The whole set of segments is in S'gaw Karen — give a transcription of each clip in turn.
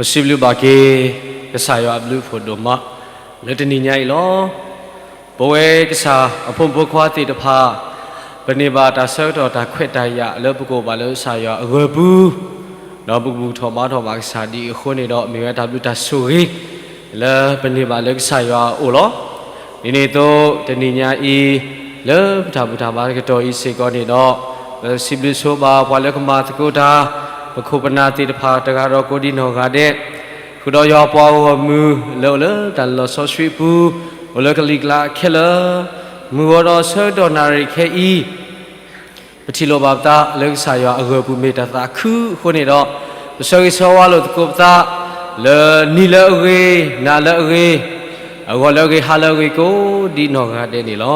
ပစံးဘျုးဘၣ်က့ၤ ကစၢ်ယွၤအဘျုးအဖှိၣ်ဒိၣ်မး လၢတနံၤညါအံၤလီၤ. ပဝဲကစၢ်အဖိမုၣ်ဖိခွါသ့ၣ်တဖၣ် ပန့ၢ်ဘၣ်တၢ်ဆၢကတီၢ်တၢ်ခွဲးတၢ်ယာ်လၢပကအိၣ်ဘၣ်လၢကစၢ်ယွၤအဂၢၤပူၤ ဒီးပကဘူၣ်ထီၣ်ဘါထီၣ်ဘၣ်ကစၢ်ဒ်အံၤအဃိန့ၣ်ဒီး မ့ၢ်ဝဲတၢ်ဘျုးတၢ်ဆိၣ်ဂ့ၤ လၢပန့ၢ်ဘၣ်လၢကစၢ်ယွၤအအိၣ်လီၤ. ဒ်န့ၣ်အသိး တနံၤညါအံၤ လၢပတၢ်ဘူၣ်တၢ်ဘါတကတီၢ်အံၤစ့ၢ်ကီးန့ၣ်ဒီး ပစံးဘျုးဆိဘၣ်ပှၤလၢကမၤသကိးတၢ် ပခိၣ်ပနၢ်သ့ၣ်တဖၣ်တဂၤဒီးကိးဒံနီၢ်ဂၤဒဲး ဃုာ်ဒီးယွၤပှၤဂီၢ်မုၢ်လၢအိၣ်လၢတၢ်လီၢ်စီဆှံအပူၤ အိၣ်လၢကလံၤကျါခဲလၢာ် မုၢ်ဂီၤဒီးဆၢကတီၢ်နၣ်ရံၣ်ခဲအံၤ ပထံၣ်လိာ်ဘၣ်ပသးလၢကစၢ်ယွၤအဂၢၤပူၤမ့ၢ်တၢ်သးခုအဃိန့ၣ်ဒီး ပဆၢဂ့ၤဆၢဝါလိာ်သကိးပသး လၢနံၤလၢအဂ့ၤ, နၤလၢအဂ့ၤ, အဂီၢ်လၢအဂ့ၤ, ဟါလၢအဂ့ၤ ကိးဒံနီၢ်ဂၤဒဲးန့ၣ်လီၤ.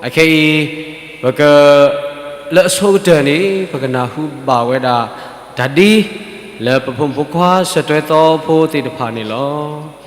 အခဲအံၤ ပက လၢအဆိကတၢၢ်န့ၣ် ပကနၢ်ဟူဘၣ်ဝဲဒၣ် တၢ်ဒ် လၢပဖိမုၣ်ဖိခွါဆၢတွဲသီဖိသ့ၣ်တဖၣ်န့ၣ်လီၤ.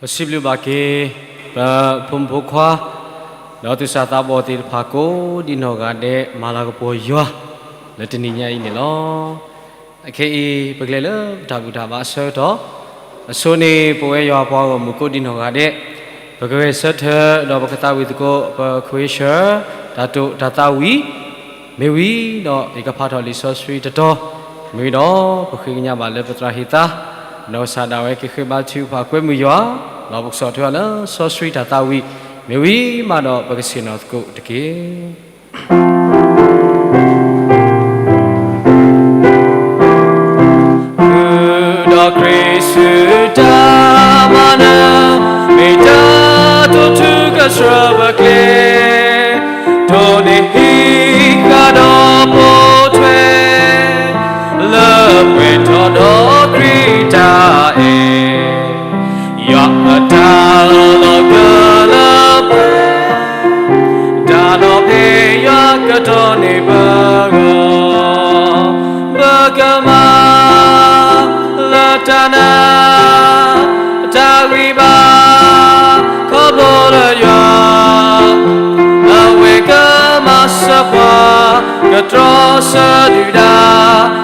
ပစံးဘျုးဘၣ်က့ၤ ပဖိမုၣ်ဖိခွါ ဒီးသူၣ်စၢ်သးဘီၣ်သ့ၣ်တဖၣ်ကိးဒံနီၢ်ဂၤဒဲး မၤလၤကပီၤယွၤ လၢတနံၤညါအံၤန့ၣ်လီၤ. အခဲအံၤ ပကလဲၤလၢပတၢ်ဘူၣ်တၢ်ဘါအဆၢကတီၢ်, အဆိန့ၣ် ပဝဲယွၤအပှၤဂီၢ်မုၢ်ကိးဒံနီၢ်ဂၤဒဲး ပကဂဲၤဆၢထၢၣ် ဒီးပကသးဝံၣ်သကိး ပခွ့ၡၢၣ် တၢ်တိာ်တၢ်သးဝံၣ် မ့ၢ်ဝံၤဒီး ယကဖးထီၣ်လံာ်စီဆှံတတီၤ, မ့ၢ်ဝံၤဒီး ပဃ့ကညးဘၣ်လၢပသရၣ်ဟ့ၣ်သါ, ဒီးကစၢ်ဒၣ်ဝဲကဃ့ဘါထုကဖၣ်ကွဲမုာ်ယွၤ, ဒီးပကဆီၣ်ထွဲအီၤလၢစီဆှံတၢ်သးဝံၣ်, မ့ၢ်ဝံၤမးဒီးပကဆ့ၣ်နီၤသကိးတက့ၢ်. ဃုာ်ဒီးခရံာ်ဆူတၢ်မၤနၢၤ, မ့ၢ်တၢ်တိာ်ထူကဆှၢပကျဲ, တိၢ်န့ၢ်ဟံးဃာ်ဒီးပိာ်ထွဲ, လၢပှဲၤထီၣ်ဒီးခရံာ်တၢ်အဲၣ်, ယွၤအတၢ်လီၤကလၢပှဲၤ, တၢ်လီၤဖဲယွၤကတီၢ်န့ၢ်ပဂီၢ်, ပကမၤလၢတၢ်နာ် တၢ်ဂံၢ်ဘါ ခီဖျိလၢယွၤ, အဝဲကမၤစၢၤပှၤ, ကတြီဆၢဒုၣ်ဒါ,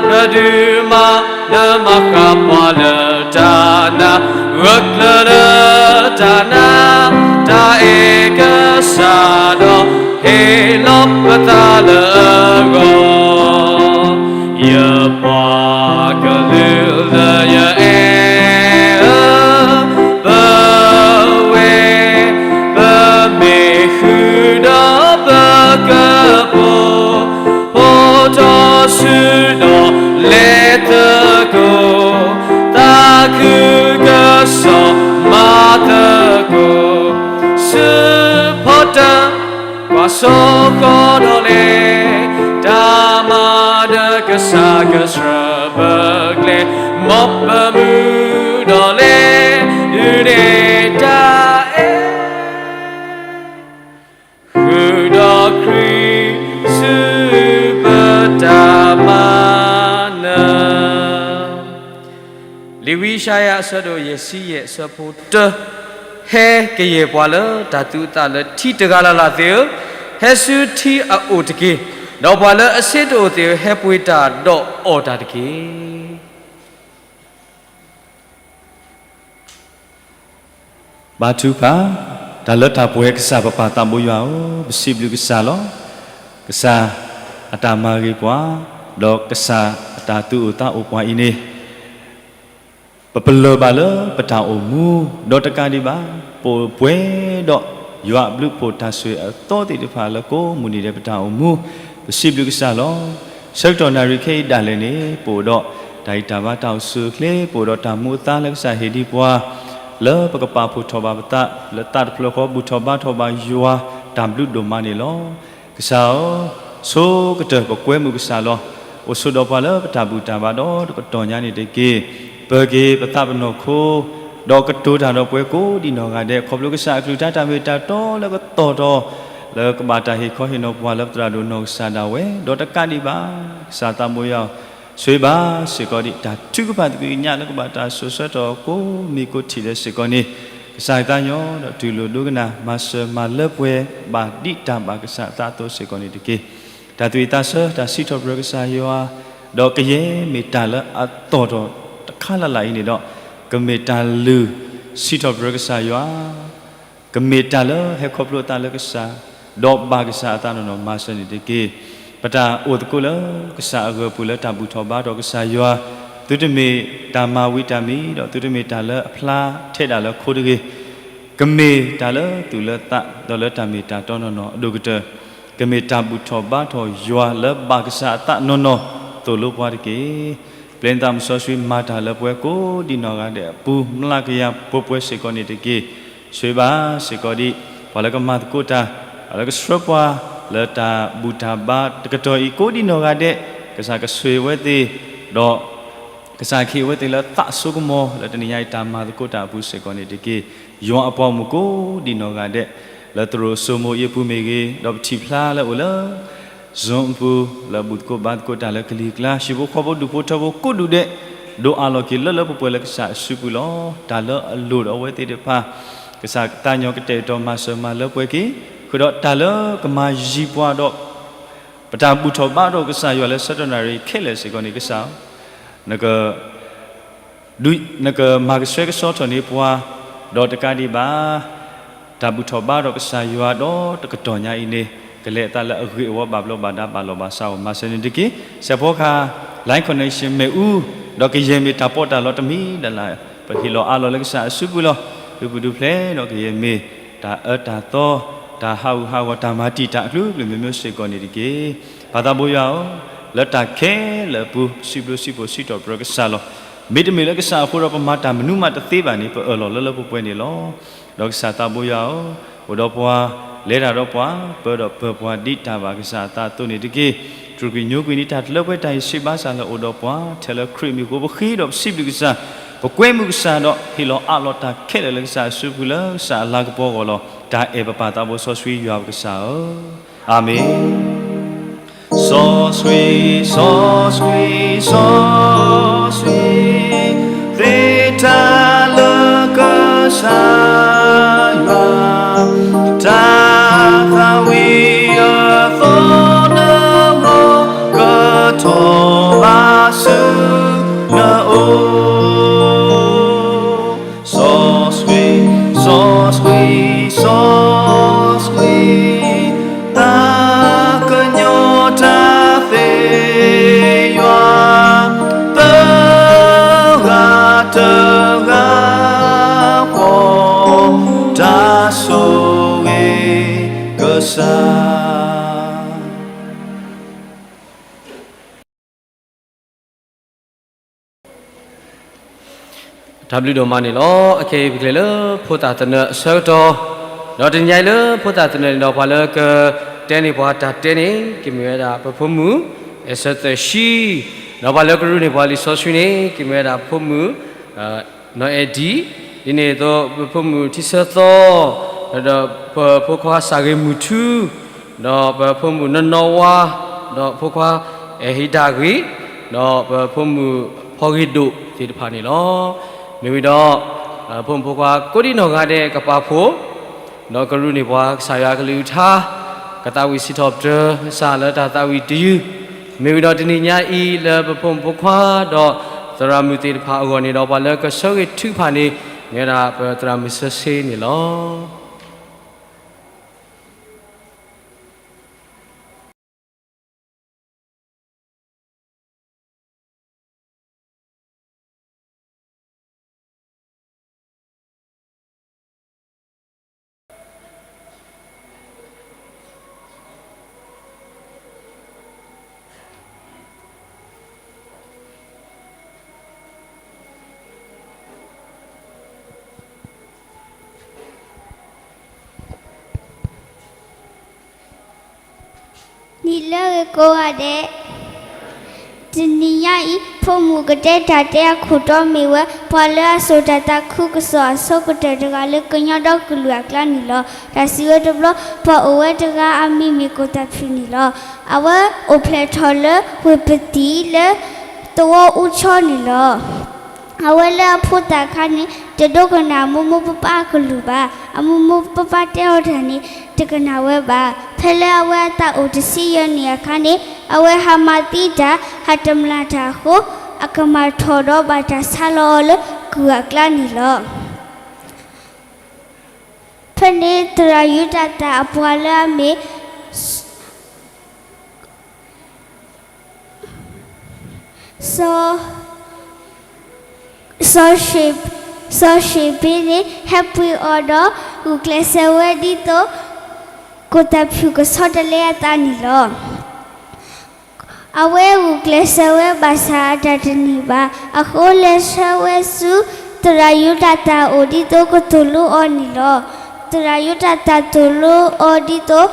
ကဒုးမၤ လၢမၤဃာ်ပှၤလၢတၢ်နာ်, ဂၢၢ်ကျၢၤလၢတၢ်နာ်, တၢ်အဲၣ်ကစၢ်ဒီး, ဟ့ၣ်လီၤပသးလၢအဂီၢ်, ယပှၤကလုာ်လၢယအဲၣ်ဧၢ, ပဝဲ ပမ့ၢ်ဃုာ်ဒီးပကပိာ်, ဖှိၣ်ထီၣ်ဆူဒီးလဲၤသကိး, သးခုကစီၣ်မၤသကိး, စူးဖီတၢၣ် ကွၢ်စိဃီၤဒီးလဲၤ, တၢ်မၤနၢၤကစၢ်ကဆှၢပကျဲ, မ်ပမူဒီးလဲၤ, ဒုးနဲၣ်တၢ်အဲၣ် ဃုာ်ဒီးခရံာ်ဆူပတၢ်မၤနၢၤ. လံာ်ဝံယၡါယၤအဆၢဒိၣ်ယဲၢ်ဆံယဲၢ် အဆၢဖိတၢ, ဟဲကယဲၢ်ပှၤလၢတၢ်သူအသးလၢထံတဂၤလၢ်လၢ်သ့ၣ်ဧၢ, ဟဲဆူထံအအိၣ်တက့ၢ်. ဒီးပှၤလၢအဆ့တအိၣ်သ့ၣ်ဧၢ, ဟဲပှ့ၤတၢ်ဒီးအီၣ်တၢ်တက့ၢ်. ဘါထုကဖၣ်, တၢ်လၢတၢ်ပှဲၤကစၢ်ပပၢ်သးဘိယွၤဧၢ, ပစံးဘျုးကစၢ်လီၤ. ကစၢ်အတၢ်မၤဂ့ၤပှၤ, ဒီးကစၢ်အတၢ်သူၣ်အိၣ်သးအိၣ်ပှၤအံၤန့ၣ်, ပပလၢၢ်ဘၣ်လၢပတၢ်အိၣ်မူ, ဒီးတကးဒံးဘၣ်, ပအိၣ်ပှဲၤဒီးယွၤအဘျုးအဖှိၣ်တၢ်ဆိၣ်ဂ့ၤအသီသ့ၣ်တဖၣ်လၢကိးမုၢ်နံၤဒဲးပတၢ်အိၣ်မူ, ပစံးဘျုးကစၢ်လီၤ. ဆၢကတီၢ်နၣ်ရံၣ်ခဲအံၤဒၣ်လဲာ်န့ၣ်, ပအိၣ်ဒီးတၢ်ဂံၢ်တၢ်ဘါတၢ်အိၣ်ဆူၣ်အိၣ်ချ့, ပအိၣ်ဒီးတၢ်မူအသါလၢကစၢ်ဟ့ၣ်ဒံးပှၤ, လၢပကပာ်ဖှိၣ်ထီၣ်ဘၣ်ပသး, လၢသးတဖျၢၣ်ဃီဘူၣ်ထီၣ်ဘါထီၣ်ဘၣ်ယွၤတၢ်ဘျုးဒိၣ်မးန့ၣ်လီၤ. ကစၢ်ဧၢ, ဆိကတၢၢ်ပကွဲမုာ်ကစၢ်လီၤ. အိၣ်ဆိးဒီးပှၤလၢပတၢ်ဘူၣ်တၢ်ဘါဒီးတကတီၢ်ညါန့ၣ်တက့ၢ်. ပၢၤက့ၤပသးပနီၢ်ခိ, ဒီးကတိၤတၢ်ဒီးပှၤကိးဒံးနီၢ်ဂၤဒဲး, ခီဖျိကစၢ်အကလုၢ်ကထါတၢ်မ့ၢ်တၢ်တီလၢကတီၤထီၣ်, လၢကဘၣ်တၢ်ဟ့ၣ်ခီဟ့ၣ်နီၤပှၤလၢပသရၣ်ဒိၣ်နီၢ်ကစၢ်ဒၣ်ဝဲ, ဒီးတကးဒံးဘၣ်, ကစၢ်သးဘိယွၤဧၢ, ဆိၣ်ဂ့ၤဘၣ်စ့ၢ်ကီးဒံးတၢ်ထုကဖၣ်သကွံာ်ကညးလၢကဘၣ်တၢ်စိာ်ဆှၢထီၣ်ကိးမံၤကိးထံၣ်လၢစ့ၢ်ကီးန့ၣ်, ကစၢ်ယွၤသးညီဒီးတူၢ်လိာ်ဒိကနၣ် မၤစၢၤမၤလၢပှဲၤဘၣ်ဒံးတၢ်ဘၣ်ကစၢ်အသးအသိးစ့ၢ်ကီးန့ၣ်တက့ၢ်. တၢ်သူၣ်ဝံၣ်သးဆၢ တၢ်စံးထီၣ်ပတြၢၤကစၢ်ယွၤ, ဒီးကယဲၢ်မ့ၢ်တၢ်လၢအတီၢ်ထီၣ်တခါလၢ်လၢ်အံၤန့ၣ်ဒီး, ကမ့ၢ်တၢ်လုၢ်စံးထီၣ်ပတြၢၤကစၢ်ယွၤ, ကမ့ၢ်တၢ်လၢဟဲခီဖျိအသးလၢကစၢ်, ဒီးဘၣ်ကစၢ်အသးနီၢ်နီၢ်မၤစၢၤန့ၣ်တက့ၢ်. ပတၢ်အိၣ်သကိးလၢကစၢ်အဂၢၤပူၤလၢတၢ်ဘူၣ်ထီၣ်ဘါထီၣ်ကစၢ်ယွၤ, သုတမ့ၢ်တၢ်မၤဝံၤတၢ်မံၤ, ဒီးသုတမ့ၢ်တၢ်လၢအဖျါထဲဒၣ်လၢခိတဂ့ၤ, ကမ့ၢ်တၢ်လၢသူၣ်လၢသး, ဒီးလၢတၢ်မ့ၢ်တၢ်တီနီၢ်နီၢ်အဒိၣ်ကတၢၢ်, ကမ့ၢ်တၢ်ဘူၣ်ထီၣ်ဘါထီၣ်ယွၤလၢဘၣ်ကစၢ်အသးနီၢ်နီၢ်သိၣ်လိပှၤတက့ၢ်. ပျဲနသးမုၢ်စီဆှံမၤတၢ်လၢပှၤကိးဒံးနီၢ်ဂၤဒဲးအပူၤ မျးကယၤပှဲၤပှဲၤစ့ၢ်ကီးန့ၣ်တက့ၢ်. ဆိၣ်ဂ့ၤဘၣ်စ့ၢ်ကီးဒံး ပှၤလၢကမၤသကိးတၢ်, ပှၤလၢကဆှၢပှၤလၢတၢ်ဘူၣ်တၢ်ဘါတကတီၢ်အံၤကိးဒံးနီၢ်ဂၤဒဲး, ကစၢ်ကဆိၣ်ဂ့ၤဝဲသ့ၣ်, ဒီး ကစၢ်ကဟ့ၣ်ဝဲသ့ၣ်လၢသးဆိကမိၣ်လၢတနံၤညါအံၤတၢ်မၤသကိးတၢ်အပူၤစ့ၢ်ကီးန့ၣ်တက့ၢ်. ယွၤအပှၤဂီၢ်မုၢ်ကိးဒံးနီၢ်ဂၤဒဲး, လၢသရိာ်စိမိၤအံၤအပူၤမ့ၢ်ဂ့ၤ, ဒီးပထံၣ်ဖျါလၢအိၣ်လၢ Zoom အပူၤ လၢဘူၣ်သကိးဘါသကိးတၢ်လၢကလံၤကျါ, ဟံၣ်ဖိဃီဖိဒူၣ်ဖိထၢဖိကိးဒူၣ်ဒဲး, ဒိးအးလီၤက့ၤလၢလၢပှဲၤပှဲၤလၢကစၢ်အစုပူၤလီၤ. တၢ်လၢအလိၣ်ဒီးအဝဲသ့ၣ်တဖၣ်, ကစၢ်သးကညီၤကတဲာ်ကတီၤမၤစၢၤမၤလၢပှဲၤက့ၤ, ဃုာ်ဒီးတၢ်လၢကမၤယံၤပှၤဒီး ပတၢ်ဘူၣ်ထီၣ်ဘါထီၣ်ကစၢ်ယွၤလၢဆၢကတီၢ်နၣ်ရံၣ်ခဲလၢာ်စ့ၢ်ကီးန့ၣ် ကစၢ်ဧၢ, နက နကမၤကဆှဲကဆှီထီၣ်န့ၢ်ပှၤ, ဒီးတကးဒံးဘၣ် တၢ်ဘူၣ်ထီၣ်ဘါထီၣ်ကစၢ်ယွၤဒီးတကတီၢ်ညါအံၤန့ၣ် ကလဲၤအသးလၢအဂ့ၤအဝါဘၣ်ဘျီးဘၣ်ဒါဘၣ်လီၢ်ဘၣ်စးအဂီၢ် မၤစၢၤန့ၣ်တက့ၢ်. စဲးဖီကဟၣ် line connection မ့ၣ်အူ, ဒီးကယဲၢ်မ့ၢ်တၢ်ပီးတၢ်လီတမံၤဒၣ်လဲာ်, ပဟ့ၣ်လီၤအးလီၤလၢကစၢ်အစုပူၤလီၤ. ဒုးပဒုးဖျဲးဒီးကယဲၢ်မ့ၢ်တၢ်အၢတၢ်သီ, တၢ်ဟးဂူာ်ဟးဂီၤ, တၢ်မၤတံာ်တာ်အကလုာ်ကလုာ်မ့ၢ်မ့ၢ်စ့ၢ်ကီးန့ၣ်တက့ၢ်. ပၢ်သးဘိယွၤဧၢ, လၢတၢ်ခဲလၢာ်အပူၤ ပစံးဘျုးစံးဖှိၣ်စံးထီၣ်ပတြၢၤကစၢ်လီၤ. မ့တမ့ၢ်လၢကစၢ်အဃိဒီးပမၤတၢ်မနုၤမးတသ့ဘၣ်န့ၣ် ပအၢၣ်လီၤလၢလၢပှဲၤပှဲၤန့ၣ်လီၤ. ဒီးကစၢ်သးဘိယွၤဧၢ, အိၣ်ဒီးပှၤ, လဲၤတၢ်ဒီးပှၤ, ပၢဒီးပၢၤပှၤဒ်တၢ်ဘၣ်ကစၢ်အသးအသိးန့ၣ်တက့ၢ်. တြူာ်ကွံာ်ညိကွံာ်န့ၢ်တၢ်တလၢပှဲၤတၢ်အံၤ စံးဘၣ်စၢ်လၢအိၣ်ဒီးပှၤ ထဲလၢခရံာ်အမံၤအဃိ ပဃ့ဒီးပစံးဘျုးကစၢ်, ပကွဲမုာ်ကစၢ်ဒီး ဟ့ၣ်လီၤအးလီၤတၢ်ခဲလၢာ်လၢကစၢ်အစုပူၤလၢကစၢ်အလၤကပီၤအဂီၢ်လီၤ. တၢ်အဲၣ်ပပၢ်သးဘိစီဆှံယွၤပကစၢ်ဧၢ, အၤမ့ၣ်. စီဆှံ, စီဆှံ, စီဆှံ, သ့တၢ်လၢကစၢ်ယွၤ, တၢ်သးဝံၣ်အသီနဂီၢ် ကထီၣ်ဘးဆူနအိၣ် စီဆှံ, စီဆှံ, စီဆှံ, သးကညီၤတၢ်သ့ယွၤ, သၢဂၤတဂၤဃီ, တၢ်ဆိၣ်ဂ့ၤကစၢ် တၢ်ဘျုးဒိၣ်မးန့ၣ်လီၤ. အခဲအံၤပကလဲၤလၢဖိသၣ်သနၢၣ်အဆၢကတီၢ်, ဒီးတနံၤညါအံၤလၢဖိသၣ်သနၢၣ်န့ၣ်ဒီး ပှၤလၢကတဲန့ၢ်ပှၤတၢ်တဲန့ၣ် ကမ့ၢ်ဝဲဒၣ်ပဖိမုၣ် အဲၣ်စၢၤသၢၣ်ဆှံ, ဒီးပှၤလၢကရူၢ်န့ၢ်ပှၤလံာ်စီဆှံန့ၣ် ကမ့ၢ်ဝဲဒၣ်ပဖိမုၣ် နီၢ်အဲၣ်ဒံ, ဒ်န့ၣ်အသိး ပဖိမုၣ်ထံဆၢသီ, ဒီးပဖိခွါစၢ်ဂ့ၤမုၢ်ထူ, ဒီးပဖိမုၣ်နီၢ်နီၢ်ဝါ, ဒီးဖိခွါအဲၣ်ဟံးတၢ်ဂ့ၤ, ဒီးပဖိမုၣ်ဖီဂ့ၤဒိၣ်သ့ၣ်တဖၣ်န့ၣ်လီၤ. မ့ၢ်ဝံၤဒီး ဖိမုၣ်ဖိခွါကိးဒံနီၢ်ဂၤဒဲးကပာ်ဖှိၣ်, ဒီးကရူၢ်န့ၢ်ပှၤကစၢ်ယွၤကလုၢ်ကထါ, ကသးဝံၣ်စံးထီၣ်ပတြၢၤကစၢ်လၢတၢ်သးဝံၣ်တယုၢ်, မ့ၢ်ဝံၤဒီးတနံၤညါအံၤလၢပဖိမုၣ်ဖိခွါဒီးသရၣ်မုၣ်သ့ၣ်တဖၣ်အဂီၢ်န့ၣ်ဒီး ပှၤလၢကဆၢဂ့ၤထုကဖၣ်န့ၣ် မ့ၢ်ဝဲဒၣ်ပသရၣ်မုၣ်ဆၢဆ့န့ၣ်လီၤ. နံၤလၢအဂ့ၤကိးဂၤဒဲး, တနံၤညါအံၤ ဖိမုၣ်ကတဲတၢ်တဲအခိၣ်တီမ့ၢ်ဝဲ ပှၤလၢအစိာ်တၢ်သးခုကစီၣ်အဆိကတၢၢ်တဂၤလၢကညီဒီကလုာ်အကျါန့ၣ်လီၤ. တၢ်စံးဝဲတဘျီ, ပှၤအိၣ်ဝဲတဂၤအမံၤမ့ၢ်ကိၣ်သၣ်ဖၠူၣ်န့ၣ်လီၤ. အဝဲအိၣ်ဖျဲၣ်ထီၣ်လၢဝ့ၢ်ပတံၤလၢသဝီအူဆီန့ၣ်လီၤ. အဝဲလၢအဖိသၣ်အခါန့ၣ် တဒိကနၣ်မိၢ်မိၢ်ပၢ်ပၢ်အကလုၢ်ဘၣ်. အမိၢ်မိၢ်ပၢ်ပၢ်တဲအီၤတၢ်န့ၣ် တကနၣ်ဝဲဘၣ်. ဖဲလၢအဝဲအသးအိၣ်တဆံယဲၢ်နံၣ်အခါန့ၣ် အဝဲဟးမၤသံတၢ် ဟးတမျာ်တၢ်အဃိ အကမၤထီၣ်ဒီးဘၣ်တၢ်ဆါလီၤအီၤလၢကုၢ်အကျါန့ၣ်လီၤ. ဖဲန့ၣ်သရၣ်ယူဒၤသၣ်အပှၤလၢအမ့ၢ် စီၤ စီၤၡ့ၣ် စီၤၡ့ၣ်ဘ့န့ၣ် ဟဲပှ့ၤအီၤဒီး ဂုာ်ကျဲးစၢးဝဲဒ်သိး ကိၣ်သၣ်ဖၠူၣ်ကဆီတလဲအသးန့ၣ်လီၤ. အဝဲဂုာ်ကျဲးစၢးဝဲဘၣ်ဆၣ်အတၢ်တန့ၢ်ဘၣ်. အဃိလဲၤဆှၢဝဲဆူ သရၣ်ယူဒၤသၣ်အအိၣ်ဒ်သိးကသိၣ်လိအီၤန့ၣ်လီၤ. သရၣ်ယူဒၤသၣ်သိၣ်လိအီၤဒ်သိး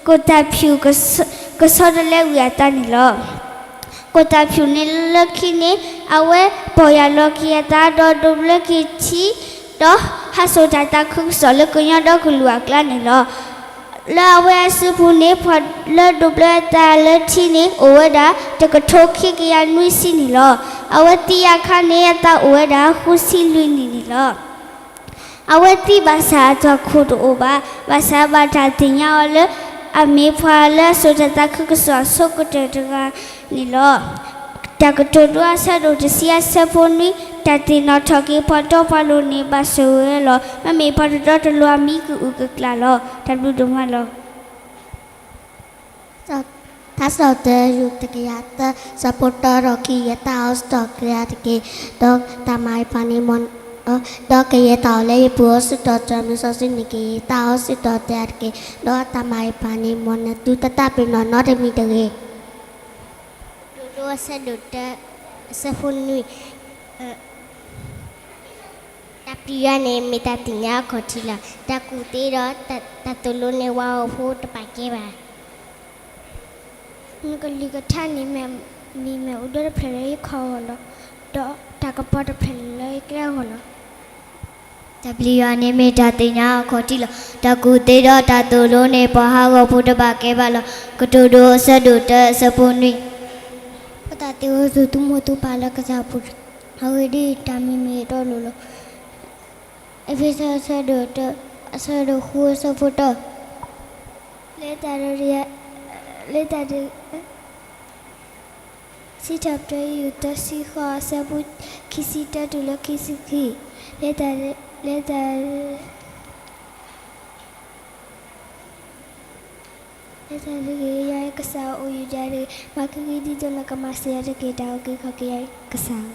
ကိၣ်သၣ်ဖၠူၣ်ကဆီတလဲဝံၤအသးန့ၣ်လီၤ. ကိၣ်သၣ်ဖၠူၣ်န့ၣ်လၢခံန့ၣ် အဝဲပီၢ်ယၢ်လီၤက့ၤအသးဒီးဒိးဘျၢက့ၤထံ ဒီးဟးစိာ်တၢ်သးခုကစီၣ်လၢကညီဒီကလုာ်အကျါန့ၣ်လီၤ. လၢအဝဲအစုပူၤန့ၣ် ပှၤလၢဒိးဘျၢအသးလၢထံန့ၣ် အိၣ်ဝဲဒၣ် တကထိခံကယၤနွံဆံန့ၣ်လီၤ. အဝဲသံအခါန့ၣ် အသးအိၣ်ဝဲဒၣ်ဃုဆံလွံၢ်နံၣ်န့ၣ်လီၤ. အဝဲသံဘၣ်ဆၣ်အသွၣ်ခိၣ်တအိၣ်ဘၣ်. ဘၣ်ဆၣ်ဘၣ်တၢ်သ့ၣ်ညါအီၤလၢ အမ့ၢ်ပှၤလၢအစိာ်တၢ်သးခုကစီၣ်အဆိကတၢၢ်တဂၤန့ၣ်လီၤ. တၢ်ကတိၤဒိအဆၢဒိၣ်တဆံအဆၢဖိနွံ, တၢ်သ့ၣ်နီၣ်ထီၣ်က့ၤပှၤတီပှၤလိၤန့ၣ် ဘၣ်ဆိၣ်ဂ့ၤဝဲလီၤ. မ့မ့ၢ်ပှၤတတီတလိၤအမံၤကအုၣ်ကကျၢ်လီၤ. တၢ်ဘျုးဒိၣ်မးလီၤ. ထါစံးထီၣ်ပတြၢၤယွၤတကယၤသၢ ဆၢဖိတၢဒီးခံ, ယသးအိၣ်စ့ၢ်ကီးက့ၤတက့ၢ်, ဒီးတၢ်မၤအံၤပှၤန့ၣ်မ်, ဒီးကယဲၢ်တၢ်အီၣ်လၢယပူၤအိၣ်စ့ၢ်ကီးတၢ်မုၢ်စီဆှံန့ၣ်က့ၤ, ယသးအိၣ်စ့ၢ်ကီးတၢ်တက့ၢ်, ဒီးတၢ်မၤအံၤပှၤန့ၣ်မ်နသုတသးပ့ၤနီၣ်နီတမံၤတဂ့ၤ. ကတိၤဒိအဆၢဒိၣ်တၢ အဆၢဖိနွံ တၢ်ပျံၤယွၤန့ၣ်မ့ၢ်တၢ်သ့ၣ်ညါအခီၣ်ထံးလီၤ. တၢ်ကူၣ်သ့ဒီးတၢ်သိၣ်လိန့ၣ် ပှၤဟီၣ်ခိၣ်ဖိတဘၣ်ကဲဘၣ်. နကလုၢ်ကထါန့ၣ်မ့ၢ်မ့ၣ်အူဒၢတဖျၢၣ်လၢယခီၣ်အဂီၢ်လီၤ. ဒီးတၢ်ကပီၤတဖျၢၣ်လၢယကျဲအဂီၢ်လီၤ. တၢ်ပျံၤယွၤန့ၣ်မ့ၢ်တၢ်သ့ၣ်ညါအခီၣ်ထံးလီၤ. တၢ်ကူၣ်သ့ဒီးတၢ်သိၣ်လိန့ၣ် ပှၤဟီၣ်ခိၣ်ဖိတဘၣ်ကဲဘၣ်လီၤ. ကတိၤဒိအဆၢဒိၣ်တၢ အဆၢဖိနွံ ပသးသ့အိၣ်ဆူသုမိၢ်သုပၢ်လၢကစၢ်အပူၤ, အဂ့ၢ်ဒ်အံၤတၢ်မံၤမ့ၢ်အတီအလိၤလီၤ. အ့းဖ့းစူးအဆၢဒိၣ်တၢ အဆၢဒိၣ်ဃုအဆၢဖိတၢ လၢတၢ်တဂၤ, လၢတၢ်တဂၤ, စံးထီၣ်ပတြၢၤယွၤသၢဆံဃိးအဆၢဖိခံဆံတၢတုၤလၢခံဆံခံ, လၢတၢ်, လၢတၢ် လၢတၢ်တဂ့ၤ, ယွၤကစၢ်အိၣ်ယုၢ်ယၤတဂ့ၤ, မၤကဂ့ၤဒ်သိးနကမၤစၢၤယၤတက့ၢ်, တၢ်အုၣ်က့ၤခီၣ်က့ၤယၤကစၢ်.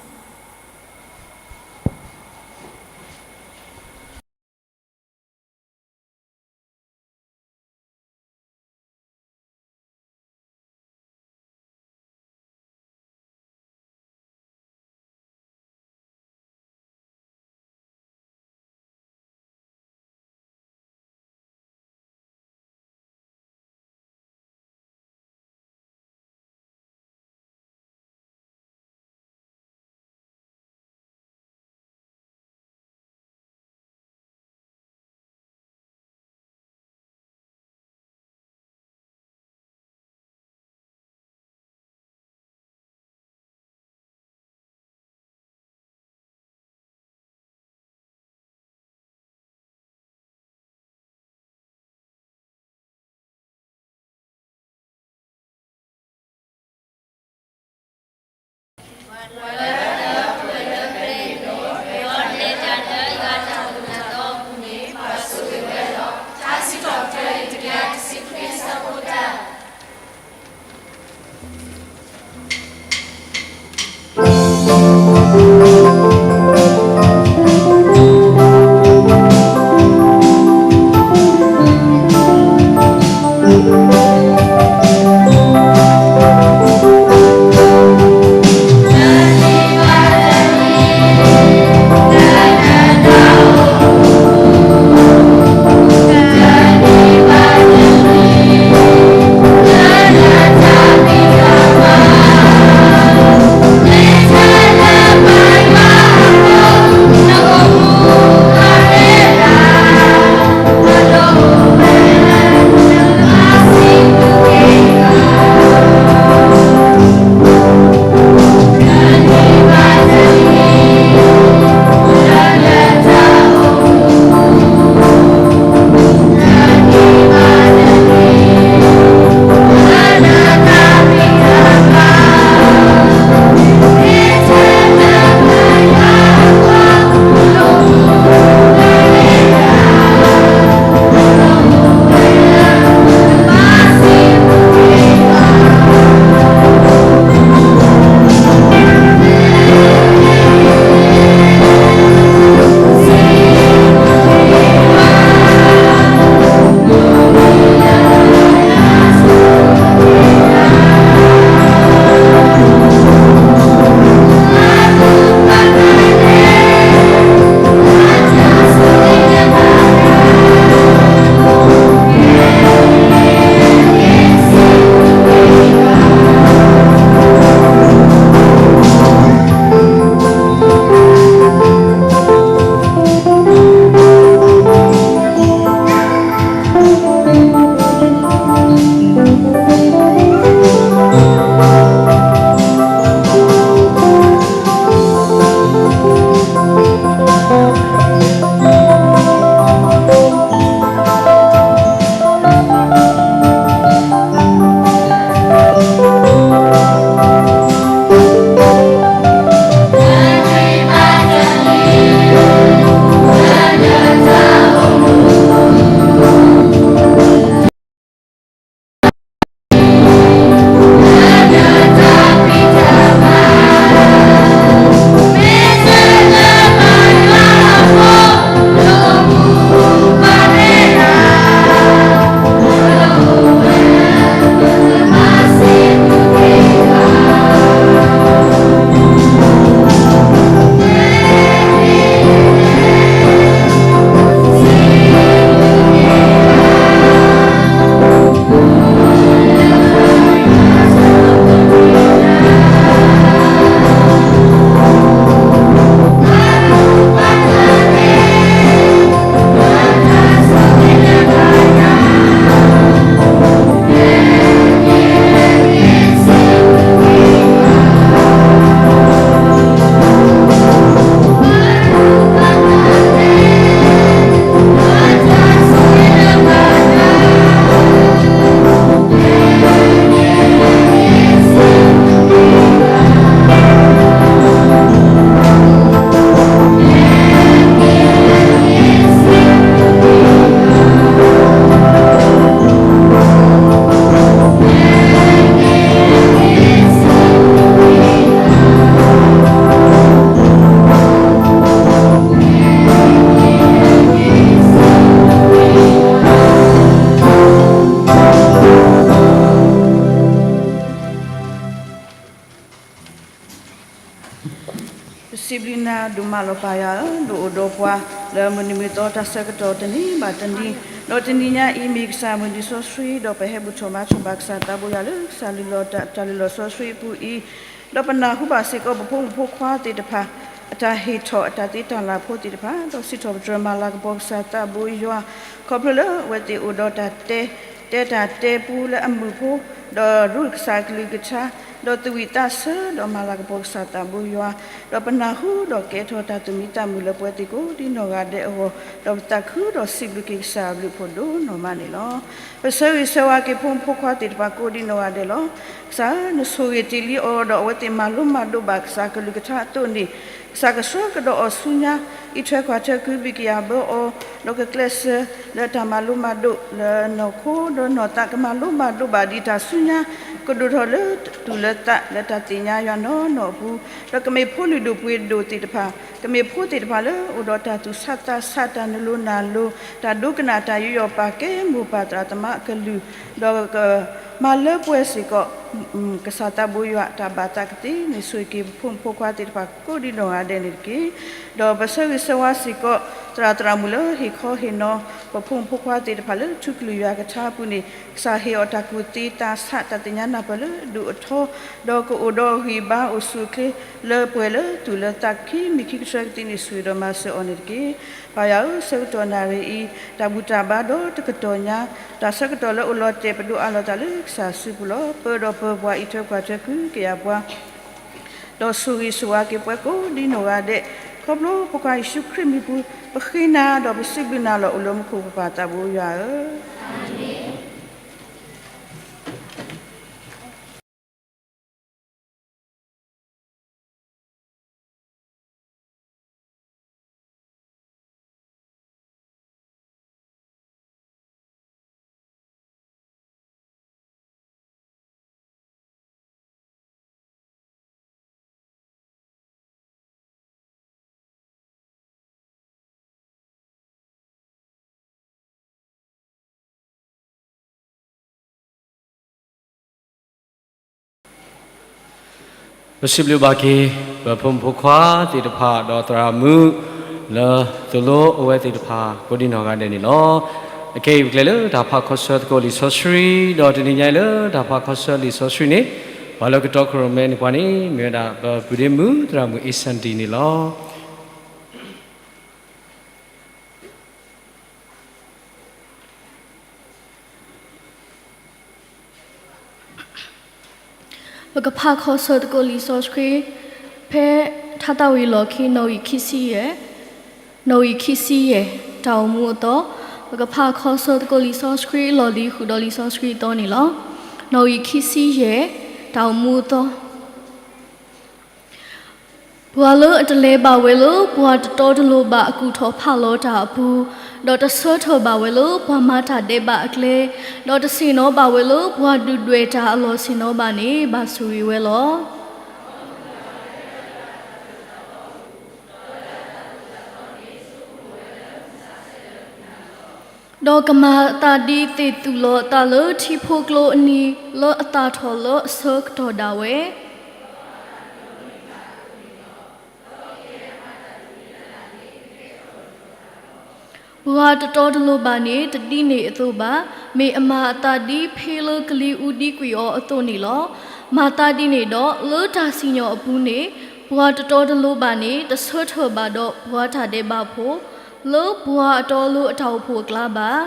စံးဘျုးနၤဒိၣ်မးလီၤ ပၢ်ယွၤဧၢ, ဒုးအိၣ်ဒီးပှၤ လၢမုၢ်နံၤမုၢ်သီတၢ်ဆၢကတီၢ်တနံၤဘၣ်တနံၤ, ဒီးတနံၤညါအံၤမ့ၢ်ကစၢ်မုၢ်နံၤစီဆှံ, ဒီးပဟဲဘူၣ်ထီၣ်ဘါထီၣ်ဘၣ်ကစၢ်သးဘိယွၤလၢကစၢ်လုၢ်လီၤတၢ် တၢ်လုၢ်လီၢ်စီဆှံအပူၤအံၤ, ဒီးပနၢ်ဟူဘၣ်စ့ၢ်ကီးပဖိမုၣ်ဖိခွါသ့ၣ်တဖၣ် အတၢ်ဟ့ၣ်ထီၣ်အတၢ်သ့တၢ်လၢ်ဖိသ့ၣ်တဖၣ်, ဒီးစံးထီၣ်ပတြၢၤမၤလၤကပီၤကစၢ်သးဘိယွၤ, ခီဖျိလၢအဝဲသ့ၣ်အိၣ်ဒီးတၢ်တဲ တဲတၢ်တဲပူလၢအမုာ်ဖိ, ဒီးရူၢ်ကစၢ်ကလုၢ်ကထါ, ဒီးသူၣ်ဝံၣ်သးဆၢ ဒီးမၤလၤကပီၤကစၢ်သးဘိယွၤ, ဒီးပနၢ်ဟူဒီးကဲထီၣ်တၢ်သူၣ်မံသးမုာ်လၢပဝဲသ့ၣ်ကိးဒံနီၢ်ဂၤဒဲးအဂီၢ်, ဒီးပသးခုဒီးစံးဘျုးက့ၤကစၢ်အဘျုးအဖှိၣ်ဒိၣ်နီၢ်မးန့ၣ်လီၤ. ပဆၢဂ့ၤဆၢဝါက့ၤဖိမုၣ်ဖိခွါသ့ၣ်တဖၣ်ကိးဒံနီၢ်ဂၤဒဲးလီၤ. ကစၢ်ဧၢ, နဆိၣ်ဂ့ၤတ့ၢ်လံအီၤ ဒီးအဝဲသ့ၣ်မၤလိမၤဒိးဘၣ်ကစၢ်ကလုၢ်ကထါအသိးန့ၣ်, ကစၢ်ကဆှၢကဒီးအီၤဆူညါ, အံးထွဲကွၢ်ထွဲကွံာ်ဘံၣ်ကယၤဘၢအီၤ, ဒီးကကျဲးစၢးလၢတၢ်မၤလိမၤဒိးလၢနီၢ်ခိဒီးနီၢ်သး ကမၤလိမၤဒိးဘၣ်ဒ်တၢ်ဆူညါ, ကဒိၣ်ထီၣ်လၢသူၣ်လၢသးလၢတၢ်သ့ၣ်ညါယွၤနီၢ်နီၢ်အပူၤ, ဒီးကမ့ၢ်ဖိလုၢ်ဒိၣ်ပှ့ၤဒိၣ်သ့ၣ်တဖၣ်, ကမ့ၢ်ဖိသ့ၣ်တဖၣ်လၢအိၣ်ဒီးတၢ်သူၣ်ဆးသးဆး တၢ်နလိၤနၢ်လိၤ, တၢ်ဒိကနၣ်တၢ်ယူးယီၣ်ပာ်ကဲမိၢ်ပၢ်သရၣ်သမါအကလုၢ်, ဒီးက မၤလၢပှဲၤစ့ၢ်ကီး ကစၢ်သးဘိယွၤတၢ်ဘၣ်သးကသ့န့ၣ် ဆိၣ်ဂ့ၤက့ၤပဖိမုၣ်ဖိခွါသ့ၣ်တဖၣ်ကိးဒံနီၢ်ဂၤဒဲးန့ၣ်တက့ၢ်. ဒီးပဆၢဂ့ၤဆၢဝါစ့ၢ်ကီး သရၣ်သရၣ်မုၣ်လၢဟ့ၣ်ခီဟ့ၣ်နီၤ ပဖိမုၣ်ဖိခွါသ့ၣ်တဖၣ်လၢထူကလုၢ်ယွၤကထါအပူၤန့ၣ် ကစၢ်ဟ့ၣ်အီၤတၢ်ကူၣ်သ့သးဆး တၢ်သ့ၣ်ညါနၢ်ပၢၢ်လၢအဒိၣ်အထီ, ဒီးကအိၣ်ဒီးဂံၢ်ဘါအိၣ်ဆူၣ်အိၣ်ချ့လၢပှဲၤလၢသူၣ်လၢသး ခံမံၤခံကတြၢၤကသ့န့ၣ် ဆိၣ်ဂ့ၤဒီးမၤစၢၤအီၤန့ၣ်တက့ၢ်. ပၢ်ယွၤဧၢ, ဆၢကတီၢ်နၣ်ရံၣ်အံၤ တၢ်ဘူၣ်တၢ်ဘါဒီးတကတီၢ်ညါ တၢ်ဆၢကတီၢ်လၢအိၣ်လီၤတဲာ်ပဒိၣ်အါလီၤသးလၢကစၢ်စုပူၤလီၤ. ပၢဒီးပၢပှၤ အံးထွဲကွၢ်ထွဲကွံာ်ကယၤပှၤ ဒီးဆိၣ်ဂ့ၤဆိၣ်ဝါက့ၤပှၤကိးဒံနီၢ်ဂၤဒဲး, ခီဖျိဖိခွါယ့ၣ်ၡူးခရံာ်မံၤပူၤ ပဃ့နၤဒီးပစံးဘျုးနၤလီၤ အိၣ်လၢမူခိၣ်ပပၢ်သးဘိယွၤဧၢ. ပစံးဘျုးဘၣ်က့ၤ ပဖိမုၣ်ဖိခွါသ့ၣ်တဖၣ် ဒီးသရၣ်မုၣ် လၢသိၣ်လိအဝဲသ့ၣ်တဖၣ် ကိးဒံနီၢ်ဂၤဒဲးန့ၣ်လီၤ. အခဲအံၤပကလဲၤလၢတၢ်ဖးခီဆၢသကိးလံာ်စီဆှံ, ဒီးတနံၤညါအံၤလၢတၢ်ဖးခီဆၢလံာ်စီဆှံန့ၣ် ပှၤလၢကတီခိၣ်ရိၣ်မဲန့ၢ်ပှၤန့ၣ် မ့ၢ်ဝဲဒၣ် ပပုၢ်ဒ့မုၣ်သရၣ်မုၣ်အ့ၣ်စၣ်ဒံၣ်န့ၣ်လီၤ. ပကဖးခီဆၢသကိးလံာ်စီဆှံ ဖဲထါသးဝံၤလီၢ်ခံ နီၣ်ဂံၢ်ခံဆံယဲၢ်, နီၣ်ဂံၢ်ခံဆံယဲၢ် တၢ်အိၣ်မူအသီ, ပကဖးခီဆၢသကိးလံာ်စီဆှံအလီၢ်လံၤဃုာ်ဒီးလံာ်စီဆှံအသီန့ၣ်လီၤ. နီၣ်ဂံၢ်ခံဆံယဲၢ် တၢ်အိၣ်မူအသီ ပှၤလၢအတလဲၤဘၣ်ဝဲလၢပှၤတတီတလိၤဘၣ်အကူၣ်ထီၣ်ဖးလီၤတၢ်အပူၤ, ဒီးတဆၢထၢၣ်ဘၣ်ဝဲလၢပှၤမၤတၢ်ဒဲးဘးအကျဲ, ဒီးတဆ့ၣ်နီၤဘၣ်ဝဲလၢပှၤဒုၣ်ဒွဲၣ်တၢ်အလီၢ်ဆ့ၣ်နီၤဘၣ်န့ၣ် ဘၣ်ဆိၣ်ဂ့ၤဝဲလီၤ. ဒီးကမၤအသးဒ်သ့ၣ်သူၣ်လီၤအသးလၢထံဖိကျိအနံၤ လၢအသၣ်ထီၣ်လၢအဆၢကတီၢ်ဒၣ်ဝဲ ပှၤတတီတလိၤဘၣ်န့ၣ် တဒ်န့ၣ်အသိးဘၣ်. မ့ၢ်အမၤအသးဒ်ဖ့လၢကလံၤအူဒံကွံာ်အီၤအသိးန့ၣ်လီၤ. မၤသးဒ်န့ၣ်ဒီး လၢတၢ်စံၣ်ညီၣ်အပူၤန့ၣ် ပှၤတတီတလိၤဘၣ်န့ၣ် တဆၢထၢၣ်ဘၣ်ဒီးပှၤတၢ်ဒဲးဘးဖိ လၢပှၤအတီအလိၤအတၢ်အိၣ်ဖှိၣ်အကျါဘၣ်.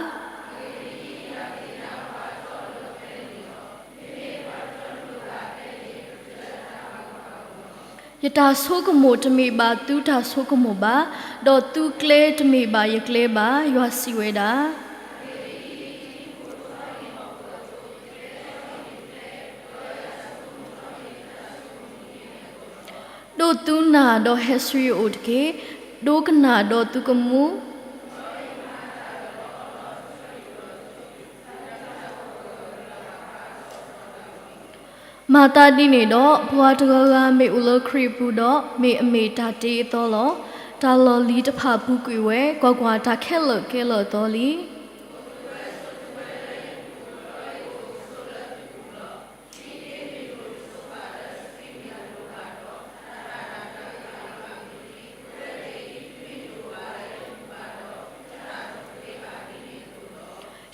ယတၢ်ဆိကမိၣ်တမ့ၢ်ဘၣ်သုတၢ်ဆိကမိၣ်ဘၣ်, ဒီးသုကျဲတမ့ၢ်ဘၣ်ယကျဲဘၣ်, ယွၤစံးဝဲဒၣ်. ဒိးသုနၢ်ဒီးဟဲဆူယအိၣ်တက့ၢ်. ဒိကနၣ်ဒီးသုကမူ မၤသးဒ်န့ၣ်ဒီး ပှၤတဂၤဂၤမ့ၢ်အိၣ်လၢခရံာ်အပူၤဒီး မ့ၢ်အမ့ၢ်တၢ်တ့အသီလီၤ. တၢ်လီၢ်လံၤတဖၣ်ပူၤကွံာ်ဝဲ, ကွၢ်ကွၢ်, တၢ်ခဲလၢာ်ကဲလၢာ်အသီလံ.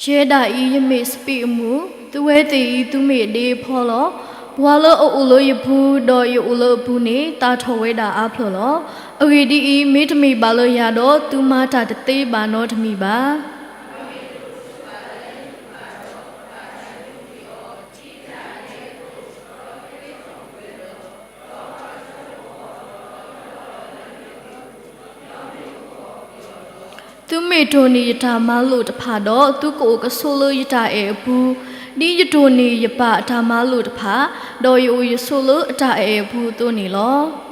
ယဲဒၣ်အံၤယမ့ၢ်စပံးအမူး, သုဝဲသ့ၣ်အံၤသုမ့ၢ်အဒ့အဖီလီၤ. ပှၤလၢအအိၣ်လၢယပူၤ, ဒီးယအိၣ်လၢအပူၤန့ၣ်, သၣ်ထီၣ်ဝဲဒၣ်အါဖျၢၣ်လီၤ. အဂ့ၢ်ဒ်အံၤ, မ့တမ့ၢ်ဘၣ်လၢယၤဒီး, သုမၤတၢ်တသ့ဘၣ်နီတမံၤဘၣ်. သုမ့ၢ်တိၢ်န့ၢ်ယတၢ်မၤလိာ်တဖၣ်ဒီး, သုကအိၣ်ကဆိးလၢယတၢ်အဲၣ်အပူၤ, ဒ်ယတိၢ်န့ၢ်ယပၢ်အတၢ်မၤလိာ်တဖၣ်, ဒီးယအိၣ်ယဆိးလၢအတၢ်အဲၣ်အပူၤအသိးန့ၣ်လီၤ.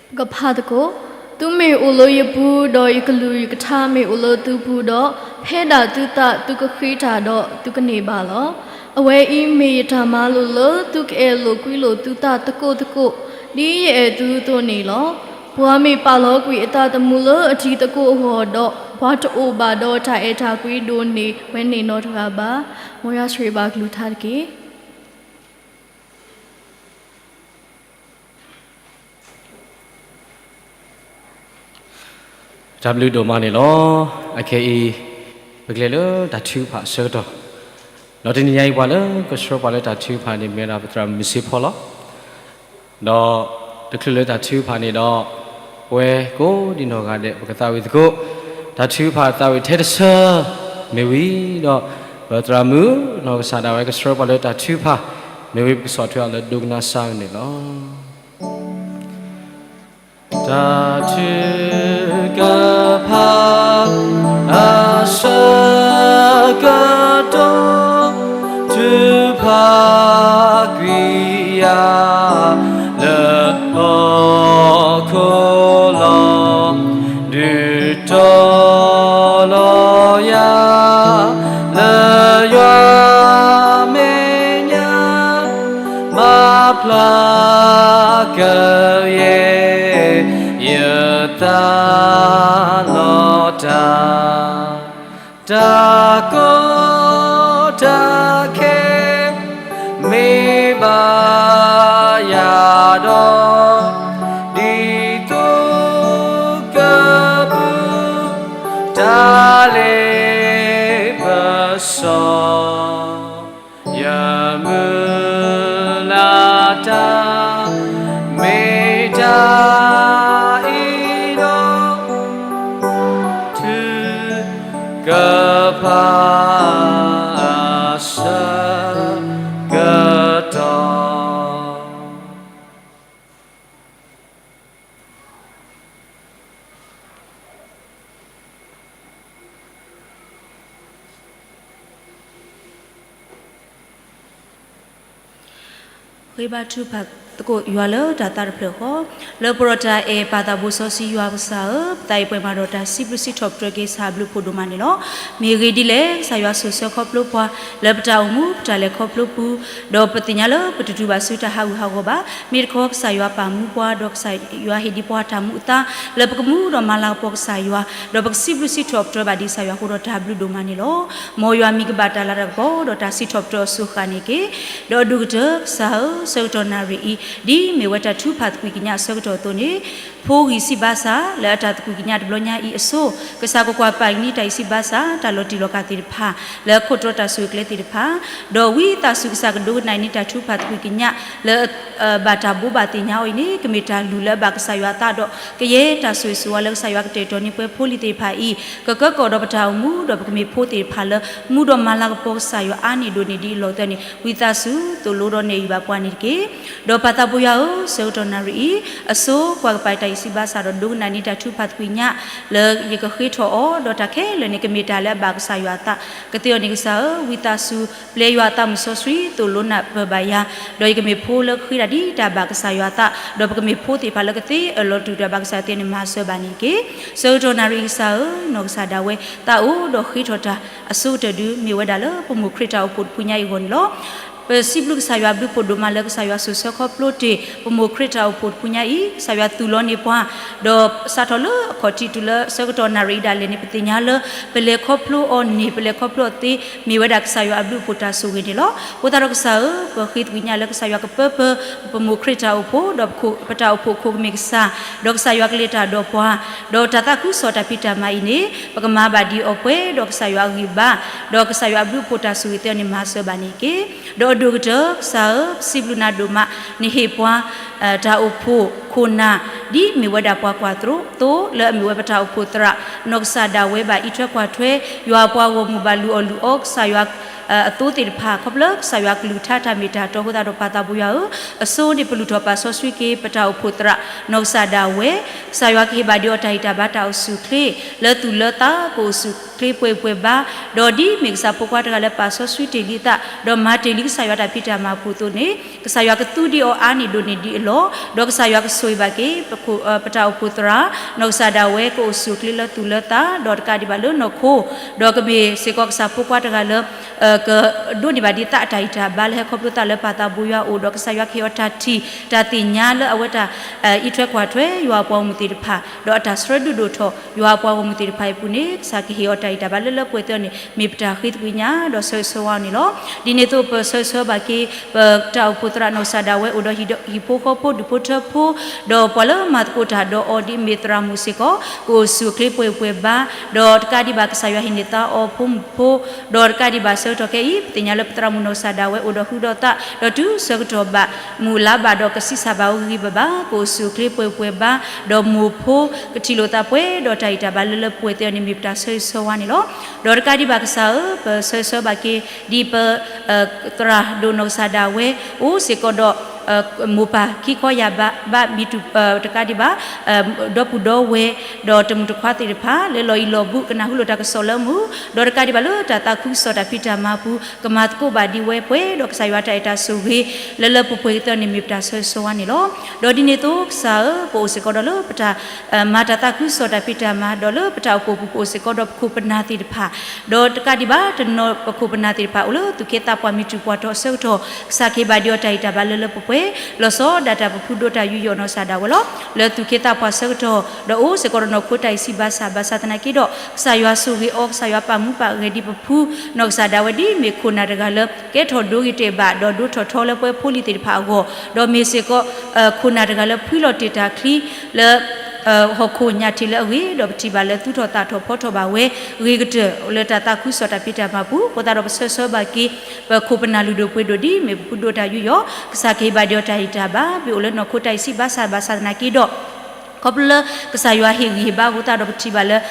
ပကဖးသကိး, သုမ့ၢ်အိၣ်လၢယပူၤ, ဒီးယကလုၢ်ယကထါမ့ၢ်အိၣ်လၢသုပူၤဒီး, ဖဲဒၣ်သုသးသုကဃ့တၢ်ဒီးသုကန့ၢ်ဘၣ်လီၤ. အဝဲအံၤမ့ၢ်ယတၢ်မၤလိာ်လၢသုကအဲၣ်လိာ်ကွံလိာ်သုသးသကိးသကိး, ဒ်ယအဲၣ်သုအသိးန့ၣ်လီၤ. ပှၤမ့ၢ်ပာ်လီၤကွံာ်အသးသမူလၢအတံၤသကိးအဂီၢ်ဒီး, ပှၤတအိၣ်ဘၣ်ဒီးတၢ်အဲၣ်တၢ်ကွံဒိၣ်န့ၢ်ဝဲန့ၣ်နီတဂၤဘၣ်. မ်ယွၤဆိၣ်ဂ့ၤဘၣ်ကလုၢ်ကထါတက့ၢ်. တၢ်ဘျုးဒိၣ်မးန့ၣ်လီၤ. အခဲအံၤ ပကလဲၤလၢတၢ်ထုကဖၣ်အဆၢကတီၢ်, ဒီးတနံၤညါအံၤ ပှၤလၢကဆှၢပှၤလၢတၢ်ထုကဖၣ်န့ၣ် မ့ၢ်ဝဲဒၣ်ပသရၣ်မုၣ်စ့ဖီလီၤ. ဒီးတချုးလၢတၢ်ထုကဖၣ်န့ၣ်ဒီး, ပဝဲကိးဒံနီၢ်ဂၤဒဲး ပကသးဝံၣ်သကိး, တၢ်ထုကဖၣ်သးဝံၣ်ထဲတဆၢ မ့ၢ်ဝံၤဒီး, ပသရၣ်မုၣ်နီၢ်ကစၢ်ဒၣ်ဝဲကဆှၢပှၤလၢတၢ်ထုကဖၣ်, မ့ၢ်ဝံၤပကဆီၣ်ထွဲအီၤလၢဒိကနၣ်စၢ်န့ၣ်လီၤ. တၢ်ထုကဖၣ်အဆၢကတီၢ်, ထုကဖၣ်ကွံာ်ယၤလၢဟီၣ်ခိၣ်လီၤ. ဒုးတီၤလီၤယၤလၢယွၤမဲာ်ညါ, မၤဖျါကယဲၢ်ယသးလီၤတၢ်, တၢ်ကီတၢ်ခဲ မ့ၢ်ဘၣ်ယၤဒီး, ဒ်သိးကပူၤ တၢ်လ့ပစီ ယမုၢ်လၢ်တၢ် မ့ၢ်တၢ်အံၤဒီး, ထုကဖၣ်အဆၢကတီၢ် ဃ့ဘါထုကဖၣ်သကိးယွၤလၢတၢ်သးတဖျၢၣ်ဃီ, လၢပှဲၤဒီးတၢ်အဲၣ်ပၢ်သးဘိစီဆှံယွၤကစၢ်ဧၢ, ပသးအံၤပှဲၤမးဒီးတၢ်စံးဘျုးစံးထီၣ်ပတြၢၤက့ၤကစၢ်အဘျုးဖးဒိၣ်မးန့ၣ်လီၤ. မ့ၢ်ဂ့ၢ်ဒ်လဲၣ်, ကစၢ်ယွၤဆိၣ်ဆၢခီဖျိပှၤ လၢပတၢ်အိၣ်မူပတၢ်လဲၤခီဖျိပူၤ, ဒီးပသ့ၣ်ညါလၢပတတုၤဘၣ်ဆူတၢ်ဟးဂူာ်ဟးဂီၤဘၣ်. မ့ၢ်တခီကစၢ်ယွၤပာ်မူပှၤ, ဒီးကစၢ်ယွၤဟ့ၣ်ဒံးပှၤတၢ်မူအသါ လၢပကမူဒီးမၤလၤကပီၤကစၢ်ယွၤ, ဒီးပကစံးဘျုးစံးထီၣ်ပတြၢၤဘၣ်ဒံးကစၢ်ယွၤအဃိဒီးတၢ်ဘျုးဒိၣ်မးန့ၣ်လီၤ. မ်ယွၤမံၤကဘၣ်တၢ်လၤတၢ်ကပီၤ ဒီးတၢ်စံးထီၣ်ပတြၢၤအစိၤဃၣ်န့ၣ်တက့ၢ်. ဒီးအဒိၣ်ကတၢၢ်ကစၢ်ဧၢ, ဆၢကတီၢ်နၣ်ရံၣ်အံၤ ဒ်မ့ၢ်ဝဲတၢ်ထုကဖၣ်သကွံာ်ကညးအဆၢကတီၢ်အသိးန့ၣ်, ဖိဂံၢ်စံးဘါစၢ် လၢအတၢ်သကွံာ်ကညးတဘျီညါအံၤအစိၤ, ကစၢ်ကကွၢ်ပာ်ကနံၤတၢ်အံးစံးဘါစၢ် တၢ်လီၤတံၢ်လီၤကၢ်သ့ၣ်တဖၣ် လၢခိၣ်တီတၢ်ဆိၣ်ဂ့ၤကျဲသ့ၣ်တဖၣ်, ဒီးဝံသးစူၤကစၢ်ကဒိကနၣ်အံၤန့ၣ် တၢ်ထုကဖၣ်သကွံာ်ကညး လၢ ဘၣ်တၢ်ဘိးဘၣ်သ့ၣ်ညါအီၤအံၤန့ၣ် ကမ့ၢ်တၢ်လုၢ်လၢအဘၣ်ကစၢ်ယွၤအသးဒီး ကယဲၢ်တၢ်ဆိၣ်ဂ့ၤဆိၣ်ဝါလၢကစၢ်ယွၤကတဲာ်ကတီၤန့ၢ်ပှၤဖိလံၤသ့ၣ်တဖၣ်အံၤ, ကကၢကီၣ်ဒီးပတၢ်အိၣ်မူ ဒီးပကမ့ၢ်ဖိသ့ၣ်တဖၣ်လၢ မူဒီးမၤလၤကပီၤကစၢ်ယွၤအါန့ၢ်ဒိၣ်န့ၢ်ဒံးအလီၢ်သၢန့ၣ် ဝံသးစူၤသိၣ်လိဒီးနဲၣ်ယုာ်ဘၣ်ပှၤန့ၣ်တက့ၢ်. ဒီးပၢ်သးဘိယွၤဧၢ, ဆၢကတီၢ်နၣ်ရံၣ်အံၤ အစိကွၢ်ကပၤတၢ်အံးစံးဘါစၢ်ဒီးဒိကနၣ်န့ၢ်တၢ်ထုကဖၣ်သကွံာ်ကညး လၢယကဃ့ထီၣ်အီၤ, ဒီးတၢ်ခဲလၢာ်န့ၣ် ကမ့ၢ်တၢ်လၢအဘၣ်ကစၢ်ယွၤအသး ကသ့အီၤန့ၣ်ကစၢ်ဧၢ, ဝံသးစူၤ ပျဲယွၤအသးမုၢ်စီဆှံ သိၣ်လိနၢ်ပၢၢ်ဘၣ်ယၤ, ဒီးယကမ့ၢ်ဖိလၢဃ့တၢ်ဒ်တၢ်ဘၣ်ကစၢ်ယွၤအသး, ဒီးပကမ့ၢ်ဖိသ့ၣ်တဖၣ်လၢကသ့အၢၣ်လီၤတူၢ်တၢ်ဘၣ်ကစၢ်ယွၤသ့န့ၣ်မၤစၢၤဘၣ်န့ၣ်တက့ၢ်. ဆၢကတီၢ်နၣ်ရံၣ်အံၤကစၢ်ဧၢ, နီၢ်ကစၢ်ဒၣ်ဝဲ သးအိၣ်ဒီးဃ့ထီၣ်တၢ်အဆိကတၢၢ်ဒုး မ့ၢ်ဝဲဒၣ်လၢပမိၢ်ခရံာ်တၢ်အိၣ်ဖှိၣ်တဖုညါအံၤအဂီၢ်န့ၣ်လီၤ. ပစံးဘျုးကစၢ်ယွၤအဘျုးဖှိၣ်ဒိၣ်မးလၢကစၢ်ယွၤစိာ်ဆှၢခီဖျိတ့ၢ် ပမိၢ်ခရံာ်တၢ်အိၣ်ဖှိၣ်တဖုညါအံၤ, ကစၢ်ယွၤသူၣ်လီၤန့ၢ်ပှၤ, ဒီးစးထီၣ်လၢအခီၣ်ထံးတုၤလၢဆၢကတီၢ်နၣ်ရံၣ်အံၤဒၣ်လဲာ်န့ၣ် ပသ့ၣ်ညါလၢ ပလဲၤခီဖျိအီၤန့ၣ် ပလဲၤခီဖျိအီၤသ့ မ့ၢ်ဝဲဒၣ်ကစၢ်ယွၤအဘျုးအဖှိၣ်တၢ်ဆိၣ်ဂ့ၤန့ၣ်လီၤ. အဃိသတးဒီးကစၢ်ဧၢ, ပဃ့သကွံာ်ညါလၢကစၢ်ယွၤကပၢပၢ ပမိၢ်ခရံာ်တၢ်အိၣ်ဖှိၣ် ဒီးပတၢ်အိၣ်ဖှိၣ်ခိၣ်ကမ့ၢ်ကစၢ်, ဒီးကစၢ်ယွၤကလဲၤတၢ်ဒီးပှၤ, ဒီးတၢ်သးခုကစီၣ်တၢ်ဖံးတၢ်မၤအံၤန့ၣ် ပကမၤဘၣ်ဒ်အံၤအပှဲၤဒီးကစၢ်ယွၤအဂံၢ်ဘါ, ဒီးကစၢ်ယွၤအဘျုးအဖှိၣ်တၢ်ဆိၣ်ဂ့ၤသ့အီၤန့ၣ် မၤစၢၤဘၣ်န့ၣ်တက့ၢ်. ဒီးအဒိၣ်ကတၢၢ် ကစၢ်ဧၢ, ပစံးဘျုးနၤဒိၣ်မး, နဟ့ၣ်ပှၤ တၢ်အိၣ်ဖှိၣ်ခိၣ်နၢ် ဒ်မ့ၢ်ဝဲဒၣ်ပှၤကွၢ်သိ လၢအမ့ၢ်ဝဲပတၢ်အိၣ်ဖှိၣ်သရၣ် နီၢ်ကစၢ်ဒၣ်ဝဲဘၣ်အံးထွဲကွၢ်ထွဲ ယွၤအပှၤဂီၢ်မုၢ်ဘၣ်လုၢ်အီၣ်လုၢ်အီကစၢ်ယွၤ အသိသ့ၣ်တဖၣ် ခီဖျိကစၢ်ယွၤကလုၢ်ကထါတၢ်မ့ၢ်တၢ်တီအဃိသတးဒီးပၢ်သးဘိယွၤဧၢ, အဆိန့ၣ် ပလုၢ်ထီၣ်ပာ်စီဆှံက့ၤပတၢ်အိၣ်ဖှိၣ်သရၣ် နီၢ်ကစၢ်ဒၣ်ဝဲ, ကစၢ်ယွၤကဟ့ၣ်ဘၣ်ဒံးအီၤတၢ်ဂံၢ်တၢ်ဘါတၢ်အိၣ်ဆူၣ်အိၣ်ချ့ လၢသူၣ်လၢသး ကအိၣ်ဆူၣ်အိၣ်ချ့ပှဲၤပှဲၤဘါ, ဒီးဒ်မ့ၢ်ကစၢ်ဖိခွါတဂၤလၢပာ်စီဆှံတ့ၢ်လံသး ဒီးမၤတ့ၢ်လံကစၢ်ယွၤတၢ်ဖံးတၢ်မၤအပူၤအသိးန့ၣ် ကစၢ်ယွၤကသူဒံးအီၤအါန့ၢ်ဒိၣ်န့ၢ်ဒံးအလီၢ်, ဒီးကစၢ်ယွၤကဆိၣ်ဂ့ၤဘၣ်က့ၤ ပတၢ်အိၣ်ဖှိၣ်သရၣ် နီၢ်ကစၢ်ဒၣ်ဝဲ ကအိၣ်ဆူၣ်အိၣ်ချ့လၢသူၣ်လၢသး ဒီးတကးဒံးဘၣ်လၢနီၢ်ခိ, ဒီးကမ့ၢ်စ့ၢ်ကီးကစၢ်ဖိခွါတဂၤလၢ ကဒိးန့ၢ်ဘၣ်ဒံးသးအတၢ်ဂံၢ်တၢ်ဘါလၢဟဲခီဖျိသးလၢပၢ်သးဘိယွၤအအိၣ် ဒီးကစၢ်ယွၤကဟ့ၣ်အီၤတၢ်ထံၣ် တၢ်သ့ၣ်ညါလၢအဝဲတၢ် အံးထွဲကွၢ်ထွဲ ယွၤအပှၤဂီၢ်မုၢ်သ့ၣ်တဖၣ် ဒီးအတၢ်ဆှၢဒုးဒိၣ်ထီၣ် ယွၤအပှၤဂီၢ်မုၢ်သ့ၣ်တဖၣ်အံၤအပူၤန့ၣ် ကစၢ်ကဟ့ၣ်အီၤတၢ်ဂံၢ်တၢ်ဘါလၢလၢပှဲၤပှဲၤသ့အီၤန့ၣ် မ့ၢ်ပတၢ်ဃ့သကွံာ်ညါ ဒီးဆၢဂ့ၤဆၢဝါအီၤန့ၣ်လီၤ. ဒ်န့ၣ်အသိးပဆၢဂ့ၤဆၢဝါဘၣ်က့ၤ ပတၢ်အိၣ်ဖှိၣ်သရၣ်နီၢ်ကစၢ်ဒၣ်ဝဲအိၣ်ဒီးဟံၣ်ဖိဃီဖိဒူၣ်ဖိထၢဖိ ဒီးပှၤလၢမၤသကိးတၢ်ဒီးအီၤဒ်အမ့ၢ်သရၣ်မုၣ်စ့ၢ်ကီး ကအိၣ်ဆူၣ်အိၣ်ချ့ပှဲၤပှဲၤဘါ, ဒီးတကးဒံးဘၣ်ကစၢ်ယွၤဟ့ၣ်န့ၢ်သါအီၤဖိမုၣ်ဖိ ဒီးတကးဒံးဘၣ်ဆၢကတီၢ်ခဲအံၤ ပသ့ၣ်ညါလၢပသရၣ်မုၣ်နီၢ်ကစၢ်ဒၣ်ဝဲအိၣ်ဒီးဟုဒီးသး ဒီးတုၤဆၢကတီၢ်ဘၣ်မုၢ်လါဘၣ်ဒီးကဆံးစၢ်ဘၣ်အီၤဂ့ၤဂ့ၤဘၣ်ဘၣ် ကအိၣ်ဆူၣ်အိၣ်ချ့ပှဲၤပှဲၤဘါ, ဒီးမိၢ်ဖိကထံၣ်လိာ်သးပှဲၤဒီးတၢ်ဂံၢ်တၢ်ဘါလၢလၢပှဲၤပှဲၤသ့အီၤန့ၣ်မ့ၢ်ပတၢ်ဆၢဂ့ၤဆၢဝါန့ၣ်လီၤ. ဒီးတကးဒံးဘၣ်ကစၢ်ဧၢ, ပဆၢဂ့ၤဆၢဝါဘၣ်က့ၤ ဒ်ပ သရၣ်ဒိၣ်နီၢ်ကစၢ်ဒၣ်ဝဲ အိၣ်စ့ၢ်ကီးဒီး မိၢ်ပၢ်ခံခီယာ်ဘး ဘၣ်မံၤတူာ်တကးဒံးဘၣ် ဒီပုၢ်ဒီဝဲၢ် ဒီးတမုၢ်တခွါသ့ၣ်တဖၣ် လၢလီၢ်အံၤလီၢ်ဘူး ကနၢ်ဟူလိာ်တၢ်ကစီၣ်လၢမူ ဒီးတကးဒံးဘၣ်လၢတၢ်သးခုကစီၣ်တၢ်ဖံးတၢ်မၤပူၤ ကမၤသကိးဘၣ်ဒံးဝဲပှဲၤဒီးကစၢ်ယွၤတၢ်အဲၣ်တၢ်ဆိၣ်ဂ့ၤ လၢလၢပှဲၤပှဲၤကသ့န့ၣ် မ့ၢ်ပတၢ်ဆၢဂ့ၤဆၢဝါန့ၣ်လီၤ. ဒီးဒ်န့ၣ်အသိးကစၢ်ဧၢ, ပအိၣ်စ့ၢ်ကီးဒီးလၢပတၢ် မၤတၢ်သးခုကစီၣ်တၢ်ဖံးတၢ်မၤ ဒီးလၢပတၢ်အိၣ်ဖှိၣ်ပူၤ ပအိၣ်စ့ၢ်ကီးဒီးပခိၣ်ပနၢ်သ့ၣ်တဖၣ် ဒီးတကးဒံးဘၣ်တနီၤပခိၣ်ပနၢ်သ့ၣ်တဖၣ် အိၣ်လၢသူၣ်က့သးပှၢ်မံၤတူာ်ပှၢ်တီၤအဆၢကတီၢ် ကစၢ်ကဟ့ၣ်ဘၣ်ဒံးအီၤတၢ်ဂံၢ်တၢ်ဘါလၢလၢပှဲၤပှဲၤ လီၤဆီဒၣ်တၢ်ပဖုဒိးတၢ်ယူးယီၣ်နီၢ်ကစၢ်ဒၣ်ဝဲလီၤ. လၢသူၣ်က့သးပှၢ်ဆၢကတီၢ် ဒီးအိၣ်စ့ၢ်ကီးဒီးနီၢ်ခိတၢ်အံၤဆံးဘၣ်ဆၣ် ဘၣ်ဆၣ်သနာ်က့ဒီး ကစၢ်ယွၤဆိၣ်ဂ့ၤအီၤ ကစၢ်ယွၤပာ်မူပာ်ဂဲၤဒံးပဖု နီၢ်ကစၢ်ဒၣ်ဝဲဒ်မ့ၢ်ခိၣ်နၢ်တဂၤလၢ ကဲထီၣ်ဒိဂ့ၤတဲာ်ဘၣ် ဒီးဒိထီၣ်ထီလၢပှဲၤဖိလံၤသ့ၣ်တဖၣ်အဂီၢ် ဒီးမ့ၢ်စ့ၢ်ကီး ခိၣ်နၢ်တဂၤလၢဖှံလီၤတ့ၢ်တၢ်ချံ လၢ ဟီၣ်ခိၣ်ညၣ်ထံးလၢအဂ့ၤ ဒီးပထံၣ်ဘၣ်လၢသူၣ်ထီၣ်သးထီၣ်ဖီထီၣ်ဘၣ်ဝဲ ဂ့ၤကတၢၢ်လၢတၢ်သးခုကစီၣ်တၢ်ဖံးတၢ်မၤပူၤ အဃိသတးဒီးပဆၢဂ့ၤဆၢဝါဘၣ်က့ၤ ပခိၣ်ပနၢ်လုၢ်ဒိၣ်ပှ့ၤဒိၣ်ဒ်မ့ၢ်ပဖုဒိးတၢ်ယူးယီၣ် ကစၢ်ကဟ့ၣ်ဘၣ်ဒံးအီၤတၢ်ဂံၢ်တၢ်ဘါ မ့ၢ်အိၣ်လၢနီၢ်ခိတၢ်အံၤဆံးဘၣ်ဆၣ် ဘၣ်ဆၣ်သနာ်က့ဒီး ခီဖျိလၢကစၢ်ယွၤဟ့ၣ်ဂံၢ်ဟ့ၣ်ဘါအဃိသတးဒီးပထံၣ်ဘၣ်လၢ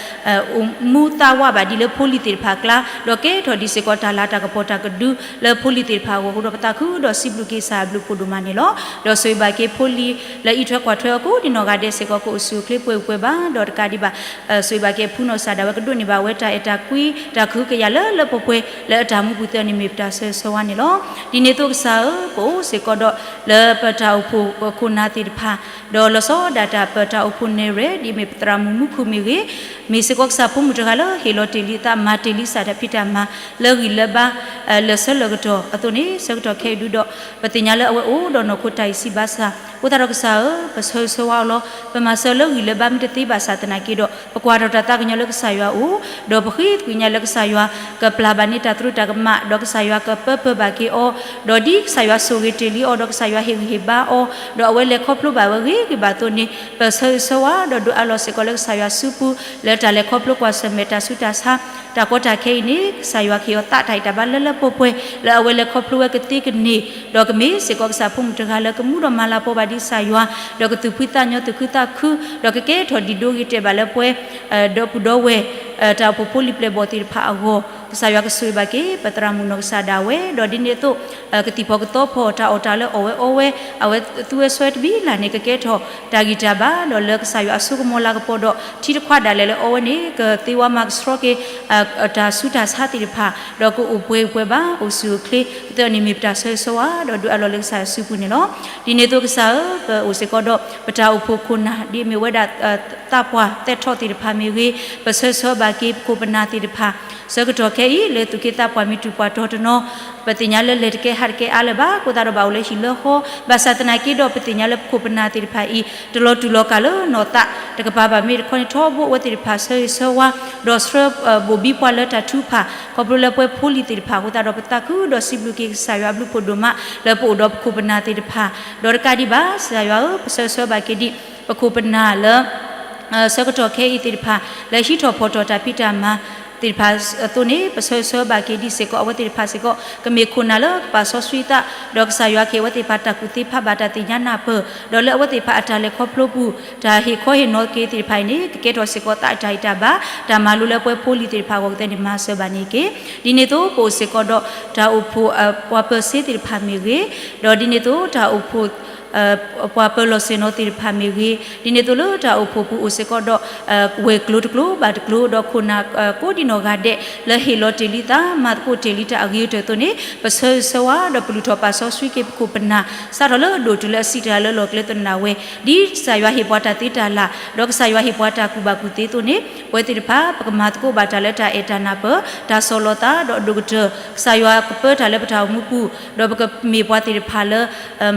အိၣ်မူသးဝးဘၣ်ဒံးလၢဖိလံၤသ့ၣ်တဖၣ်အကျါ ဒီးကဲထီၣ်ဒံးစ့ၢ်ကီးတၢ်လၤတၢ်ကပီၤတၢ်ကဒုလၢဖိလံၤသ့ၣ်တဖၣ်အဂီၢ်အဃိဒီး ပသးခုဒီးစံးဘျုးက့ၤကစၢ်အဘျုးဖှိၣ်ဒိၣ်မးန့ၣ်လီၤ. ဒီးဆိၣ်ဂ့ၤဘၣ်က့ၤဖိလံၤလၢအံးထွဲကွၢ်ထွဲအီၤကိးဒံးနီၢ်ဂၤဒဲးစ့ၢ်ကီး ကအိၣ်ဆူၣ်အိၣ်ချ့ပှဲၤပှဲၤဘၣ် ဒီးတကးဒံးဘၣ် ဆိၣ်ဂ့ၤဘၣ်က့ၤဖုနီၢ်ကစၢ်ဒၣ်ဝဲကဒိးန့ၢ်ဘၣ်ဝဲတၢ်အဲၣ်တၢ်ကွံ တၢ်ကဟုကယာ်လၢလၢပှဲၤပှဲၤလၢအတၢ်မူပူၤသ့န့ၣ် မ့ၢ်ပတၢ်ဆၢဂ့ၤဆၢဝါန့ၣ်လီၤ. ဒ်န့ၣ်အသိးကစၢ်ဧၢ, ပအိၣ်စ့ၢ်ကီးဒီးလၢပတၢ်အိၣ်ဖှိၣ်ခိၣ်နၢ်သ့ၣ်တဖၣ် ဒီးလီၤဆီဒၣ်တၢ်ပတၢ်အိၣ်ဖှိၣ်နဲၣ်ရွဲၣ် ဒ်မ့ၢ်ပသရၣ်မုၣ်မူခိၣ်မ့ၢ်ဂ့ၤ, မ့ၢ်စ့ၢ်ကီးကစၢ်ဖိမုၣ်တဂၤလၢဟ့ၣ်လီၤတ့ၢ်လံသး မၤတ့ၢ်လံကစၢ်တၢ်ဖံးတၢ်မၤ လၢဂံၢ်လၢဘါ လၢာ်ဆၢလၢာ်ကတီၢ်အသိးန့ၣ် ဆၢကတီၢ်ခဲအံၤဒုဒီး ပသ့ၣ်ညါလၢအဝဲအိၣ်ဒီးနီၢ်ခိတၢ်အံၤဆံးဘၣ်ဆၣ် အဃိသတးဒီးကစၢ်ဧၢ, ပဆၢဂ့ၤဆၢဝါအီၤလီၤ. ပမၤစၢၤလၢဂံၢ်လၢဘါမ့ၢ်တသ့ဘၣ်ဆၣ်သနာ်က့ဒီး ပကွၢ်ထီၣ်တၢ်သးကညီၤလၢကစၢ်ယွၤအအိၣ်, ဒီးပဃ့သကွံာ်ညါလၢကစၢ်ယွၤကပျၢ်ဘၣ်န့ၢ်တၢ်သရူးတၢ်ကမၣ်, ဒီးကစၢ်ယွၤကပၢပၢဘၣ်က့ၤအီၤ, ဒီးဒ်ကစၢ်ယွၤဆိၣ်ဂ့ၤတ့ၢ်လံအီၤ, ဒီးကစၢ်ယွၤဟ့ၣ်ဂံၢ်ဟ့ၣ်ဘါအီၤ, ဒီးအဝဲလဲၤခီဖျိဘၣ်ဝဲဂ့ၤဂ့ၤဘၣ်အသိးန့ၣ် ပဆၢဂ့ၤဆၢဝါ ဒီးဒုးအးလီၤစ့ၢ်ကီးလၢကစၢ်ယွၤစုပူၤ လၢတၢ်လဲၤခီဖျိကွၢ်ဆၢၣ်မဲာ်တၢ်ဆူးတၢ်ဆါ တၢ်ကီတၢ်ခဲအံၤန့ၣ် ကစၢ်ယွၤကဟ့ၣ်အီၤသးတၢ်ဂံၢ်တၢ်ဘါလၢလၢပှဲၤပှဲၤ လၢအဝဲလဲၤခီဖျိဝဲကသ့ကန့ၢ်, ဒီးကမ့ၢ်စ့ၢ်ကီးကစၢ်ဖိမုၣ်တဂၤလၢကမူဒီးမၤလၤကပီၤဘၣ်ဒံးကစၢ်ယွၤ, ဒီးကသူၣ်ဖှံသးညီသူၣ်ခုသးခု, ဒီးကကဲထီၣ်ဒံးဒိဂ့ၤတဲာ်ဘၣ်လၢပှဲၤ ဒီပုၢ်ဒီဝဲၢ် တၢ်အိၣ်ဖှိၣ်ဖိလံၤပျဲၢ်ဘီၣ်သ့ၣ်တဖၣ်အဂီၢ်, ကစၢ်ယွၤကဆိၣ်ဂ့ၤဘၣ်က့ၤ ပသရၣ်မုၣ်နီၢ်ကစၢ်ဒၣ်ဝဲ, ဒီးဒ်န့ၣ်အသိး ကသံၣ်ဖီကသီဖီ တၢ်အီၣ်တၢ်လၢအီၣ်ဝဲအီဝဲ, အဝဲသူဝဲစွဲတဘံၣ်လၢ်န့ၣ် ကကဲထီၣ်တၢ်ဂံၢ်တၢ်ဘါ, ဒီးလၢကစၢ်ယွၤအစိကမီၤလၤကပီၤဒီး ထံတခွးဒၣ်လဲာ်လၢအီဝဲန့ၣ် ကသ့ဝါမၤကဆှီက့ၤ တၢ်ဆူးတၢ်ဆါသ့ၣ်တဖၣ်, ဒီးကအိၣ်ပှဲၤပှဲၤဘၣ် အိၣ်ဆူၣ်အိၣ်ချ့ ကသ့အီၤန့ၣ်မ့ၢ်ပတၢ်ဆၢဂ့ၤဆၢဝါ ဒီးဒုးအးလီၤလၢကစၢ်ယွၤစုပူၤန့ၣ်လီၤ. ဒ်န့ၣ်အသိးကစၢ်ဧၢ, ပအိၣ်စ့ၢ်ကီးဒီး ပတၢ်အိၣ်ဖှိၣ်ခိၣ်နၢ် ဒ်မ့ၢ်ဝဲဒၣ် သးပှၢ်သဲးထီၣ်သ့ၣ်တဖၣ်မ့ၢ်ဂ့ၤ, ပဆၢဂ့ၤဆၢဝါဘၣ်က့ၤ ပခိၣ်ပနၢ်သ့ၣ်တဖၣ်, ဆၢကတီၢ်ခဲ အံၤ လၢသူၣ်က့သးပှၢ်မ့ၢ်တူၢ်ပှၢ်တီၤတနီၤ ပသ့ၣ်ညါလၢလဲၤတကဲဟးတကဲအါလၢၤဘၣ်, အဃိသတးဒီးဘၣ်အိၣ်လၢဟံၣ်လၢဃီ, ဘၣ်ဆၣ်သနာ်က့ဒီး ပသ့ၣ်ညါလၢပခိၣ်ပနၢ်သ့ၣ်တဖၣ်အံၤ တလီၤတူာ်လီၤကာ်လၢနီၢ်သးတကပၤဘၣ်, မ့ၢ်တခီန့ၣ်ထီဘိအဝဲသ့ၣ်တဖၣ်ဆၢဂ့ၤဆၢဝါ ဒီးဆှၢဘိၣ်ဘံပှၤလၢတၢ်ထုကဖၣ် ခီဖျိလၢပှဲၤဖိလံၤသ့ၣ်တဖၣ်အဃိသတးဒီး ပသးခုဒီးစံးဘျုးက့ၤကစၢ်ယွၤအဘျုးဖှိၣ်ဒိၣ်မး လၢပအိၣ်ဒီးပခိၣ်ပနၢ်သ့ၣ်တဖၣ်, ဒီးတကးဒံးဘၣ် ကစၢ်ယွၤဧၢ, ပဆၢဂ့ၤဆၢဝါဘၣ်က့ၤဒံး ပခိၣ်ပနၢ်လၢ ဆၢကတီၢ်ခဲအံၤသ့ၣ်တဖၣ် လၢဟံးထီၣ်ဖီၣ်ထီၣ်တၢ်ဖံးတၢ်မၤသ့ၣ်တဖၣ်အသိးန့ၣ် ပဆၢဂ့ၤဆၢဝါဘၣ်က့ၤဒံးစ့ၢ်ကီး အဝဲသ့ၣ်တဖၣ်စ့ၢ်ကီး ကမ့ၢ်ခိၣ်နၢ်လၢကပာ်စီဆှံသး, ဒီးကစၢ်ယွၤကဟ့ၣ်အဝဲသ့ၣ်တဖၣ်တၢ်ကူၣ်သ့ဖးဘၣ်တၢ်သ့ၣ်ညါနၢ်ပၢၢ်, ဒီးလၢအဝဲသ့ၣ်တဖၣ်အတၢ်လဲၤခီဖျိပူၤ တၢ်ဟ့ၣ်ခီဟ့ၣ်နီၤက့ၤသ့ၣ်တဖၣ်အံၤန့ၣ် ကကဲထီၣ်စ့ၢ်ကီးသးအတၢ်ဟ့ၣ်တၢ်ဘၣ်, တၢ်မၤလိလၢပှဲၤဖိလံၤသ့ၣ်တဖၣ်အဂီၢ်ကသ့န့ၣ် မၤစၢၤဘၣ်န့ၣ်က့ၤ, ဒ်န့ၣ်အသိး ပအိၣ်စ့ၢ်ကီးဒီး တၢ်အိၣ်ဖှိၣ် ပှၤပၢၤစ့သ့ၣ်တဖၣ်မ့ၢ်ဂ့ၤ, ဒီးဒ်န့ၣ်အသိး တၢ်အိၣ်ဖှိၣ် ပှၤပၢၤလီၢ်ဆ့ၣ်နီၤသ့ၣ်တဖၣ်မ့ၢ်ဂ့ၤ, ဒ်န့ၣ်အသိးလၢတၢ်အိၣ်ဖှိၣ်ပူၤအိၣ်စ့ၢ်ကီးဒီး ဝဲၢ်ကျိၤတကျိၤဘၣ်တကျိၤ ဒီးခိၣ်နၢ်ကိးဒံနီၢ်ဂၤဒဲး လၢဟ့ၣ်လီၤတ့ၢ်လံသး မၤသကိးတ့ၢ်လံတၢ်အဂ့ၤကတၢၢ်အသိးန့ၣ် ပဆၢဂ့ၤဆၢဝါ ဒီးပလုၢ်ထီၣ်ပာ်စီဆှံက့ၤပခိၣ်ပနၢ် စးထီၣ်လၢအဒိၣ်တုၤလၢအဆံးတဂၤလၢလီၢ်ကျဲသနၢၣ်ဝဲ ဒ်ကစၢ်ယွၤဟ့ၣ်ပှၤတၢ်သ့တၢ်လၢ် ဒီးကစၢ်ယွၤဟ့ၣ်ပှၤတၢ်ကူၣ်ဘၣ်ကူၣ်သ့အသိးန့ၣ် ပဝဲသ့ၣ်တဖၣ် ပကမၤသကိးဘၣ်တၢ်လၢတၢ်အဲၣ်တၢ်နၢ်ပၢၢ် တၢ်ဆီၣ်လီၤသး ဒီးအဒိၣ်ကတၢၢ် ကစၢ်ယွၤကပၢတၢ်လၢပတၢ်အိၣ်မူပူၤ, ဒီးပကမ့ၢ်ပှၤသ့ၣ်တဖၣ်လၢ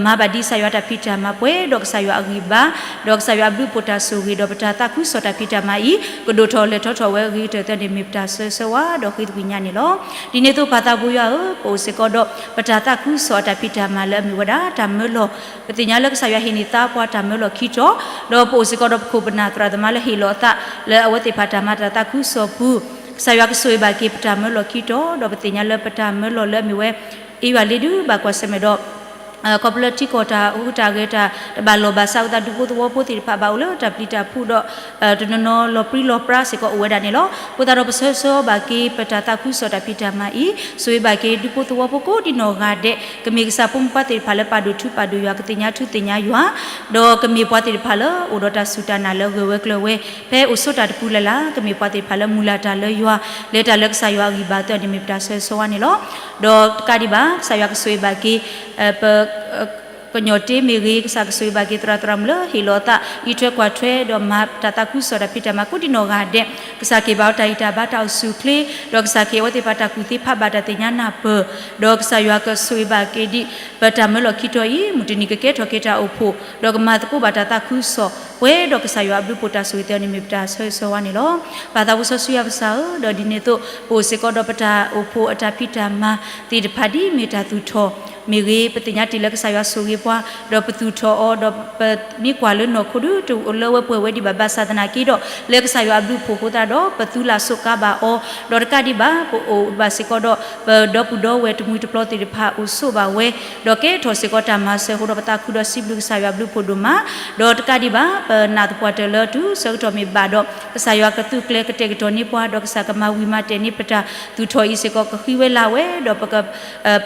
မၤဘၣ်ဒ်ကစၢ်ယွၤတၢ်ဖံးတၢ်မၤပှဲၤဒီးကစၢ်ယွၤအဂံၢ်ဘါ, ဒီးကစၢ်ယွၤအဘျုးအဖှိၣ်တၢ်ဆိၣ်ဂ့ၤ ဒီးပတၢ်သးခုကစီၣ်တၢ်ဖံးတၢ်မၤအံၤ ကဒိၣ်ထီၣ်လဲၤထီၣ်ထီၣ်ဝဲအဂ့ၤကတၢၢ်အသိးန့ၣ် မ့ၢ်ပတၢ်ဆၢဂ့ၤဆၢဝါဒီးဃ့သကွံာ်ညါန့ၣ်လီၤ. ဒ်န့ၣ်အသိးပၢ်သးဘိယွၤဧၢ, ပအိၣ်စ့ၢ်ကီးဒီး ပတၢ်သးခုကစီၣ်အတၢ်ဖံးတၢ်မၤလၢအမ့ၢ်ဝဲဒၣ် တၢ်မၢလီၤ, ပသ့ၣ်ညါလၢကစၢ်ယွၤဟ့ၣ်န့ၢ်သါပှၤတၢ်မၢလီၤခံတီၤ, ဒီးပအိၣ်စ့ၢ်ကီးဒီးပခိၣ်ပနၢ်သရၣ်သမါလၢဟ့ၣ်လီၤအသး လၢအဝဲသ့ၣ်တဖၣ်တၢ်မၤတၢ်သးခုကစီၣ်ပူၤ, ကစၢ်ယွၤကဆိၣ်ဂ့ၤဘၣ်က့ၤပတၢ်မၢလီၤခံတီၤ, ဒီးပသ့ၣ်ညါလၢပတၢ်မၢလီၤလၢအမ့ၢ်ဝဲ အ့ယွၤလ့ဒုးဘၣ်ကွၢ်ဆၢၣ်မဲာ်ဒီး ခီဖျိလၢထံကီၢ်တၢ်ဟူးတၢ်ဂဲၤတၢ်တဘၣ်လီၢ်ဘၣ်စးအဃိသတး ဒူဖိသဝီဖိသ့ၣ်တဖၣ်ဘၣ်အိၣ်လၢတၢ်ပျံၤတၢ်ဖုးဒီး တနီၤနီၤလီၤပြံလီၤပြါစ့ၢ်ကီးအိၣ်ဝဲဒၣ်န့ၣ်လီၤ. အဃိသတးဒီးပဆၢဂ့ၤဆၢဝါဘၣ်က့ၤ ပတၢ်သးခုကစီၣ်တၢ်ဖံးတၢ်မၤအံၤ ဆိၣ်ဂ့ၤဘၣ်က့ၤဒူဖိသဝီဖိကိးဒံနီၢ်ဂၤဒဲး ကမ့ၢ်ကစၢ်ဖိမုၣ်ဖိခွါသ့ၣ်တဖၣ်လၢပာ်ဒိၣ်ထူပာ်ဒိၣ်ယွၤ ကသ့ၣ်ညါထူသ့ၣ်ညါယွၤ ဒီးကမ့ၢ်ပှၤသ့ၣ်တဖၣ်လၢအိၣ်ဒီးတၢ်စူၢ်တၢ်နာ်လၢဂၢၢ်ဝဲကျၢၤဝဲ ဖဲအိၣ်ဆိးတၢ်တပူၤလၢ်လၢ် ကမ့ၢ်ပှၤသ့ၣ်တဖၣ်လၢမုၢ်လၢ်တၢ်လၢယွၤ လဲၤတၢ်လၢကစၢ်ယွၤအဂံၢ်ဘါအသိးန့ၣ်မ့ၢ်ပတၢ်ဆၢဂ့ၤဆၢဝါန့ၣ်လီၤ. ဒီးတကးဒံးဘၣ် ကစၢ်ယွၤကဆိၣ်ဂ့ၤဘၣ်က့ၤ ပ ကညီၣ်တ့မ့ၢ်ဂ့ၤ, ကစၢ်ကဆိၣ်ဂ့ၤဘၣ်က့ၤသရၣ်သရၣ်မုၣ်လၢဟ့ၣ်လီၤအသး အံးထွဲကွၢ်ထွဲ ဒီးမၤတၢ်သးခုကစီၣ်တၢ်ဖံးတၢ်မၤကိးဒံနီၢ်ဂၤဒဲး, ကစၢ်ကဟ့ၣ်ဘၣ်အီၤတၢ်ဂံၢ်တၢ်ဘါတၢ်အိၣ်ဆူၣ်အိၣ်ချ့, ဒီးကစၢ်ကဟ့ၣ်အဝဲသ့ၣ်တဖၣ်တၢ်ကူၣ်သ့ဖးဘၣ်တၢ်သ့ၣ်ညါနၢ်ပၢၢ်, ဒီးကစၢ်ယွၤကဆိၣ်ဂ့ၤဘၣ်က့ၤဒံး ပတၢ်မၢလီၤခံတီၤအံၤ မုၢ်တနံၤကကဲထီၣ်က့ၤတၢ်အိၣ်ဖှိၣ်, ဒီးကမၤသကိးဘၣ်တၢ်သးခုကစီၣ် ပှဲၤဒီးကစၢ်ယွၤအဘျုးအဖှိၣ်တၢ်ဆိၣ်ဂ့ၤသ့န့ၣ်မ့ၢ်ပတၢ်ဆၢဂ့ၤဆၢဝါန့ၣ်လီၤ. ပၢ်သးဘိစီဆှံယွၤပကစၢ်ဧၢ, ဒီးဒ်န့ၣ်အသိး ပအိၣ်စ့ၢ်ကီးဒီးပတၢ်အိၣ်ဖှိၣ်အတၢ်ဖံးတၢ်မၤသ့ၣ်တဖၣ်ဒ်မ့ၢ်တၢ်သူၣ်ထီၣ်မ့ၢ်ဂ့ၤ, ပသ့ၣ်ညါတ့ၢ်လၢကစၢ်ယွၤဆိၣ်ဂ့ၤပှၤ, ဒီးပသူၣ်ထီၣ်အီၤ, ဒီးပမ့ၢ်ကွၢ်လၢနီၢ်ခိဒုးတအိၣ်လၢဝဲပှဲၤဝဲဒံးဘၣ်, ဘၣ်ဆၣ်သနာ်က့ဒီး လၢကစၢ်ယွၤအဘျုးအဖှိၣ်အဃိသတးဒီး ပသူလၢ်ဆိးကါဘၣ်အီၤ, ဒီးတကးဒံးဘၣ် ပအိၣ်ဘၣ်စ့ၢ်ကီးဒီး ပဒီပုၢ်ဒီဝဲၢ်တမှံၤတပျီၤသ့ၣ်တဖၣ်အိၣ်ဆိးဘၣ်ဝဲ, ဒီးကဲထီၣ်စ့ၢ်ကီးတၢ်မၤစၢၤအဃိဒီး ပသးခုဒီးစံးဘျုးကစၢ်ယွၤအဘျုးအဖှိၣ်ဒိၣ်မး, ဒီးတကးဒံးဘၣ် ပနာ်သပှၢ်တၢၢ်လၢတုၤဆၢကတီၢ်မ့ၢ်ဘၣ်ဒီး ကစၢ်ယွၤကသုးကျဲၤကတဲာ်ကတီၤန့ၢ်ပှၤ, ဒီးကစၢ်ကမၤဝံၤမၤတဲာ်န့ၢ်ပတၢ်သူၣ်ထီၣ်အံၤစ့ၢ်ကီး ကဃံဝဲလၤဝဲ, ဒီးပက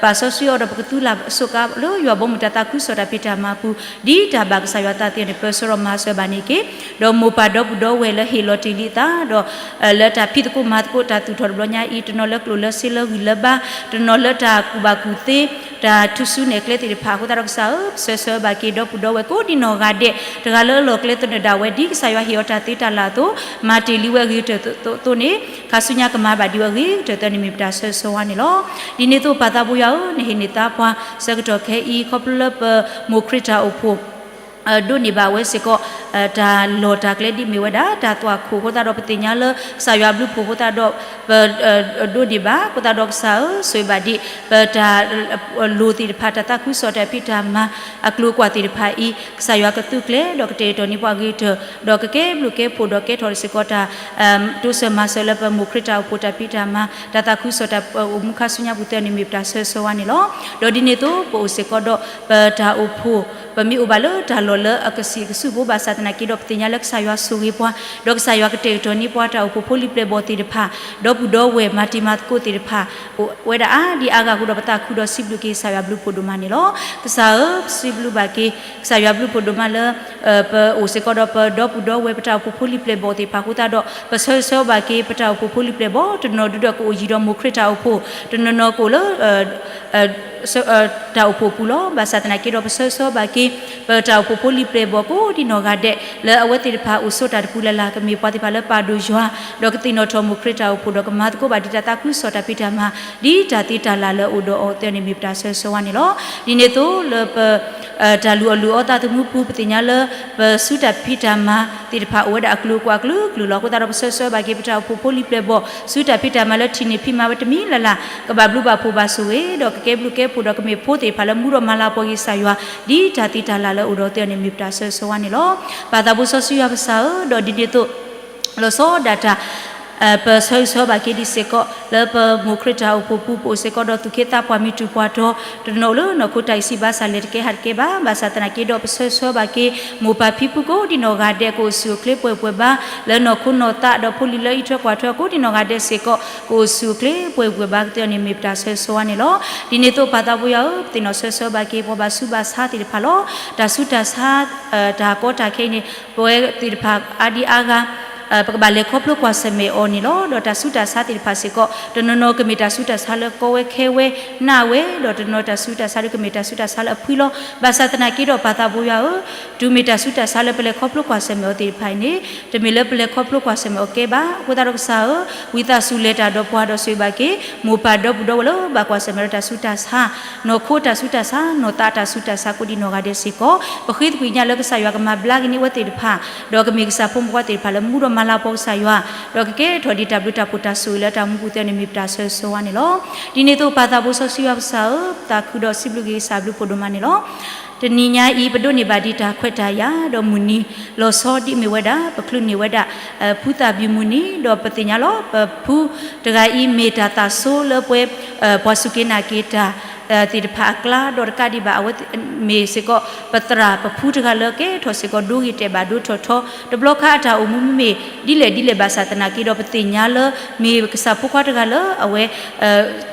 ပာ်စီဆှံအီၤဒီး ပကသူလၢ်ဆိးကါလၢယွၤဘီမုၢ်တၢ်သးခုကစီၣ်တၢ်ဖံးတၢ်မၤပူၤ ဒ်တၢ်ဘၣ်ကစၢ်ယွၤသးသ့န့ၣ် ပၢဆှၢဒီးမၤစၢၤဘၣ်န့ၣ်က့ၤ, ဒီးမိၢ်ပၢ်ဒီပုၢ်ဒီဝဲၢ်လၢဟ့ၣ်လီၤတ့ၢ်လံအသး ဒီး လၢတၢ်ဖံးသကိးမၤသကိးတၢ်သူၣ်ထီၣ်တဘျီညါအံၤ တနီၤလၢကျိၣ်လၢစ့လၢဂံၢ်လၢဘါ, တနီၤလၢတၢ်ကူၣ်ဘၣ်ကူၣ်သ့ တၢ်ထူၣ်စုနဲၣ်ကျဲသ့ၣ်တဖၣ်အဃိသတးဒီးကစၢ်ဧၢ, ပဆၢဂ့ၤဆၢဝါဘၣ်က့ၤဒီပုၢ်ဒီဝဲၢ်ကိးဒံနီၢ်ဂၤဒဲး, တဂၤလၢအလီၢ်ကျဲသနၢၣ်ဒၣ်ဝဲ ဒ်ကစၢ်ယွၤဟ့ၣ်အီၤတၢ်သ့တၢ်လၢ်အသိး, မၤတ့ၢ်လံဝဲအဂ့ၤကတၢၢ်အသိးန့ၣ်, ခါဆူညါကမၤဘၣ်ဒံးဝဲအဂ့ၤကတၢၢ်အသိးန့ၣ်မ့ၢ်ပတၢ်ဆၢဂ့ၤဆၢဝါန့ၣ်လီၤ. ဒ်န့ၣ်အသိးပၢ်သးဘိယွၤဧၢ, နဟ့ၣ်န့ၢ်သါပှၤ ဆၢကတီၢ်ခဲအံၤ ခီဖျိလၢပမိၢ်ခရံာ်တၢ်အိၣ်ဖှိၣ် ဒိးန့ၢ်ဘၣ်ဝဲစ့ၢ်ကီး တၢ်လီၢ်တၢ်ကျဲဒ်မ့ၢ်ဝဲဒၣ် တၢ်သွၣ်ခိၣ်အဃိသတးဒီး ပသ့ၣ်ညါလၢ ကစၢ်ယွၤအဘျုးအဖှိၣ်အဃိသတးဒီး ပ ဒိးန့ၢ်ဘၣ်အဃိသတးဒီးကစၢ်ဧၢ, ဆိၣ်ဂ့ၤဘၣ်ဒံး ပတၢ် လိၣ်သ့ၣ်တဖၣ် တၢ်သးခုကစီၣ်တၢ်ဖံးတၢ်မၤ အကျိၤအကွာ်သ့ၣ်တဖၣ်အံၤ ကစၢ်ယွၤကသုးကျဲၤ ဒီးကတဲာ်ကတီၤန့ၢ်ပှၤအဂ့ၤကတၢၢ် ဒီးကကဲဘျုးကဲဖှိၣ်ဒီးကဲထီၣ်စ့ၢ်ကီးတၢ် တိစၢၤမၤစၢၤလၢပမိၢ်ခရံာ်တၢ်အိၣ်ဖှိၣ်တၢ်ဖံးတၢ်မၤ တၢ်သးခုကစီၣ်တၢ်အိၣ်မူခါဆူညါပူၤသ့န့ၣ်မ့ၢ်ပတၢ်ဆၢဂ့ၤဆၢဝါန့ၣ်လီၤ. ဒီးဒ်န့ၣ်အသိး ပအိၣ်စ့ၢ်ကီးဒီး ပတၢ်အိၣ်ဖှိၣ် ပမ့ၢ်အိၣ်ဘၣ်လၢတၢ်လီၢ်လၢအကဆံးကဆူၣ်ဖိဘၣ်ဆၣ်သနာ်က့ဒီး ပသ့ၣ်ညါလၢကစၢ်ယွၤဆိၣ်ဂ့ၤပှၤ ဒီးကစၢ်ယွၤကတဲာ်ကတီၤန့ၢ်ပှၤတၢ်အိၣ်ဖှိၣ်ဖိလံၤပျဲၢ်ဘီၣ်သ့ၣ်တဖၣ် ဒီပုၢ်ဒီဝဲၢ်မၤတံၤမၤသကိးသ့ၣ်တဖၣ် အိၣ်ဝဲဒၣ်အါဒံအါဂၤအဃိဒီး ပသးခုဒီးစံးဘျုးက့ၤကစၢ်ယွၤဘျုးဖှိၣ်ဒိၣ်မးန့ၣ်လီၤ. ကစၢ်ဧၢ, စံးဘျုးဘၣ်က့ၤ ကစၢ်ယွၤဘျုးဖှိၣ်ဒိၣ်မးလၢ ပအိၣ်စ့ၢ်ကီးဒီးပဒီပုၢ်ဒီဝဲၢ်ပတၢ်အိၣ်ဖှိၣ်ဖိလံၤပျဲၢ်ဘီၣ်သ့ၣ်တဖၣ်အဃိသတးဒီး ပဆၢဂ့ၤဆၢဝါဘၣ်က့ၤ ပတၢ်အိၣ်ဖှိၣ်ဖိလံၤပျဲၢ်ဘီၣ် တနီၤဒုဒီးကအိၣ်ယံၤဒီးမိၢ်ခရံာ်တၢ်အိၣ်ဖှိၣ် တနီၤနီၤကအိၣ်လၢ တၢ်အိၣ်ဖှိၣ်အပူၤလီၤ. ဘၣ်ဆၣ်သနာ်က့ဒီး ပဆၢဂ့ၤဆၢဝါဘၣ်က့ၤ ပတၢ်အိၣ်ဖှိၣ်ဖိလံၤပျဲၢ်ဘီၣ်ကိးဒံးနီၢ်ဂၤဒဲး လၢအဝဲသ့ၣ်တဖၣ်အိၣ်ဆိးတၢ်တပူၤလၢ်လၢ် ကမ့ၢ်ပှၤသ့ၣ်တဖၣ်လၢပာ်ဒိၣ်ယွၤ ဒီးကသ့ၣ်နီၣ်ထီၣ်မိၢ်ခရံာ်တၢ်အိၣ်ဖှိၣ် ဒီးကမၤသကိးဘၣ်ဒံးတၢ်သးခုကစီၣ်တၢ်ဖံးတၢ်မၤ ဒ်တၢ်သ့တၢ်လၢ်လၢအအိၣ်ဒီးအီၤအသိးန့ၣ် မ့ၢ်ပတၢ်ဆၢဂ့ၤဆၢဝါန့ၣ်လီၤ. ဒ်န့ၣ်အသိးလၢပ တၢ်လုၢ်အီၣ်လုၢ်အီသးသမူပူၤ ပသ့ၣ်ညါလၢ ပစုတၢ်ဖံးတၢ်မၤသ့ၣ်တဖၣ်အိၣ်ဝဲဒၣ်အကျိၤအကွာ်အကလုာ်ကလုာ်လီၤ. အဃိသတးဒီး ပဆၢဂ့ၤဆၢဝါဘၣ်က့ၤ ပတၢ်အိၣ်ဖှိၣ်ဖိလံၤပျဲၢ်ဘီၣ် စုတၢ်ဖံးတၢ်မၤလၢထံၣ်န့ၢ်ဖံးမၤဝဲတမံၤလၢ်လၢ် ကဘၣ်ဘျုးဘၣ်ဖှိၣ်ဘၣ်ဆိၣ်ဂ့ၤ ဒီးကကဲဘျုးကဲဖှိၣ် ဒီးကမ့ၢ်ဖိသ့ၣ်တဖၣ်လၢမူဒီးမၤလၤကပီၤက့ၤကစၢ်ယွၤ ဒ်တၢ်သ့တၢ်လၢ်လၢအအိၣ်ဒီးအီၤအသိးန့ၣ် မ့ၢ်ပတၢ်ဆၢဂ့ၤဆၢဝါန့ၣ်လီၤ. ပၢ်သးဘိစီဆှံယွၤပကစၢ်ဧၢ, ဒီးဒ်န့ၣ်အသိး လီၤဆီဒၣ်တၢ် ပဆၢဂ့ၤဆၢဝါဘၣ်က့ၤဒံးစ့ၢ်ကီး လၢပမိၢ်ခရံာ်တၢ်အိၣ်ဖှိၣ်ပူၤ ပအိၣ်စ့ၢ်ကီးဒီးသူၣ်က့သးပှၢ်မံၤတူၢ်ပှၢ်တီၤ တနီၤအိၣ်လၢနီၢ်ခိတၢ်အံၤဆံးဘၣ်ဆၣ်လဲၤတကဲဟးတကဲဘၣ်. ဘၣ်ဆၣ်သနာ်က့ဒီး ပဆၢဂ့ၤဆၢဝါဘၣ်က့ၤ မိၢ်ပၢ်ဖံဖုကိးဒံးနီၢ်ဂၤဒဲး ကအိၣ်ဆူၣ်အိၣ်ချ့ပှဲၤပှဲၤဘါ လၢနီၢ်ခိနီၢ်သး ဒီးဖိလံၤလၢအံးထွဲကွၢ်ထွဲကိးဒံးနီၢ်ဂၤဒဲးစ့ၢ်ကီး ကအိၣ်ဆူၣ်အိၣ်ချ့ပှဲၤပှဲၤဘါကသ့အီၤန့ၣ် မ့ၢ်ပတၢ်ဆၢဂ့ၤဆၢဝါန့ၣ်လီၤ. ဒ်န့ၣ်အသိးပၢ်သးဘိယွၤဧၢ, ပသ့ၣ်နီၣ်ဆၢဂ့ၤဆၢဝါဘၣ်က့ၤ ပှၤဘၣ်ဆူးဘၣ်ဆါသ့ၣ်တဖၣ်လီၤ. တၢ်ဆူးတၢ်ဆါ တၢ်ကီတၢ်ခဲအံၤန့ၣ် ပဝဲသ့ၣ်တဖၣ်အါဒံအါဂၤ ပကဘၣ်လဲၤခီဖျိကွၢ်ဆၢၣ်မဲာ်အီၤန့ၣ်လီၤ. ဒီးတၢ်ဆူးတၢ်ဆါသ့ၣ်တဖၣ်စ့ၢ်ကီး တနီၤနီၤကမ့ၢ်တၢ်ဆူးတၢ်ဆါလၢကီဝဲခဲဝဲနးဝဲ, ဒီးတနီၤတၢ်ဆူးတၢ်ဆါဒီးကမ့ၢ်တၢ်ဆူးတၢ်ဆါလၢအဖှံလီၤ. ဘၣ်ဆၣ်သနာ်က့ဒီးပၢ်သးဘိယွၤဧၢ, တုၤမ့ၢ်တၢ်ဆူးတၢ်ဆါလၢပလဲၤခီဖျိကွၢ်ဆၢၣ်မဲာ်အီၤသ့ၣ်တဖၣ်အံၤန့ၣ် တမ့ၢ်လၢပလဲၤခီဖျိကွၢ်ဆၢၣ်မဲာ်အီၤကဲဘၣ်. အဃိသတးဒီးကစၢ်ဧၢ, ဝံသးစူၤလဲၤတၢ်ဒီးပှၤဒီးဆိၣ်ဂ့ၤဘၣ်က့ၤ မိၢ်ပၢ်ဒီပုၢ်ဒီဝဲၢ်လၢဘၣ်ကွၢ်ဆၢၣ်မဲာ်ဒီးတၢ်ဆူးတၢ်ဆါ နီၢ်ခိတၢ်ဆူးတၢ်ဆါ နီၢ်သးတၢ်ဆူးတၢ်ဆါကိးဒံးနီၢ်ဂၤဒဲးစ့ၢ်ကီး ပဃ့သကွံာ်ညါလၢကစၢ်ယွၤကမၤဘျါက့ၤန့ၢ်အဝဲသ့ၣ်တဖၣ် ဒီးကမ့ၢ်ကစၢ်ဖိမုၣ်ဖိခွါသ့ၣ်တဖၣ်လၢမူဒီးမၤလၤကပီၤကစၢ်ယွၤ, ဒီးကကဲထီၣ်ဒံးတၢ်ဘျုးတၢ်ဖှိၣ်တၢ်ဆိၣ်ဂ့ၤလၢတၢ်မူပူၤသ့န့ၣ် မ့ၢ်ပတၢ်ဆၢဂ့ၤဆၢဝါန့ၣ်လီၤ. ဒ်န့ၣ်အသိးပၢ်သးဘိစီဆှံယွၤပကစၢ်ဧၢ, ပသးခုဒီးစံးဘျုးက့ၤကစၢ်ဘျုးဖှိၣ်ဒိၣ်မးန့ၣ်လီၤ. တနံၤညါအံၤ ပဒိးန့ၢ်ဘၣ်ဒံးတၢ်ခွဲးတၢ်ယာ်ဒီးမုၢ်နံၤလီၤဆီဒ်မ့ၢ်ဝဲဒၣ် ပချုးန့ၢ်ဝဲဒၣ် ဖုသၣ်ဘံၣ်မုၢ်နံၤ ဒီးပသ့ၣ်ညါလီၤ ပဖုတဂၤအံၤမ့ၢ်တၢ်သးဆိလၢပှဲၤ ပှၤစူၢ်က့ၤနာ်က့ၤတၢ် သ့ၣ်တဖၣ်အကျါ ဒီးတကးဒံးဘၣ်အဝဲမ့ၢ်စ့ၢ်ကီး ပသရၣ်ပဖုတဂၤလၢကဲထီၣ်စ့ၢ်ကီးဒိဂ့ၤတဲာ်ဘၣ်ဒိထီၣ်ထီ တဘျီခါအတၢ်အိၣ်မူမ့မ့ၢ်ဒ်လဲၣ်ဒ်လဲၣ်ဘၣ်ဆၣ်သနာ်က့ဒီး ပသ့ၣ်ညါလၢမ့ၢ်ကစၢ်ဖိခွါတဂၤလၢအဝဲ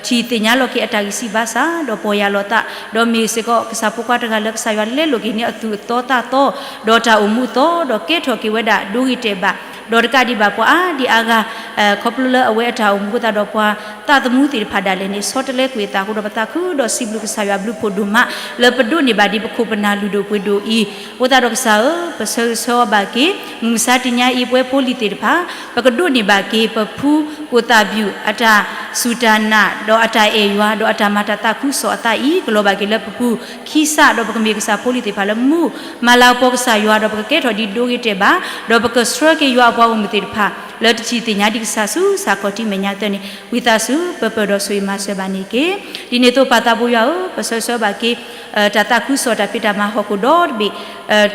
ထံၣ်သ့ၣ်ညါလီၤက့ၤအတၢ်ဂံၢ်စၢ်ဘါစၢ် ဒီးပီၢ်ယၢ်လီၤသး ဒီးမ့ၢ်စ့ၢ်ကီးကစၢ်ဖိခွါတဂၤလၢကစၢ်ယွၤလဲလိာ်က့ၤန့ၢ်အသူၣ်အသီသးသီ ဒီးတၢ်အိၣ်မူအသီ ဒီးကဲထီၣ်က့ၤဝဲဒၣ်ဒိဂ့ၤတဲာ်ဘၣ် ဒီးတကးဒံးဘၣ်ပှၤအါဒံအါဂၤ ခီဖျိလၢအဝဲအတၢ်အိၣ်မူအဃိသတးဒီးပှၤသးသမူသ့ၣ်တဖၣ်ဒၣ်လဲာ်န့ၣ် ဆီတလဲကွံာ်အသးအဃိဒီး ပသးခုဒီးစံးဘျုးကစၢ်ယွၤဘျုးဖှိၣ်ဒိၣ်မး လၢပဒိးန့ၢ်ဘၣ်ဒံးပခိၣ်ပနၢ်လုၢ်ဒိၣ်ပှ့ၤဒိၣ်အံၤ အဃိသတးဒီးကစၢ်ဧၢ, ပဆၢဂ့ၤဆၢဝါဘၣ်က့ၤ မုၢ်မဆါတနံၤညါအံၤ ပဝဲဖိလံၤသ့ၣ်တဖၣ် ပကဒိးန့ၢ်ဘၣ်က့ၤပဖုကိၣ်သၣ်ဘံၣ်အတၢ်စူၢ်တၢ်နာ် ဒီးအတၢ်အဲၣ်ယွၤ ဒီးအတၢ်မၤတၢ်သးခုကစီၣ်အသးအံၤ ကလီၤဘၣ်က့ၤလၢပပူၤခံစး ဒီးပကမ့ၢ်ကစၢ်ဖိလံၤသ့ၣ်တဖၣ်လၢမူ မၤလၤကပီၤကစၢ်ယွၤ ဒီးပကကဲထီၣ်ဒံးဒိဂ့ၤတဲာ်ဘၣ် ဒီးပကဆှၢက့ၤယွၤအပှၤဂီၢ်မုၢ်သ့ၣ်တဖၣ် လၢတထံၣ်သ့ၣ်ညါဒံးကစၢ်ဆူစးခီၣ်ထံးမဲာ်ညါအသိးန့ၣ် ဝံသးစူၤပၢၢ်ပၢၢ်ဒီးဆိၣ်ဂ့ၤမၤစၢၤဘၣ်န့ၣ်တက့ၢ်. ဒ်န့ၣ်အသိးပၢ်သးဘိယွၤဧၢ, ပဆၢဂ့ၤဆၢဝါဘၣ်က့ၤ တၢ်သးခုကစီၣ်တၢ်ဖံးတၢ်မၤဟီၣ်ခိၣ်ဒီတ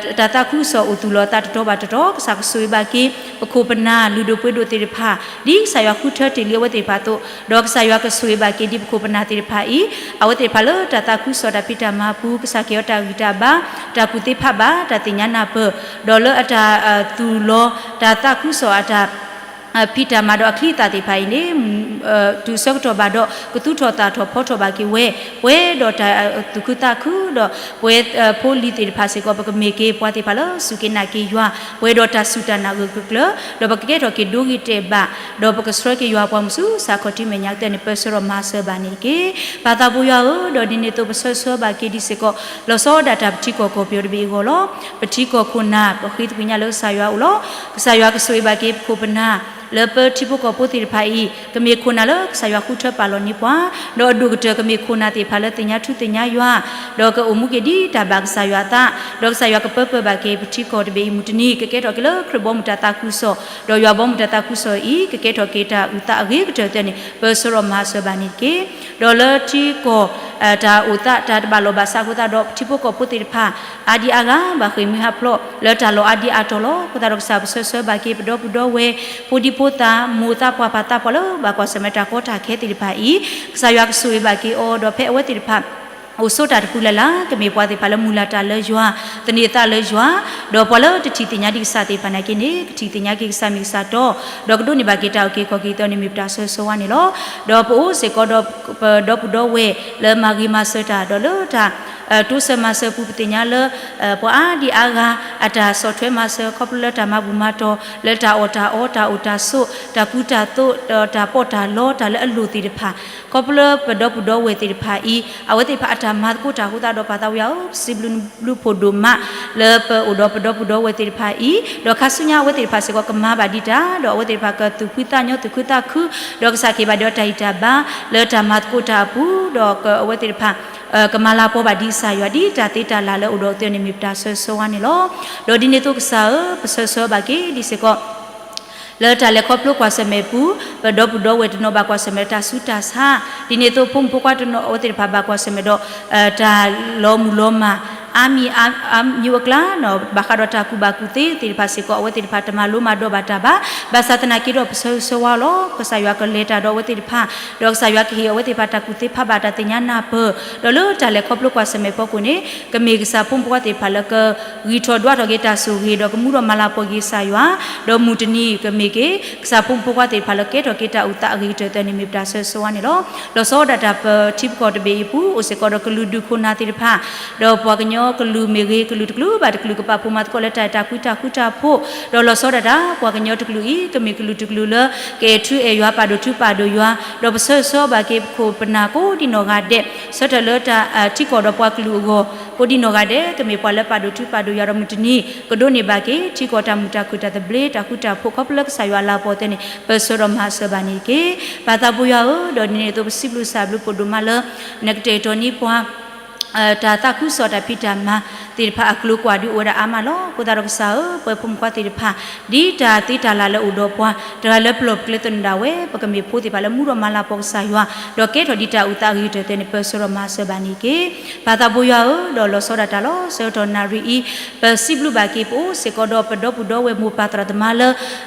ဘ့ၣ် တၢ်သးခုကစီၣ်အိၣ်သူၣ်လီၤအသးတတီၤဘၣ်တတီၤ ကစၢ်ကဆိၣ်ဂ့ၤဘၣ်က့ၤ ပခိၣ်ပနၢ်လုၢ်ဒိၣ်ပှ့ၤဒိၣ်သ့ၣ်တဖၣ် ဒ်ကစၢ်ယွၤဃုထၢတ့ၢ်လံအဝဲသ့ၣ်တဖၣ်အသိး ဒီးကစၢ်ယွၤကဆိၣ်ဂ့ၤဘၣ်က့ၤဒံးပခိၣ်ပနၢ်သ့ၣ်တဖၣ်အံၤ အဝဲသ့ၣ်တဖၣ်လၢတၢ်သးခုကစီၣ်တၢ်ဖံးတၢ်မၤပူၤ ကစၢ်ကဟ့ၣ်အီၤတၢ်ဂံၢ်တၢ်ဘါ တၢ်ကူၣ်သ့ဖးဘၣ် တၢ်သ့ၣ်ညါနၢ်ပၢၢ် ဒီးလၢအတၢ်သူၣ်လီၤ တၢ်သးခုကစီၣ်အတၢ် ဖံးတၢ်မၤဒီးအချံအသၣ်သ့ၣ်တဖၣ်အံၤန့ၣ် တုၤဆၢကတီၢ်ဘၣ်ဒီး ကသူၣ်ထီၣ်သးထီၣ်ဖီထီၣ်ဘၣ်က့ၤဝဲ ပှဲၤဒီးတၢ်သူၣ်ခုသးခု ဒီးပဝဲဖိလံၤသ့ၣ်တဖၣ်စ့ၢ်ကီး ပကမ့ၢ်က့ၤပှၤသ့ၣ်တဖၣ်လၢစူၢ်က့ၤနာ်က့ၤယွၤ ပှဲၤဒီးတၢ်စူၢ်တၢ်နာ်ဂၢၢ်ဂၢၢ်ကျၢၤကျၢၤ ဒီးပကကဲထီၣ်က့ၤဒိဂ့ၤတဲာ်ဘၣ် ဒီးပကဆှၢက့ၤယွၤအပှၤမုၢ်ဆူစးခီၣ်ထံးမဲာ်ညါကတၢၢ်န့ၣ် ပၢၢ်ဆၢဒီးမၤစၢၤဘၣ်န့ၣ်တက့ၢ်. ပၢ်သးဘိယွၤဧၢ, ဒီးဒ်န့ၣ်အသိးပဆၢဂ့ၤဆၢဝါဘၣ်က့ၤဒံးစ့ၢ်ကီး လီၤဆီဒၣ်တၢ်ပထံကီၢ်ကီၢ်ပယီၤတဘ့ၣ်အဂီၢ်လီၤ. ပထံကီၢ်ခိၣ်နၢ် ပဃ့သကွံာ်ညါလၢကစၢ်ယွၤအအိၣ်လီၤ. ကစၢ်ယွၤကဆိၣ်ဂ့ၤဘၣ်က့ၤပခိၣ်ပနၢ် လၢပထံဖိကီၢ်ဖိသ့ၣ်တဖၣ်အံၤ ကမ့ၢ်ခိၣ်နၢ်လၢကစၢ်ယွၤဃုထၢပာ်လီၤန့ၢ်ပှၤ, ဒီးအဒိၣ်ကတၢၢ်ကမ့ၢ်ခိၣ်နၢ်သ့ၣ်တဖၣ်လၢသ့ၣ်ညါထူသ့ၣ်ညါယွၤ, ဒီးကအိၣ်မူက့ၤဒ်တၢ်ဘၣ်ကစၢ်ယွၤအသး, ဒီးကစၢ်ယွၤကပၢပၢၢ်ဘၣ်က့ၤပထံကီၢ်တဘ့ၣ်အံၤမုၢ်တနံၤ ကကဲထီၣ်က့ၤလၢခရံာ်ဘီမုၢ်တၢ်သးခုကစီၣ်, ဒီးယွၤဘီမုၢ်တၢ်သးခုကစီၣ်အံၤ ကကဲထီၣ်က့ၤတၢ်အုၣ်သးအဂ့ၤကတၢၢ်အသိးန့ၣ် ပၢၢ်ဆၢဒီးမၤစၢၤဘၣ်န့ၣ်တက့ၢ်. ဒီးလၢထံကီၢ် တၢ်အိၣ်သးတၢ်တဘၣ်လိာ်ဘၣ်စးအဃိသတးဒီး ပထံဖိကီၢ်ဖိသ့ၣ်တဖၣ် အါဒံအါဂၤ ဘၣ်ဃ့ၢ်မှံဟးဖျိးလၢတၢ်လီၢ်အါဒံအါတီၤလီၤ. အဃိသတးဒီးကစၢ်ပဆၢဂ့ၤဆၢဝါဘၣ်က့ၤ ပဒီပုၢ်ဒီဝဲၢ် ဖိဒံဖိသၣ် မိၢ်သးပှၢ်ပၢ်သးပှၢ်လၢဘၣ်ကွၢ်ဆၢၣ်မဲာ်တၢ်ကီတၢ်ခဲသ့ၣ်တဖၣ်အံၤ ကစၢ်ယွၤကဆိၣ်ဂ့ၤဘၣ်က့ၤအီၤ ဒီးဖဲအဝဲသ့ၣ်တဖၣ် အိၣ်ဆိးတၢ်တပူၤလၢ်လၢ် ကမ့ၢ်ပှၤသ့ၣ်တဖၣ်လၢမုၢ်လၢ်တၢ်လၢယွၤ, သန့ၤအသးလၢယွၤ, ဒီးပှၤလၢတထံၣ်သ့ၣ်ညါဒံးကစၢ်သ့ၣ်တဖၣ်နာ်က့န့ၣ် ကထံၣ်သ့ၣ်ညါက့ၤကစၢ်မ့ၢ်ကစၢ်တီ, ဒီးကဒိးန့ၢ်ဘၣ်က့ၤတၢ်အုၣ်က့ၤခီၣ်က့ၤအသိးန့ၣ် မ့ၢ်ပတၢ်ဆၢဂ့ၤဆၢဝါန့ၣ်လီၤ. ဒီးပအိၣ်စ့ၢ်ကီးဒီးပဒီပုၢ်ဒီဝဲၢ်လၢမၤဂ့ၤမၤစၢၤတၢ် ဒီးလၢတၢ် တိစၢၤမၤစၢၤအပူၤ ပသ့ၣ်ညါလၢ ပှၤအါဒံအါဂၤ အတၢ်ဆီၣ်ထွဲမၤစၢၤ ခီဖျိလၢတၢ်မၤဘူၣ်မၤတီၢ် လၢတၢ်အီၣ်တၢ်အီ တၢ်အိၣ်တၢ်ဆိး တၢ်ကူတၢ်သိး ဒီးတၢ်ပီးတၢ်လီ တၢ်လၢအလိၣ်သ့ၣ်တဖၣ် ခီဖျိလၢပဒီပုၢ်ဒီဝဲၢ်သ့ၣ်တဖၣ်အံၤ အဝဲသ့ၣ်တဖၣ်အတၢ်မၤသကိးတၢ်အဃိသတးဒီး ပၢ်သးဝံယွၤဧၢ ပစံးဘျုးနဘျုးဖှိၣ်ဒိၣ်မး လၢပအိၣ်ဒီးပဒီပုၢ်ဒီဝဲၢ်သ့ၣ်တဖၣ်အံၤ ဒီးခါဆူညါအဝဲသ့ၣ်တဖၣ်စ့ၢ်ကီးကမၤဘၣ်ဒံးတၢ် ဒီးအဝဲသ့ၣ်တဖၣ်ကသူၣ်ဖှံသးညီသူၣ်ခုသးခု ဒီးကစၢ်ကဟ့ၣ်ဘၣ်ဒံးအီၤတၢ်ဂံၢ်တၢ်ဘါ လၢတၢ်မၤသကိးတၢ်အပူၤ ဒီးအဝဲသ့ၣ်တဖၣ် ကမၤလၤကပီၤဘၣ်ဒံးကစၢ်ယွၤ ဒ်တၢ်သ့တၢ်လၢ်လၢအိၣ်ဒီးအီၤအသိးန့ၣ် မ့ၢ်ပတၢ်ဆၢဂ့ၤဆၢဝါန့ၣ်လီၤ. ဒီးဒ်န့ၣ်အသိးကစၢ်ဧၢ ပဆၢဂ့ၤဆၢဝါဘၣ်က့ၤဒံးစ့ၢ်ကီး လၢတၢ်လဲၤခီဖျိကွၢ်ဆၢၣ်မဲာ်အပူၤ ပဒီပုၢ်ဒီဝဲၢ်တနီၤဘၣ်ကွၢ်ဆၢၣ်မဲာ်ဒီးတၢ်ဆူးတၢ်ဆါ ဒ်န့ၣ်အသိးဖိမုၣ်ဖိခွါတနီၤအဝဲသ့ၣ်တဖၣ်ဘၣ်ကွၢ်ဆၢၣ်မဲာ်ဒီး တၢ်လီၤမုၢ်လီၤမၢ် အါမံၤအါမံၤအကျါ ဘၣ်ဃးဒီးတၢ်ကူၣ်ဘၣ်ကူၣ်သ့သ့ၣ်တဖၣ်စ့ၢ်ကီး အဝဲသ့ၣ်တဖၣ်တမၤလိမၤဒိးဘၣ်တၢ်ဘၣ်. ဘၣ်ဆၣ်သနာ်က့ဒီးပဆၢဂ့ၤဆၢဝါလီၤ. ကစၢ်ယွၤကလဲၤတၢ်ဒီးအဝဲသ့ၣ်တဖၣ် ဒီးကစၢ်ယွၤကဟ့ၣ်အဝဲသ့ၣ်တဖၣ်တၢ်ကူၣ်သ့ဖးဘၣ်တၢ်သ့ၣ်ညါနၢ်ပၢၢ် ဒီးလၢတၢ်လဲၤခီဖျိကွၢ်ဆၢၣ်မဲာ်အဖီခိၣ်န့ၣ် ကမ့ၢ်ကစၢ်ဖိမုၣ်ဖိခွါသ့ၣ်တဖၣ်လၢကဂံၢ်ထီၣ်ဒွးထီၣ်က့ၤတၢ်ဆိၣ်ဂ့ၤ ဒီးကမူဒီးမၤလၤကပီၤက့ၤကစၢ်ယွၤ ဒီးမုၢ်တနံၤကမ့ၢ်က့ၤ ကစၢ်ဖိမုၣ်ဖိခွါသ့ၣ်တဖၣ်လၢကကဲထီၣ်က့ၤတၢ်အိၣ်သးအဂ့ၤကတၢၢ်အသိးန့ၣ် မ့ၢ်ပတၢ်ဆၢဂ့ၤဆၢဝါန့ၣ်လီၤ. လီၤဆီဒၣ်တၢ်ပထံပကီၢ်တဘ့ၣ်အံၤအပူၤ အိၣ်စ့ၢ်ကီးဒီးကလုာ်ဒူၣ်ခိၣ်နၢ်သ့ၣ်တဖၣ် ဒီးပှၤကညီကလုာ်မ့ၢ်ဂ့ၤ ကလုာ်တကလုာ်ဘၣ်တကလုာ် ကပာ်ဖှိၣ်မၤသကိးလၢတၢ်အဲၣ်တၢ်ကွံတၢ်ဃူတၢ်ဖိး ဒီးလီၤဆီဒၣ်တၢ် ပှၤကညီတကလုာ်အံၤ ကမ့ၢ်ကလုာ်တကလုာ်လၢ ကအဲၣ်ထူအဲၣ်ယွၤ ပာ်ဒိၣ်ထူပာ်ဒိၣ်ယွၤ ဒီးပဆၢဂ့ၤဆၢဝါဘၣ်က့ၤပခိၣ်ပနၢ်ကိးဒံနီၢ်ဂၤဒဲး ဆၢထၢၣ်လၢတၢ် ထံကီၢ်ဒီးပှၤကလုာ်အဂီၢ် ကိးဒံနီၢ်ဂၤဒဲး ကမ့ၢ်ပှၤလၢပာ်ဒိၣ်ထူပာ်ဒိၣ်ယွၤ ဒီးမုၢ်တနံၤ ကဒိးန့ၢ်ဘၣ်က့ၤ ထံကီၢ်တၢ်မုာ်တၢ်ခုၣ်တၢ်သဘျ့တၢ်ဃူတၢ်ဖိး ခီဖျိလၢကစၢ်ယွၤအလၤကပီၤအသိးန့ၣ် ပၢၢ်ဆၢဒီးမၤစၢၤဘၣ်န့ၣ်တက့ၢ်. ပၢ်သးဘိယွၤဧၢ, ဒီးဒ်န့ၣ်အသိးပစံးဘျုးကစၢ်ဘျုးဖှိၣ်ဒိၣ်မးလၢ နကတဲာ်ကတီၤန့ၢ်ပှၤ တၢ်သးခုကစီၣ်တၢ်ဖံးတၢ်မၤသ့ၣ်တဖၣ်အကျိၤကွၢ်ဒုးအိၣ်ဝဲဒၣ်အါမးလီၤ. အဃိသတးဒီးကစၢ်ဧၢ, ပဝဲဖိမုၣ်ဖိခွါသ့ၣ်တဖၣ် ဒ်တၢ်သ့တၢ်လၢ်လၢအိၣ်ဒီးပှၤ တဂၤလၢပလီၢ်ပကျဲသနၢၣ်ဒၣ်ဝဲ ပကမ့ၢ်ဖိသ့ၣ်တဖၣ်လၢမူဒီးမၤလၤကပီၤကစၢ်ယွၤ ဒီးကဲထီၣ်ဒံးတၢ်အိၣ်သးအဂ့ၤကတၢၢ်အသိးန့ၣ် ပၢၢ်ဆၢဒီးမၤစၢၤဘၣ်န့ၣ်တက့ၢ်. ပၢ်သးဘိယွၤဧၢ, ဒီးလီၤဆီဒၣ်တၢ်လီၤ. ဆၢကတီၢ်နၣ်ရံၣ်အံၤ ပစံးဘျုးဘၣ်က့ၤပအိၣ်စ့ၢ်ကီးဒီးပဒီပုၢ်ဒီဝဲၢ်မိၢ်ပၢ်သရၣ်သမါလၢ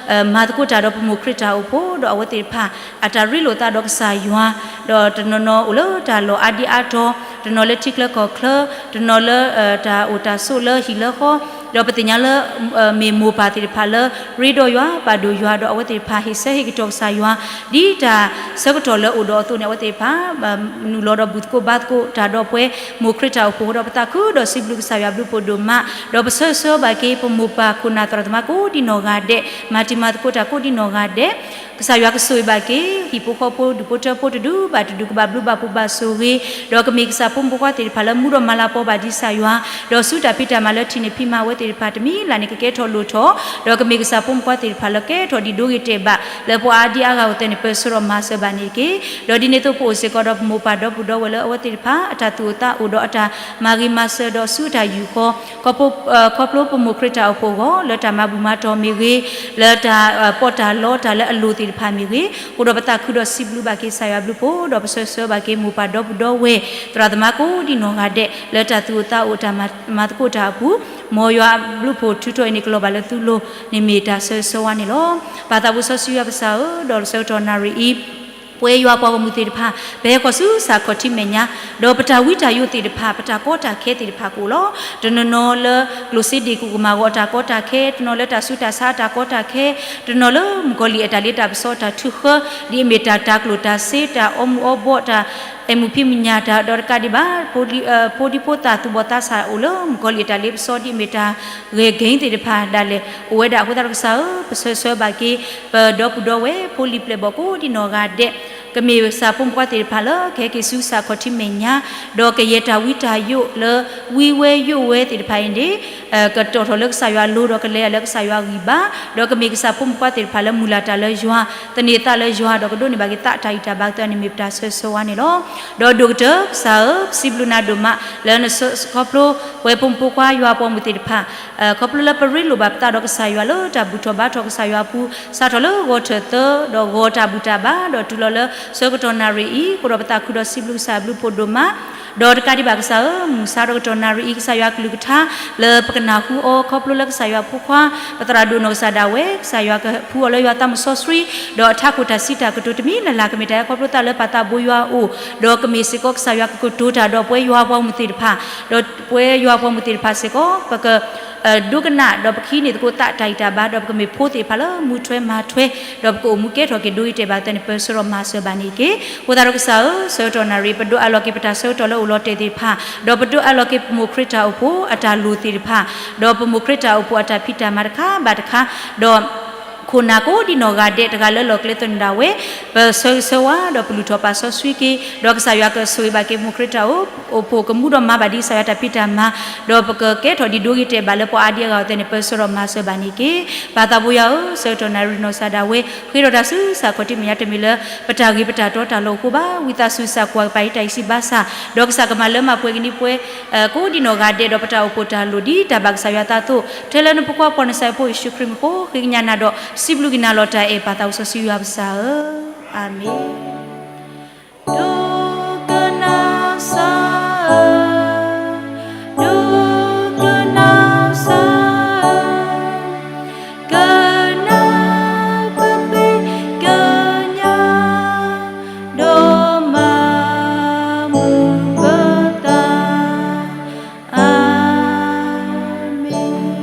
မၤသကိးတၢ်ဒီးပမိၢ်ခရံာ်တၢ်အိၣ်ဖှိၣ် ဒီးအဝဲသ့ၣ်တဖၣ် အတၢ်ရ့လိာ်သးဒီးကစၢ်ယွၤ, ဒီးတနီၤနီၤအိၣ်လၢတၢ်လီၢ်အါဒံအါတီၤ, တနီၤလၢထံချၢကီၢ်ချၢ, တနီၤလၢ တၢ်အိၣ်တၢ်ဆိးလၢဟံၣ်လၢဃီ, ဒီးပသ့ၣ်ညါလၢ မ့ၢ်မိၢ်ပၢ်သ့ၣ်တဖၣ်လၢ ရ့ဒီးယွၤ ပာ်ဒိၣ်ယွၤ ဒီးအဝဲသ့ၣ်တဖၣ်ဟ့ၣ်ဆၢဟ့ၣ်ကတီၢ်ကစၢ်ယွၤ ဒ်တၢ်ဆၢကတီၢ်လၢအိၣ်ဒီးအသိးန့ၣ် အဝဲသ့ၣ်တဖၣ် နုာ်လီၤဒီးဘူၣ်သကိးဘါသကိးတၢ်ဒီးပှၤမိၢ်ခရံာ်တၢ်အိၣ်ဖှိၣ်ဒီး ပသးခုဒီးစံးဘျုးကစၢ်ယွၤဘျုးဖှိၣ်ဒိၣ်မး, ဒီးပဆၢဂ့ၤဆၢဝါဘၣ်က့ၤ ပမိၢ်ပၢ်ခိၣ်နၢ်သရၣ်သမါကိးဒံနီၢ်ဂၤဒဲး မၤတံၤမၤသကိးတၢ်ကိးဒံနီၢ်ဂၤဒဲး ကစၢ်ယွၤကဆိၣ်ဂ့ၤဘၣ်က့ၤ ဟံၣ်ဖိဃီဖိဒူၣ်ဖိထၢဖိတဒူၣ်ဘၣ်တဒူၣ် ကဘၣ်ဘျုးဘၣ်ဖှိၣ်ဘၣ်ဆိၣ်ဂ့ၤ, ဒီးကမ့ၢ်ကစၢ်ဖိမုၣ်ဖိခွါသ့ၣ်တဖၣ်လၢမူဒီးမၤလၤကပီၤဘၣ်ဒံးကစၢ်ယွၤ, ဒီးဆူတၢ်ဖံးတၢ်မၤလၢထံၣ်န့ၢ်ဖံးမၤဝဲသ့ၣ်တဖၣ် တမံၤလၢ်န့ၣ်ကကဲထီၣ်လိၣ်ထီၣ်, ဒီးကမ့ၢ်ကစၢ်ဖိမုၣ်ဖိခွါသ့ၣ်တဖၣ်လၢကဲထီၣ်ဒံးဒိဂ့ၤတဲာ်ဘၣ် လၢပှၤအါဒံအါဂၤအသိးန့ၣ် ပၢၢ်ဆၢဒီးမၤစၢၤဘၣ်န့ၣ်တက့ၢ်. ဒီးဒ်န့ၣ်အသိးပအိၣ်စ့ၢ်ကီးဒီးပမိၢ်ပၢ်ဒီပုၢ်ဒီဝဲၢ်လၢအဝဲသ့ၣ်တဖၣ် အတၢ်သူၣ်အိၣ်သးအိၣ်ဒီးအတၢ်မၤဂ့ၤမၤစၢၤဒီးဆူအတၢ်ယူာ်ဃီ ခီဖျိပမိၢ်ခရံာ်တၢ်အိၣ်ဖှိၣ်အဂီၢ် လၢတၢ်မၤဘူၣ်မၤတီၢ်မ့ၢ်ဂ့ၤ, လၢတၢ်ပီးတၢ်လီတၢ်လၢအလိၣ်သ့ၣ်တဖၣ်မ့ၢ်ဂ့ၤ, အိၣ်ဒီးပသးခုဒီးစံးဘျုးဘၣ်က့ၤကစၢ်ယွၤဘျုးဖှိၣ် ဒီးပဆၢဂ့ၤဆၢဝါဘၣ်က့ၤမိၢ်ပၢ်ဒီပုၢ်ဒီဝဲၢ် သရၣ်သမါကိးဒံနီၢ်ဂၤဒဲး လၢတၢ်သူၣ်အိၣ်သးအိၣ်တၢ်မၤသကိးတၢ်အပူၤ, မ်ယွၤဘျုးဖှိၣ်ထုးထီၣ်အံၤန့ၣ်ကလီၤဘၣ်လၢသုလိၤန့ၣ်မ့ၢ်တၢ်ဆၢဂ့ၤဆၢဝါန့ၣ်လီၤ. ပၢ်သးဘိစီဆှံယွၤကစၢ်ဧၢ, ဒီးဆၢကတီၢ်နၣ်ရံၣ်အံၤ ပဝဲယွၤပှၤဂီၢ်မုၢ်သ့ၣ်တဖၣ် ပဟဲဃီၤဆူစးခီၣ်ထံမဲာ်ညါ, ဒီးပတၢ်ဝံတၢ်ယိးသ့ၣ်တဖၣ် ပတၢ်ကီတၢ်ခဲသ့ၣ်တဖၣ်ကအိၣ်လီၤ. တနီၤနီၤလၢကျိၣ်စ့ဒ့ၣ်ကအိၣ်ကမၣ်ဂီၤအတၢ်ကီတၢ်ခဲ, တနီၤလၢတၢ်ဆူးတၢ်ဆါအတၢ်ကီတၢ်ခဲ, တနီၤလၢမုၣ်ကီၤလံၢ်အတၢ်လ့တၢ်ပစီအတၢ်ထုးဃၢ, ဒ်အမ့ၢ်တၢ်တၤကျိၣ်တၤစ့ တၢ်အီမူၤအီဘီ တၢ်အဲၣ်မုာ်ဖံးမုာ်ညၣ်တၢ် ဒီးတကးဒံးဘၣ် ဖိဒံဖိသၣ်သူၣ်ဘီၣ်သးစၢ်အိၣ်လၢမုၣ်ကီၤလံၢ်အတၢ်လ့ပစီ ဒ်အမ့ၢ်တၢ်ဂဲၤက့ၤသ့ၣ်တဖၣ်ဒၣ်လဲာ် အိၣ်ဝဲဒၣ်အဃိသတးဒီးကစၢ်ဧၢ, ပဆၢဂ့ၤဆၢဝါဘၣ်က့ၤ ပဒီပုၢ်ဒီဝဲၢ် ဖိလံၤပျဲၢ်ဘီၣ်ကိးဒံနီၢ်ဂၤဒဲး ကမ့ၢ်ကစၢ်ဖိမုၣ်ဖိခွါသ့ၣ်တဖၣ်လၢကဟဲက့ၤဆူစးခီၣ်ထံမဲာ်ညါ, ဒီးကယဲၢ်တၢ်ဝံတၢ်ယိးလၢဝံဝဲယိးဝဲသ့ၣ်တဖၣ်အံၤန့ၣ် ကတီၢ်ထီၣ်လၢကစၢ်ယွၤအလိၤ ဒီးကလဲၤလၢကစၢ်ယွၤအဂံၢ်ဘါ, ဒီးကမ့ၢ်ကစၢ်ဖိမုၣ်ဖိခွါသ့ၣ်တဖၣ်လၢမုၢ်လၢ်တၢ်လၢယွၤ, သန့ၤသးလၢယွၤ, ဒီးကဒိးန့ၢ်ဘၣ်က့ၤသးတၢ်ဂံၢ်တၢ်ဘါအသိးန့ၣ်မ့ၢ်ပတၢ်ဆၢဂ့ၤဆၢဝါန့ၣ်လီၤ. ဒီးဒိၣ်ကတၢၢ်ကစၢ်ဧၢ, ပစံးဘျုးနၤဒိၣ်မး လၢနဆှၢခီဖျိ ပဝဲဖိမုၣ်ဖိခွါယွၤပှၤဂီၢ်မုၢ်သ့ၣ်တဖၣ် ခီဖျိလၢပရ့လိာ်ဘၣ်ပသးဒီးကစၢ်ယွၤလၢတၢ်ဘူၣ်ထီၣ်ဘါထီၣ်ကစၢ်ယွၤအပူၤ စးထီၣ်လၢဂီၤထၢၣ်သၢ ဒီးဂီၤတၢ်ဘူၣ်တၢ်ဘါ ဒီးတုၤလီၤလၢဆၢကတီၢ်နၣ်ရံၣ်အံၤ အဃိဒီးပသးခုဒီးစံးဘျုးကစၢ်ဘျုးဖှိၣ်ဒိၣ်မး, ဒီးတကးဒံးဘၣ်ကစၢ်ဧၢ, မုၢ်ဆါဒီးကတီၢ်နၣ်ရံၣ်အံၤ ကစၢ်ယွၤကလုၢ်ကထါ လၢပကနၢ်ဟူအီၤ ခီဖျိလၢကစၢ်ယွၤဖိခွါ ပသရၣ်ဒိၣ်နီၢ်ကစၢ်ဒၣ်ဝဲ ကစၢ်ယွၤကဖှူအီၤလၢယွၤသးမုၢ်စီဆှံ ဒီးအထးခိၣ်တၢ်စံးတၢ်ကတိၤတမံၤလၢ်လၢ်ကမ့ၢ်တၢ်ဟဲခီဖျိသးလၢပၢ်သးဘိယွၤအအိၣ်, ဒီးကမ့ၢ်စ့ၢ်ကီးကစၢ်ယွၤကကတိၤတၢ်ဒီးပဝဲယွၤပှၤဂီၢ်မုၢ်သ့ၣ်တဖၣ်, ဒီးပဝဲယွၤပှၤဂီၢ်မုၢ်သ့ၣ်တဖၣ်စ့ၢ်ကီး ပက ဒိကနၣ် ဒီးပကဟံးန့ၢ်သကိးသးတၢ်ဂံၢ်တၢ်ဘါ ဒီးပကမ့ၢ်ဖိသ့ၣ်တဖၣ်လၢမူထွဲမၤထွဲ ဒီးပကအိၣ်မူကဲထီၣ်က့ၤဒိဂ့ၤတဲာ်ဘၣ်အသိးန့ၣ် ပၢဆှၢဒီးမၤစၢၤဘၣ်န့ၣ်တက့ၢ်. အဃိသတးဒီးကစၢ်ဧၢ, ဆၢကတီၢ်နၣ်ရံၣ် ပဒိးအးလီၤက့ၤပတၢ်ဆၢကတီၢ်လၢအိၣ်လီၤတဲာ်သ့ၣ်တဖၣ်, ဒီးပဒိးအးလီၤက့ၤပမိၢ်ခရံာ်တၢ်အိၣ်ဖှိၣ်အတၢ်လိၣ်သ့ၣ်တဖၣ်, ဒီးပမိၢ်ခရံာ်တၢ်အိၣ်ဖှိၣ်အတၢ်ဖံးတၢ်မၤတခါဘၣ်တခါ, ဒီး ခိၣ်နၢ်ကိးဒံနီၢ်ဂၤဒဲးတဂၤလၢလီၢ်ကျဲသနၢၣ်ဒၣ်ဝဲ, ပဆၢဂ့ၤဆၢဝါ ဒီးပလုၢ်ထီၣ်ပာ်စီဆှံက့ၤ, ဒီးကစၢ်ယွၤကဆိၣ်ဂ့ၤဘၣ်က့ၤမိၢ်ခရံာ်တၢ်အိၣ်ဖှိၣ် ကမူဒီးမၤဘၣ်ဒ်ကစၢ်ယွၤတၢ်ဖံးတၢ်မၤ, ဒီးပကကဲထီၣ်ဒံးဒိဂ့ၤတဲာ်ဘၣ်လၢပှၤအါဒံအါဂၤအသိးန့ၣ် ပၢဆှၢဒီးမၤစၢၤဘၣ်န့ၣ်တက့ၢ်. ပၢ်သးဘိယွၤဧၢ, ဆၢကတီၢ်နၣ်ရံၣ်နီၢ်ကစၢ်ဒၣ်ဝဲ ဃ့ထီၣ်တၢ်ဆူကစၢ်ခီၣ်ထံးမဲာ်ညါ တမ့ၢ်လၢပတၢ်ဂ့ၤပတၢ်တီတၢ်လီၢ်အဃိဘၣ်, ဝံသးစူၤကစၢ်ကွၢ်ကပၤအံၤတၢ်အံၤစံးဘၣ်ဆၣ်, ဒီးကစၢ်ကမၤလၢမၤပှဲၤကနံၤပှဲၤ ကိးဒံနီၢ်ဂၤဒဲး ဒီးပတၢ်အိၣ်ဖှိၣ်တၢ်လိၣ်ဒ်တၢ်ဘၣ်ကစၢ်ယွၤအသးအသိး, ထဲလၢနဖိခွါပှၤနစဲးဖိယ့ၣ်ၡူးခရံာ်မံၤအဃိ ဃ့ကညးနၤဒီး စံးဘျုးက့ၤနၤလီၤတၢ်အဲၣ်ပၢ်သးစီဆှံယွၤပကစၢ်ဧၢ, အၤမ့ၣ်. ဒိကနၣ်စၢ်ဧၢ, ဒိကနၣ်စၢ်ဧၢ, ကနၢ်ပဃ့ကညး ဒီးမၤမုာ်ပသး, အၤမ့ၣ်.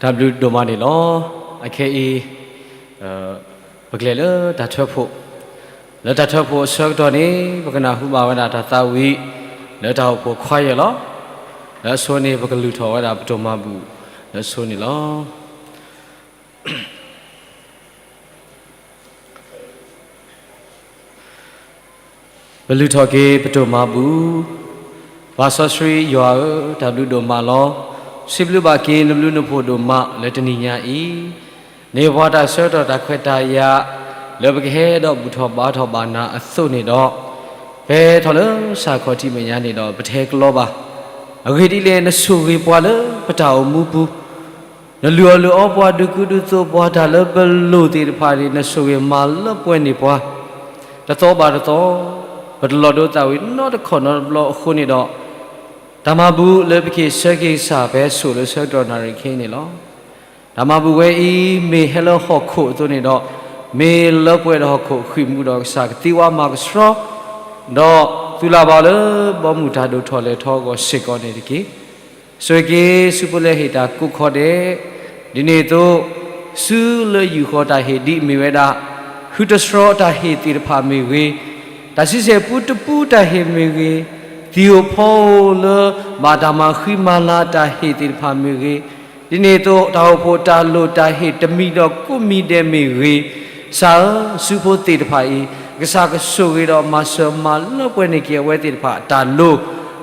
တၢ်ဘျုးဒိၣ်မးန့ၣ်လီၤ. အခဲအံၤ ပကလဲၤလၢတၢ်ထၢဖှိၣ်, လၢတၢ်ထၢဖှိၣ်အဆၢကတီၢ်န့ၣ် ပကနၢ်ဟူဘၣ်ဝဲဒၣ်တၢ်သးဝံၣ် လၢတၢ်အိၣ်ဖှိၣ်ခွါယဲၢ်လီၤ. လၢအဆိန့ၣ် ပကလုၢ်ထီၣ်ဝဲဒၣ်ပတိၢ်မၤဘူၣ် လၢအဆိန့ၣ်လီၤ. ပလုၢ်ထီၣ်က့ၤပတိၢ်မၤဘူၣ်, ပၢ်စီဆှံယွၤဧၢ, တၢ်ဘျုးဒိၣ်မးလီၤ. စံးဘျုးဘၣ်က့ၤနဘျုးနဖှိၣ်ဒိၣ်မးလၢတနံၤညါအံၤ, န့ၢ်ပှၤတၢ်ဆၢကတီၢ်တၢ်ခွဲးတၢ်ယာ် လၢပကဟဲဒီးဘူၣ်ထီၣ်ဘါထီၣ်ဘၣ်နၤအသိးန့ၣ်ဒီး, ပဟဲထီၣ်လၢစၢ်ခီၣ်ထံးမဲာ်ညါန့ၣ်ဒီး ပတဟဲကလီဘၣ်. အဂ့ၢ်ဒ်လဲၣ် နဆိၣ်ဂ့ၤပှၤလၢပတၢ်အိၣ်မူပူၤ နလုၢ်အီၣ်လုၢ်အီပှၤ ဒုးကူဒုးသိးပှၤ တၢ်လၢပလိၣ်သ့ၣ်တဖၣ်န့ၣ် နဆိၣ်ဂ့ၤမၤလၢပှဲၤန့ၢ်ပှၤ တသီဘၣ်တသီ, ပတလီၤဒိသးဝံၤနီတခီၣ်နီတဘျီအဃိန့ၣ်ဒီး, တၢ်မၤဘူၣ်လၢပက့ၤဆၢက့ၤကစၢ် ပဟဲဆိၣ်လၢဆၢကတီၢ်နၣ်ရံၣ်ခဲအံၤန့ၣ်လီၤ. တၢ်မၤဘူၣ်ဝဲအံၤ မ့ၢ်ဟဲလၢဟီၣ်ခိၣ်အသိးန့ၣ်ဒီး, မ့ၢ်လၢပှဲၤဒီးဟီၣ်ခိၣ်ဃံၢ်မူဒီး ကစၢ်ကသံကွၢ်မၤကဆှီ ဒီးသုလၢ်ဘၣ်လၢဘီမုၢ်တၢ်ဒိၣ်ထီၣ်လဲၢ်ထီၣ်အဂီၢ်စ့ၢ်ကီးန့ၣ်တက့ၢ်. ဆိၣ်ဂ့ၤက့ၤဆူဖိလၢဟ့ၣ်တၢ်ကိးခီဒဲး, ဒ်န့ၣ်အသိး, ဆူလၢယူာ်ဃီၤတၢ်ဟ့ၣ်ဒ်အမ့ၢ်ဝဲဒၣ်, ဟုတဆှီတၢ်ဟ့ၣ်သ့ၣ်တဖၣ်မ့ၢ်ဂ့ၤ, တၢ်ဆံဆဲၣ်ပူတပူတၢ်ဟ့ၣ်မ့ၢ်ဂ့ၤ, သံၣ်ဧိၤဖီဧိၤလၢဘၣ်တၢ်မၤဃံမၤလၤတၢ်ဟ့ၣ်သ့ၣ်တဖၣ်မ့ၢ်ဂ့ၤ, ဒ်န့ၣ်အသိး တၢ်အိၣ်ဖှိၣ်တၢ်လိၣ်တၢ်ဟ့ၣ်တမံၤဒီးကိးမံၤဒဲးမ့ၢ်ဂ့ၤ, ကစၢ်ဧၢ, ဆူဖိသ့ၣ်တဖၣ်အံၤ, ကစၢ်ကဆိၣ်ဂ့ၤဒီးမၤစၢၤမၤလၢပှဲၤန့ၢ်က့ၤအဝဲသ့ၣ်တဖၣ်အတၢ်လိၣ်,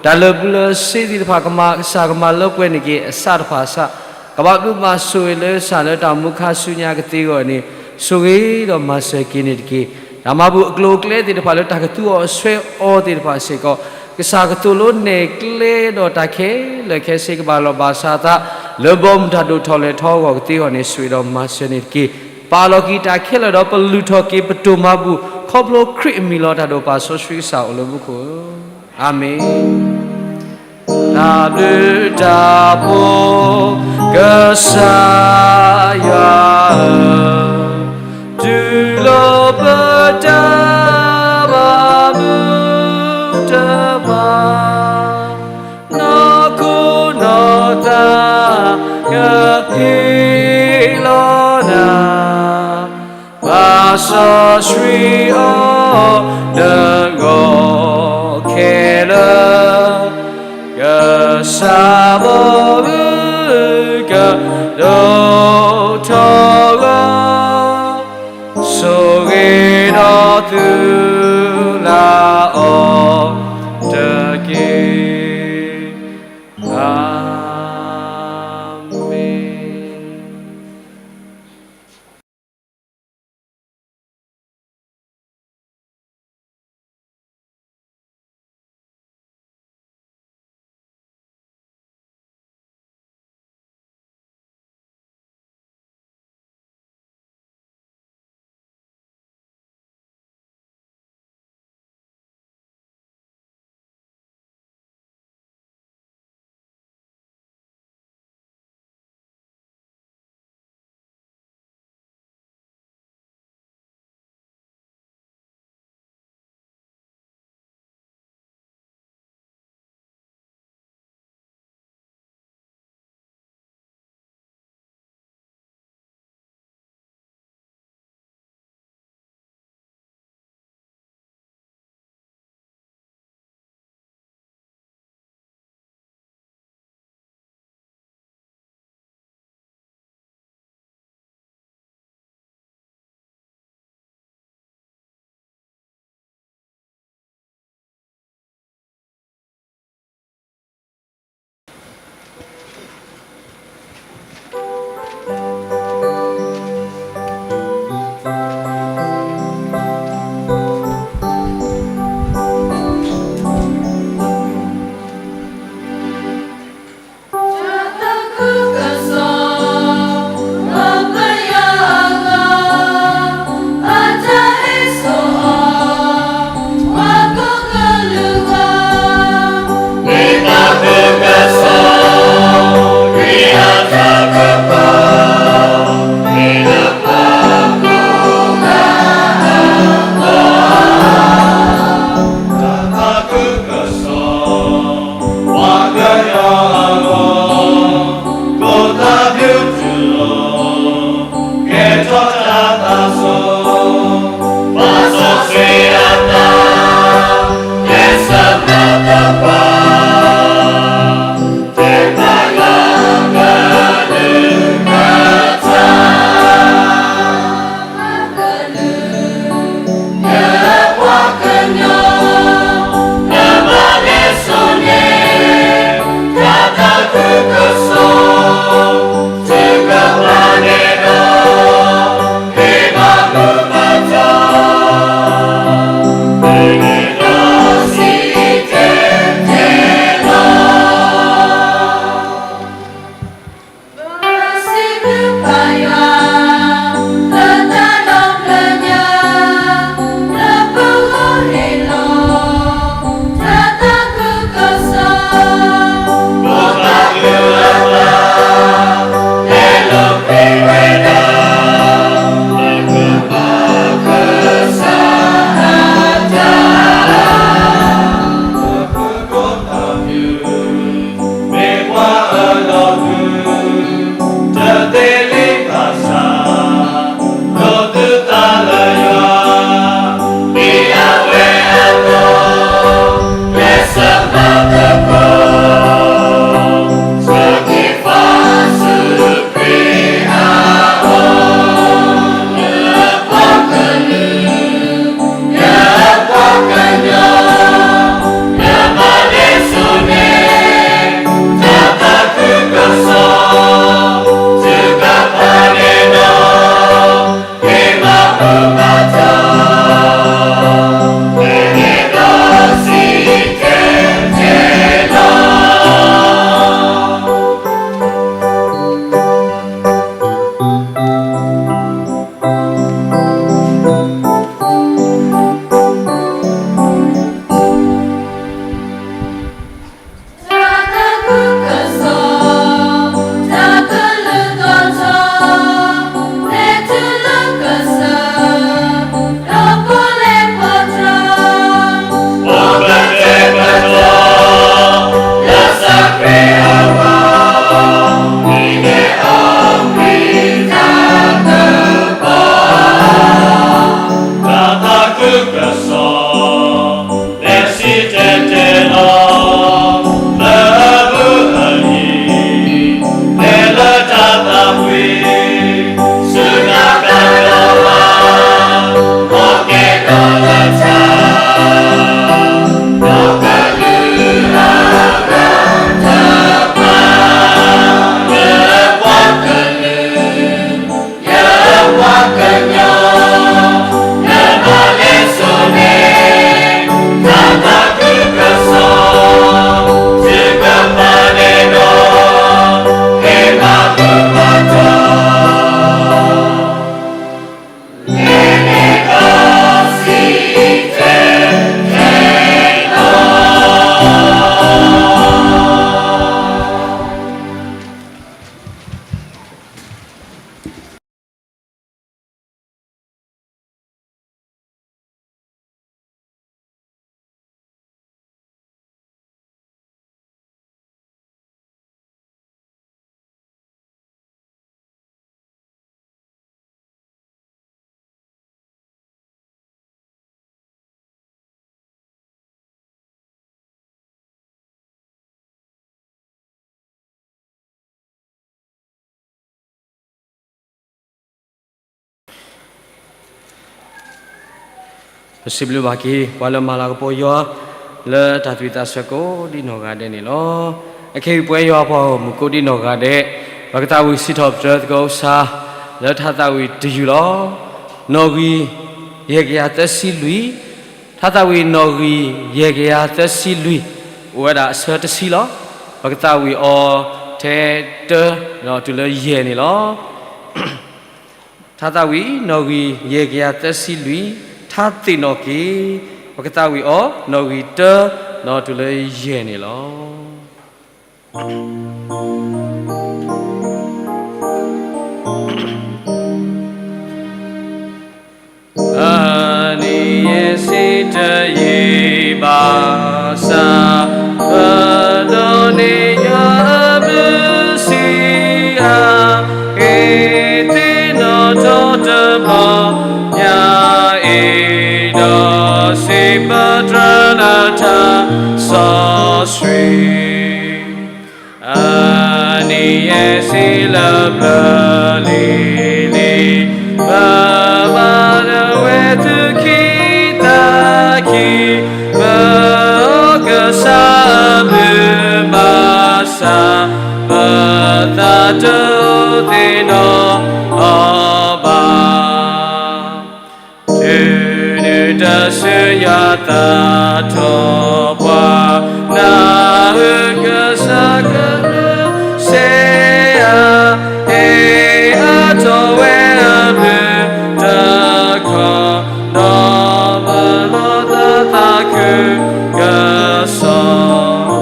တၢ်လၢာ်ဘူၣ်လၢာ်စ့သ့ၣ်တဖၣ်ကမၤ ကစၢ်ကမၤလၢပှဲၤန့ၢ်က့ၤအစးတဖၣ်အစး, ကဘၣ်ဘျုးဘၣ်ဆိၣ်ဂ့ၤလၢကစၢ်လၢတၢ်မူခါဆူညါကသ့အဂီၢ်န့ၣ်, ဆိၣ်ဂ့ၤဒီးမၤစၢၤက့ၤန့ၢ်တက့ၢ်. တၢ်မၤဘူၣ်အကျိၤအကျဲသ့ၣ်တဖၣ်လၢတၢ်ကသူအီၤဆွဲအီၤသ့ၣ်တဖၣ်စ့ၢ်ကီး, ကစၢ်ကသိၣ်လိနဲၣ်ကျဲဒီးတၢ်ခဲလၢာ်ခဲဆ့ကဘၣ်လီၤဘၣ်စးအသး, လၢဘီမုၢ်တၢ်ဒိၣ်ထီၣ်လဲၢ်ထီၣ်အဂီၢ်ကသ့အဂီၢ်န့ၣ် ဆိၣ်ဂ့ၤဒီးမၤစၢၤန့ၢ်တက့ၢ်. ပာ်လီၤက့ၤတၢ်ခဲလၢာ်ဒီးပလုၢ်ထီၣ်က့ၤပတိၢ်မၤဘူၣ် ခီဖျိခရံာ်အမံၤလီၤ. တၢ်ဒိၣ်ပၢ်စီဆှံကစၢ်အိၣ်လၢမူခိၣ်ဧၢ, အၤမ့ၣ်. တၢ်ဘျုးတၢ်ဖှိၣ်ကစၢ်ယွၤဧၢ, တူၢ်လိာ်ပတၢ်မၤဘူၣ်တဖၣ်, နီၢ်ခိနီၢ်သးကဟ့ၣ်လီၤနၤ, ပၢ်စီဆှံအီၤ နဂီၢ်ခဲလၢာ်, ကစၢ်ဘီမုၢ်ကဒိၣ်ထီၣ်အဂီၢ်, ဆိၣ်ဂ့ၤဒီးသုလၢ်အီၤတက့ၢ်. အၤမ့ၣ်. တၢ်သးခုကစီၣ် လဲၤစံၣ်တဲၤတဲလီၤ လၢအမုၢ်အနံၤ လဲၤလၢတၢ်သးဝံၣ် ဆူတၢ်ကလီၤဘၣ် အိၣ်က့ၤဒီးလၢတၢ် ဒီးကလုာ်အဂၤတဖၣ် လၢပှၤကလုာ် လၢပှၤကညီ လၢပှၤလဲၤစိၤန့ၣ် တၢ်သးခုကစီၣ် စ့ၢ်ကီးပာ်န့ၢ်ဒီး ဟ့ၣ်ဘၣ်မုာ်ဘၣ်ထီၣ် လဲၤန့ၢ်ဒီးစံၣ်တဲၤတဲလီၤ. ပစံးဘျုးဘၣ်က့ၤ ပှၤလၢမၤလၤကပီၤယွၤ လၢတၢ်သွံၣ်သးဆၢကိးဒံးနီၢ်ဂၤဒဲးန့ၣ်လီၤ. အခဲအံၤပဝဲယွၤပှၤဂီၢ်မုၢ်ကိးဒံးနီၢ်ဂၤဒဲး ပကသးဝံၣ်စံးထီၣ်ပတြၢၤသကိးကစၢ် လၢတၢ်သးဝံၣ်တယုၢ်လီၤ. နီၣ်ဂံၢ်ယဲၢ်ကယၤသၢဆံလွံၢ်, တၢ်သးဝံၣ်နီၣ်ဂံၢ်ယဲၢ်ကယၤသၢဆံလွံၢ် အိၣ်ဝဲဒၣ်အဆၢတဆံလီၤ. ပကသးဝံၣ်အီၤထဲတၢ ဒီးတုၤလၢယဲၢ်န့ၣ်လီၤ. ထါသးဝံၣ်နီၣ်ဂံၢ်ယဲၢ်ကယၤသၢဆံလွံၢ်, ထါသ့ၣ်နီၣ်က့ၤ, ပကသးဝံၣ်အီၤနီၣ်ဂံၢ်တၢ ဒီးတုၤလၢယဲၢ်န့ၣ်လီၤ. အနံၤယဲၢ်ဆံတယံာ်ဘၣ်ဆၣ်, ပဒိးန့ၢ်ယွၤအဘျုးစံးအါ, ဂ့ၤသ့ၣ်နီၣ်ထီၣ်တဘျီညါအံၤ, ဒီးစံးပတြၢၤလၢတၢ်စီဆှံ အနံၤယဲၢ်ဆံလၢဘျၢလံၤလံၤ, ပဘၣ်ဒၣ်ဝဲသုခံသးခံ, ပအီၣ်ကစၢ်အဘျုးဘၣ်ဆၣ်, ပသးတအိၣ်သ့ၣ်နီၣ်အီၤဘၣ်. တုၤနုၤတစုယွၤသးထီၣ်ပှၤ, နၢ်ဟူကစၢ်ကလုၢ်စ့ၢ်ဧါ, ဟ့ၣ်အါထီၣ်ဝဲအဘျုးတခီ, ဒီးပလီၢ်သးသးခုကစီၣ်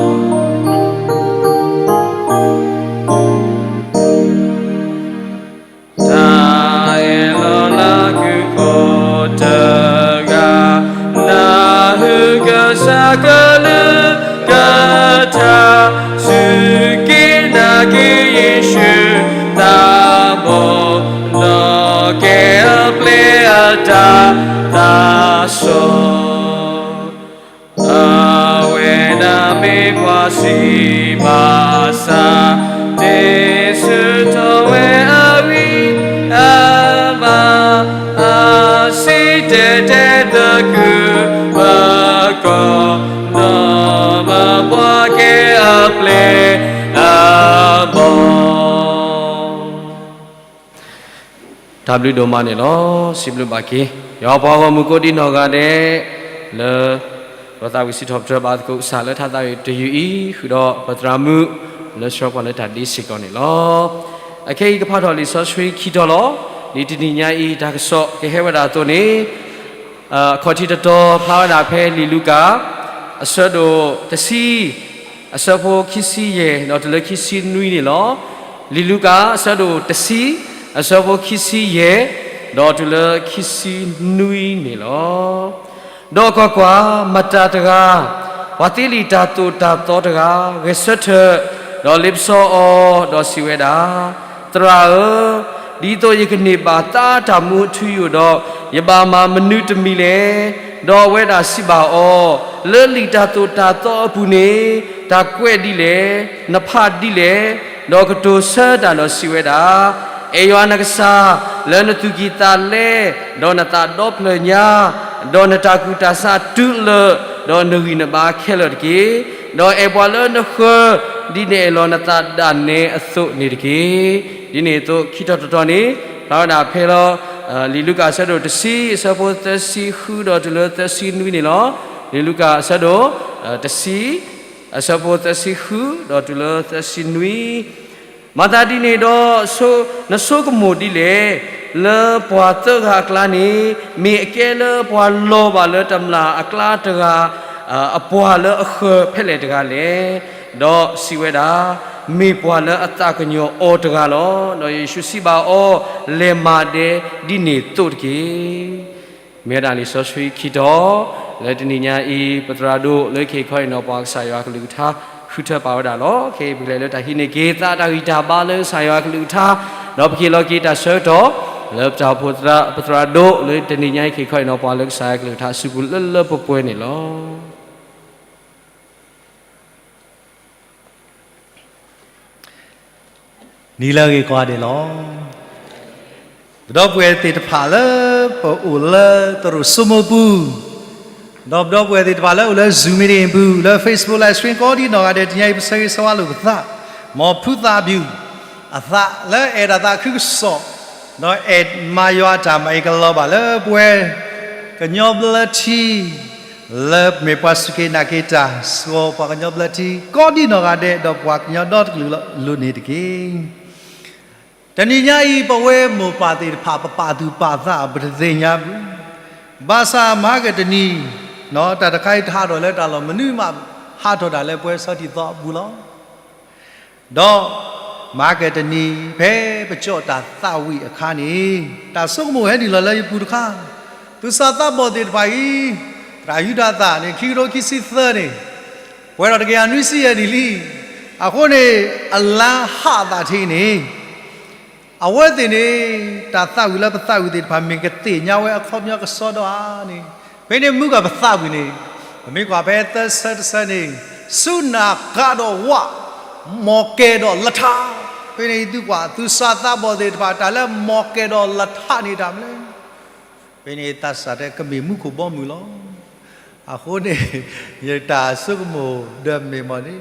တၢ်အဲၣ်လီၤလၢကုၢ်ဖိတဂၤ, နၢ်ဟူကစၢ်ကလုၢ်ကထါ, စူၢ်က့ၤနာ်က့ၤယ့ၣ်ၡူးသးဘီ, ဒီးကဲအပျဲၢ်အတၢ်သးစီဆှံ အဝဲဒၣ်မ့ၢ်ပှၤစံးဘၣ်ဆၣ်, တ့ဆူၣ်ထီၣ်ဝဲအဂံၢ်အဘါ, အစံၣ်တဲၤတဲသကုၤပကီၢ်, ဒီးမၢပှၤကဲအပျဲၢ်အဘီၣ်. တၢ်ဘျုးဒိၣ်မးန့ၣ်လီၤ. စံးဘျုးဘၣ်က့ၤ ယွၤပှၤဂီၢ်မုၢ်ကိးဒံနီၢ်ဂၤဒဲး လၢ ပသးဝံၣ်စံးထီၣ်ပတြၢၤဘၣ်သကိးကစၢ်လၢထါသးဝံၣ်တယုၢ်အံၤ ဃုာ်ဒီးပသရၣ်မုၣ် လၢဆှၢပှၤလၢတၢ်ဒ့စ့ၢ်ကီးန့ၣ်လီၤ. အခဲအံၤကဖးထီၣ်လံာ်စီဆှံခံတီၤလီၤ. ဒ်တနံၤညါအံၤ တၢ်ကစီၣ်ကဟဲဝဲဒၣ်အသိးန့ၣ် အခီၣ်ထံးတတီၤဖျါဝဲဒၣ်ဖဲလံာ်လူၤကၣ် အဆၢဒိၣ်တဆံ အဆၢဖိခံဆံယဲၢ် ဒီးတုၤလၢခံဆံနွံန့ၣ်လီၤ. လံာ်လူၤကၣ် အဆၢဒိၣ်တဆံ အဆၢဖိခံဆံယဲၢ် ဒီးတုၤလၢခံဆံနွံန့ၣ်လီၤ. ဒီးကွၢ်ကွၢ်, မတၤတဂၤ, ပှၤသ့လံာ်တၢ်သိၣ်တၢ်သီတဂၤ, ဂဲၤဆၢထၢၣ်, ဒီးလ့ပစီအီၤ, ဒီးစံးဝဲဒၣ်, သရၣ်ဧၢ, ဒ်သိးယကန့ၢ်ဘၣ်သးတၢ်မူအထူအယိာ်ဒီး, ယဘၣ်မၤမနုၤတမံၤလဲၣ်. ဒီးအဝဲဒၣ်စံးဘၣ်အီၤ, လၢလံာ်တၢ်သိၣ်တၢ်သီအပူၤန့ၣ်, တၢ်ကွဲးဒ်လဲၣ်, နဖးဒ်လဲၣ်, ဒီးကတိၤဆၢတၢ်ဒီးစံးဝဲဒၣ်, အဲၣ်ယွၤနကစၢ် လၢနသူၣ်ကံၢ်သးလဲ, ဒီးနသးဒီဖျၢၣ်ညါ, ဒီးနတၢ်ကူၣ်တၢ်ဆးတုၤလၢာ်, ဒီးနဂံၢ်နဘါခဲလၢာ်တက့ၢ်. ဒီးအဲၣ်ပှၤလၢနဃၢၤ ဒ်နအဲၣ်လီၤနသးဒၣ်နဲအသိးန့ၣ်တက့ၢ်. ဒ်န့ၣ်အသိး ခံတီၤတတီၤန့ၣ် ဖျါဝဲဒၣ်ဖဲလီၤ လံာ်လူၤကၣ်အဆၢဒိၣ်တဆံ အဆၢဖိသၢဆံဃုဒီးတုၤလၢသၢဆံနွံန့ၣ်လီၤ. လံာ်လူၤကၣ်အဆၢဒိၣ်တဆံ အဆၢဖိသၢဆံဃုဒီးတုၤလၢသၢဆံနွံ မၤသးဒ်န့ၣ်ဒီး နဆိကမိၣ်ဒ်လဲၣ်, လၢပှၤသၢဂၤအကျါန့ၣ် မ့ၢ်အကဲလၢပှၤလီၤဘၣ်လၢတမျာ်အကျါတဂၤ အပှၤလၢအဃၢၤဖဲလဲၣ်တဂၤလဲၣ်. ဒီးစံးဝဲဒၣ်, မ့ၢ်ပှၤလၢအသးကညီၤအီၤတဂၤလီၤ. ဒီးယ့ၣ်ၡူးစံးဘၣ်အီၤ, လဲၤမၤဒဲးဒ်န့ၣ်သိးတက့ၢ်. မ့ၢ်ဝဲဒၣ်လံာ်စီဆှံခံတီၤ လၢတနံၤညါအံၤ ပသရၣ်ဒိၣ်လၢကဟ့ၣ်ခီအံၤနီၤ ပှၤကစၢ်ယွၤကလုၢ်ကထါ ဃုထၢပာ်ဝဲဒၣ်လီၤ. ခဲအံၤပကလဲၤလၢတၢ်ဟံးန့ၢ်က့ၤသးတၢ်ဂံၢ်တၢ်ဘါလၢကစၢ်ယွၤကလုၢ်ကထါ, ဒီးပကဟ့ၣ်လီၤက့ၤတၢ်ဆၢကတီၢ် လၢပတၢ်အိၣ်ဖှိၣ်သရၣ် ပသရၣ်ဒိၣ်လၢတနံၤညါအံၤကဟ့ၣ်ခီအံၤနီၤ ပှၤလၢကစၢ်ယွၤကလုၢ်ကထါအစုပူၤလၢလၢပှဲၤပှဲၤန့ၣ်လီၤ. နံၤလၢအဂ့ၤကိးဂၤဒဲးလီၤ. ပဒီပုၢ်ဝဲၢ်သ့ၣ်တဖၣ်လၢ ပအိၣ်လၢသရိာ်စိမိၢ်ပူၤ, ဒီးပဒီပုၢ်ဝဲၢ်သ့ၣ်တဖၣ်လၢအိၣ်လၢ Zoom meeting ပူၤ, လၢ Facebook live stream ကိးဒံနီၢ်ဂၤဒဲး တနံၤညါအံၤ ပဆၢဂ့ၤဆၢဝါလိာ်ပသး, မ်ဖုသးပျူၢ်အသးလၢအဲၣ်ဒိးသးခုကစီၣ်, ဒီးအဲၣ်မၤယွၤအတၢ်မၤအံၤကလီၤဘၣ်လၢပဝဲ ကညီဘျၢထံ လၢမ့ၢ်ပှၤစူၢ်က့ၤနာ်က့ၤတၢ် စှီၤပှၤကညီဘျၢထံ ကိးဒံနီၢ်ဂၤဒဲး ဒီးပှၤကညီဒီတကလုာ်လၢအလိၤန့ၣ်တက့ၢ်. တနံၤညါအံၤ ပဝဲမိၢ်ပၢ်သ့ၣ်တဖၣ် ပပာ်သူၣ်ပာ်သး ပတသ့ၣ်ညါဘူး, ဘၣ်ဆၣ်မဟါကတနံၤ တၢ်တခါအံၤတဟးထီၣ်လၢတၢ်လီၢ်မနုၤမး, ဟးထီၣ်ဒၣ်လၢပဝဲဆီထံသီအပူၤလီၤ. ဒီးမဟါကတနံၤ ဖဲပကၠီၣ်တၢ်သးဝံၣ်အခါန့ၣ် တၢ်ဆိကမိၣ်ဟဲနုာ်လီၤလၢယပူၤတခါ, သူၣ်စၢ်သးဘီၣ်သ့ၣ်တဖၣ်အံၤ သရၣ်ယူဒၤသၣ်န့ၣ် ခံကထိခံဆံသၢန့ၣ် ပှဲၤထီၣ်တကယၤနွံဆံယဲၢ်နံၣ်လံ. အဃိန့ၣ် အလါဟးအသးထံန့ၣ် အဝဲသ့ၣ်န့ၣ် တၢ်သးဝံၣ်လၢပသးဝံၣ်သ့ၣ်တဖၣ် မ့ၢ်ကသ့ၣ်ညါဝဲအခီပညီကစီဒီဧါန့ၣ်, ဖဲန့ၣ်မူကၤပသးဝံၣ်န့ၣ် ပမ့ၢ်ကွၢ်ဖဲသၢဆၢတဆၢန့ၣ် စူနၢကၤဒီးဝး, မီၢ်ကဲၤဒီးလထါ, ဖဲန့ၣ်သုကွၢ် သူၣ်စၢ်သးဘီၣ်သ့ၣ်တဖၣ် တၢ်လၢမီၢ်ကဲၤဒီးလထါန့ၣ်တၢ်မနုၤလဲၣ်. ဖဲန့ၣ်သးစၢ်တဲကမ့ၢ်မူခိၣ်ဘီမုၢ်လီၤ. အဃိန့ၣ် ယတၢ်ဆိကမိၣ်ဒီးမ့ၢ်မီၢ်န့ၣ်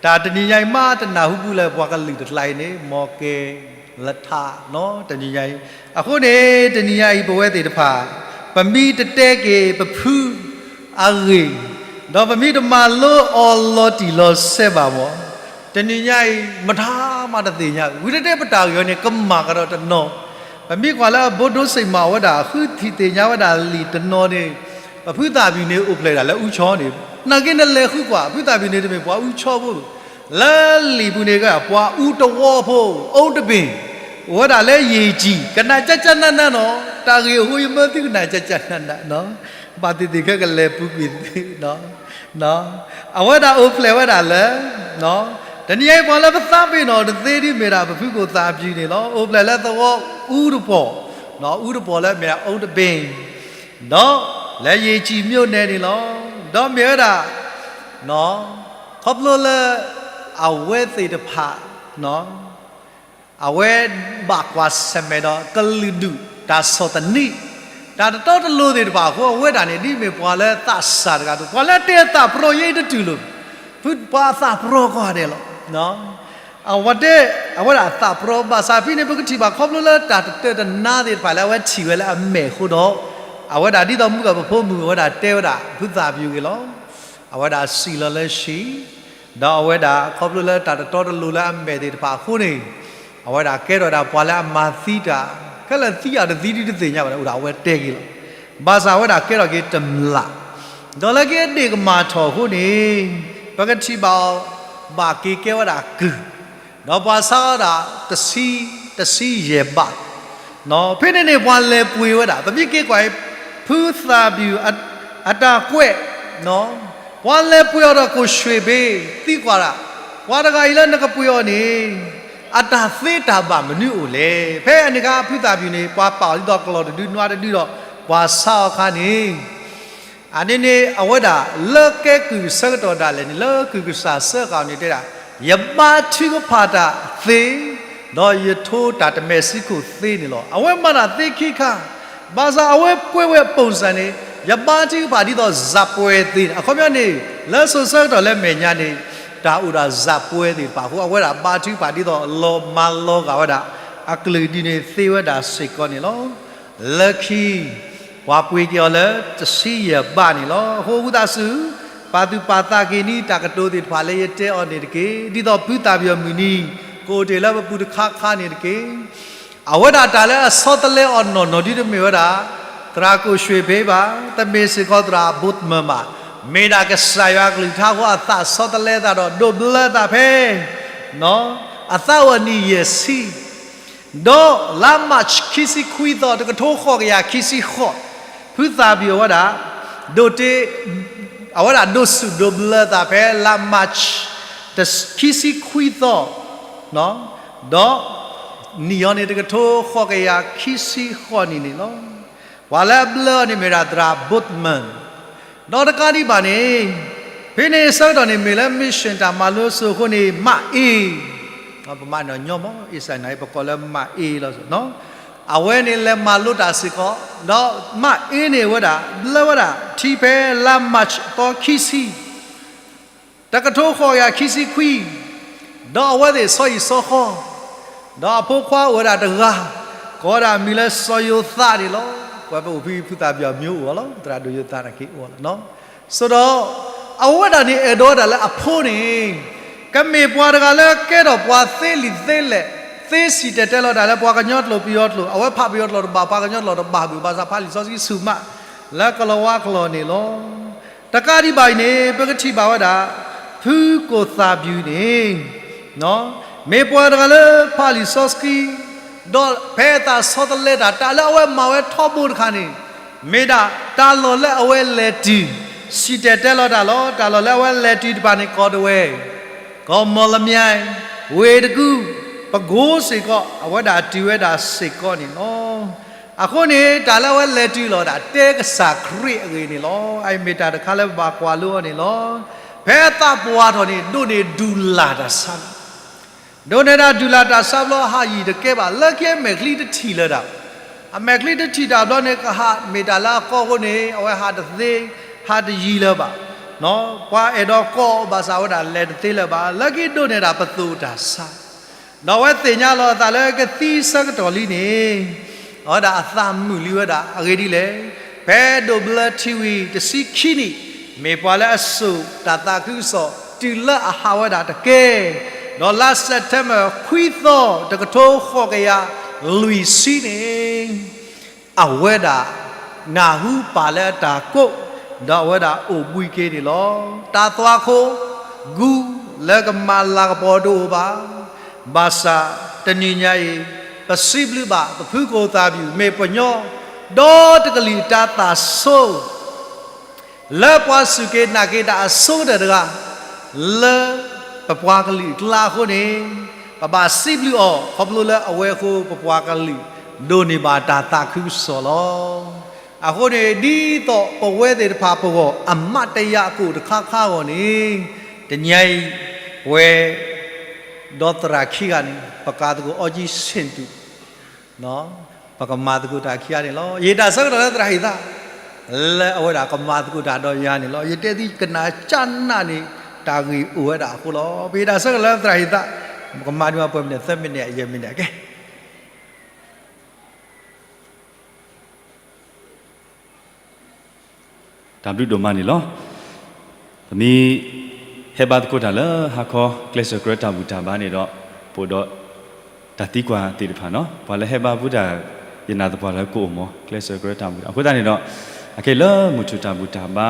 တၢ်တနံၤညါအံၤမးတနၢ်ဟူဘူးလၢပှၤကလုာ်တကျါအံၤန့ၣ် မီၢ်ကဲၤလထါနီၤ တနံၤညါအံၤ. အဃိန့ၣ် တနံၤညါအံၤ ပဝဲသ့ၣ်တဖၣ် ပမ့ၢ်တတဲက့ၤပဖုအဂ့ၢ်, ဒီးပမ့ၢ်တမၤလိအီၤလီၤတံၢ်လီၤဆဲးဘၣ်မီၢ် တနံၤညါအံၤ မတၤမးတသ့ၣ်ညါ, ဝံၤတတဲပတၢ်ဂ့ၢ်အီၤန့ၣ် ကမၣ်ကဒီးတနီၤ, ပမ့ၢ်ကွၢ်လၢအဘိဒိစ့ၣ်မးဝဲဒၣ် ဃုထံၣ်သ့ၣ်ညါဝဲဒၣ်လံာ်တနီၤန့ၣ်, ပဖုသးပျံၤန့ၣ်အိၣ်ဖျဲၣ်ဒၣ်လၢအူဆီန့ၣ်, နာ်က့နလဲၤဃုကွၢ် ဖုသးပျံၤန့ၣ်တမ့ၢ်ပှၤအူဆီဖိ, လၢလံာ်ပူၤန့ၣ်ကပှၤအူတဝီဖိ, အိၣ်တဘ့ၣ်, အိၣ်ဝဲဒၣ်လၢယံာ်ကံၣ် ကနၣ်ကၠၢ်ကၠၢ်နးနးနီၤ, တၢ်ဂ့ၢ်အဃိယမၢသုကနၣ်ကၠၢ်ကၠၢ်နးနးနီၤ, ဘၣ်သ့ၣ်သ့ၣ်ခဲကလဲၤပူၤကွံာ်သု အဝဲဒၣ်အိၣ်ဖျဲၣ်ဝဲဒၣ်လၢ, တနံၤအံၤပှၤလၢပသးပ့ၤနီၣ်တသ့ဒ်မ့ၢ်ဒၣ် ပဖုကိၣ်သးပျံၤန့ၣ်လီၤ. အိၣ်ဖျဲၣ်လၢသဝီအူတပီၢ်, အူတပီၢ်လၢမ့ၢ်ဒၣ်အိၣ်တဘ့ၣ်, ဒီးလၢယံာ်ကံၣ်မၠိၣ်နဲၣ်န့ၣ်လီၤ. ဒီးမ့ၢ်ဝဲဒၣ် ခီဖျိလၢ အဝဲသ့ၣ်တဖၣ် အဝဲဘၣ်ကွၢ်ဆၢၣ်မဲာ်ဒီးကလုာ်ဒူၣ်တၢ်ဆီၣ်သနံး, တၢ်တတီတလိၤသ့ၣ်တဖၣ်အဃိ အဝဲဒၣ်န့ၣ် ဒ်မ့ၢ်ပှၤလၢသးစၢ်တဂၤ ပှၤလၢအတဲအသးပြီယဲအံၤတတုၤလီၤ, ဖုပှၤအသးပြီကိးဂၤဒဲးလီၤ. အဝဲတဲ, အဝဲဒၣ်သးပရီဘၣ်ဆၣ်ဖဲန့ၣ် ပကထံၣ်ဘၣ်ခီဖျိလၢတၢ်တတၢၢ်တနါသ့ၣ်တဖၣ်လၢအဝဲထံၣ်ဝဲလၢအမဲာ်အဃိဒီး, အဝဲဒၣ်ဒ်သိးမုၢ်ဂီၢ်ပဖိမုၣ် အဝဲဒၣ်တဲဝဲဒၣ် ဖုသၣ်ပျူၤအဂ့ၢ်လီၤ. အဝဲဒၣ်စံၣ်လီၤလၢဟံၣ်, ဒီးအဝဲဒၣ်ခီဖျိလၢတၢ်တတီတလိၤလၢအမဲာ်သ့ၣ်တဖၣ်အဃိန့ၣ်, အဝဲဒၣ်ကဲထီၣ်ဝဲဒၣ်ပှၤလၢအမၤသံတၢ်, ခဲလၢာ်သံအတသံဒုတသ့ၣ်ညါဘၣ်န့ၣ် အိၣ်ဒၣ်အဝဲတဲက့ၤလီၤ. ဘၣ်ဆၣ်အဝဲဒၣ်ကဲထီၣ်က့ၤတမျၢ်, ဒီးလၢခံအဒ့ၣ်ကမၣ်ထီၣ်အဃိန့ၣ်, ပကထံၣ်ဘၣ်အီၤ ဘၣ်က့ၤကဲဝဲဒၣ်ကုၢ်, ဒီးပှၤဆါအီၤဒၣ်တဆံ, တဆံယဲၢ်ဘး, ဖဲန့ၣ်န့ၣ် ပှၤလဲၤပှ့ၤဝဲဒၣ်, ပမ့ၢ်က့ၤကွၢ်အံၤ, ဖုသၣ်ပျူၤအတၢ်ကွဲး, ပှၤလဲၤပှ့ၤအီၤဒီးကိၣ်ရွှ့ၣ်ဘ့ သံကွၢ်ဒၣ်, ပှၤတဂၤအံၤလၢနကပှ့ၤအီၤန့ၣ်, အတၢ်သ့တၢ်ဘၣ်မနုၤအိၣ်လဲၣ်. ဖဲအန့ၣ်အခါ ဖုသၣ်ပျူၤန့ၣ် ပှၤပာ်အီၤဒ်သိးကျီၢ်တဒုနွါတဒုဒီး ပှၤဆါအီၤအခါန့ၣ် အန့ၣ်န့ၣ် အဝဲဒၣ်လၢကဲကုၢ်အဆၢကတီၢ်ဒၣ်လဲာ်န့ၣ် လၢကုၢ်ကစၢ်စၢဃာ်အီၤန့ၣ်တဲဒၣ်, ယဘါထုကဖၣ်တၢ်သ့, ဒီးယထိတၢ်တမဲာ်ဆံးခိၣ်သ့န့ၣ်လီၤ. အဝဲမၤတၢ်သ့ခံခါ, ဘၣ်ဆၣ်အဝဲကွဲးဝဲအပိၢ်စၢ်န့ၣ်, ယဘါထုကဖၣ်ဒ်သိးစၢ်ပှဲၤသ့န့ၣ်, အခီပညီန့ၣ် လၢစိၤဆၢကတီၢ်လၢမဲာ်ညါန့ၣ်, တၢ်အိၣ်ဒၣ်စၢ်ပှဲၤသ့ၣ်တဖၣ်အဃိ အဝဲဒၣ်ဘါထုကဖၣ်ဒ်သိးလီၤမၤလီၤဂာ်ဝဲဒၣ်, အကလုာ်ဒ်န့ၣ်သ့ဝဲဒၣ်စ့ၢ်ကီးန့ၣ်လီၤ. လၢခံ ပှၤပှ့ၤက့ၤအီၤလၢတဆံယဲၢ်ဘးန့ၣ်လီၤ. အဃိဝံသးစူၤ, ပာ်သူၣ်ပာ်သးက့ၤန့ၣ် တၢ်ကတိၤသ့ၣ်တဖၣ်လၢယတဲအီၤန့ၣ်တက့ၢ်. ဒ်သိးဖုသၣ်ပျူၤအမုၢ်နံၤ, ကအိၣ်တ့ၢ်လၢပပူၤတခါခါန့ၣ်တက့ၢ်. အဝဲဒၣ်တၢ်လၢအဆီတလဲအီၤနီၢ်နီၢ်ဒ်တမ့ၢ်ဝဲဒၣ်, သရၣ်ကိၣ်ရွှ့ၣ်ဘ့ဘၣ်, တမ့ၢ်စ့ၢ်ကီးသရၣ်ဘိးတမၢၣ်ဘၣ်, မ့ၢ်ဒၣ်ကစၢ်ယွၤအကလုၢ်ကထါအဃိ အသးဆီတလဲသးဒီးဒိးဘျၢသးဖဲ အသးအိၣ်အနံၣ်ယဲၢ်ဆံ ဒီးလါ March ခံဆံခွံသီ တကထိဃိးကယၤခံဆံဃိး, ဖုသၣ်ပျူၤအဝဲဒၣ်, ဒိးတ့, အဝဲဒၣ်ဒိးဆူၣ်ဒိးဘျၢသးဖဲလါ March ခံဆံခွံသီ, ဒီးနံၣ်အီၤန့ၣ် တကထိဃိးကယၤခံဆံဃိးနံၣ်န့ၣ်လီၤ. ပှၤလၢအဘျၢအီၤန့ၣ်မ့ၢ်ဒၣ်သရၣ် Boatman ဒီးတကးဒံးဘၣ်န့ၣ်, ဖဲန့ၣ်အဆၢကတီၢ်န့ၣ် မ့ၢ်လၢ mission တၢ်မၤလိစိၤအဃိန့ၣ် မးအ့, ပမၤန့ၣ်ညီမး အ့စၢ်န့ၣ် ပကိးလၢမးအ့လီၤ. အဝဲန့ၣ်လဲၤမၤလိတၢ်စ့ၢ်ကီး, ဒီးမးအ့န့ၣ်ဝဲဒၣ် ဘျၢဝဲဒၣ်ထံဖဲလါ March သီခံဆံ တကထိဃိးကယၤခံဆံခွံ, ဒီးအဝဲသ့ၣ်ဆီဟံၣ်ဆီဃီ, ဒီးအဖိခွါအိၣ်ဝဲဒၣ်တဂၤ, ကိးဝဲဒၣ်မံၤလၢစီၤယိၤသးန့ၣ်လီၤ. ပှၤပအိၣ်ဖုဖုသၣ်ပျူၤအမံၤအိၣ်လီၤ, သရၣ်ဒိၣ်ယိၤသးန့ၣ်က့ၤအိၣ်လီၤ. ဆိဒီး အဝဲဒၣ်န့ၣ်အဲၣ်ဒိးဝဲဒၣ်လၢအဖိန့ၣ် ကမ့ၢ်ပှၤတဂၤလၢကဲထီၣ်ပှၤသ့လံာ်သ့လဲၢ်, သ့စံၣ်တဲၤတဲလီၤတၢ်လၢပှၤကညီကျိာ်ပယီၤကျိာ်, အဝဲဖးပယီၤကျိာ်တဘၣ် ပှၤကညီကျိာ်တဘၣ်ဘၣ်, ဘၣ်ဆၣ်ဖးလံာ်စီဆှံဆူၣ်မး လၢကလီၤဝါကျိာ်န့ၣ်လီၤ. တကးဒံးဘၣ်အံၤန့ၣ် ပကထံၣ်ဘၣ်ဝဲဒၣ် ဖုကိၣ်သၣ်ပျူၤန့ၣ် မ့ၢ်ပှၤတဂၤလၢဖးလံာ်စီဆှံ, ဒီးဖဲအသးဆီတလဲတၢ် တၢ်လၢအဝဲမၤဝဲထီဘိတခါန့ၣ် မ့ၢ်ဒၣ်တၢ်လီၢ်လၢအဝဲလဲၤတုၤ စံၣ်တဲၤတဲလီၤတၢ်လီၤ. တၢ်လီၢ်လၢအဝဲလဲၤတုၤတဖၣ်န့ၣ် ကီးဒဝဲၢ်, ကီၢ်မီၢ်လမၠဲၣ်, ဝ့ၢ်တကူၣ်, ပကိစ့ၢ်ကီး အဝဲဒၣ်တုၤဝဲဒၣ်စ့ၢ်ကီးန့ၣ်လီၤ. အဃိန့ၣ် တၢ်လၢအဝဲလဲၤတုၤလီၤဒၣ် တဲကစၢ်ခရံာ်အဂ့ၢ်န့ၣ်လီၤ. အအံၤမ့ၢ်တၢ်တခါလၢပဘၣ်ကွၢ်လိအီၤန့ၣ်လီၤ. ဖဲအသးပှၢ်ထီၣ်န့ၣ် ဒိးန့ၢ်ဒုၣ်လၢ်တၢ်ဆါ ဒိးန့ၢ်ဒၣ်ဒုၣ်လၢ်တၢ်ဆါဘျီ ဟးယံၤတကဲဘၣ်, လၢခံအမဲာ်ချံတထံၣ်လၢၤဒၣ်, အမဲာ်ချံတထံၣ်တၢ်ဘျီန့ၣ် ကဟးမ့ၢ်တၢ်လၢအကီအဃိန့ၣ် အဝဲဟးတသ့ ဟးတယံၤလၢၤဘၣ်. ပှၤအဲၣ်ဒိးကီအီၤဘၣ်ဆၣ် အဝဲဒၣ်လဲၤတသ့လၢၤဘၣ်, လၢခံဒိးန့ၢ်ဒၣ်ပသိၣ်တၢ်ဆါ ဒီးအဝဲသ့ၣ်ညါလီၤအသးလၢကသံဆၢကတီၢ်လံန့ၣ်, အဝဲဒၣ်အသးမုာ်လံဝဲဒၣ် အဂ့ၢ်ဒ်လဲၣ်, ဖဲဒိးဘျၢထံဝံၤတဆံခံနံၣ်, မ့ၢ်ပှၤလၢအစိာ်တၢ်သးခုကစီၣ် တုၤလၢအဟးဝဲဒၣ်တကဲ, ဒီးလါ September ခွံသီ တကထိဃိးကယၤလွံၢ်ဆံန့ၣ် အဝဲဒၣ်နၢ်ဟူပၢ်လၢအတၢ်ကိး, ဒီးအဝဲဒၣ်အိၣ်ဘှံးက့ၤန့ၣ်လီၤ. တၢ်သွၣ်ခိၣ်ဂူၤလၢကမၤလၤကပီၤတအိၣ်ဘၣ်. ဘၣ်ဆၣ်တနံၤညါအံၤ ပစံးဘျုးဘၣ်ပဖုကိၣ်သၣ်ပျူၤ မ့ၢ်ပှၤကညီ ဒီတကလုာ်တၢ်သးဆိ လၢပှၤစူၢ်က့ၤနာ်က့ၤတၢ်အဆိကတၢၢ်တဂၤ လၢပပှၤကလုာ်အကျါအဃိန့ၣ်, ပဘၣ်စံးဘျုးအီၤ ခီဖျိလၢအဝဲအဃိ ပပှၤကလုာ်ဒိးန့ၢ်ဘၣ်တၢ်သးခုကစီၣ်လီၤ. အဃိန့ၣ် ဒ်သိးပဝဲသ့ၣ်တဖၣ်ပဂီၢ် အမၤတယာ်အကိၣ်တခါခါအဂီၢ်န့ၣ်, တနံၤအံၤ ပဝဲ ဒီးသရၣ်ခံဂၤန့ၣ် ပကၤသကိးအီကံစ့ၣ်တူၣ် ပကမၤသကိးတၢ်ခံဂၤန့ၣ်လီၤ. ယတၢ်ဆၢကတီၢ်လၢသရၣ်ဟ့ၣ်သး လၢအဝဲဒၣ်ကမၤသကိးတၢ်ဒီးယၤန့ၣ်လီၤ. ယတဲသုကနၣ်ကၢ်နးန့ၣ် တၢ်ဂ့ၢ်အိၣ်ဝဲဒၣ်အဃိလီၤ. ပယတၢ်ဆၢကတီၢ်လၢသရၣ်ဟ့ၣ်သး ပကမၤဒံးမး ပှဲၤမံးနံး သၢမံးနံး ယဲၢ်မံးနံး ကဲ တၢ်ဘျုးဒိၣ်မးန့ၣ်လီၤ. ပမ့ၢ်ဟဲဘါသကိးတၢ်လၢဟါခီ ကျဲးစၢးကြၢးတၢ်ဘူၣ်တၢ်ဘါန့ၣ်ဒီး ပအိၣ်ဒီးတၢ်သံကွၢ်သ့ၣ်တဖၣ်နီၤ, ပှၤလၢဟဲဘါပူၤတၢ် ယနာ်သပှၢ်လၢကအိၣ်မး ကျဲးစၢးကြၢးတၢ်ဘူၣ်တၢ်, အဃိသတးန့ၣ်ဒီး အခဲလၢမုၢ်ထူၣ်တၢ်ဘူၣ်တၢ်ဘါ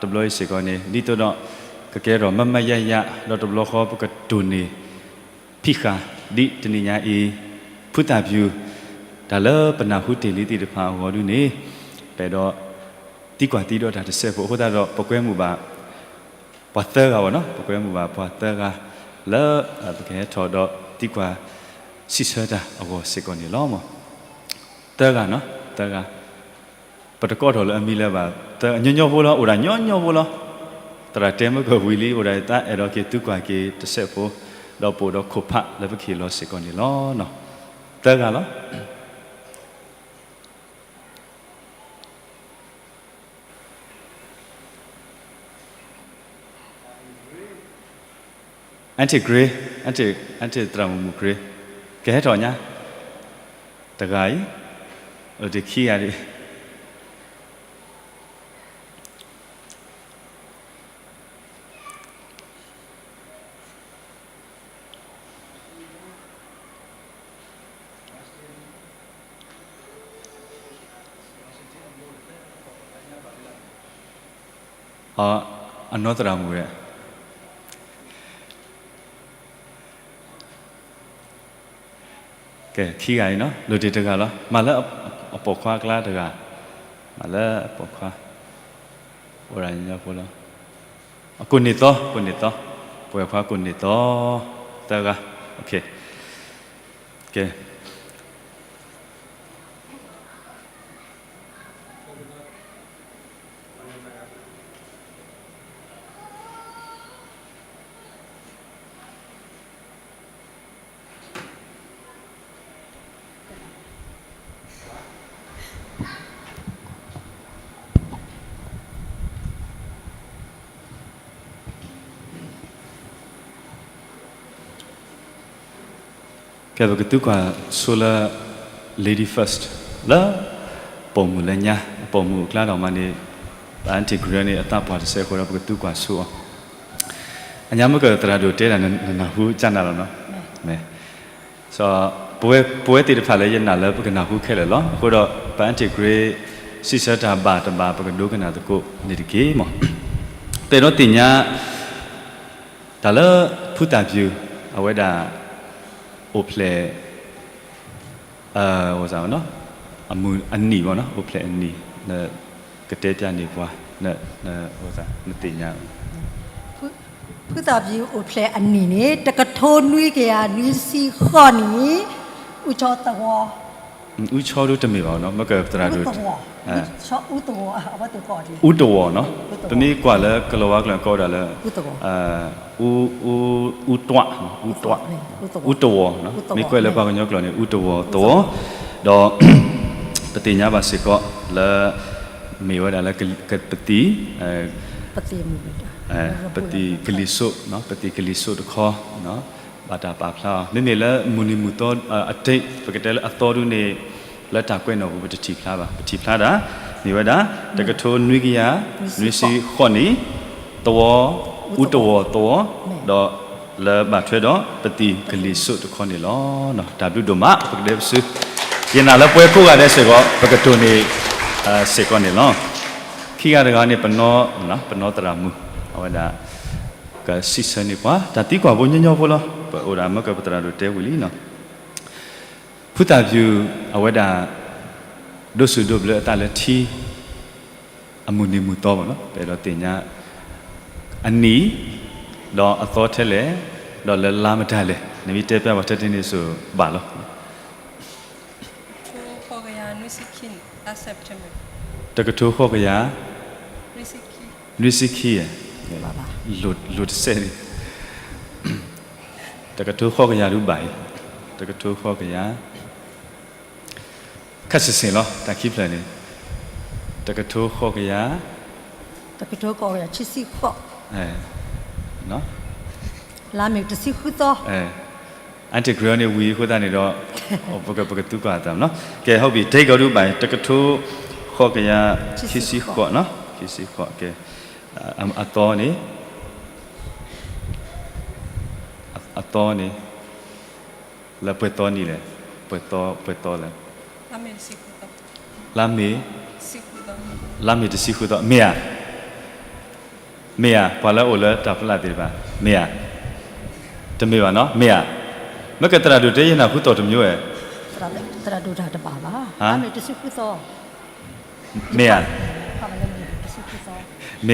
တဘျီအံၤစ့ၢ်ကီးန့ၣ် ဒ်သိးဒီး ကကဲထီၣ်မၤမၤယၤယၤ ဒီးတဘျီဃီပကတိၢ်န့ၢ် ဖံးဃာ် ဒ်တနံၤညါအံၤ ဖုသၣ်ဖၠူၣ် တၢ်လၢပနၢ်ဟူတ့ၢ်လံသ့ၣ်တဖၣ်အဂီၢ်ဒုန့ၣ် ပအဲၣ်ဒိးသံကွၢ်သံဒီးတၢ်တစဲးဖိ အဃိသတးဒီး ပကွဲမုာ်ဘၣ် ပှၤသၢဂၤဘၣ်နီၤ, ပကွဲမုာ်ဘၣ်ပှၤသၢဂၤ လၢပကဟဲထီၣ်ဒီးသံကွၢ်စံးဆၢတၢ်အဂီၢ်စ့ၢ်ကီးန့ၣ်လီၤ. သၢဂၤနီၤ, သၢဂၤ ပတကိးထီၣ်လၢအမံၤလၢၤဘၣ်, သၢ ညီညီဖိလီၤ, အိၣ်ဒၣ်ညီညီဖိလီၤ. သရၣ်တဲမုၢ်ကဝံၤလံ အိၣ်ဒၣ်ယသးအဲၣ်ဒိးက့ၤသံကွၢ်က့ၤတစဲးဖိ, ဒီးပအိၣ်ဒီးခိၣ်ဖးလၢပကဟ့ၣ်လီၤစ့ၢ်ကီးန့ၣ်လီၤ. သၢဂၤလီၤ. Aunty Grace, Aunty, Aunty သရၣ်မုၣ်မုၣ် Grace, ကဟဲထီၣ်ညါ, တဂၤအံၤ, အိၣ်တ့ၢ်ခံဂၤဒံး အနီၢ်သရၣ်မုၣ်ဝဲ ကဲ ခံဂၤအံၤနီၤ, လိၣ်တ့ၢ်တဂၤလီၤ. မၤလၢအပိာ်ခွါအကျါတဂၤ, မၤလၢအပိာ်ခွါ, အိၣ်ဒၣ်ညီဖိလီၤ. အကိးနံၣ်သီ, ကိးနံၣ်သီ, ပဝဲၢ်ခွါကိးနံၣ်သီ, သၢဂၤ, ကဲ ကဲ ပကသံကွၢ်ဆိလၢ Lady First လၢ ပိာ်မုၣ်လၢညါ, ပိာ်မုၣ်အကျါဒီးမးန့ၣ် Aunty Grace န့ၣ် အသးပှၢ်တစဲးအဃိဒီး ပကသံကွၢ်ဆိအီၤ. အညါမ့ၢ်ကသရၣ်ဒိၣ်တဲဒၣ် နနၢ်ဟူကနၣ်လီၤနီၤ. မ့ၢ် ပဝဲသ့ၣ်တဖၣ်လၢယနာ်လၢပကနၢ်ဟူခဲလၢာ်လီၤ. အဃိဒီး ပ Aunty Grace စံးဆၢတၢ်ဘၣ်တဘၣ် ပကဒိကနၣ်သကိးန့ၣ်တက့ၢ်မး. ပအဲၣ်ဒိးသ့ၣ်ညါ တၢ်လၢဖုသၣ်ဖၠူၣ် အဝဲဒၣ် အိၣ်ဖျဲၣ် အမုၢ်အနံၤဘၣ်နီၤ, အိၣ်ဖျဲၣ်အနံၤ ကတဲပျၢ်န့ၢ်ပှၤ နသ့ၣ်ညါ ဖုသၣ်ဖၠူၣ်အိၣ်ဖျဲၣ်အနံၤန့ၣ် တကထိနွံကယၤနွံဆံဃိးနံၣ်, အူဆီသဝီ အူဆီဒိၣ်တမ့ၢ်ဘၣ်နီၤ, မ့ၢ်ကသရၣ်ဒိၣ် အူတဝီၤနီၤ, ပမ့ၢ်ကွၢ်လၢကလီၤဝါကျိာ်ကိးဒၣ်လၢ အူတွး, အူတွး, အူတဝီၤ, မ့ၢ်ကွၢ်လၢပှၤကညီကျိာ်န့ၣ် အူတဝီၤသဝီ, ဒီး ပသ့ၣ်ညါဘၣ်စ့ၢ်ကီးလၢ မ့ၢ်ဝဲဒၣ်လၢ ပသံၣ်, ပသံၣ်ကလံၤစိး, ပသံၣ်ကလံၤစိးတခီ ဘၣ်တၢ်ပာ်ဖျါအီၤ, မ့မ့ၢ်လၢမုၢ်နံၤမုၢ်သီအတ့ၢ် ပကတဲလၢအသီဒုန့ၣ် လၢတၢ်ကွဲးနီၣ်ပူၤ ပတထံၣ်ဖျါဘၣ်, ပထံၣ်ဖျါဒၣ် မ့ၢ်ဝဲဒၣ် တကထိနွံကယၤနွံဆံဃိးနံၣ်, သဝီ, အူတဝီၤသဝီ, ဒီးလၢဘၣ်ထွဲဒီး ပသံၣ်ကလံၤစိးတခီန့ၣ်လီၤ. တၢ်ဘျုးဒိၣ်မး ပကဒဲပစု, ယနာ်လၢပဝဲကိးဂၤဒဲးစ့ၢ်ကီး ပကတိၢ်န့ၢ် စ့ၢ်ကီးန့ၣ်လီၤ. ခံဂၤတဂၤန့ၣ် ပနီၢ်, ပနီၢ်သရၣ်မုၣ်, အဝဲဒၣ် ကစံးဆၢန့ၢ်ပှၤ တၢ်သံကွၢ်ဖိညီညီဖိလီၤ. ပအိၣ်ဒၣ်မ့ၢ်ကပသရၣ်ဒိၣ်တဲဝံၤလံနီၤ. ဖုသၣ်ဖၠူၣ် အဝဲဒၣ် ဒိးစူၢ်ဒိးဘျၢအသးလၢထံ အမုၢ်နံၤမုၢ်သီဘၣ်နီၤ, ပအဲၣ်ဒိးသ့ၣ်ညါ အနံၤ, ဒီးအသီထဲလဲၣ်, ဒီးလၢလါမတၤလဲၣ်, နမ့ၢ်တဲပျၢ်ပှၤထဲတန့ၣ်စိၤဘၣ်လီၤ. တကထိဃိးကယၤ နွံဆံခံ, လိၣ်တစဲးန့ၣ်, တကထိဃိးကယၤဒုးဘၣ်အံၤ, တကထိဃိးကယၤ ခက်ဆ့ဆ့လီၤ တၢ်ခံဖျၢၣ်န့ၣ်, တကထိဃိးကယၤ, တကထိဃိးကယၤ ဆံဆံဃိး, လါမ့ၤတဆံဃုသီ, အတဂရၢန့ၣ်ဝံၤအဃိသတးန့ၣ်ဒီး ပက ပကသူကွၢ်အသးနီၤ. ကဲ ဟုတ်ပြီ take အီၤဒုးဘၣ် တကထိဃိးကယၤခံဆံဃိးနီၤ, ခံဆံဃိး ကဲ, အသီန့ၣ် အသီန့ၣ် လၢပှဲၤသီနံၤလဲၣ်, ပှဲၤသီ ပှဲၤသီလဲၣ်, လါမ့ၤ, လါမ့ၤတဆံဃုသီ မ့ၢ်ဧါ, မ့ၢ်ဧါ, ပှၤလၢအအိၣ်လၢတၢ်ဖီလာ်သ့ၣ်တဖၣ် မ့ၢ်ဧါ, တမ့ၢ်ဘၣ်နီၤ မ့ၢ်ဧါ, မ့ၢ်ကသရၣ်ဒိၣ်တဲယနၢ်ဟူသီၣ်တမျိုးဧါ, သရၣ်ဒိၣ်တၢ်တဘၣ်ဘၣ်, လါမ့ၤတဆံဃုသီ မ့ၢ်ဧါ, မ့ၢ်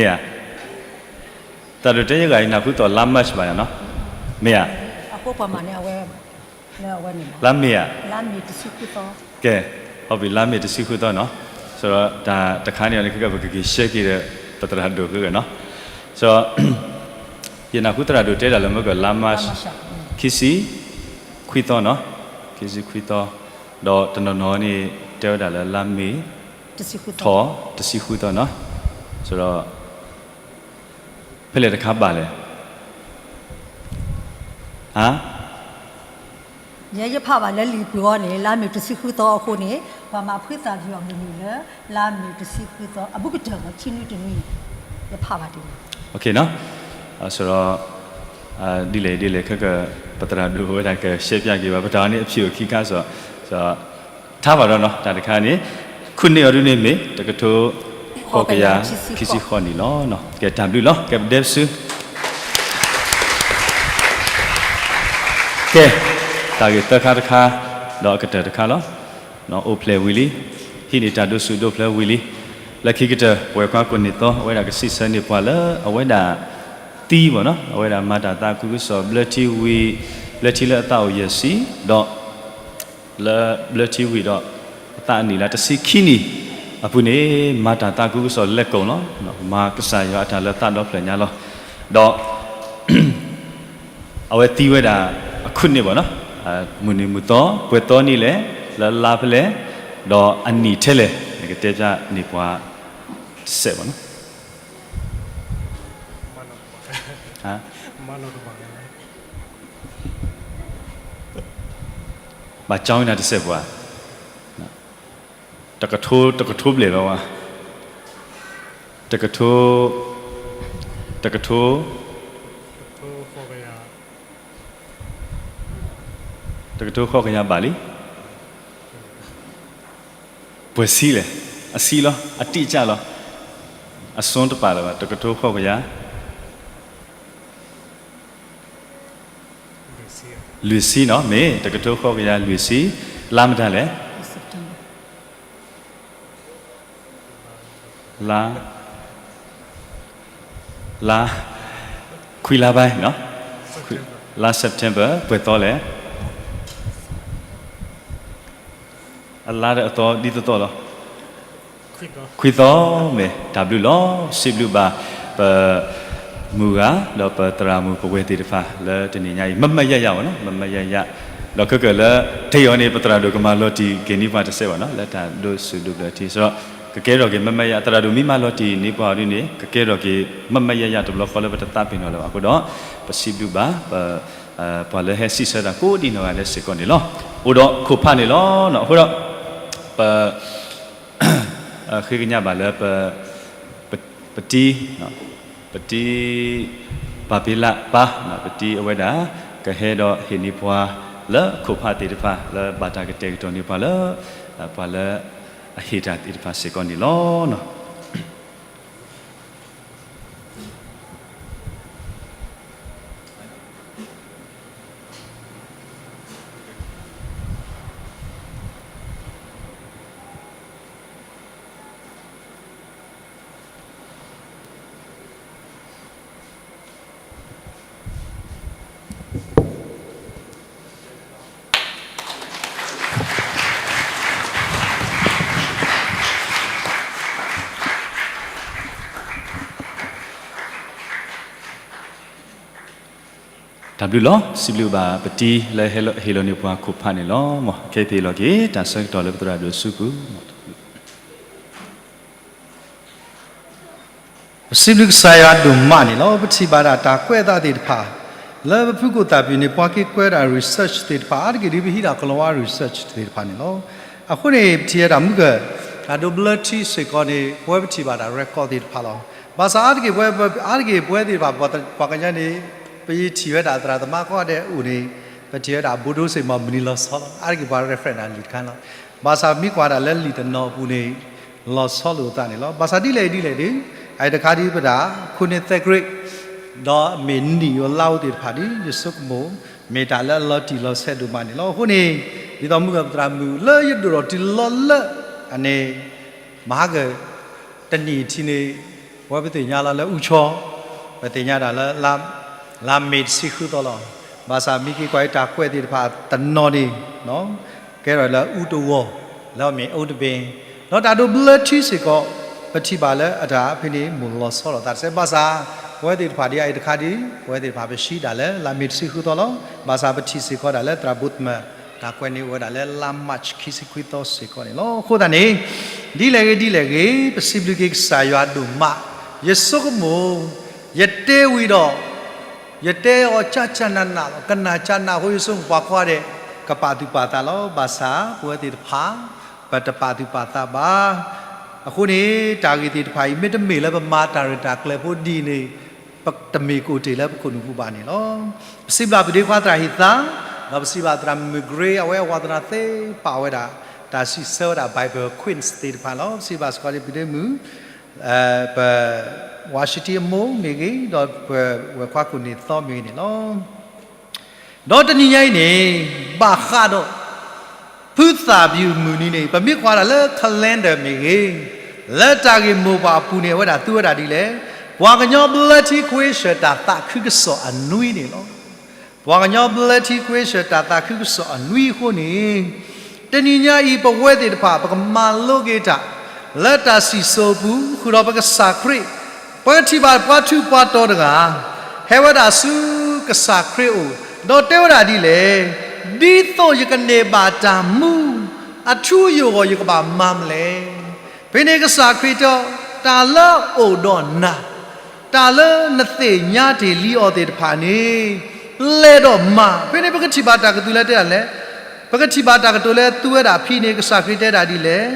ဧါ, သရၣ်ဒိၣ်တဲယဂၤအံၤနၢ်ဟူသီၣ်လါ March ဘၣ်ယၤနီၤ, မ့ၢ်ဧါ, လါမ့ၤဧါ, ကဲ, ဟုတ်ပြီ လါမ့ၤတဆံဃုသီနီၤ, ဆိုတော့ တၢ်တခါန့ၣ်အီၤန့ၣ် ခဲကဲ ပကက့ၤရှဲက့ၤဒီး ပသရၣ်ဒိၣ်ဃုဂၤနီၤ, ဆိုတော့ ယနၢ်ဟူသရၣ်ဒိၣ်တဲတၢ်လၢမ့ၢ်ကလါ March ခံဆံခွံသီနီၤ, ခံဆံခွံသီ, ဒီးတနီၤနီၤန့ၣ် တဲဝဲဒၣ်လၢလါမ့ၤ ထီၣ်တဆံဃုသီနီၤ, ဆိုတော့ ဖဲလဲၣ်တခါဘၣ်လဲၣ်, ဟါ, ယဲယဖးဘၣ်လၢလံာ်ပူၤအီၤန့ၣ် လါမ့ၤတဆံဃုသီအဃိန့ၣ် ပှၤမၤဖှံသးယွၤမုၢ်နုာ်လၢ လါမ့ၤတဆံဃုသီ အဘူးကတၢၢ်မ့ၢ်ဆံနွံတနွံ, ယဖးဘၣ်ဒ်န့ၣ်, ဆိုတော့ ဒ်လဲၣ်ဒ်လဲၣ် ခဲက ပသရၣ်ဒိၣ်ဝဲဒၣ်ကရှဲပၠးက့ၤဘၣ် ပတၢ်အီၤန့ၣ်အဖံးအိၣ်ခံခါ ဆိုတော့ ထါဘၣ်ဒီးနီၤ တၢ်တခါန့ၣ် ခုနှစ်အီၤဒုန့ၣ်မ့ၢ် တကထိဃိးကယၤခံဆံဃိးနံၣ်လီၤ. ကဲတၢ်ဘျုးလီၤ ကဲပဒဲပစု ကဲ တၢ်ဂ့ၢ်သၢခါတခါ ဒီးအကတၢၢ်တခါလီၤ. အိၣ်ဖျဲၣ်ဝံၤလံ, ဟံးန့ၢ်တၢ်ဒိးဆူၣ်ဒိးဖျဲးဝံၤလံ, လၢခံကတၢၢ် ပဝဲၢ်ခွါကိးနံၣ်သီ အဝဲဒၣ်ကစံးဆၢန့ၢ်ပှၤလၢအဝဲဒၣ်သံဘၣ်နီၤ, အဝဲဒၣ်မၤတၢ်သးခုကစီၣ် ဘျၢထံဝံၤ, ဘျၢထံလၢအသးအိၣ်ယဲၢ်ဆံ, ဒီး လၢဘျၢထံဝံၤဒီး အသးအနံၣ်လၢတဆံခံနံၣ်အပူၤန့ၣ် မၤတၢ်သးခုကစီၣ်လဲၤကိာ်လီၤ. မၤကစၢ်ယွၤအတၢ်လၢသးဒီဖျၢၣ်ညါလီၤ. ဒီး အဝဲသံဝဲဒၣ်အခုၣ်န့ၣ်ဘၣ်နီၤ, မုၢ်နံၤမုၢ်သီ ပှဲၤသီနံၤလဲၣ်, လၢလါဖဲလဲၣ်, ဒီးအနံၣ်ထဲလဲၣ် နကတဲဖျါန့ၢ်ပှၤတစဲးဘၣ်နီၤ. ဘၣ်ကၠီနၤတစဲးပှၤ, တကထိ တကထိဘျဲၣ်လီၤဝဲ, တကထိ တကထိ တကထိဃိးကယၤဘၣ်လံ, ပှဲၤဆံလဲၣ်, အဆံလီၤ, အတိအကျလီၤ, အစွန်းတပာ်လၢၤဘၣ်, တကထိဃိးကယၤ လွံၢ်ဆံနီၤ, မ့ၢ်တကထိဃိးကယၤလွံၢ်ဆံ, လါမတၤလဲၣ်, လါ, လါ, ခွံလါဘၣ်နီၤ, လါ September ပှဲၤသီလဲၣ်, အလါဒီးအသီဒ်သိးသိးလီၤ. ခွံသီမ့ၢ်တၢ်ဘျုးလီၤ. စံးဘျုးဘၣ်ပမုၢ်ဂၤ ဒီးပသရၣ်မုၣ်ပဝဲၢ်သ့ၣ်တဖၣ်လၢတနံၤညါအံၤ မ့မ့ၢ်ယဲယဲဘၣ်နီၤ, မ့မ့ၢ်ယဲယဲ, ဒီးခဲကၢၢ်လၢ ထဲအီၤန့ၣ် ပသရၣ်ဒိၣ်ကမၤလီၤတံၢ်က့ၤန့ၢ်ပှၤတစဲးဘၣ်နီၤ, လၢတၢ်ဒိးဆူၣ်ဒိးဖျဲးထံ ဆိုတော့ ကကဲထီၣ်က့ၤမ့မ့ၢ်ယဲ သရၣ်ဒိၣ်မ့ၢ်မၤလီၤတံၢ်န့ၢ်ပှၤအီၤဒ်န့ၣ် ကကဲထီၣ်က့ၤ မ့မ့ၢ်ယဲယဲတဘျီဃီလၢပတသးပ့ၤနီၣ်လၢၤဘၣ်အဃိဒီး ပစံးဘျုးဘၣ်ပ ပှၤလၢဟဲစံးဆၢတၢ်ကိးဒံနီၢ်ဂၤဒဲးစ့ၢ်ကီးန့ၣ်လီၤ. အိၣ်ဒီးခိၣ်ဖးန့ၣ်လီၤ. အဃိဒီး ပ ဃ့ကညးဘၣ်လၢ ပတံၤ, ပတံၤ ပၢ်ဖံလးပၢ်, ပတံၤအဝဲဒၣ် ကဟဲဒီးဟ့ၣ်န့ၢ်ပှၤလၢခိၣ်ဖးသ့ၣ်တဖၣ် လၢဘၣ်တၢ်ကတဲာ်ကတီၤန့ၢ်ပှၤလၢ ပှၤလၢအဟ့ၣ်တၢ်သ့ၣ်တဖၣ်စ့ၢ်ကီးန့ၣ်လီၤ. တၢ်ဘျုးလီၤ. စံးဘျုးဘၣ်ပတံၤလၢဟ့ၣ်လီၤန့ၢ်ပှၤခိၣ်ဖးန့ၣ်လီၤ. မ်အခဲအံၤပဟ့ၣ်လီၤက့ၤ တၢ်ဆၢကတီၢ်လၢပသရၣ်ဒိၣ်စုပူၤ ပစံးဘျုးကစၢ်ယွၤဒိၣ်မးန့ၣ်လီၤ. ပထံၣ်ဘၣ်ဒၣ်တၢ်ကွဲးအသးသ့ၣ်တဖၣ် လၢပဖုကိၣ်သၣ်ပူၤန့ၣ် ပှၤက့ၤကွဲးဒၣ် research သ့ၣ်တဖၣ် အါတက့ၢ်ဒ်ပဟံးဒၣ် ကလၤဝါ research သ့ၣ်တဖၣ်န့ၣ်လီၤ. အဃိန့ၣ် ပထံၣ်ဝဲဒၣ်မုၢ်ကၢၢ် တၢ်ဒိးဘျၢထံစ့ၢ်ကီးန့ၣ် ပဝဲပထံၣ်ဘၣ်တၢ် record သ့ၣ်တဖၣ်လီၤ. ဘၣ်ဆၣ်အါတက့ၢ်ပဝဲ အါတက့ၢ်ပဝဲသ့ၣ်တဖၣ် ပှၤကညီန့ၣ် ပထံၣ်ဝဲဒၣ်သရၣ်သမါကိးဂၤဒဲးအိၣ်န့ၣ် ပထံၣ်ဝဲဒၣ် ဘိၣ်ဒိစ့ၢ်မီၢ်မနုၤလီၤဆီလီၤ. အါတက့ၢ်ပှၤ reference ဒၣ်လံာ်တခါန့ၣ်လီၤ. ဘၣ်ဆၣ်မ့ၢ်ကွၢ်ဒၣ်လၢလံာ်တနီၤအပူၤန့ၣ် လီၤဆီလိာ်အသးန့ၣ်လီၤ. ဘၣ်ဆၣ်ဒ်လဲၣ်ဒ်လဲၣ်ဒီး အအံၤတခါဒ်ပတၢ် ခိၣ်နူာ်သဲးကြ့း ဒီးမ့ၢ်နံၣ်ယိၤလါဧိၤသ့ၣ်တဖၣ်ဒီး ယဆိကမိၣ် မ့ၢ်တၢ်လၢအလီၤတံၢ်လီၤဆဲးဒိၣ်မးန့ၣ်လီၤ. အဃိန့ၣ် ဒ်သိးမုၢ်ဂၢၢ်ပသရၣ်မုၣ်လၢယဒိၣ်ထီၣ်တုၤလီၤလၢအန့ၣ် မဟါကၢၢ် တနံၣ်ထံန့ၣ် ပဝဲပသ့ၣ်ညါလီၤလၢအူဆီ ပသ့ၣ်ညါဒၣ်လၢ လါမ့ၤတဆံဃုသီလီၤ. ဘၣ်ဆၣ်မ့ၢ်က့ၤကွၢ်အံၤတၢ်ကွဲးသ့ၣ်တဖၣ်တနီၤန့ၣ် ကဲထီၣ်လၢအူတဝီၤ လၢအမ့ၢ်အူတဘ့ၣ် ဒီးတၢ်ဒိးဘျၢထံစ့ၢ်ကီး ပထံၣ်ဘၣ်လၢအတၢ်ဖဲန့ၣ် မိၢ်လီၤဆီလိာ်သးတစဲး ဘၣ်ဆၣ် ပဝဲသ့ၣ်တဖၣ်ဒ်အံၤတခါဒ် ပဝဲသ့ၣ်တဖၣ်ပဆှံဒၣ်လၢ လါမ့ၤတဆံဃုသီလီၤ. ဘၣ်ဆၣ်ပထံၣ်စ့ၢ်ကီးဒၣ်လၢသရၣ်ဘိသမၢၣ် တၢ်ကွဲးန့ၣ်အိၣ်ဝဲဒၣ်လၢ လါမးၡးခံဆံခွံသီစ့ၢ်ကီးန့ၣ်လီၤ. အဃိသတးန့ၣ် ဒ်လဲၣ်ဂ့ၤဒ်လဲၣ်ဂ့ၤ ပစံးဘျုးက့ၤကစၢ်ယွၤဒိၣ်မး ယဆိကမိၣ် ယတဲဝံၤဒီး ယတဲအီၤကၢ်ကၢ်နးနးလီၤ. ကနၣ်ကၢ်နးအဃိ ယဆိကမိၣ်ပှၤကိးဂၤဒဲး ကပာ်သူၣ်ပာ်သးလီၤ. ဘၣ်ဆၣ်ပဝဲသ့ၣ်တဖၣ် ပတပာ်သူၣ်ပာ်သးဘၣ်. အဃိန့ၣ် တၢ်ဂ့ၢ်သ့ၣ်တဖၣ်အံၤ မ့တမ့ၢ်လၢပမၤတၢ်ရဲၣ်တၢ်ကျဲၤဖိဒ်န့ၣ် တမ့ၢ်ကအိၣ်တ့ၢ်လၢပခိၣ်နူာ်ပူၤဘၣ်န့ၣ်လီၤ. ပစံးဘျုးပဒ့ခွါသရၣ်ဟ့ၣ်သါ ဒီးပစံးဘျုးသရၣ်မုၢ်ကြ့ အဝဲအဝၤသနာ်သ့ၣ်တဖၣ်အဝဲဒၣ် တၢ်စံးဆၢဝဲဒၣ် Bible Quiz သ့ၣ်တဖၣ်လီၤ. ပစံးဘျုးစ့ၢ်ကီးဒ်ပဒ့မုၣ် ပ ဝါၡံတံအမိၢ်မ့ၢ်ဂ့ၤ ဒီးပဝဲၢ်ခွါခိၣ်န့ၢ်သီမ့ၢ်ဂ့ၤန့ၣ်လီၤ. ဒီးတနံၤညါအံၤန့ၣ် ဘၣ်ဃးဒီး ဖုသၣ်ပူၤမုၢ်နံၤန့ၣ် ပမ့ၢ်ကွၢ်ဒၣ်လၢ calendar မ့ၢ်ဂ့ၤ, လၢတၢ်ဂ့ၢ်မိၢ်ပှၢ်အပူၤန့ၣ် အဝဲဒၣ်သူဝဲဒၣ်ဒ်လဲၣ်, ပှၤကညီဘျၢထံခွ့ဆၢၣ်တၢ်သးခုကစီၣ်အနွံန့ၣ်လီၤ. ပှၤကညီဘျၢထံခွ့ဆၢၣ်တၢ်သးခုကစီၣ်အနွံအဃိန့ၣ် တနံၤညါအံၤ ပဝဲသ့ၣ်တဖၣ် ပကမၤလိက့ၤတၢ် လၢတၢ်စံၣ်စိၤအပူၤ ဃုာ်ဒီးပကစၢ်ခရံာ် ပထံၣ်ဘၣ်ပှၤထူးပှၤတီၤတဂၤ ဟဲဝဲဒၣ်ဆူကစၢ်ခရံာ်အအိၣ် ဒီးတဲဝဲဒၣ်ဒ်လဲၣ်, ဒ်သိးယကန့ၢ်ဘၣ်တၢ်မူ အထူအယိာ်အဂီၢ် ယကဘၣ်မၤမနုၤလဲၣ်. ဖဲန့ၣ်ကစၢ်ခရံာ်တဲအီၤ, တၢ်လၢအအိၣ်ဒီးနၤ တၢ်လၢနသ့ၣ်ညါတ့ၢ်လံအီၤသ့ၣ်တဖၣ်န့ၣ် လဲၤဒီးမၤ. ဖဲန့ၣ်ပကထံၣ်ဘၣ်တၢ်ကတိၤလၢတဲဒ်လဲၣ်, ပကထံၣ်ဘၣ်တၢ်ကတိၤလၢသူဝဲဒၣ်ဖဲန့ၣ် ကစၢ်ခရံာ်တဲဒၣ်ဒ်လဲၣ်,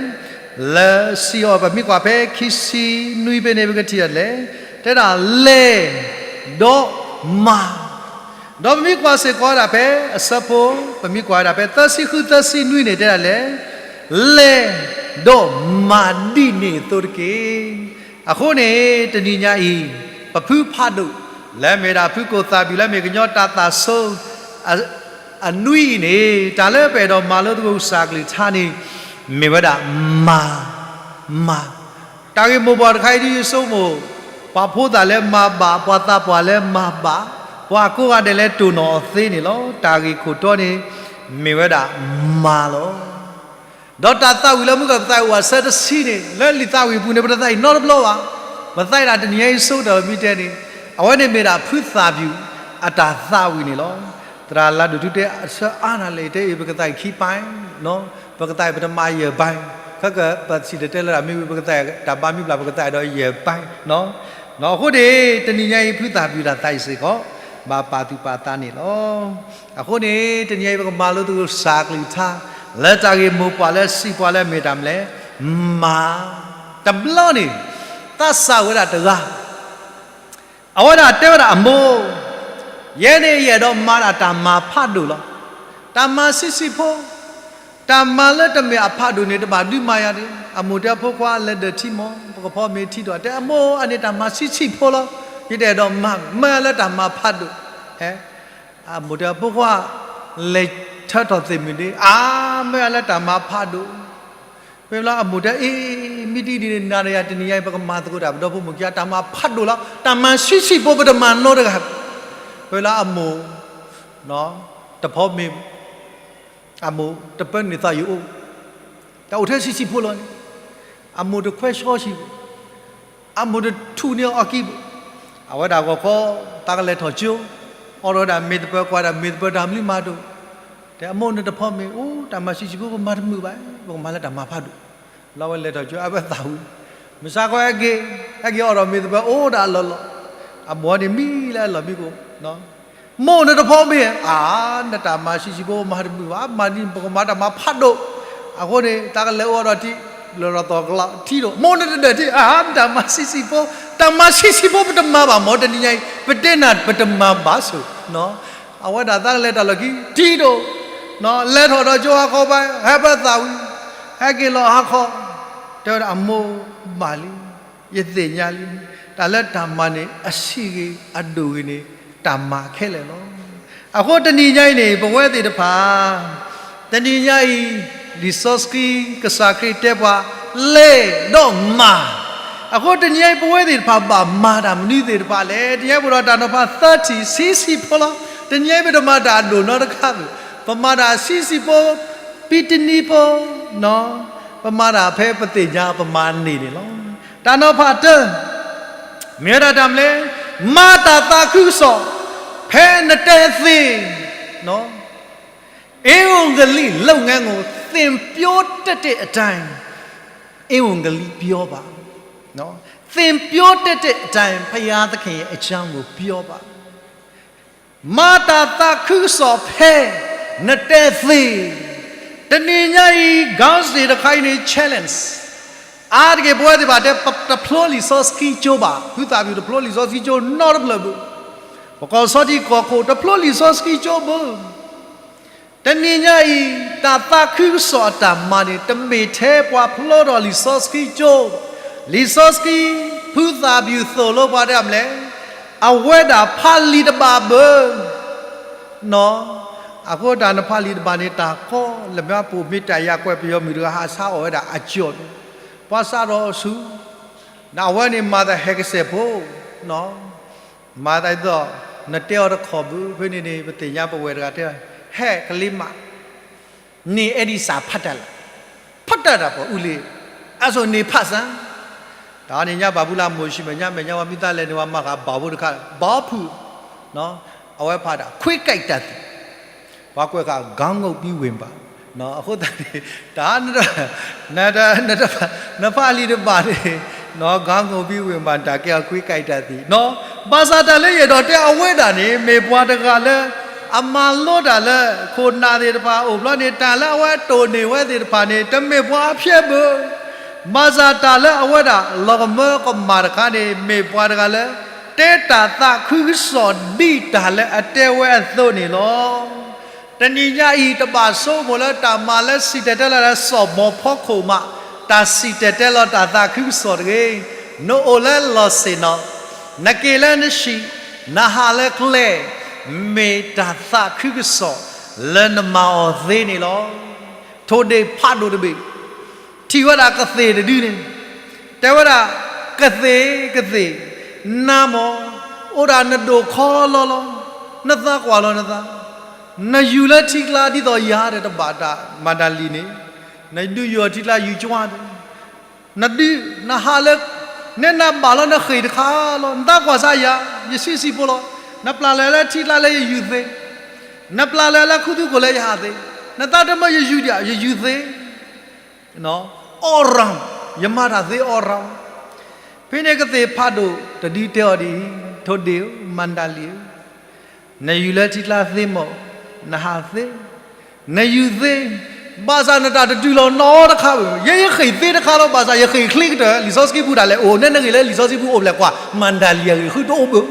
လၢစံးအီၤ ပမ့ၢ်ကွၢ်ဖဲခံဆံနွံဖဲန့ၣ် ပကထံၣ်ဒ်လဲၣ်, တဲဒၣ်လဲၤဒီးမၤ ဒီးပမ့ၢ်ကွၢ်စ့ၢ်ကီးဝဲဒၣ်ဖဲအဆၢဖိ, ပမ့ၢ်ကွၢ်ဝဲဒၣ်ဖဲသၢဆံဃုသၢဆံနွံန့ၣ် တဲဒၣ်လဲၣ်, လဲၤဒီးမၤဒ်န့ၣ်အသိးတက့ၢ်. အဃိန့ၣ် တနံၤညါအံၤ ပဖုဖးဒိၣ် လၢမ့ၢ်ဒၣ်ဖုကိၣ်သၣ်ပူၤ လၢမ့ၢ်ကညီတၢ်သးဆိ အနွံအံၤန့ၣ် တၢ်လၢပအဲၣ်ဒိးမၤလိသကိးကစၢ်ကလုၢ်ကထါန့ၣ် မ့ၢ်ဝဲဒၣ်မၤ, မၤ. တၢ်ဂ့ၢ်မိၢ်ပှၢ်တခါအံၤဒ်ယဆိကမိၣ်, ပှၤဖိသၣ်လၢမၤဘၣ်, ပှၤသးပှၢ်လၢမၤဘၣ်, ပှၤကိးဂၤဒဲးလၢတိၢ်နီၣ်အီၤသ့န့ၣ်လီၤ. တၢ်ဂ့ၢ်ခိၣ်တီန့ၣ် မ့ၢ်ဝဲဒၣ်မၤလီၤ. ဒီးတၢ်သးဝံၣ်လၢမုၢ်ကၢၢ်ပသးဝံၣ်အဆၢတဆံန့ၣ် လၢလံာ်သးဝံၣ်အပူၤန့ၣ် ပတသးဝံၣ်နီတဘျီဘၣ်. ပသးဝံၣ်ဒၣ်တနံၤညါအံၤဆိကတၢၢ်ပမ့ၢ်တဲန့ၣ် အဝဲန့ၣ်မ့ၢ်ဒၣ်ဖုသၣ်ပူၤအတၢ်သးဝံၣ်န့ၣ်လီၤ. သရၣ်လါဒိၣ်ထူတဲအဆၢအါနၤလဲၣ် တဲအံၤ ပကသးဝံၣ်ခံပၢၢ်, ပကသးဝံၣ်ပတမၤယဲၢ်ပၢၢ်, ခဲကပထံၣ်တဲတဲလၢဒၣ်မ့ၢ်ဝံၤ ပကသးဝံၣ်တၢ်ဘါမ့ၢ်ဘျီ ပကသးဝံၣ်ဒီးယဲၢ်ပၢၢ်. အဃိန့ၣ် တနံၤညါအံၤဖုသၣ်ပူၤတၢ်သးဝံၣ်စ့ၢ်ကီး ဘၣ်ပာ်သူၣ်ပာ်သးန့ၣ်လီၤ. အဃိန့ၣ် တနံၤအံၤပကမၤလိသကိးကစၢ်ကလုၢ်ကထါ လၢတၢ်ဂ့ၢ်မိၢ်ပှၢ်လၢစံးပှၤလၢမ့ၢ်တၢ်မနုၤလဲၣ်, မၤ. တဘျီန့ၣ် သးစၢ်ဝဲဒၣ်တဂၤ အဝဲဒၣ်တဲဝဲဒၣ်အမိၢ်, ယဲန့ၣ်ယအဲၣ်ဒိးမၤဒၣ်တၢ်မၤဖးဒိၣ်လီၤ. တၢ်မၤဆံးဆံးဖိ, တၢ်မၤလၢတမ့ၢ်အဖးဒိၣ်န့ၣ် တဘၣ်ဒုးမၤယၤဒံး. အမိၢ်တဲအဖိခွါလဲၤဒၢးထံမီၤ, ပကဖီမ့ၤထံဒီး တဲအမိၢ်အန့ၣ်တၢ်မၤဆံးဆံးဖိလီၤ. ယတအဲၣ်ဒိးမၤ, မၢလၢတၢ်မၤဖးဒိၣ်. အမိၢ်တဲအဖိခွါ လဲၤထၢထီၣ်သ့ၣ်မုၢ်ဒံး, အါ, မၢလၢတၢ်မၤဖးဒိၣ် ဖဲလၢအမိၢ်တဲအံၤ, မ့ၢ်တံၢ်ဒ်န့ၣ် နၤဒီးယၤတနံၤညါအံၤ ပကမၤသကိးတၢ် ပဒီဖိမိၢ်ခံဂၤ တၢ်မၤဖးဒိၣ်လီၤ. တၢ်မၤဆံးဆံးဖိ ပတမၤနီတဂၤ. ဖဲလၢအမိၢ် တဖီမ့ၤ, အမိၢ်တပၢနုာ်သးယအိၣ်, တၢ်အိၣ်ထဲဆံးဆံးဖိလီၤန့ၣ်, အမိၢ်တခွဲးဆှီဆံး အမိၢ်တထူၣ်န့ၢ်အီၤအကံၢ်ဘိ, အဝဲဒၣ်ဂီၤခီ သးကလဲၤထီၣ်ကၠိ, အိးထီၣ်ဝဲဒၣ်မ့ၤသပၢၤ ကွၢ်ဒၣ်မ့ၤသပၢၤတၢ်မနုၤမၤတအိၣ်, တဲအမိၢ်န့ၣ်တဖီမ့ၤ, အိၣ်တၢ်မၤဆံးဆံးဖိ ပမၤတမုာ်ဘၣ်, ပကမၤလၢတၢ်မၤဖးဒိၣ်. လၢအဝဲလဲၤထီၣ်ကၠိ အဝဲသးဝံၣ်, မုၢ်ဆါခီဟဲက့ၤ, ဟဲက့ၤအိးထီၣ်မ့ၤသပၢၤ အိၣ်ဒၣ်အလီၢ်လီၢ်, အမိၢ်န့ၣ်မံလၢအလီၢ်မံကိၣ် မိၢ်နတဖီမ့ၢ်ဧါ, နတၢ်မၤဆံးဆံးဖိမၤတမုာ်ဘၣ်, မၤဒ်န့ၣ် ပကမၤတၢ်မၤဖးဒိၣ်, အဃိန့ၣ် တၢ်ကလဲၤအိၣ်ဒီးထံ, လၢဒီးသီကလးထံဒိၣ်, မိၢ်နတဒၢးထံ, အါ နတၢ်မၤဆံးဆံးဖိ, တၢ်မၤဆံးဆံးဖိပတမၤဘၣ်မၢ် တနံၤညါအံၤ ပတဲနၤပတမၤဘၣ်ဆိၣ်, အဝဲဒၣ်သးကလဲၤတၢ်လီၢ်ခံထံဒိၣ်, လဲၤထီၣ်ဒီးကၠိဟါခီပၤ ဟဲပၢသးဝံၤ, ဟဲက့ၤလီၤဟါခီ, တဲဝဲဒၣ်အမိၢ်ဘၣ်လံ ယသ့ၣ်ညါလံ, တၢ်လၢတၢ်မၤန့ၣ် အဆံးဂ့ၤအဒိၣ်ဂ့ၤန့ၣ် တၢ်မၤခဲလၢာ်လီၤ. အဃိတနံၤညါအံၤန့ၣ် ပဝဲသ့ၣ်တဖၣ်, တနံၤညါအံၤ လံာ်စီဆှံ ကစၢ်ခရံာ်တဲပှၤ လဲၤဒီးမၤ, အဃိတနံၤညါအံၤ ပဝဲသ့ၣ်တဖၣ်ဘၣ်မၤတၢ်မနုၤသ့ၣ်တဖၣ်လဲၣ်, တနံၤညါအံၤပအိၣ်ဒီးတၢ်နီၤဖးသၢထံၣ်ဆံးဆံးဖိလီၤ, တနံၤညါအံၤပတမၤတၢ်အဒိၣ်နီတခါဘၣ်, ပမၤတၢ်ဆံးဆံးဖိ, ပံတနံၤဖိ ပမၤတၢ်ဖဲပသ့ၣ်ညါပမၤန့ၢ်န့ၣ်လီၤ. တၢ်နီၤဖးတၢ, မ့ၢ်ဝဲဒၣ်တၢ်မနုၤလဲၣ်, မၤတၢ်သးခုကစီၣ်, ဖဲနတဲသ့, ဧဝံဂေလိလုပ်ငန်းကို သင်ပြောတတ်တဲ့အတိုင်း ဧဝံဂေလိပြောပါ, သင်ပြောတတ်တဲ့အတိုင်း ဘုရားသခင်ရဲ့အကြောင်းကိုပြောပါ. မၤတၢ်သးခုကစီၣ်ဖဲနတဲသ့, တနံၤညါအံၤ ခေါင်းစဉ်တခါအံၤန့ၣ် challenge, အါတက့ၢ်ပဝဲသ့ၣ်တဖၣ်တဲ တဖျိလံာ်စီဆှံကၠိဘၣ်, ဖုသးပူၤတဖျိလံာ်စီဆှံကၠိနီတဖျၢၣ်ဘၣ်, ပကီၢ်စီထံကီၢ်ခိၣ် တဖျိလံာ်စီဆှံကၠိဘၣ်. တနံၤညါအံၤ တၢ်သးခုကစီၣ်အတၢ်မၤန့ၣ် တမ့ၢ်ထဲပှၤဖျိထီၣ်လံာ်စီဆှံကၠိ, လံာ်စီဆှံ ဖုသးပူၤသိၣ်လိပှၤတၢ်မနုၤလဲၣ်, အဝဲဒၣ်ဖးလံာ်တဘၣ်ဘၣ် အဃိတၢ်နဖးလံာ်တဘၣ်န့ၣ် တၢ်ကီလၢမ့ၢ် ပအိၣ်မ့ၢ်တၢ်ယၤကွဲးပယီၤမုၣ်တဂၤ ဟးဆါအီၣ်ဝဲဒၣ်အကၠီၣ်န့ၣ်, ပှၤစးထီၣ်ဆူ, ဒီးအဝဲန့ၣ်မၤသးဟဲကစဲးဖိ, မၤသးဒ်သိး နတဲအီၤတခီဘၣ်, ဖဲန့ၣ်န့ၣ် ပသ့ၣ်ညါပဝဲတဂၤတဲ, ဟဲကလံၤမး န့ၣ်အဲၣ်ဒိးစးဖးတၢ်လၢ, ဖးတၢ်တၢ်ပှၤအူလံ, အဆိန့ၣ်ဖးစၢ်, တၢ်န့ၣ်ညါဘၣ်ဖုလၢမိၤၡ့မဲာ်ညါ မဲာ်ညါဝဲမ့ၢ်သးလဲၤန့ၣ် ပှၤမၤဃာ်ဘၣ်ဖိတခါ, ဘီဖုၣ်, အဝဲဖးဒၣ် ခွဲးကိုက်တတ်သည်, ပှၤကွဲးဃာ် ခေါင်းငုံပြီးဝင်ပါ, အဃိသတး, တၢ် နဖးလံာ်တဘၣ်န့ၣ်, ခေါင်းငုံပြီးဝင်ပါ တၢ်ကဲအီၤ ခွဲးကိုက်တတ်သည်, ဘၣ်ဆၣ်တၢ်လၢယအဲၣ်ဒိးတဲအဝဲဒၣ်န့ၣ် မ့ၢ်ပှၤတဂၤလၢ အမၤလိတၢ်လၢ ခိၣ်နၢ်သ့ၣ်တဖၣ်အိၣ်ဘျီန့ၣ် တၢ်လၢအဝဲတိၢ်န့ၢ်ဝဲသ့ၣ်တဖၣ်န့ၣ် တမ့ၢ်ပှၤအဖျဲၣ်ဘၣ်. ဘၣ်ဆၣ်တၢ်လၢအဝဲဒၣ် လီၤကမၢကမၣ်တခါန့ၣ် မ့ၢ်ပှၤတဂၤလၢ တဲတၢ်သးခုကစီၣ်ဒ်တၢ်လၢအတဲဝဲအသိးန့ၣ်လီၤ. တနံၤညါအံၤ တဘၣ်ဆိကမိၣ်လၢတၢ်မၤလၢစံၣ်တဲၤတဲလီၤလၢစီၤမီၤဖီခိၣ်မး တၢ်စံၣ်တဲၤတဲလီၤတၢ်သးခုကစီၣ်တဂ့ၤ. နအိၣ်လၢလီၢ်ဆ့ၣ်နီၤ, နက့ၤလၢနဟံၣ်, နဟးလၢကျဲ, မ့ၢ်တၢ်သးခုကစီၣ်လၢနမၤအီၤသ့န့ၣ်လီၤ. ထိၣ်ဒ့ၣ်ဖးဒိၣ်တဘ့ၣ် ထံၣ်ဝဲဒၣ်ကသ့ၣ်တဒုန့ၣ်, တဲဝဲဒၣ်, ကသ့ၣ်, ကသ့ၣ်, နၤမ့ၢ် အိၣ်ဒၣ်နဒိၣ်ခီလီလီၤ, နသးကွၢ်လီၤနသး, နယူၤလၢထံကျါဒ်သိးယၤဒီး တဘၣ်တၢ်မၤတၢ်လံန့ၣ်, နဒုးယီၤထံကျါယူၤကွၢ်ဒီး, နဒုး, နဟးလၢ, နဲနၤဘၣ်လီၤနဃ့ၢ်တခါလီၤ, နသးကွၢ်စၢ်ယၤ, ယဆံးဆံးဖိလီၤ, နပျၢ်လၢ်လၢထံကျါလၢယယူၤသ့, နပျၢ်လၢ်လၢခူသူၣ်ခိၣ်လၢယဟးသ့, နသးတမၢယယူၤဒံး ယယူၤသ့ all round, ယမၤတၢ်သ့ all round. ဖဲန့ၣ်ကသ့ၣ်ဖးဒိၣ်တဒုတဲအီၤဒ်အံၤ, ထိၣ်ဒ့ၣ်ဧၢ, မၤတၢ်လံဧၢ, နယူၤလၢထံကျါသ့မး, နဟးသ့, နယူၤသ့, ဘၣ်ဆၣ်နတၢ်တတုၤလီၤနီတခါဘၣ်, ယဲယဃ့ၢ်သ့တခါလီၤ, ဘၣ်ဆၣ်ယဃ့ၢ်ချ့ကတၢၢ်, လံာ်စီဆှံပူၤဒၣ်လဲာ်အိၣ်, နဲနဂ့ၤလၢလံာ်စီဆှံပူၤအိၣ်ဖျဲၣ်ကွၢ်, မၤတၢ်လံအဂ့ၢ်ဃုတအိၣ်ဘၣ်,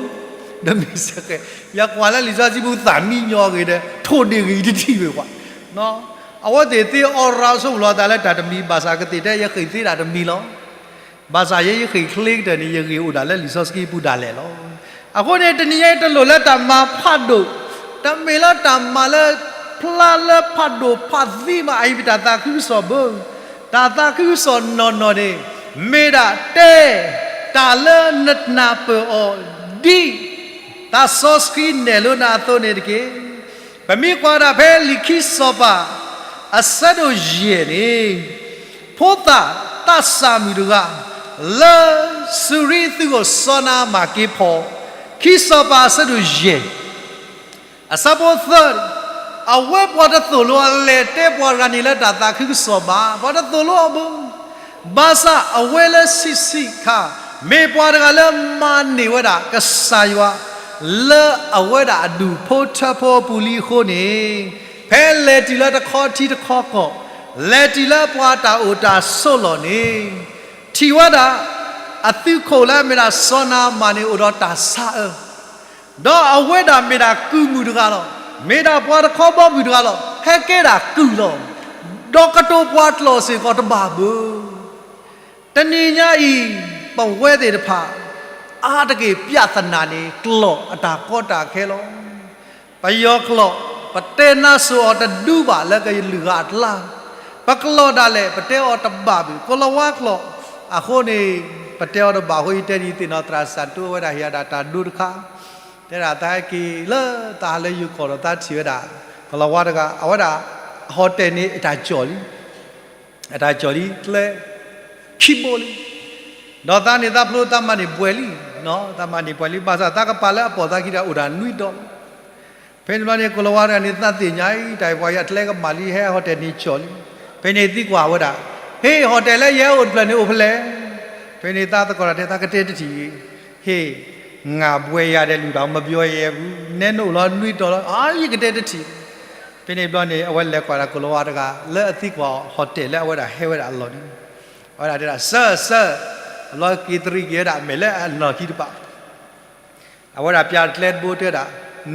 တမ့ၢ်စ့ၢ်ကီး, ယကွၢ်လၢလံာ်စီဆှံပူၤသးမံညီအဂ့ၢ်ဒီး ထိၣ်ဒ့ၣ်ဂ့ၤတထံၣ်ဘၣ်ကွၢ် အဝဲသ့ၣ်သ့ all round ဆိကမိၣ်လီၤသးလၢတၢ်တမံၤ, ဘၣ်ဆၣ်ကသ့ၣ်တဲယဃ့ၢ်သ့တၢ်တမံၤလီၤ. ဘၣ်ဆၣ်ယဲယဃ့ၢ်ချ့ကတၢၢ်န့ၣ် ယဂ့ၢ်အိၣ်ဒၣ်လၢလံာ်စီဆှံပူၤဒၣ်လဲာ်လီၤ. အဃိန့ၣ် တနံၤညါအံၤတလိၣ်လၢတၢ်မၤဖးဒိၣ်, တမ့ၢ်လၢတၢ်မၤလၢ ဖျါလၢဖးဒိၣ်ဖးသံမး အအံၤမ့ၢ်တၢ်သးခုကစီၣ်ဘၣ်. တၢ်သးခုကစီၣ်နီၢ်နီၢ်န့ၣ် မ့ၢ်ဒၣ်တဲ တၢ်လၢနနၢ်ပၢၢ်အီၤ ဒ် သးစီဆှံနဲၣ်လိနၤအသိးန့ၣ်တက့ၢ်. ပမ့ၢ်ကွၢ်ဒၣ်ဖဲလံာ်ခံစီၤပၤ အဆၢဒိၣ်ယဲၢ်န့ၣ်, ဖိသၣ်သးစၢ်မုၣ်တဂၤ လၢစူၤရံသုးခိၣ်စီၤနၤအမၣ်က့ၤဖီၣ်, ခံစီၤပၤအဆၢဒိၣ်ယဲၢ် အဆၢဖိသၢ, အဝဲပှၤတသိၣ်လိအီၤလဲၤတဲပှၤတဂၤန့ၣ်လၢတၢ်သးခုကစီၣ်ဘၣ်, ပှၤတသိၣ်လိအီၤဘၣ်. ဘၣ်ဆၣ်အဝဲလၢဆံးဆံးခါ မ့ၢ်ပှၤတဂၤလၢမၤန့ၢ်ဝဲဒၣ်ကစၢ်ယွၤ လၢအဝဲဒၣ်အဒူၣ်ဖိထၢဖိအပူၤလံအဃိန့ၣ်, ဖဲလဲၤတုၤလၢတခီထံတခီကီၢ်, လဲၤတုၤလၢပှၤတၢ်အိၣ်တၢ်ဆိးလီၢ်န့ၣ်, ထံၣ်ဝဲဒၣ် အသုးခိၣ်လၢအမ့ၢ်ဒၣ်စီၤနၤအမၣ်န့ၣ် အိၣ်ဒီးတၢ်ဆါအၢ, ဒီးအဝဲဒၣ်မ့ၢ်ဒၣ်ကုၢ်မုၣ်တဂၤလီၤ. မ့ၢ်ဒၣ်ပှၤတခီဘီမုၢ်တဂၤလီၤ. ဟဲကဲဒၣ်ကုၢ်လီၤ. ဒီးကတိၤပှၤကျိာ်စ့ၢ်ကီးတဘၣ်ဘၣ်. တနံၤညါအံၤ ပဝဲသ့ၣ်တဖၣ် အါတက့ၢ် ပြဿနာ န့ၣ် ကျိာ်အတၢ်ကီတၢ်ခဲလီၤ. ပယီၤကျိာ် ပတဲနါစိၤအီၤတဒူဘၣ်လၢကလုာ်ဂၤအကျါ, ပကျိာ်ဒၣ်လဲာ် ပတဲအီၤတဘၣ်ဘၣ်. ကိၤလၤဝါကျိာ် အဃိန့ၣ် ပတဲအီၤတဘၣ်အဃိ ယတဲဒ်ယသ့ၣ်နီၣ်သရၣ်စၢ်တိဝဲဒၣ် ဟ့ၣ်အဒၣ်တၢ်ဒိတခါ, တဲဒၣ်သးဟဲက့ၤလၢသးဟးလၢယိၤကီၢ်ဒီးသးထံၣ်ဝဲဒၣ် ကိၤလၤဝါတဂၤ အဝဲဒၣ် ဟီၣ်တဲၣ်န့ၣ် အတၢ်ကၠီၣ်လံ အတၢ်ကၠီၣ်လံ ကျဲ ခံဘိလံ. ဒီးသးန့ၣ်သးဖျိသးမၤန့ၢ်ပှဲၤလံ, သးမၤန့ၢ်ပှဲၤလံ ဘၣ်ဆၣ်သးကပာ်လၢအပိာ်သးခံဒီးအိၣ်ဒၣ်နွံဒီလၢ်. ဖဲန့ၣ်တဘျီန့ၣ် ကိၤလၤဝါတဂၤန့ၣ် သးသ့ၣ်ညါအံၤ တၢ်အံၤပှၤယၤကျဲကမၣ်လံ ဟဲဟီၣ်တဲၣ်န့ၣ်ကၠီၣ်လံ. ဖဲန့ၣ်သံကွၢ်ဝဲဒၣ်, ဟ့ၣ် ဟီၣ်တဲၣ်လၢယဟဲအိၣ်တဖျၢၣ်န့ၣ် အိၣ်ဖဲလဲၣ်. ဖဲန့ၣ်သးသကိးတၢ်တဲ သးကတဲတထံၣ်, ဟ့ၣ် ငါဘှဲယၤဒဲးလူၤတၢ် မဘျီယဲဘူး, နဲနအိၣ်လီၤနွံဒီလၢ် အါ ယကတဲတထံၣ်. ဖဲန့ၣ်ဘျီန့ၣ် အဝဲလဲၤကွၢ်ဒၣ်ကိၤလၤဝါတဂၤ လၢအသံကွၢ်ဟီၣ်တဲၣ်လၢအဝဲဒၣ်ဟဲဝဲဒၣ်အလီၢ်န့ၣ်, အဝဲဒၣ်တဲဒၣ် စၢၢ် စၢၢ်, အဘျီက့ၤသရံးက့ၤဝဲဒၣ်အမဲာ်လၢအနီၢ်ခံတပၤ အဝဲဒၣ်ပျးကျဲတဘိတဲဒၣ်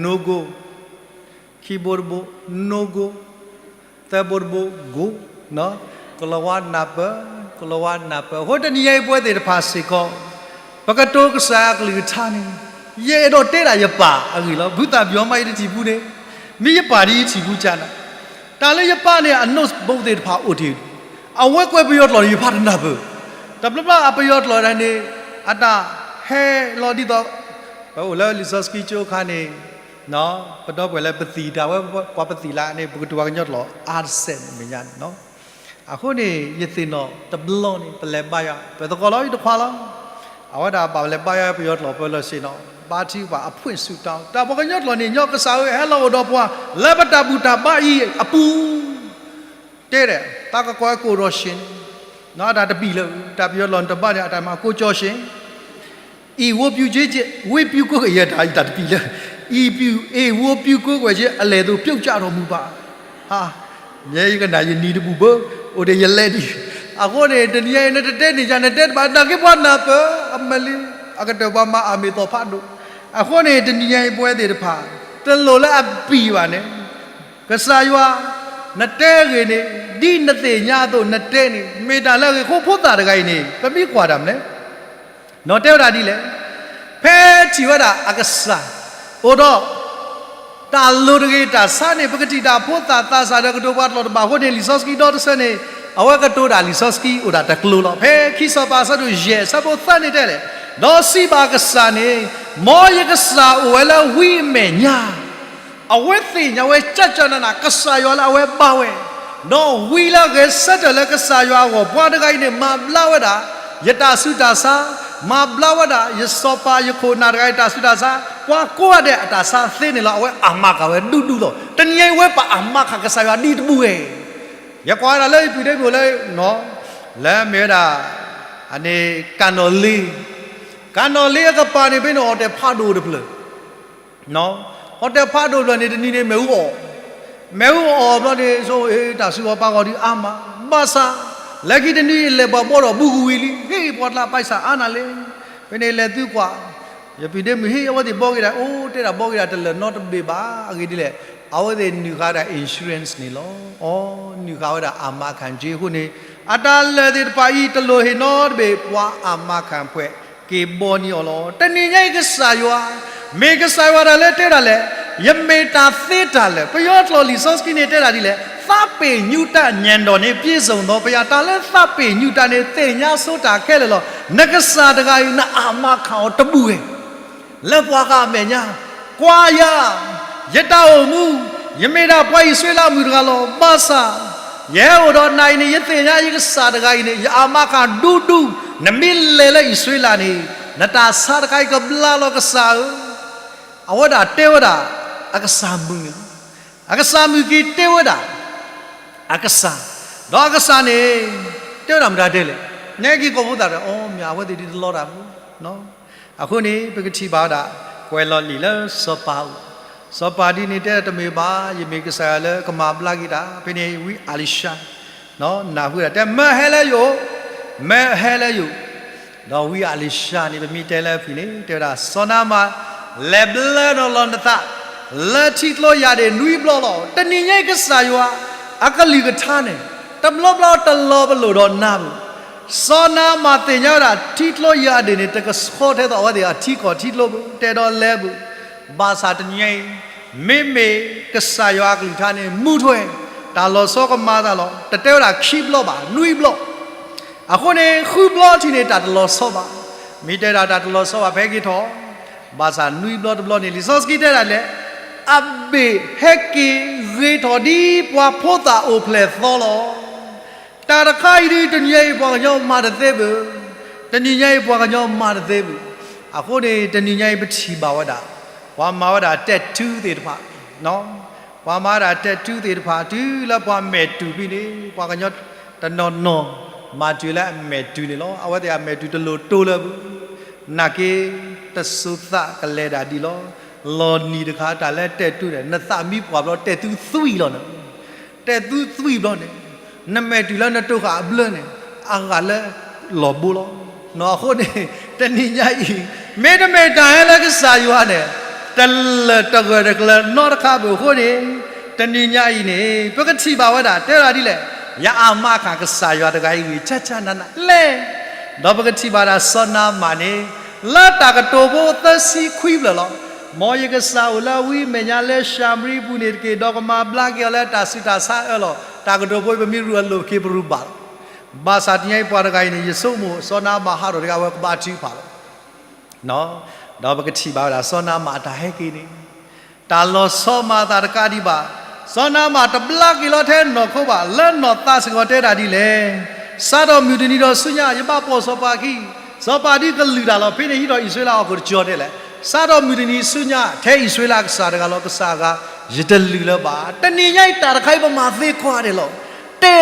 no go, ခံဘိတဘိ no go, သၢဘိတဘိ go, ကိၤလၤဝါနၢ်ပၢၢ်, ကိၤလၤဝါနၢ်ပၢၢ်. အဃိတနံၤညါအံၤပဝဲသ့ၣ်တဖၣ်စ့ၢ်ကီး ပကတိၤကစၢ်အကလုၢ်ကထါန့ၣ်, ယအဲၣ်ဒိးတဲဒၣ်ယပၢ်အဂ့ၢ်လီၤ. ဘုသၣ်ပယီၤမးယတထံၣ်ပူၤန့ၣ်, မ့ၢ်ယပၢ်ဒ်ယထံၣ်ပူၤကနၣ်, တၢ်လၢယပၢ်န့ၣ် အ note book သ့ၣ်တဖၣ်အိၣ်တ့ၢ်, အဝဲကွဲးပယီၤကျိာ်န့ၣ် ယဖးတနၢ်ပၢၢ်, တဘျီဘျီအပယီၤကျိာ်ဒၣ်န့ၣ် အတၢ်ဟဲလီၤဒ်သိး ပအိၣ်လၢလံာ်စီဆှံကၠိအခါန့ၣ် ပဒီပုၢ်ဝဲၢ်လၢပသံၣ်တၢ်ဝဲ ပှၤပသံၣ်လၢန့ၣ် ပကတိၤပှၤကညီကျိာ်အါတစဲးမဲာ်ညါန့ၣ်လီၤ. အဃိန့ၣ် ယသ့ၣ်နီၣ်တဘျီန့ၣ် ပလဲၤဘါယွၤ ပသကိးလီၤ ယတခွါလီၤ. အဝဲဒၣ်ဘၣ်လဲၤဘါယွၤပယီၤကျိာ် ပလီၢ်ဆ့ၣ်နီၤ ဘါထံကပၤ အ point ဆူၣ်တီ တၢ်ပှၤကညီကျိာ်န့ၣ် ညီကစၢ်ဧၢ ဟဲလီၤအိၣ်ဒီးပှၤလၢပတၢ်ဘူၣ်တၢ်ဘါအံၤအပူၤ တဲဒၣ် တၢ်ကကိးကိးဒီး ရှင် န့ၣ် အတၢ်တပံာ်လၢ တၢ်ပယီၤကျိာ်န့ၣ်တဘၣ်န့ၣ် အတၢ်မၤကိးကၠီ ရှင် အံၤ ဝ့ၢ်ပူၤက့ ဝ့ၢ်ပူၤကိးက့ ယတၢ် ယတၢ်တပံာ်လၢ အံၤ ဝ့ၢ်ပူၤကိးက့ အလဲၤသိး ပျိကၠၢ်ထီၣ်မူဘၣ် ဟါ မ့ၢ်ယကနၣ်ယနံၤတဘူၣ်ဘၣ် အိၣ်ဒီးယလဲၤဒံး အဃိန့ၣ် တနံၤအံၤ နတတဲန့ၣ်ယၤ နတဲတဘၣ် နာ်က့ပှၤနၢ်ပၢၢ် အမလံ အကတၢၢ်ပှၤမၤအမ့ၢ်သီၣ်ဖးဒိၣ် အဃိန့ၣ် တနံၤအံၤပဝဲသ့ၣ်တဖၣ် တလိၣ်လၢအပံာ်ဘၣ်န့ၣ် ကစၢ်ယွၤ နတဲဂ့ၤန့ၣ် ဒ်နသ့ၣ်ညါအသိးနတဲန့ၣ် မ့ၢ်တၢ်လၢအဂ့ၤ အဃိဖိသၣ်တဂၤအံၤန့ၣ် ပမ့ၢ်ကွၢ်တၢ်မနုၤလဲၣ် နီၢ်တဲဝဲဒၣ်ဒ်လဲၣ်, ဖဲထံၣ်ဝဲဒၣ်အကစၢ် အိၣ်ဒီး တၢ်လိၤတဂ့ၤတၢ်ဆါန့ၣ် ပကထံၣ်တၢ်ဖိသၣ်သးစၢ်ဒီးကတိၤပှၤကျိာ်တဘၣ်အဃိန့ၣ် လံာ်စီဆှံဒီတဆၢန့ၣ် အဝဲကတိၤတၢ်လံာ်စီဆှံအိၣ်ဒၣ်တကျိၤလီၤ. ဖဲခံစီၤပၤအဆၢဒိၣ်ယဲၢ်အဆၢဖိသၢန့ၣ်တဲလဲၣ်, ဒီးစံးဘၣ်အကစၢ်န့ၣ်, မ်ယကစၢ်အိၣ်ဝဲလၢဝံအမဲာ်ညါ အဝဲသ့ၣ်ညါဝဲ ကၠၢ်ကၠၢ်နးနး ကစၢ်ယွၤလၢအဝဲဘါဝဲ, ဒီးဝံလၢအဂဲၤဆၢထၢၣ်လၢကစၢ်ယွၤအဂီၢ် ပှၤတဂၤအံၤန့ၣ် မၤဘျါဝဲဒၣ် ယတၢ်ဆူးတၢ်ဆါ, မၤဘျါဝဲဒၣ် ယစီၤပၤယခိၣ်နၢ်တဂၤအံၤတၢ်ဆူးတၢ်ဆါ, ပှၤကိးဂၤဒဲးအတၢ်ဆါသ့န့ၣ်လီၤ. အဝဲအမၤကၤဝဲဒူဒူလီၤ. တနံၤအံၤဝဲပအမၤကၤကစၢ်ယွၤဒ်တဘူၣ်ဝဲ ယကွၢ်ဝဲဒၣ်လၢယပုၢ်ဒ့မုၣ်လၢ လၢမ့ၢ်ဝဲဒၣ် အန့ၣ် ကၣ်နီၣ်လ့, ကၣ်နီၣ်လ့အကပၤန့ၣ် ဖဲန့ၣ် ဟီၣ်တဲၣ်ဖးဒိၣ်တဖျၢၣ် ဟီၣ်တဲၣ်ဖးဒိၣ်တဖျၢၣ်န့ၣ် တနံၤန့ၣ် မ့ၣ်အူအီၣ်, မ့ၣ်အူအီၣ်ဘျီန့ၣ် ဆိ တၢ်စုဂီၤပာ်ဂီၤဒုးအါမး, ဘၣ်ဆၣ် လၢခံတနံၤအံၤ လဲၤပှၤဘီထီၣ်ဘူးကဝံၤလံ, ဟ့ၣ် ပှၤကျါပာ်စၢ်အါနၤလဲၣ်. ဖဲန့ၣ်လဲၤသုကွၢ် ယပုၢ်ဒ့မုၣ် ဟ့ၣ် အဝဲသ့ၣ်ဘီက့ၤဒၣ်, အိၣ် တဲဒၣ်ဘီက့ၤဒၣ်တလၢာ်နီတဘ့ၣ်ဘၣ်, အဂ့ၢ်ဒ်လဲၣ်, အဝဲသ့ၣ်နုာ်ဃာ်ဝဲဒၣ် insurance န့ၣ်လီၤ. အီ နုာ်ဃာ်ဝဲဒၣ် အမၤခၣ်က့အဃိန့ၣ်, အတၢ်လၢာ်သ့ၣ်တဖၣ်အံၤ တလိၣ်ဟ့ၣ်နီတဘ့ၣ် ပှၤအမၤခၣ်ဖှဲး က့ၤဘီန့ၢ်အီၤလီၤ. တနံၤညါအံၤကစၢ်ယွၤ, မ့ၢ်ကစၢ်ယွၤဒၣ်လၢတဲဒၣ်လဲၣ်, ယမ့ၢ်တၢ်သ့တၢ်လၢာ်, ပယီၤကျိာ်လံာ်စီဆှံန့ၣ်တဲဒၣ်ဒ်လဲၣ်, သးပ့ၤညူတၢ် ညံၣ်ဒီးန့ၣ် ပြည့်စုံသောဘုရား, တၢ်လၢသးပ့ၤညူတၢ်န့ၣ် သ့ၣ်ညါဆိတၢ်ခဲလၢာ်လီၤ. နကစၢ်တဂၤအံၤ နအမၤခၣ်အီၤတဘူၣ်ဝဲ လၢပှၤဂၤအမဲာ်ညါ, ကွၢ်ယၤ, ယတၢ်အိၣ်မူ, ယမ့ၢ်ဒၣ်ပှၤအံၣ်စရ့လးမုၣ်တဂၤလီၤ. ဘၣ်ဆၣ်, ယဟဲအိၣ်ဒီးနၤအံၤန့ၣ် ယသ့ၣ်ညါယကစၢ်တဂၤအံၤန့ၣ် ယအမၤခၣ်ဒူဒူ, နမ့ၢ်လဲၤလၢအံၣ်စရ့လးန့ၣ်, နတၢ်ဆါတခါအံၤကဘျါလီၤကစၢ်ဧၢ. အဝဲဒၣ်တဲဝဲဒၣ် အကစၢ်မုၣ်န့ၣ်လီၤ. အကစၢ်မုၣ်က့ၤတဲဝဲဒၣ် အကစၢ်, ဒီးအကစၢ်န့ၣ် တဲဝဲဒၣ်မတၤဒဲလဲၣ်, နဲက့ၤကိးဖိသၣ်ဒီး အီ မ့ၢ်အဝဲသ့ၣ်ဒ်တလီတၢ်မူ အဃိန့ၣ် ပကထံၣ်ဘၣ်ဝဲဒၣ် ကွဲးလီၤလံာ်လၢစီၤပၤအိၣ်, စီၤပၤဒ်န့ၣ်တဲတမ့ၢ်ဘၣ်, ယမ့ၢ်ကစၢ်ယွၤလၢကမၤဘျါက့ၤတၢ်, ဖဲန့ၣ်ဝံအလံၤၡါ နၢ်ဟူဝဲဒၣ် တဲ မၢဟဲလၢယအိၣ်, မၢဟဲလၢယအိၣ်, ဒီးဝံအလံၤၡါန့ၣ် ပမ့ၢ်တဲလၢအဖုၣ်န့ၣ် တဲဝဲဒၣ် စီၤနၤမၣ် လဲၤဘျၢနီၤလီၤနသး လၢထံကျိယၢ်ဒ့ၣ်နွံဘျီလီၤ. တနံၤညါအံၤကစၢ်ယွၤ အကလုၢ်ကထါန့ၣ် တဘျီဘျီတလီၤပလိာ်ဒီးနၤဘၣ်. စီၤနၤမၣ်သ့ၣ်ညါဝဲဒၣ် ထံကျိယၢ်ဒ့ၣ်န့ၣ် တကဆှီထဲသိးအဝဲသ့ၣ်အထံကီၢ်ထံကျိဘၣ်, တဲဒီးလဲၤဘၣ်. ဘၣ်ဆၣ်တနံၤညါအံၤ မ့မ့ၢ်ကစၢ်ယွၤအကလုၢ်ကထါန့ၣ် မူထွဲ တၢ်လီၤဆီကမၤအသးလီၤ. တတဲဝဲဒၣ်ခံဘျီဘၣ် နွံဘျီ. အဃိန့ၣ် ဃုဘျီထံၣ်န့ၣ် တၢ်တလီၤဆီဘၣ်. မ့ၢ်တဲဒၣ်တၢ်တလီၤဆီဘၣ် ဖဲက့ၤထီၣ်, ဘၣ်ဆၣ်နွံဘျီတဘျီန့ၣ် လံာ်စီဆှံတဲဒၣ်လဲၣ်, အဘ့ၣ်ဟဲက့ၤဂ့ၤထီၣ်ဒ်ပှၤဖိသၣ်အိၣ်ဖျဲၣ်သီလီၤ. တၢ်တခါအံၤဒ်တနံၤညါအံၤ ပှၤကညီမၤတသ့ဘၣ်, တနံၤညါအံၤပှၤကညီမၤတသ့ဘၣ်. အဃိန့ၣ် တနံၤညါအံၤ ပထံၣ်ဘၣ်ဝဲဒၣ် ပှၤမၤဝဲဒၣ်တဲာ်တူသ့ၣ်တဖၣ် ပှၤမၤဝဲဒၣ်တဲာ်တူသ့ၣ်တဖၣ် တုၤလၢပှၤမဲာ်တူၤဖဲန့ၣ် ပှၤကညီတနီၤနီၤ မၤတုၤလၢအမဲာ်တူၤန့ၣ်လီၤ. အဝဲသ့ၣ်အမဲာ်တူၤတလိၣ်တိလၢၤဘၣ်. နာ်က့ တစိၤသးကလဲၤဒၣ်ဒ်လီၤ. လီၤနံၤတခါ တၢ်လၢတဲာ်တူန့ၣ် နသးမံပှၢ်ဘျီ တဲာ်သူသွံၣ်လီၤန့ၣ်, တဲာ်သူသွံၣ်ဘျီန့ၣ် နမဲာ်တူၤလၢနတိဃာ်အဘျၢန့ၣ် အဂၤလၢလီၢ်ဘိလီၤ. အဃိန့ၣ် တနံၤညါအံၤ မ့တမ့ၢ်တၢ်ဟဲလၢကစၢ်ယွၤန့ၣ် တလၢာ်တဂၢၢ်တကျၢၤနီတခါဘၣ်. အဃိန့ၣ် တနံၤညါအံၤန့ၣ် ပကထံၣ်ဘၣ်ဝဲဒၣ် တဲဝဲဒၣ်ဒ်လဲၣ်, ယအမါခၣ်ကစၢ်ယွၤတဂၤအံၤဂ့ၤ ဆၢဆၢနးနးလဲၣ်. ဒီးပကထံၣ်ဘၣ်ဒၣ်စီၤနၤမၣ်န့ၣ် လၢတၢ်ကတိၤဖိသၢဆံခွံဖျၢၣ်လီၤ. မ်ယကစၢ်အိၣ်လၢဝံမဲာ်ညါလၢၡၤမရံပူၤန့ၣ်တက့ၢ်, ဒီးကမၤဘျါက့ၤအီၤလၢတၢ်ဆူးတၢ်ဆါအၢလီၤ. တၢ်ကတိၤဖိအံၤ ပမ့ၢ်ရူၢ်အလိၤက့ၤ ပရူၢ်ဘၣ်လီၤ. ဘၣ်ဆၣ်တနံၤညါအံၤပှၤတဂၤအံၤန့ၣ် ယဆိကမိၣ် စီၤနၤမၣ်ဟးထီၣ်တဂၤဝဲကဘၣ်ထုကဖၣ်လီၤ. ဒီးပကထံၣ်ဘၣ်ဝဲဒၣ် စီၤနၤမၣ်အတၢ်ဟဲက့ၤန့ၣ် တၢ်လီၤဆီမၤအသးတကးဒံးဘၣ်. စီၤနၤမၣ်တဘျါက့ၤလီၤထဲနီၢ်ခိဘၣ်, လၢနီၢ်သးစ့ၢ်ကီးတဲဒၣ်ဒ်လဲၣ်, စးထီၣ်မုၢ်တနံၤဒီးဆူညါ ယဘၣ်ပိာ်စီၤပၤအခံ, စီၤပၤဒ်ကလုၢ်တၢ်လီၤ. ဖဲန့ၣ်ဟံးထီၣ်အံၣ်စရ့လးအီၣ်ခိၣ်တကၠီၤတဲလဲၣ်, စးထီၣ်မုၢ်တနံၤဆူညါ ထဲအံၣ်စရ့လးအကစၢ်တဂၤလီၤ, ကစၢ်အဂၤ ယတလုၢ်လၢၤဘၣ်. တနံၤညါအံၤတၢ်တခါအံၤ ပမၤသ့ကွၢ်ဒဲးလီၤ. တဲ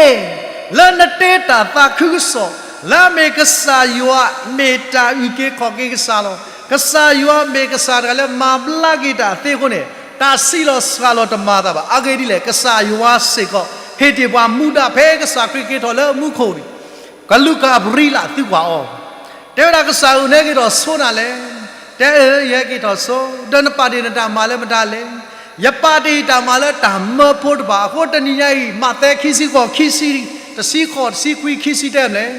လၢနတဲတၢ်သးခုကစီၣ်, လၢအမ့ၢ်ကစၢ်ယွၤ မ့ၢ်တၢ်အုၣ်က့ၤခီၣ်က့ၤကစၢ်လီၤ. ကစၢ်ယွၤမ့ၢ်ကစၢ်တဂၤလၢမၤဘျါက့ၤတၢ်သ့အဃိန့ၣ်, တၢ်ဆံးလီၤစှၤလီၤတမၤအသးဘၣ်. အဂ့ၢ်ဒ်လဲၣ်, ကစၢ်ယွၤစ့ၢ်ကီး ဟ့ၣ်တ့ၢ်ပှၤမူဒါဖဲကစၢ်ခရံာ်က့ၤထီၣ်လၢမူခိၣ်န့ၣ်, ကလူးကၣ်အပရံလးသုကွၢ်အီၤ တဲဝဲဒၣ်ကစၢ်ဧၢ နဟဲက့ၤထီၣ်ဆိနၤလဲၣ်. တဲအၢ ယဟဲက့ၤထီၣ်ဆိ, ဒီးနပာ်တ့ၢ်နတၢ်မၤလၢမတၤလဲၣ်. ယပာ်တ့ၢ်ယတၢ်မၤလၢတၢ်မၢဖိတဖၣ်အဃိ တနံၤညါအံၤ မးသဲခံဆံဃိး ခံဆံ, တဆံဃိး တဆံခွံ ခံဆံတဲမလဲၣ်.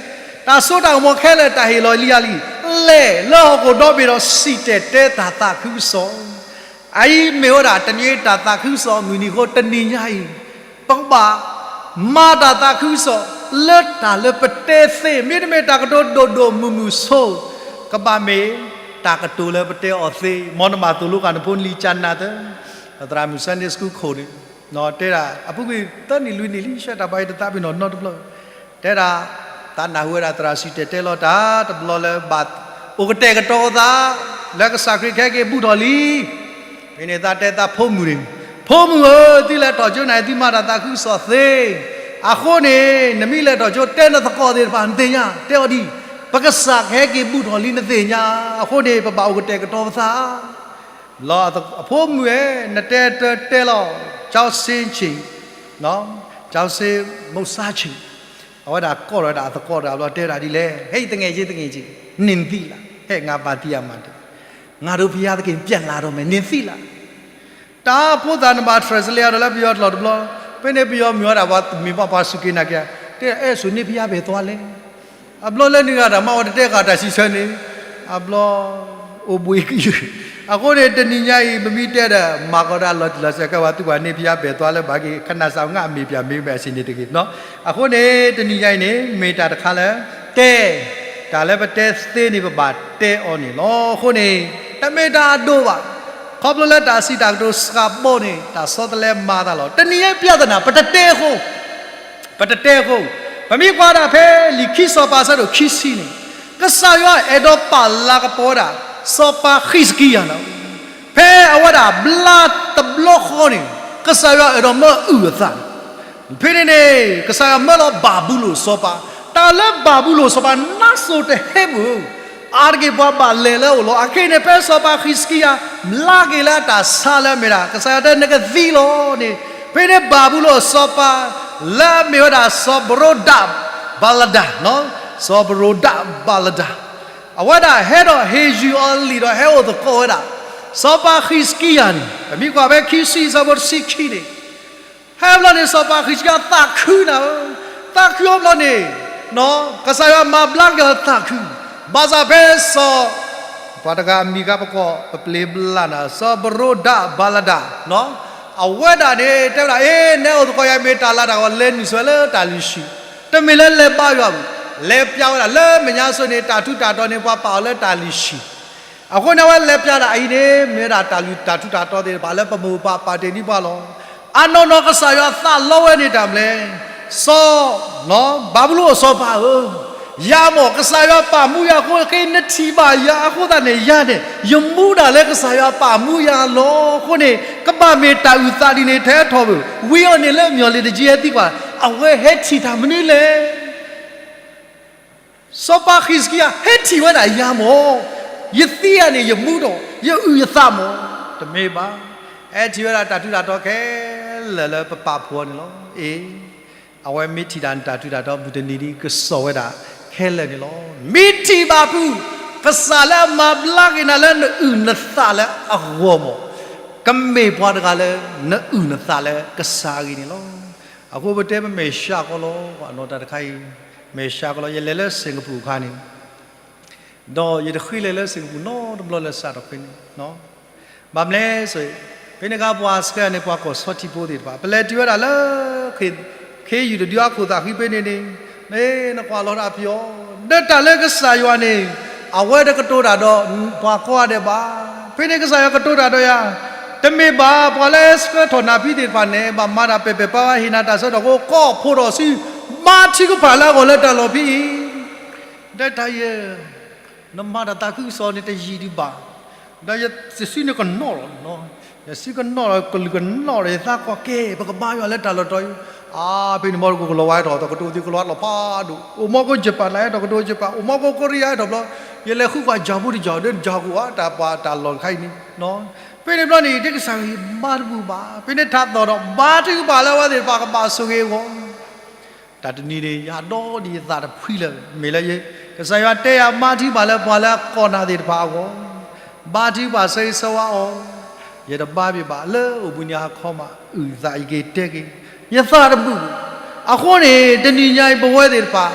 တၢ်စိတၢ်ကမီၤခဲလၢာ် တၢ်ဟ့ၣ်လီၤလံယၤလံ. လဲၤလၢဟီၣ်ခိၣ်ဒီဘ့ၣ်ဒီးစံၣ်တဲၤတဲတၢ်သးခုကစီၣ် အအံၤမ့ၢ်ဝဲဒၣ် တနံၤအံၤတၢ်သးခုကစီၣ်အမုၢ်နံၤအဃိ တနံၤညါအံၤ ပကဘၣ်မၤတၢ်သးခုကစီၣ် လၢတၢ်လၢပတဲသ့, မ့တမ့ၢ်တၢ်ကတိၤဒိၣ်ဒိၣ်မုၢ်မုၢ်ဆိ, ကဘၣ်မ့ၢ်တၢ်ကတိၤလၢပတဲအီၤသ့. မ်နဘၣ်သိၣ်လိကၣ်နဖိနလံၤကၢ်နၢ်သၢ, သရၣ်မုၣ် Sunday School ခိၣ်န့ၣ် တဲဒၣ် အပူၤကွံာ်သၢနံၣ်လွံၢ်နံၣ်လံ ဆှၢတၢ်ဘၣ်အံၤတသးပ့ၤနီၣ်နီတဘျီ တဲဒၣ်, သးနၢ်ဟူဝဲဒၣ်သရၣ်စံၣ်တဲၤတဲလီၤတၢ်တဘျီလၢဘၣ်အိၣ်ကတဲာ်ကတီၤအသး လၢကစၢ်ခရံာ်ကဟဲက့ၤဘူးထီၣ်လံ. ဖဲန့ၣ်သးတဲသးဖိမုၣ်န့ၣ်, ဖိမုၣ်ဧၢ, သုလဲၤထီၣ်ကၠိနၤ သုမၤတၢ်သးခုကစီၣ်သ့. အဃိန့ၣ် နမ့ၢ်လဲၤထီၣ်ကၠိ တဲနသကိးသ့ၣ်တဖၣ် နသ့ၣ်ညါ တဲအီၤဒ်အံၤ, ပကစၢ်ကဟဲက့ၤဘူးထီၣ်လံ နသ့ၣ်ညါ. အဃိန့ၣ် ပဘၣ်အိၣ်ကတဲာ်ကတီၤပသး လီၤ. အဖိမုၣ်ဧၢ, နတဲတၢ်တဲလီၤ, ကၠီစ့ဆ့ၣ်, ကၠီစ့မိၢ်ဆါဆ့ၣ်, အဝဲဒၣ်ကိးထီၣ်ဝဲဒၣ်အသကိးတဂၤဘျီ တဲဝဲဒၣ်ဒ်လဲၣ်, ဟဲ သူငယ်ချင်း သူငယ်ချင်း, န့ၣ်နသံလၢ်, ဟဲ ငါပါတီကမၤတၢ်, ငါတို့ဘုရားသခင် ပြန်လာတော့မယ်, န့ၣ်နသံလၢ်. တၢ်ဖိသၣ်နဘၣ် translate အီၤဒီးလၢပယီၤတလီၢ်တဘျီ, ဖဲန့ၣ်ပယီၤမုၣ်ဝဲဒၣ်ပှၤမ့ၢ်ပှၤပှၤစူၢ်က့ၤနာ်က့ၤ, တဲအဲၣ် သူ့နေ့ဘုရား ဘယ်သွားလဲ. အဘျီလၢန့ၣ်ဂၤတၢ်မၤအီၤတတဲဃာ်တၢ်စံးဆၢန့ၣ်, အဘျီ အိၣ်ဘှံးကယုၢ်. အဃိန့ၣ် တနံၤညါအံၤ ပမ့ၢ်တဲဒီး မၤကီးတၢ်လီၤတံၢ်လီၤဆဲးကဲဝဲ သူ့ဘၣ်န့ၣ်ဘုရား ဘယ်သွားလဲ ဘၣ်က့ၤ ခနၣ်စၢ်ငါအမ့ၢ်ပၠးမ့ၢ်ဘၣ်စ့ၢ်န့ၣ်တဂ့ၤနီၤ. အဃိန့ၣ် တနံၤညါအံၤန့ၣ် မ့ၢ်တၢ်တခါလၢ တဲ တၢ်လၢပတဲသ့န့ၣ် ပဘၣ်တဲအီၤန့ၣ်လီၤ. အဃိန့ၣ် တမ့ၢ်တၢ်အဒိၣ်ဘၣ်. ခီဖျိလၢတၢ်စံးတၢ်ကတိၤစှၤဘီန့ၣ် တၢ်ဆီတလဲမၤအသးလီၤ. တနံၤညါအံၤ ပြဿနာ ပတတဲအဃိ ပတတဲအဃိ, ပမ့ၢ်ကွၢ်ဒၣ်ဖဲလံာ်ခံစီၤပၤအဆၢဒိၣ်ခံဆံန့ၣ်, ကစၢ်ယွၤအဲၣ်ဒိးပာ်လၤကပီၤဝဲဒၣ် စီၤပၤဃံးစကံယၤန့ၣ်, ဖဲအဝဲဒၣ်ဘျါတဘျီဃီန့ၣ်, ကစၢ်ယွၤအဲၣ်ဒိးမၢအုၣ်အသးန့ၣ်, ဖဲန့ၣ်န့ၣ် ကစၢ်ယွၤမၢလီၤဘၤဘူလိၣ်စီၤပၤ, တၢ်လၢဘၤဘူလိၣ်စီၤပၤ နါစိၤတဟဲပူၤဧၢ အါတက့ၢ်ပှၤဘၣ်လဲၤလၢအအိၣ်လီၤ. အခဲအံၤန့ၣ် ဖဲစီၤပၤဃံးစကံယၤ မျးက့ၤလၢအတၢ်ဆါလၢအမ့ၢ်ဒၣ် ကစၢ်ယွၤတဲနကသံလီၤန့ၣ်, ဖဲန့ၣ်ဘၤဘူလိၣ်အစီၤပၤ လၢအမ့ၢ်ဝဲဒၣ်စီၤဘရိဒၣ်ဘၤလဒၣ်, စီၤဘရိဒၣ်ဘၤလဒၣ်, အဝဲဒၣ်ဟဲဒီးဟ့ၣ်ယုၢ်အီၤလံာ်ဒီးဟဲအိၣ်သကိးဝဲဒၣ် စီၤပၤဃံးစကံယၤန့ၣ် ပမ့ၢ်ကွၢ်ဖဲခံဆံ အဆၢဖိတဆံခံန့ၣ် ဖဲဘျီန့ၣ် စီၤပၤဃံးစကံယၤသးခုနၤဧၢ, သးခုအဘျီန့ၣ် ကစၢ်ယွၤမၤဘျါက့ၤအီၤသးခု, ဘၣ်ဆၣ်ဖဲစီၤ ပှၤတဂၤအမံၤခါပကီၢ် ပပျ့ၤဘျါနၤ စီၤဘရိဒၣ်ဘၤလဒၣ်, အဝဲဒၣ်န့ၣ် တဲဝဲဒၣ် အ့ နဟဲအိၣ်သကိးယၤ မ့ၢ်တၢ်လၤတၢ်ကပီၤ လဲၤနုာ်ဆိဝဲလၢတၢ်လုၢ်ဟံၣ်, တမ့ၢ်လၢလဲၤဘါယွၤပူၤ, လဲၤပျးဝဲဒၣ်လၢမဲာ်ညါစိန့ၣ် တၢ်ထူးတၢ်တီၤန့ၣ် ပှၤပာ်အီၤလၢတၢ်လုၢ်ဟံၣ် အဃိန့ၣ် အဝဲလဲၤပျးဒၣ်အံၤန့ၣ် မ့ၢ်ဝဲဒၣ်တၢ်လုၢ်တၢ်ထူးတၢ်တီၤသ့ၣ်တဖၣ်လၢပမိၢ်ပၢ်ပာ်တ့ၢ်ဒံးပှၤလီၤ. အနီၢ်နီၢ်ကစၢ်ယွၤသးလီဝဲန့ၣ်တၢ်မနုၤလဲၣ်, စီၤ ဘၤဘူလိၣ်အစီၤပၤဧၢ, ယၤမ့ၢ် ကစၢ်ယွၤပာ်မူယၤအဃိ ကနထံၣ်ဘၣ်ယၤအဃိသတးန့ၣ် ယၤန့ၣ် ယမူဒၣ်လၢကစၢ်ယွၤပာ်မူယၤလီၤ. အဃိန့ၣ် ကဘၣ်မ့ၢ်တၢ်အုၣ်သးဒ်န့ၣ် ထဲထီၣ်ဘၣ်, ဝံအီၤန့ၣ်လၢမၠီၤလ့ၤတက့ၢ် ဟဲသံကွၢ်, အဝဲဟဲထံၣ်တၢ်မနုၤလဲၣ် စီၤပၤဃံးစကံယၤ ဟဲထံၣ်ဝဲဒၣ်ယၤမ့ၢ်, ယသံယၤန့ၣ် ယမူဒီး ယအုၣ်ယသးမ့ၢ်, တမ့ၢ်ဘၣ်, ဟဲထံၣ်ဝဲဒၣ်တၢ်ထူးတၢ်တီၤခဲလၢာ်လၢပပာ်ဖှိၣ်အီၤန့ၣ်လီၤ. အ့ အဝဲမ့ၢ်ထံၣ်တၢ်တၢ်ထူးတၢ်တီၤ မုၢ်တနံၤဒ်ကစီၣ်ဝဲဒၣ်ခဲလၢာ်န့ၣ်လီၤ. မ့ၢ်ထံၣ်ဘၣ်ဖုး ကစၢ်လၢအမၤဘျါက့ၤနၤလၢနအုၣ်နသးလၢအဂီၢ်မ့ၢ်, ကမ့ၢ်ပှၤတဂၤလၢ နအုၣ်နသးလၢကစၢ်အဂ့ၢ်န့ၣ်လီၤ. အဃိပတဲပမဲာ်ဆှးကီးလီၤ အနီၢ်တၢ်တခါအံၤ, မဲာ်ဆှးကီးလီၤ ယလဲၤလၢစ့ၣ်ကပူၤအခါန့ၣ် ဒီးယတဃ့လဲၤလၢစ့ၣ်ကပူၤနီတဘျီလၢစးထီၣ်ဖဲန့ၣ်, ဘၣ်မနုၤလဲၣ်, ဖဲန့ၣ်အခါပှၤစကဲန့ၣ် ပှၤကီၢ်ဆီထံဖိသ့ၣ်တဖၣ် ပလဲၤတုၤဝဲဒၣ်လၢ ခ့ယုၢ်တဒုအခိၣ်သးဃံဖဲန့ၣ်န့ၣ်, နကွၢ်လီၤတၢ်ပယီၤ, ဒီးတၢ်လၢကစၢ်ယွၤန့ၣ် အဝဲတကတိၤတၢ်ဒီးပှၤကိးဂၤဒဲးဘၣ်. ဖဲန့ၣ်ကစၢ်ယွၤကတိၤတၢ်ဒီးယၤ, တမ့ၢ်ဘၣ် ပှၤလၢဆှၢထီၣ်နၤဖံသ့ၣ်တဖၣ်န့ၣ် ဘၣ်မၤတၢ်ပဲာ်ပဲာ်ပၤပၤ ဟ့ၣ်နၤတၢ်ဆၢကတီၢ်အဃိ ကိးဖှိၣ်ထီၣ်ဆူ ဘါထုကဖၣ်လၢအဂီၢ်လၢတၢ်လီၢ်ဖဲအံၤ, ဒီးတၢ်ယဲ နမၤတၢ်သးခုကစီၣ်န့ၣ်တယံာ်ဒံးဘၣ်, ဒီးယစုန့ၣ်ကနီၣ်လီၤ, ယစုကနီၣ်လီၤ ကလုာ်ကနီၣ်ဒီး ယသးကွၢ်ကဲ ပကဘါယွၤလၢတၢ်လီၢ်တတီၤအံၤ, အါ ဖဲန့ၣ်မ့ၢ်ကကလီၤဝါဟဲထီၣ် သကိးတအိၣ်သံကလီၤဝါလီၤဖးဒိၣ်, အိၣ်မီၢ်ကိးယပၣ်နၤဟဲထီၣ် သကိးတအိၣ်ယပၣ်, အိၣ်မီၢ်ကိးကီရံယါဟဲထီၣ်ဘျီ, ယလဲၤဃုကွၢ်ယၤဖိတယၤ ဒီးယၤကိးဧါ တၢ်ပှၤတၢ်လီၢ်တခါအံၤန့ၣ်, ဖဲန့ၣ်ဘျီန့ၣ် တၢ်ကစၢ်ဂ့ၤမၤတဘူၣ်ဘၣ်, ဖဲန့ၣ်ထးသီၣ်ဒီး ဘါထုကဖၣ်လၢအဝဲသ့ၣ်တဖၣ်ကဘၣ်ဆိၣ်ဂ့ၤအဂီၢ် တၢ်တနံၤန့ၣ် ယၤဒီးဒ်ယသးတဖှံလၢၤ, မ့ၢ်လၢယ ကစၢ်ယွၤတဲယၤ ဘါထုကဖၣ်လၢပှၤလၢအကိးနၤသ့ၣ်တဖၣ်အဂီၢ်, ဘါထုကဖၣ်ဆၢဂ့ၤဆၢဝါအီၤ, ယတဘါဘၣ်ဘၣ် လၢအိၣ်ဘှံးနံၤဟါခီမး အုၣ်သးယက့ၤတဲက့ၤ, ယသးတဘူၣ်, အဃိန့ၣ် တနံၤညါအံၤပဝဲသ့ၣ်တဖၣ်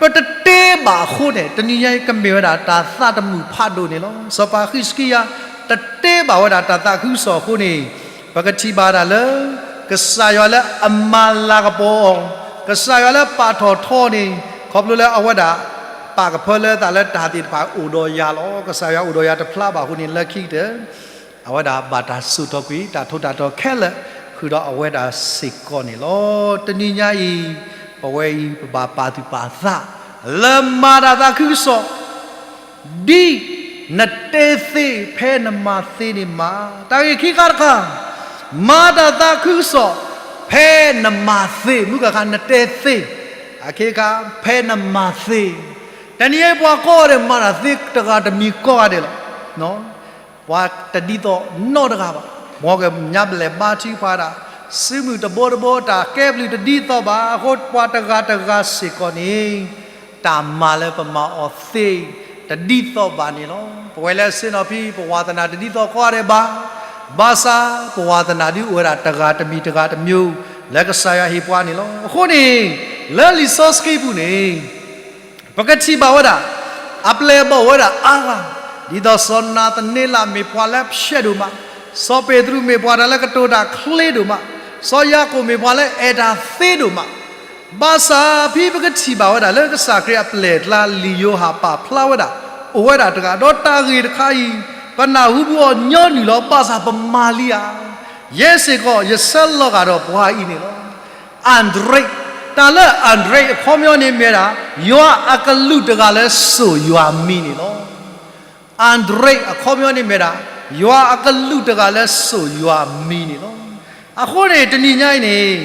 ပတတဲဘၣ်အဃိန့ၣ် တနံၤညါအံၤ ကမ့ၢ်ဝဲဒၣ်တၢ်သးတမုာ်ဖးဒိၣ်န့ၣ်လီၤ. စီၤပၤဃံးစကံယၤ တတဲဘၣ်ဝဲဒၣ်တၢ်သးခုကစီၣ်အဃိန့ၣ် ပကထံၣ်ဘၣ်ဒၣ်လၢ ကစၢ်ယွၤလၢအမၤလၤကပီၤအီၤ, ကစၢ်ယွၤလၢပာ်ထီၣ်ထီန့ၣ် ခီဖျိလၢအဝဲဒၣ် ပာ်ကဖၢလၢသးလၢတၢ်သ့ၣ်တဖၣ်အိၣ်ဒီးယၤလီၤ. ကစၢ်ယွၤအိၣ်ဒီးယၤတဖျါဘၣ်အဃိန့ၣ် လၢခံကတၢၢ် အဝဲဒၣ်ဘၣ်တၢ်စိာ်ထီၣ်ကွံာ် တၢ်ထူးတၢ်တီၤခဲလၢာ် ဃုာ်ဒီးအဝဲဒၣ်စ့ၢ်ကီးန့ၣ်လီၤ. တနံၤညါအံၤ ပဝဲအံၤ ပဘၣ်ပာ်သူၣ်ပာ်သး လၢမၤတၢ်သးခုကစီၣ် ဒ်နတဲသ့ဖဲနမၤသ့န့ၣ်မး, တၢ်ဂ့ၢ်ခံခါတခါ, မၤတၢ်သးခုကစီၣ် ဖဲနမၤသ့, မုၢ်ကခါ နတဲသ့, အခ့အခါ ဖဲနမၤသ့, တနံၤအံၤပှၤကိးဂၤဒဲး မၤတၢ်သ့တဂၤတမံၤကိးဂၤဒဲးလီၤ. ပှၤတဒ်သိးနီတဂၤဘၣ်. မ်ကညီဘျဲၣ်ဘါထုကဖၣ်ဒၣ်, စုမုၢ်တဘိတဘိ တၢ်ကဲဘျုးတဒ်သိးဘၣ်. အဃိပှၤတဂၤတဂၤစ့ၢ်ကီးန့ၣ် တၢ်မၤလၢပမၤအီၤသ့ တဒ်သိးဘၣ်န့ၣ်လီၤ. ပဝဲလၢအဆ့ၣ်နီၤဖံ ပဝါသနာတဒ်သိးကိးဂၤဒဲးဘၣ်. ဘၣ်ဆၣ် ပဝါသနာဒုးအိၣ်ဝဲဒၣ်တဂၤတမံၤတဂၤတမျိုး လၢကစၢ်ယွၤဟ့ၣ်ပှၤန့ၣ်လီၤ. အဃိန့ၣ် လၢလံာ်စီဆှံပူၤန့ၣ် ပကထံၣ်ဘၣ်ဝဲဒၣ် အပျဲၢ်အဘီၣ်အိၣ်ဝဲဒၣ်အါဂၤ, ဒ်သိးစီၤနၤသန့လးမ့ၢ်ပှၤလၢအဖျဲးဒိၣ်မး, စီၤပ့းတရူးမ့ၢ်ပှၤတၢ်လၢကတိၤတၢ်ချ့ဒိၣ်မး, စီၤယၤကိာ်မ့ၢ်ပှၤလၢအအဲၣ်တၢ်သ့ဒိၣ်မး, ဘၣ်ဆၣ်ဖဲပကထံၣ်ဘၣ်ဝဲဒၣ်လၢကစၢ်ခရံာ်အပျဲၢ်အကျါ လံာ်ယိၤဟၣ်ပာ်ဖျါဝဲဒၣ် အိၣ်ဝဲဒၣ်တဂၤ, ဒီးတၢ်ဂ့ၢ်တခါအံၤ ပနၢ်ဟူဘူးအီၤညီနုၢ်လီၤ, ဘၣ်ဆၣ်ပမၤလံဧါ. ယဲစ့ၢ်ကီး ယဆၢလီၤဂာ်ဒီးပှၤအံၤန့ၣ်လီၤ. အၤဒရ့း, တၢ်လၢအၤဒရ့းအခီပညီန့ၣ်မ့ၢ်ဒၣ် ယွၤအကလူးတဂၤလၢစိာ်ယွၤမံၤန့ၣ်လီၤ. အၤဒရ့းအခီပညီန့ၣ်မ့ၢ်ဒၣ် ယွၤအကလူးတဂၤလၢစိာ်ယွၤမံၤန့ၣ်လီၤ. အဃိန့ၣ် တနံၤညါအံၤန့ၣ်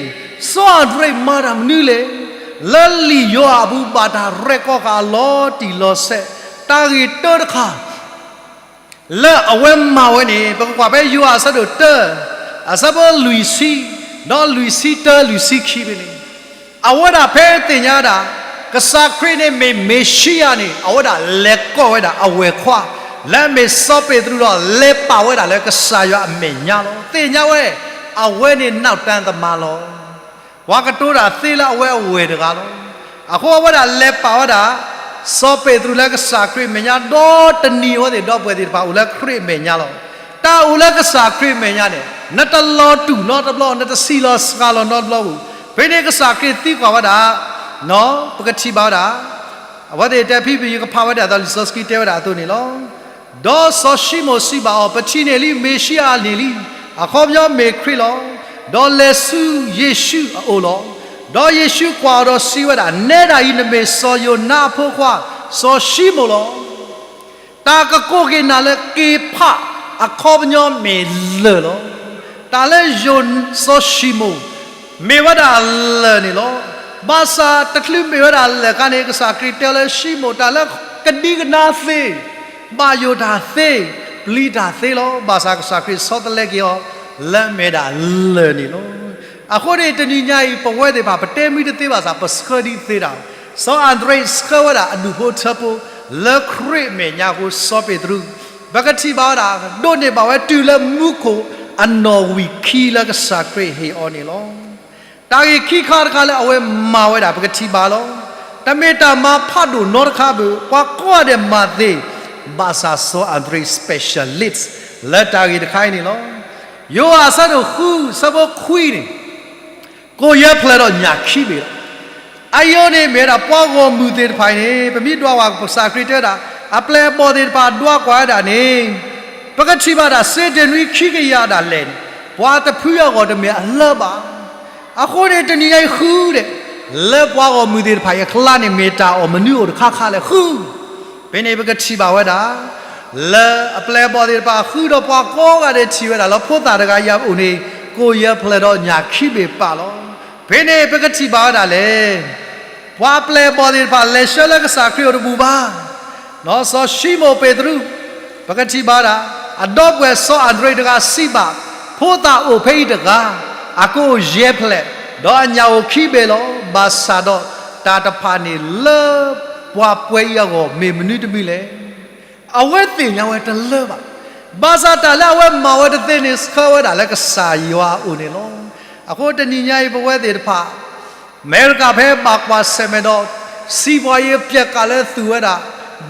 စီၤအၤဒရ့းမၤတၢ်မနုၤလဲၣ်. လၢလံာ်ယိၤဟၣ်အပူၤ ဘၣ်တၢ်ရဲၣ်ကီၢ်ဃာ်အလီၤတံၢ်လီၤဆဲး, တၢ်ဂ့ၢ်တၢတခါ လၢအဝဲမၤဝဲန့ၣ် ပကကွၢ်ဖဲယိၤဟၣ်အဆၢဒိၣ်တၢ အဆၢဖိလွံၢ်ဆံ, ဒီးလွံၢ်ဆံတၢ လွံၢ်ဆံခံဖဲန့ၣ်, အဝဲဒၣ်ဖဲသ့ၣ်ညါဒၣ် ကစၢ်ခရံာ်န့ၣ်မ့ၢ်မ့ၤၡံယၤန့ၣ် အဝဲဒၣ်လဲၤကိးဝဲဒၣ်အဝဲၢ်ခွါ လၢအမ့ၢ်စီၤပ့းတရူးဒီး လဲၤပာ်ဝဲဒၣ်လၢကစၢ်ယွၤအမဲာ်ညါလီၤ. သ့ၣ်ညါဝဲ အဝဲန့ၣ် နောက်တန်းသမား လီၤ. ပှၤကတိၤတၢ်သ့လၢအဝဲအဝဲၢ်တဂၤလီၤ. အဃိအဝဲဒၣ်လဲၤပာ်ဝဲဒၣ် စီၤပ့းတရူးလၢကစၢ်ခရံာ်အမဲာ်ညါ ဒီးတနံၤအဝဲသ့ၣ်ဒီပုၢ်ဝဲၢ်သ့ၣ်တဖၣ်အိၣ်လၢခရံာ်အမဲာ်ညါလီၤ. တၢ်အိၣ်လၢကစၢ်ခရံာ်အမဲာ်ညါန့ၣ် နတလီၤတူာ်နီတဘျီ နတဆံးလီၤစှၤလီၤနီတဘျီပူၤ, ဖဲန့ၣ်ကစၢ်ခရံာ်သံကွၢ်ဝဲဒၣ်, ပကထံၣ်ဘၣ်ဝဲဒၣ် အဝဲသ့ၣ်တဲဖဲ ပယုၢ်ကဖးဝဲဒၣ်အသိး လံာ်စီဆှံတဲဝဲဒၣ်အသိးန့ၣ်လီၤ. ဒီးစီၤၡံမိၣ်စံးဘၣ်အီၤ, ပထံၣ်န့ၢ်လံ မ့ၤၡံယၤန့ၣ်လံ, အခီပညီမ့ၢ်ခရံာ်လီၤ. ဒီးလဲၤဆူယ့ၣ်ၡူးအအိၣ်လီၤ. ဒီးယ့ၣ်ၡူးကွၢ်အီၤဒီးစံးဝဲဒၣ်, နဲဒၣ်အံၤနမ့ၢ်စီၤယိၤနါအဖိခွါ စီၤၡံမိၣ်လီၤ. တၢ်ကကိးက့ၤနၤလၢက့ၤဖး အခီပညီမ့ၢ်လၢၢ်လီၤ. တၢ်လၢယိၤ စီၤၡံမိၣ် မ့ၢ်ဝဲဒၣ်လၢၢ်န့ၣ်လီၤ. ဘၣ်ဆၣ်တချုးမ့ၢ်ဝဲဒၣ်လၢၢ်အခါန့ၣ် ကစၢ်ခရံာ်တဲလၢၡံမိၣ် တၢ်လၢကဒံကဒါသ့, ဘၣ်ယိၣ်တၢ်သ့, ပျံၤတၢ်သ့လီၤ. ဘၣ်ဆၣ်ကစၢ်ခရံာ်ဆီတလဲက့ၤအီၤ လၢအမ့ၢ်ဒၣ်လၢၢ်န့ၣ်လီၤ. အဃိန့ၣ် တနံၤညါအံၤ ပဝဲသ့ၣ်တဖၣ် ပတဲမံတသ့ဘၣ်ဆၣ် ပဆှၢဒံးသ့တၢ်, စီၤအၤဒြ့ၣ်ဆှၢဝဲဒၣ်အဒူၣ်ဖိထၢဖိ လၢခရံာ်အမဲာ်ညါအဃိ စီၤပ့းတရူး ပကထံၣ်ဘၣ်ဝဲဒၣ် ဒိးန့ၢ်ဘၣ်ဝဲတုၤလၢမူခိၣ်အနီၣ်ဝံာ်ခံလၢကစၢ်ခရံာ်ဟ့ၣ်အီၤန့ၣ်လီၤ. တၢ်ဂ့ၢ်ခံခါတခါလၢအဝဲမၤဝဲဒၣ် ပကထံၣ်ဘၣ်လီၤ. တမ့ၢ်တၢ်မၤဖးဒိၣ်နီတခါဘၣ်, ပှၤကိးဂၤဒဲးမၤသ့, ဘၣ်ဆၣ်စီၤအၤဒြ့ၣ် specialist လၢတၢ်ဂ့ၢ်တခါအံၤန့ၣ်လီၤ. ယိၤဟၣ်အဆၢဒိၣ်ဃု အဆၢဖိခွံန့ၣ် ကိၣ်ယဲၢ်ဖျၢၣ်ဒီးညၣ်ခံဘ့ၣ်လီၤ. အယိၤန့ၣ်မ့ၢ်ဝဲဒၣ်ပှၤဂီၢ်မုၢ်သ့ၣ်တဖၣ်အံၤန့ၣ် ပမ့ၢ်ဒွးကွၢ်ကစၢ်ခရံာ်တဲဝဲဒၣ် အပျဲၢ်အဘီၣ်သ့ၣ်တဖၣ်ဒွးကွၢ်ဝဲဒၣ်န့ၣ် ပကထံၣ်ဘၣ်ဒၣ် စ့တၢၣ်နွံခံကယၤဒၣ်လဲာ်န့ၣ် ပှၤတဖုအဂီၢ်တမ့ၢ်အလၢဘၣ်. အဃိန့ၣ် တနံၤညါအံၤဃုဒီး လၢပှၤဂီၢ်မုၢ်သ့ၣ်တဖၣ်အံၤအကျါန့ၣ် မ့ၢ်တၢ်အီၣ်မနုၤအိၣ်တခါခါလဲၣ်ဃု ဖဲန့ၣ်ပကထံၣ်ဘၣ်ဝဲဒၣ် လၢအပျဲၢ်အဘီၣ်သ့ၣ်တဖၣ်ဃုဒီး ပှၤကိးဂၤဒဲးထံၣ်ဝဲဒၣ်လၢဖိသၣ်တဂၤအံၤအအိၣ်န့ၣ် ကိၣ်ယဲၢ်ဖျၢၣ်ဒီးညၣ်ခံဘ့ၣ်ပာ်လီၤ. ဖဲန့ၣ်ပကထံၣ်ဘၣ်ဝဲဒၣ်လဲၣ် ပှၤပျဲၢ်အဘီၣ်သ့ၣ်တဖၣ်လဲၤဆှၢလၢကစၢ်ခရံာ်အိၣ်တဘူၣ်ဘၣ်. စီၤၡံမိၣ်ပ့းတရူး ပကထံၣ်ဘၣ်ဝဲဒၣ် အဒီပုၢ်ဝဲၢ်စီၤအၤဒြ့ၣ်တဂၤစံးဘၣ် ဖိသၣ်အိၣ်ဖဲအံၤတဂၤ အကအိၣ်ယဲၢ်ဖျၢၣ် ဒီးအညၣ်အိၣ်ခံဘ့ၣ်လီၤ. ဘၣ်ဆၣ်ဒီးတၢ်တဖၣ်န့ၣ်လၢပှၤပှဲၤအံၤအဂီၢ် မ့ၢ်မနုၤတမံၤလဲၣ်. အဝဲသ့ၣ်ညါဝဲတလၢဘၣ်. ဘၣ်ဆၣ်တၢ်လၢအဝဲမၤဝဲတသ့န့ၣ် ဆှၢဝဲဒၣ်လၢကစၢ်ယွၤအအိၣ်န့ၣ်လီၤ. အဃိတနံၤညါအံၤ ပဝဲသ့ၣ်တဖၣ် အမဲရကၤဖဲဘၣ်ကွၢ်ဆၢၣ်မဲာ်ဒီး စံးပှၤယံၤပျဲၢ်ကးလၢသူၣ်ဝဲဒၣ်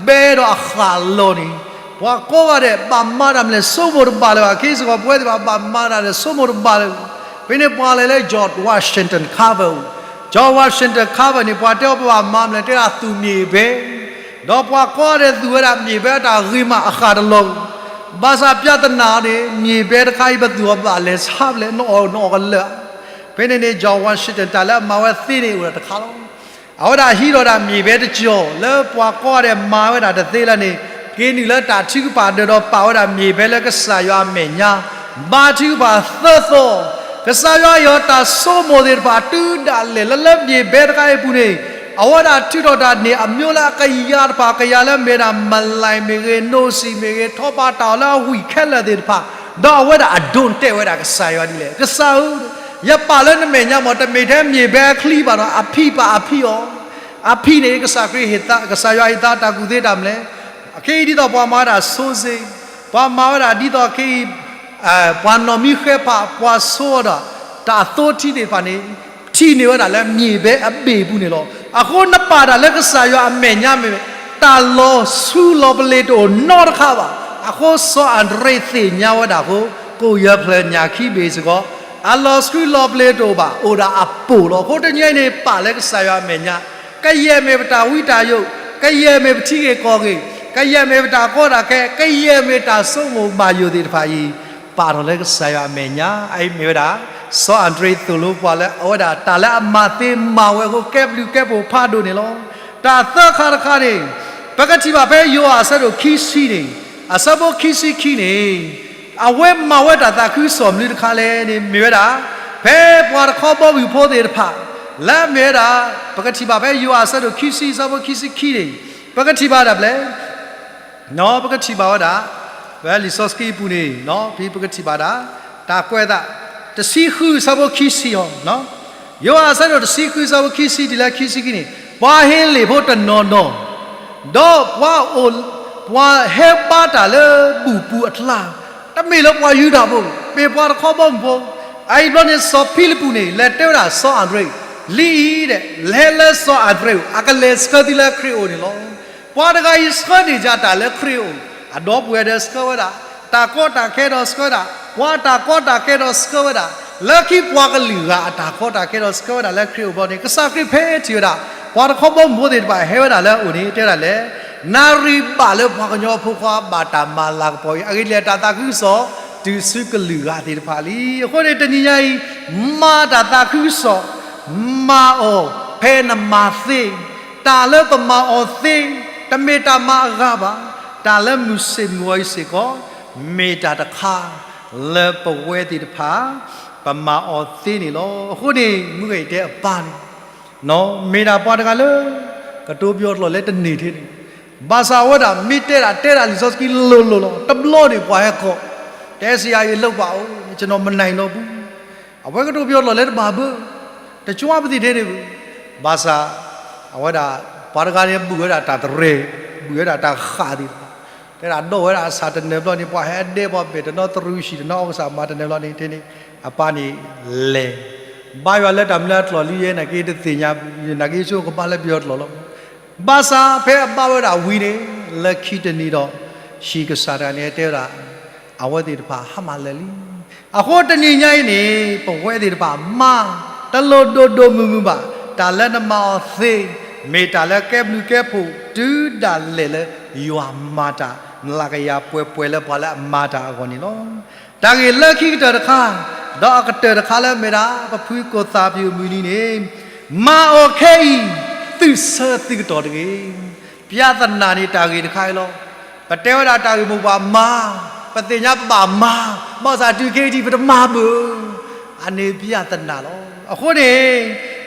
ဘဲဒီးအဃၣ်လီၤန့ၣ် ပှၤကိးဂၤဒဲး ဘၣ်မၤတၢ်မနုၤလဲၣ် ဆိကမိၣ်တဘၣ်လၢၤဘၣ်. ခဲအံၤစ့ၢ်ကီး ပဝဲသ့ၣ်တဖၣ် ဘၣ်မၤတၢ်လဲၣ် ဆိကမိၣ်တဘၣ်လၢၤဘၣ်. ဖဲန့ၣ်ပှၤလဲၤလၢ George Washington Carver အအိၣ်, George Washington Carver န့ၣ် ပှၤတဲအီၤ ပဘၣ်မၤမနုၤလဲၣ် တဲဒၣ်သူၣ်မ့ၢ်ဘဲ ဒီးပှၤကိးဂၤဒဲးသူၣ်ဝဲဒၣ်မ့ၢ်ဘဲအတၢ်ဂ့ၤမး အဃၣ်တလီၤ. ဘၣ်ဆၣ်ပြဿနာန့ၣ် မ့ၢ်ဘဲတခါအံၤ ပသူၣ်အီၤဘၣ်လဲၤဆါဖဲလဲၣ် နအီၣ်နအီၣ်ကလၢာ်. ဖဲန့ၣ်န့ၣ် George Washington တၢ်လၢအမၤဝဲသ့န့ၣ်အိၣ်ဒီးတခါလီၤ. အဝဲဒၣ်ဟံးထီၣ်ဒၣ်မ့ၢ်ဘဲတကီၢ် လၢပှၤကိးဂၤဒဲးမၤဝဲဒၣ်တသ့လၢန့ၣ် က့ၤနုာ်လၢတၢ်ထုကဖၣ်ဒၢးဒီးပာ်ဝဲဒၣ်မ့ၢ်ဘဲလၢကစၢ်ယွၤအမဲာ်ညါ ဘါထုကဖၣ်သၢသီ, ကစၢ်ယွၤအံၤအီၤတၢ်ဆိကမိၣ်သ့ၣ်တဖၣ်တုၤဒၣ်လဲာ် လၢလၢမ့ၢ်ဘဲတခါအံၤအပူၤန့ၣ် အဝဲဒၣ်ထုးထီၣ်တၢ်န့ၣ် အမျိုးလၢအကယၤတဖၣ် ကယၤလၢမ့ၢ်ဒၣ် မလၢ်မ့ၢ်ဂ့ၤ နိးစံၣ်မ့ၢ်ဂ့ၤ ထီၣ်ပာ်တၢ်အီၤလၢအဝံၣ်ခဲလၢာ်သ့ၣ်တဖၣ် ဒီးအဝဲဒၣ်အဒိးတဲဝဲဒၣ်ကစၢ်ယွၤဒ်လဲၣ်, ကစၢ်ဧၢ, ယပာ်လၢနမဲာ်ညါမ့ၢ် တမ့ၢ်ထဲမ့ၢ်ဘဲအချံဘၣ်နီၤ, အဖံးပာ်အဖံးအီၤ, အဖံးန့ၣ် ကစၢ်ခရံာ်ဟ့ၣ်သါ, ကစၢ်ယွၤဟ့ၣ်သါတၢ်ကူၣ်သ့တၢ်မနုၤလဲၣ်, ခဲအံၤဒ်သိးပှၤမၤဝဲဒၣ်ဆိစ့, ပှၤမၤဝဲဒၣ်ဒ်သိးခဲအံၤ ပှၤနီၢ်မံဃဲဖး ပှၤဆိအီၤဒီး တၢ်အသိထံသ့ၣ်တဖၣ်န့ၣ် ထံၣ်န့ၢ်ဝဲဒၣ်လၢမ့ၢ်ဘဲအဘ့ၣ်ပူၤန့ၣ်လီၤ. အဃိနပာ်တၢ်လၢကစၢ်ယွၤအမဲာ်ညါမ့ၢ် တၢ်လီၤဆူလီၤပလ့ၤတအိၣ်နီတခါဘၣ်. အဃိစီၤအၤဒြ့းသ့ၣ်ညါဝဲဒၣ်အဃိ ကိၣ်ယဲၢ်ဖျၢၣ်ညၣ်ခံဘ့ၣ်စ့ၢ်ကီး အလီၤဆူလီၤပလ့ၤတအိၣ်ဘၣ်, အိၣ်ဒၣ်အပိာ်လီၤ. အဃိတနံၤအံၤန့ၣ် ပာ်လၢကစၢ်ယွၤအမဲာ်ညါ, ကယဲၢ်မ့ၢ်ပတၢ်ဝံတၢ်ယိး, ကယဲၢ်မ့ၢ်ပထံဂ့ၢ်ကီၢ်ဂ့ၢ်, ကယဲၢ်မ့ၢ်ပတၢ်ကီတၢ်ခဲ, ကယဲၢ်မ့ၢ်တၢ်ဆိကမိၣ်ဘၣ်ယိၣ်သ့ၣ်တဖၣ်အံၤ ပာ်ထီၣ်လၢကစၢ်ယွၤအမဲာ်ညါ. အအံၤမ့ၢ်ဝဲဒၣ် စီၤအၤဒြ့းသိၣ်လိပှၤလၢအဝဲဒၣ် တၢ်လၢအမၤသ့မၤဝဲအဃိ ကဲဘျုးကဲဖှိၣ်ဖးဒိၣ်န့ၣ်လီၤ. တၢ်သၢခါတခါန့ၣ် ပကထံၣ်ဘၣ်ဖဲယိၤဟၣ်အဆၢဒိၣ်ခံဆံန့ၣ်, အဆၢဖိခံဆံခံန့ၣ် အဝဲမၤဝဲတၢ်သးခုကစီၣ်မနုၤတခါလဲၣ်န့ၣ် မ့ၢ်ဝဲဒၣ် ဖဲပှၤတခီဘီမုၢ်ဖိသ့ၣ်တဖၣ် လၢအမ့ၢ်ဝဲဒၣ် ပကထံၣ်ဘၣ်ဖဲယိၤဟၣ်အဆၢဒိၣ်ခံဆံ အဆၢဖိခံဆံခံန့ၣ် ပကထံၣ်ဘၣ်ဒၣ်ဖဲလဲၣ်, ပကထံၣ်ဘၣ်ဝဲဒၣ် ဖဲလံာ်စီဆှံအပူၤန့ၣ် ဖဲပကထံၣ်ဘၣ်ဒၣ် တၢ်ကွဲးအသး တဆံဃုအဆၢဖိခံဆံအီၤ, ယိၤဟၣ်အဆၢဒိၣ်တဆံဃု အဆၢဖိခံဆံတုၤလၢခံဆံခံန့ၣ်, ပှၤဟ့လ့ၣ်ဖိတနီၤနီၤ, ဒီးပှၤအိၣ်, ပှၤဟဲဘါတၢ်လၢဘူၣ်ပူၤအကျါ, တမ့ၢ်လၢပှၤယူဒၤဖိ, မ့ၢ်ပှၤတခီဘီမုၢ်ဖိ, အအံၤဘျီန့ၣ် စီၤဖံလံးပူးန့ၣ် လဲၤတဲဝဲဒၣ်စီၤအၤဒြ့, လံအံၤဒီး လဲၤလၢစီၤအၤဒြ့အိၣ်, အကလဲၤဆှၢသုလၢခရံာ်အိၣ်န့ၣ်လီၤ. ပှၤတဂၤအံၤဆှၢန့ၢ်ဒၣ်တၢ်လၢခရံာ်အိၣ်, အဒီပုၢ်ဝဲၢ်ဒီးဆှၢဝဲဒၣ်, တၢ်ကီတၢ်ခဲဒီးဆှၢဝဲဒၣ်, ပှၤတၢ်ကီတၢ်ခဲဒီးဆှၢဝဲဒၣ်, လၢခံပှၤကလုာ်ဂၤအတၢ်ကီတၢ်ခဲဒီးဆှၢဝဲဒၣ်လၢခရံာ်အိၣ်ဘျီန့ၣ် ကစၢ်ခရံာ်ဖဲထံၣ်ဝဲဒၣ် ပှၤတခီဘီမုၢ်ဖိသ့ၣ်တဖၣ်ဟဲဝဲဒၣ်လၢအအိၣ်န့ၣ် တဲဝဲဒၣ်လဲၣ်, နၣ်ရံၣ်ဘၣ်လၢပှၤကညီဖိခွါဘၣ်တၢ်မၤလၤကပီၤအံၤ, အဂ့ၢ်ဒ်လဲၣ် တၢ်သးခုကစီၣ် တုၤဆူကလုာ်ဂၤသ့ၣ်တဖၣ်လံ. အဃိန့ၣ် တနံၤညါအံၤ မၤတၢ်သးခုကစီၣ်, မၤအီၤဖဲနမၤသ့, တၢ်လၢပမၤအီၤသ့, တမ့ၢ်တၢ်မၤအဂၤဘၣ်, တၢ်လၢမုၢ်ဆ့ၣ်မုၢ်ဂီၤအံၤစ့ၢ်ကီး မ့ၢ်တၢ်တခါလၢပဝဲသ့ၣ်တဖၣ် ပမၤအီၤသ့န့ၣ်လီၤ. အဃိန့ၣ် မုၢ်ဂဲၤတဲအပၢ်န့ၣ် မ့ၢ်ဒၣ်ပှၤတဂၤလၢ ကတိၤပယီၤကျိာ်လၢတန့ၢ်ထဲန့ၣ်, ဘၣ်ဆၣ်အဝဲဒၣ် မ့ၢ်တဲဒၣ်တဲဒၣ်လံာ်စီဆှံလိၤလိၤလီၤ. တဘျီန့ၣ်ပှၤဟဲကိး, တဲစံးယၤ ယလိၣ်ဘၣ်အိၣ်, ကျွန်တော်မနိုင်တော့ဘူး, အဝဲကတိၤပယီၤကျိာ်လၢတဘၣ်ဘၣ်, တကၠွါပသ့ၣ်ထဲန့ၣ်ဘၣ်. ဘၣ်ဆၣ် အဝဲဒၣ် ပှၤတဂၤန့ၣ် ဘုၣ်ဝဲဒၣ်တၢ်တရဲၣ်, ဘုၣ်ဝဲဒၣ်တၢ်ဃၣ်သ့ၣ်တဖၣ်, တဲဒၣ်ဒိၣ်ဝဲဒၣ်အဆၣ်တနၢၤဘျီန့ၣ် ပှၤဟဲဒဲပှၤပဲာ်တနီသရူးဟံၣ်တနီၤ အီၣ်ကစၢ်မၤတနၢၤဘျီန့ၣ် ထဲန့ၣ် အပၢ်န့ၣ်လဲၤ ဘါယွၤလၢတၢ်မနုၤအကျိာ်လံယဲ နာ်က့တသ့ၣ်ညါဘၣ်, နာ်က့ဆိကဘါလၢပယီၤကျိာ်လီၤ. ဘၣ်ဆၣ်ဖဲအဘါဝဲဒၣ်ဝံၤန့ၣ် လၢခံတနံၤဒီး ဟံၣ်ကစၢ်တဂၤန့ၣ် တဲဝဲဒၣ် အဝဲသ့ၣ်တဖၣ်ဟါမၢ်လၢာ်လံ. အဃိတနံၤညါအံၤန့ၣ် ပဝဲသ့ၣ်တဖၣ်မၤ တလိၣ်ဒိၣ်ဒိၣ်မုၢ်မုၢ်ဘၣ်, တၢ်လၢနမၤအီၤသ့ မ့ၢ်တၢ်လၢကဲဘျုးကဲဖှိၣ် တုၤဒၣ်လဲာ်လၢယွၤမၤတၢ် နလၤကယၤပှဲၤပှဲၤလၢပှၤလၢအမၤတၢ်အဂီၢ်န့ၣ်လီၤ. တၢ်ဂ့ၢ်လၢခံကတၢၢ်တခါ, ဒီးအကတၢၢ်တခါလၢမ့ၢ်ဒၣ် ပဖုကိၣ်သၣ်ပျုၢ်မုၢ်နံၤန့ၣ်, မၤအီၤခဲအံၤ သုဆၢသုကတီၢ်တဂ့ၤ. ပြဿနာန့ၣ် တၢ်ဂ့ၢ်တခါအံၤလီၤ. ပတဲဝဲဒၣ်တၢ်ဂ့ၢ်မိၢ်ပှၢ်မၤ, ပသ့ၣ်ညါပဘၣ်မၤ, ဘၣ်ဆၣ်တုၤခဲအံၤ ပတမၤဘၣ်. အန့ၣ်ပြဿနာလီၤ. အဃိန့ၣ်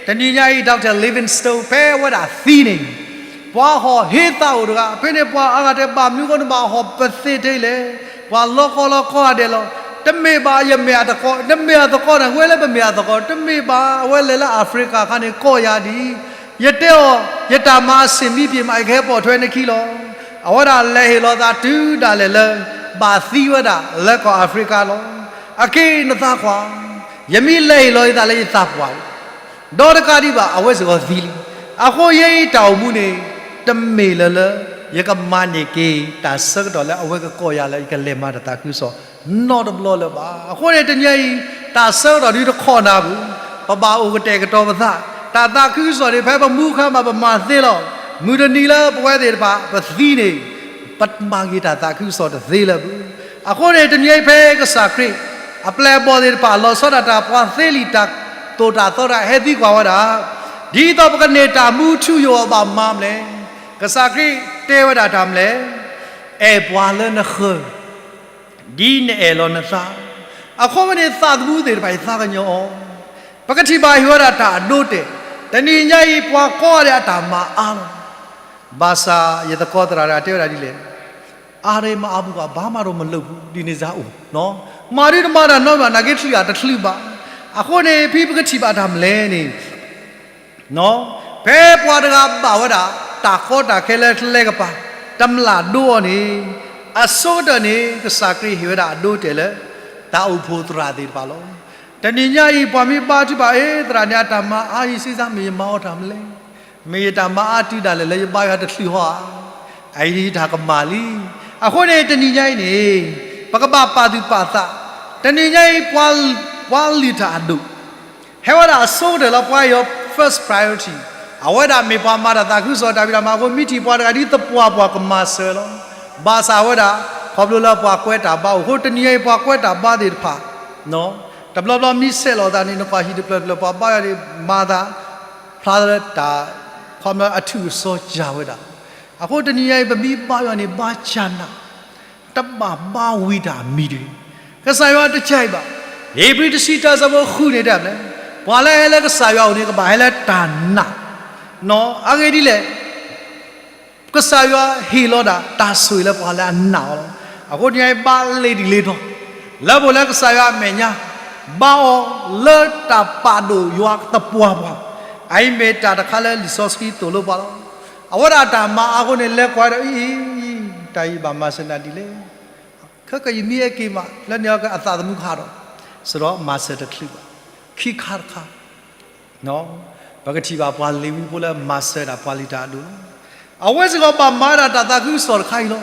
တနံၤညါအံၤ Doctor Livingstone ဖဲအဝဲဒၣ်သံန့ၣ် ပှၤဟီၣ်ဟ့သးအိၣ်တဂၤ, ဖဲန့ၣ်ပှၤအါဂၤတဲ ဘၣ်မနုၤဃိနဘၣ်ဟီၣ်ပသ့ထဲလဲၣ်, ပှၤလီၤကီလီၤကီဂၤဒဲးလီၤ. တမ့ၢ်ဘၣ်ယမ့ၢ်အသကိး, တမ့ၢ်အသကိးန့ၣ် ဝဲလၢပမ့ၢ်အသကိး, တမ့ၢ်ဘၣ် အဝဲလဲၤလၢ Africa ခါန့ၣ်ကီၢ်ယၤဒ်အံၤ, ယတဲအီၤ ယတၢ်မၤအဆ့ၣ်မံပ့ၣ်မး ယကဟဲပိာ်ထွဲနခံလီၤ. အဝဲဒၣ်လဲၤဟ့ၣ်လီၤသးတုၤဒၣ်လဲာ်လၢ ဘၣ်သံဝဲဒၣ်လၢကီၢ် Africa လီၤ. အက့နသးကွၢ်, ယမ့ၢ်လဲၤဟ့ၣ်လီၤယသးလၢယသးပှၢ်လံ ဒီးတကးဒံးဘၣ် အဝဲစ့ၢ်ကီးသံလံ. အဃိယဲအံၤတၢ်အိၣ်မူန့ၣ် တမ့ၢ်လၢလၢ ယကမၤန့ၢ်က့ၤ တၢ်ဆၢကတီၢ်လၢအဝဲကကီၢ်ယၤလၢ ယကလဲၤမၤတၢ်သးခုကစီၣ်နီတဘျီလၢၤဘၣ်. အဃိန့ၣ် တနံၤအံၤ တၢ်ဆၢကတီၢ်ဒ်တခီနၤပူၤ ပဘၣ်အိၣ်ကတဲာ်ကတီၤပသး, တၢ်သးခုကစီၣ်န့ၣ် ဖဲပမူခါမး ပမၤသ့လီၤ. မုၢ်တနံၤလၢပဝဲသ့ၣ်တဖၣ် ပသံန့ၣ် ပမၤက့ၤတၢ်သးခုကစီၣ်တသ့လၢၤဘၣ်. အဃိန့ၣ် တနံၤအံၤဖဲကစၢ်ခရံာ် အပျဲၢ်အဘီၣ်သ့ၣ်တဖၣ် လီၤဆီဒၣ်တၢ် ပှၤသ့လံာ်တၢ်သိၣ်တၢ်သီတၢ် ဟဲသံကွၢ်ဝဲဒၣ်, ဒ်သိးပကန့ၢ်တၢ်မူထူယိာ်အီၤဘၣ်မၤမလဲၣ်. ကစၢ်ခရံာ်တဲဝဲဒၣ်တၢ်မလဲၣ်, အဲၣ်ပှၤလၢနဃၢၤ ဒ်နအဲၣ်လီၤနသး. အဃိန့ၣ် သးသမူသ့ၣ်တဖၣ်အံၤ သးကညီၤအီၤ, ပကထံၣ်ဘၣ်ဟ့ၣ်ဝဲဒၣ်တၢ်အဒိအတဲာ်. တနံၤညါအံၤ ပှၤကိးဂၤဒဲးအတၢ်မၤအါလီၤ. ဘၣ်ဆၣ်ယသကိးသရၣ်တဂၤတဲဝဲဒၣ်ဒ်လဲၣ်, အါရ့မၤအါဘူးက ဘာမှတော့မလုပ်ဘူး ဒီနေ့စားအိၣ်, မၤဒုးတမၤတၢ်နီတမံၤ နာ်က့ချုးအတချုးဘၣ်. အဃိန့ၣ် ဖဲပကထံၣ်ဘၣ်တၢ်မလဲၣ်န့ၣ် ဖဲပှၤတဂၤဘၣ်ဝဲဒၣ် တၢ်ကီတၢ်ခဲလၢကျဲကပၤ တမျၢ်ဒိအီၤန့ၣ်, အဆိကတၢၢ်န့ၣ် ကစၢ်ခရံာ်ဟ့ၣ်ဝဲဒၣ်အဒိအတဲာ်လၢ တၢ်အိၣ်ဖှိၣ်သရၣ်သ့ၣ်တဖၣ်လီၤ. တနံၤညါအံၤ ပှၤမ့ၢ်ဘါထုကဖၣ် အ့ သရၣ်န့ၣ် အတၢ်မၤအါယံၤ စ့စ့မ့ၢ်ယမၤအီၤတၢ်မလဲၣ်, မ့ၢ်ယတၢ်မၤအါတုၤဒၣ်လဲာ်လၢယဘါယွၤတချုးဟီဧါ, အအံၤယတၢ်ကမၣ်လံ. အဃိန့ၣ် တနံၤညါအံၤန့ၣ် ပကဘၣ်ပာ်သူၣ်ပာ်သး, တနံၤညါအံၤ ပှၤလုၢ်တၢ်အဒိၣ် ဟဲဝဲဒၣ်အဆိကတၢၢ်လၢပှၤအံၤအီၤ first priority, အဝဲဒၣ်မ့ၢ်ပှၤမၤတၢ်သးခုကစီၣ်တၢ်ဖံးတၢ်မၤအဃိ မ့ၢ်ထံၣ်ပှၤတဂၤဒ်သပှၢ်ပှၢ်ကမၤစၢၤလီၤ. ဘၣ်ဆၣ်ဝဲဒၣ် ခီဖျိလၢပှၤကွဲးတၢ်ဘါအိၣ်အဃိ တနံၤညါအံၤပှၤကွဲးတၢ်ဘါသ့ၣ်တဖၣ် တဘျီဘျီမ့ၢ်ဆဲးလီၤသးန့ၣ် နကွၢ်ဟံၣ်တဖျၢၣ်တဖျၢၣ် ပှၤဘါယွၤန့ၣ် မၤသး ဖျါလၢတၢ် ခီဖျိအထူးအစီၤစၢ်ဝဲဒၣ်. အဃိတနံၤညါအံၤ ပမ့ၢ်ဘါယွၤန့ၣ် ဘါစၢ်နး တဘၣ်ဘါဝံၤတၢ်မံၤတဂ့ၤ. ကစၢ်ယွၤတကးအံၤဘၣ်. ဧ့ၤဘြံၤတဆံတၢ ဆၢဖိဃုန့ၣ်တဲမလဲၣ်, ပှၤလၢအဟဲလၢကစၢ်ယွၤအအိၣ်န့ၣ် ကဘၣ်ဟဲလၢတၢ်နာ်, အဂ့ၢ်ဒ်လဲၣ်, ကစၢ်ယွၤဟ့ၣ်လီၤဒၣ်တၢ်ဆိၣ်ဂ့ၤလၢပှၤလၢအနာ်အီၤလီၤ. အဃိတနံၤအံၤဘါလ့ၤဒ်လဲၣ်ဒီး, လၢပအိၣ်လၢကစၢ်ယွၤအမဲာ်ညါ, ဘါအီၤလၢတၢ်ပာ်ဒိၣ်ယွၤသပှၢ်ပှၢ်, အအံၤမ့ၢ်တၢ်တခါလၢလံာ်စီဆှံသိၣ်လိပှၤလီၤ. အဝဲဒၣ်တၢ်မၤအါအဃိန့ၣ် လဲၤကွၢ်ဒီးအံၤ, တၢ်အံၤဘၣ်မၤစၢၤနၤဒ်လဲၣ်. ခဲကယမံအက့ၤမး လၢန့ၣ်အက့ၤအသးသမူကဟးထီၣ်, စဒီးမၤစၢၤတချုးဘၣ်. ခံခါတခါ ပကထံၣ်ဘၣ်ပှၤလ့ၤဝံဖိလၢမၤစၢၤဒၣ်ပှၤလုၢ်တၢ်အဒိၣ်လီၤ. အဝဲစ့ၢ်ကီးဘၣ်မၤဝဲဒၣ်တၢ်သးခုကစီၣ်တခါအံၤလီၤ.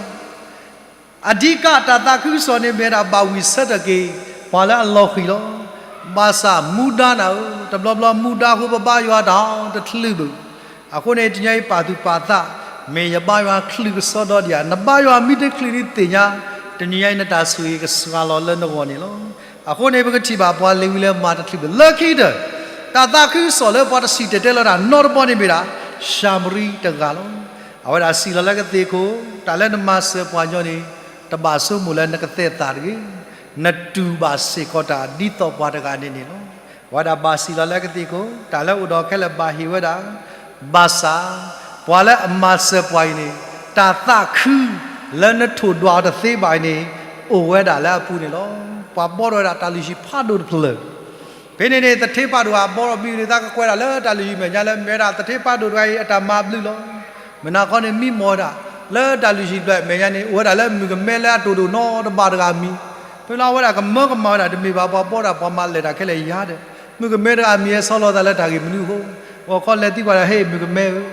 အဓိကတၢ်သးခုကစီၣ်န့ၣ်မ့ၢ်ဝဲဒၣ်ဘၣ်ဝံၤဆၢထၢၣ်က့ၤ ပှၤလၢအလီၤဃံၤလီၤ. ဘၣ်ဆၣ်မူဒါနၤဧၢ, တဘျီဘျီမူဒါအဃိပဘါယွၤတၢ်တချုးဘၣ်. အဃိန့ၣ် တနံၤအံၤပာ်သူၣ်ပာ်သး, မ့ၢ်ယဘါယွၤချုးကစီဒီဒံးဧါ, နဘါယွၤမ့ၢ်တချုးဒံးသ့ၣ်ညါ, တနံၤအံၤနတၢ်ဆိၣ်ဂ့ၤကစှၤလီၤလၢနဂီၢ်န့ၣ်လီၤ. အဃိန့ၣ် ပကထံၣ်ဘၣ်ပှၤလ့ၤဝံလၢမၤတချုးဘၣ်. လၢခံကတၢၢ် တၢ်သးခုကစီၣ်လၢပှၤတစံၣ်တဲၤတဲလီၤတၢ်နီတဘီန့ၣ်မ့ၢ်ဒၣ် ၡၤမရံတဂၤလီၤ. အဝဲဒၣ်စံၣ်လီၤလၢကသ့ၣ်ခိၣ်, တၢ်လၢနမၤစၢၤပှၤကညီန့ၣ် တဘၣ်ဆိကမိၣ်လၢနကသဲးသးတဂ့ၤ, နတူၢ်ဘၣ်စ့ၢ်ကီးတၢ်ဒ်သိးပှၤတဂၤန့ၣ်န့ၣ်လီၤ. အဝဲဒၣ်ဘၣ်စံၣ်လီၤလၢကသ့ၣ်ခိၣ်, တၢ်လၢအိၣ်ဒီးခဲလၢာ်ဘၣ်ဟ့ၣ်ဝဲဒၣ်, ဘၣ်ဆၣ် ပှၤလၢအမၤစၢၤပှၤအံၤန့ၣ် တၢ်သးခုလၢနထိၣ်ဒွးအီၤတသ့ဘၣ်အံၤန့ၣ် အိၣ်ဝဲဒၣ်လၢအပူၤန့ၣ်လီၤ. ပှၤဘီထီၣ်ဝဲဒၣ်တၢ်လုၢ်ဟံၣ်ဖးဒိၣ်တဖျၢၣ် ဖဲန့ၣ်န့ၣ် သထ့ဖးဒိၣ်အဘီထီၣ်မံၤန့ၣ် သးကကွဲးဒၣ်လၢတၢ်လုၢ်ဟံၣ်မဲာ်ညါလၢ မ့ၢ်ဝဲဒၣ်သထ့ဖးဒိၣ်တဂၤအံၤ အတၢ်မၤဘျုးလီၤ. မုၢ်နၤခီန့ၣ် မံမီၢ်ဝဲဒၣ် လၢတၢ်လုၢ်ဟံၣ်ဖျၢၣ်အမဲာ်ညါန့ၣ် အိၣ်ဝဲဒၣ်လၢမုၣ်ကမဲလၢအတိၢ်ဒိၣ်နီတဘ့ၣ်တဂၤမံၤ, ဖဲလီၤအဝဲဒၣ်ကမၢကမၣ်ဝဲဒၣ် တမ့ၢ်ဘၣ်ပှၤဘီဒၣ်ပှၤမၤလဲၢ်တၢ်ခဲလၢာ်ယၤဒီး မုၣ်ကမဲတဂၤမံၤဟဲဆီလီၤသးလၢတၢ်ဂ့ၢ်မနုၤအဃိ, ပှၤခီလဲၤသံကွၢ်ဒီး ဟ့ၣ်မုၣ်ကမဲဧၢ,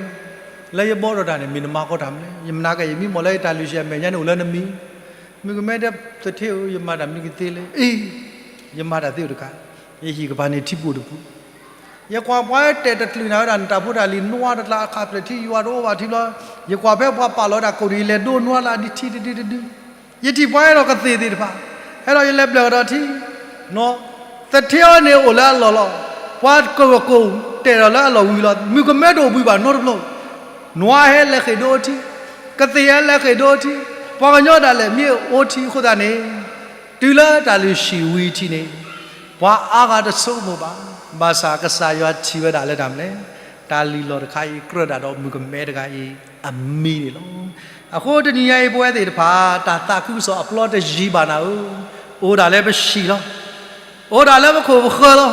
လၢယဘီထီၣ်တၢ်န့ၣ် မ့ၢ်နမၤဃီတၢ်မနုၤလဲၣ်, ယမနၤက့ ယမံမီၢ်လၢယတၢ်လုၢ်ဟံၣ်အမဲာ်ညါန့ၣ်အိၣ်လၢနမံၤ, မုၣ်ကမဲဒီးသထ့ဧၢ, ယမၤတၢ်မနုၤကသ့လဲၣ်, အ့ ယမၤတၢ်သ့အိၣ်တခါ, ယဟံၣ်ကပၤန့ၣ်ထံပိာ်တပူၤ, ယကွၢ်ပှၤတဲာ်တချုးနၤဝဲဒၣ် နတၢ်ဖိတၢ်လံၤနွါတကျါအခးဖျၢၣ်ထံ ယွၤတအိၣ်ဘၣ်ထံဘျီ, ယကွၢ်ဖဲပှၤပာ်လီၤဝဲဒၣ်ကိၣ်ဒံး ယလဲၤဒိနွါလၢအဒံးထံတဒုတဒု, ယထံၣ်ပှၤအဲၣ်ဒိးကသ့ၣ်သ့ၣ်တဖၣ်, အဲၣ်ဒိးယလဲၤဘျၢၣ်ကဒီးထံ, သထ့အီၤန့ၣ်အိၣ်လၢအလီၢ်လီၤ, ပှၤကကိၣ်ကကိၣ်တဲာ်ဒီးလၢအလီၢ်ဝံၤလီၤ, မုၣ်ကမဲတအိၣ်ဘှံးဘၣ်နီတဘျီ, နွါဟဲလဲၤဃ့ၢ်ဒိထံ, ကသ့ၣ်ဟဲလဲၤဃ့ၢ်ဒိထံ, ပှၤကညီဒၣ်လဲာ်မ့ၢ်အိၣ်ထံအဃိသတးန့ၣ်, တုၤလၢတၢ်လုၢ်ဟံၣ်ဝံၤထံၣ်န့ၣ်, ပှၤအါဂၤတဆိကမိၣ်ဘၣ်, ဘၣ်ဆၣ်ကစၢ်ယွၤထံၣ်ဝဲဒၣ်လၢတၢ်မနုၤလဲၣ်, တၢ်လုၢ်လီၢ်တခါအံၤ ကြၢးဒၣ်ဒီးမုၣ်ကမဲတဂၤအံၤအမံၤန့ၣ်လီၤ. အဃိတနံၤညါအံၤ ပဝဲသ့ၣ်တဖၣ် တၢ်သးခုကစီၣ်အပျီတယံၤဘၣ်နၤဧၢ, အိၣ်ဒၣ်လၢပဟံၣ်လီၤ. အိၣ်ဒၣ်လၢပခိၣ်ပဃၢၤလီၤ.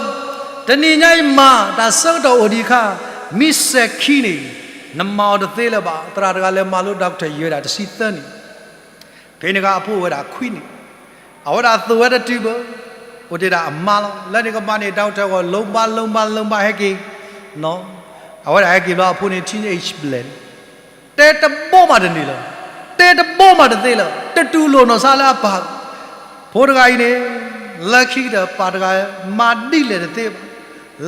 တနံၤညါအံၤမၤတၢ်ဆၢကတီၢ်အိၣ်ဒံးအခါ, မ့ၢ်စဲၤခံန့ၣ်, နမၤအီၤတသ့လၢၤဘၣ်. သရၣ်တဂၤလဲၤမၤလိ doctor ယံာ်ဝဲဒၣ်တဆံသၢနံၣ်, ဖဲန့ၣ်အခါအဖိအိၣ်ဝဲဒၣ်ခွံနံၣ်, အဝဲဒၣ်သိၣ်ဝဲတတုၤဘၣ်, အိၣ်တ့ၢ်ဒၣ်အမါလီၤ. လၢန့ၣ်ကမၤန့ၣ် doctor ဂီၢ် လိဘါလိဘါလိဘါဟဲက့ၤ, အဝဲဒၣ်ဟဲက့ၤဘျီအဖိန့ၣ် teenage ဘျဲၣ် တဲတဘီမးတန့ၢ်လၢၤ, တဲတဘီမးတသ့လၢၤ, တတူၢ်လိာ်နီၢ်ဆါလၢအပၢ်, ဖိတဂၤအံၤန့ၣ်, လၢခံကတၢၢ်ပၢ်တဂၤမၤဒ်လဲၣ်တသ့ဘၣ်,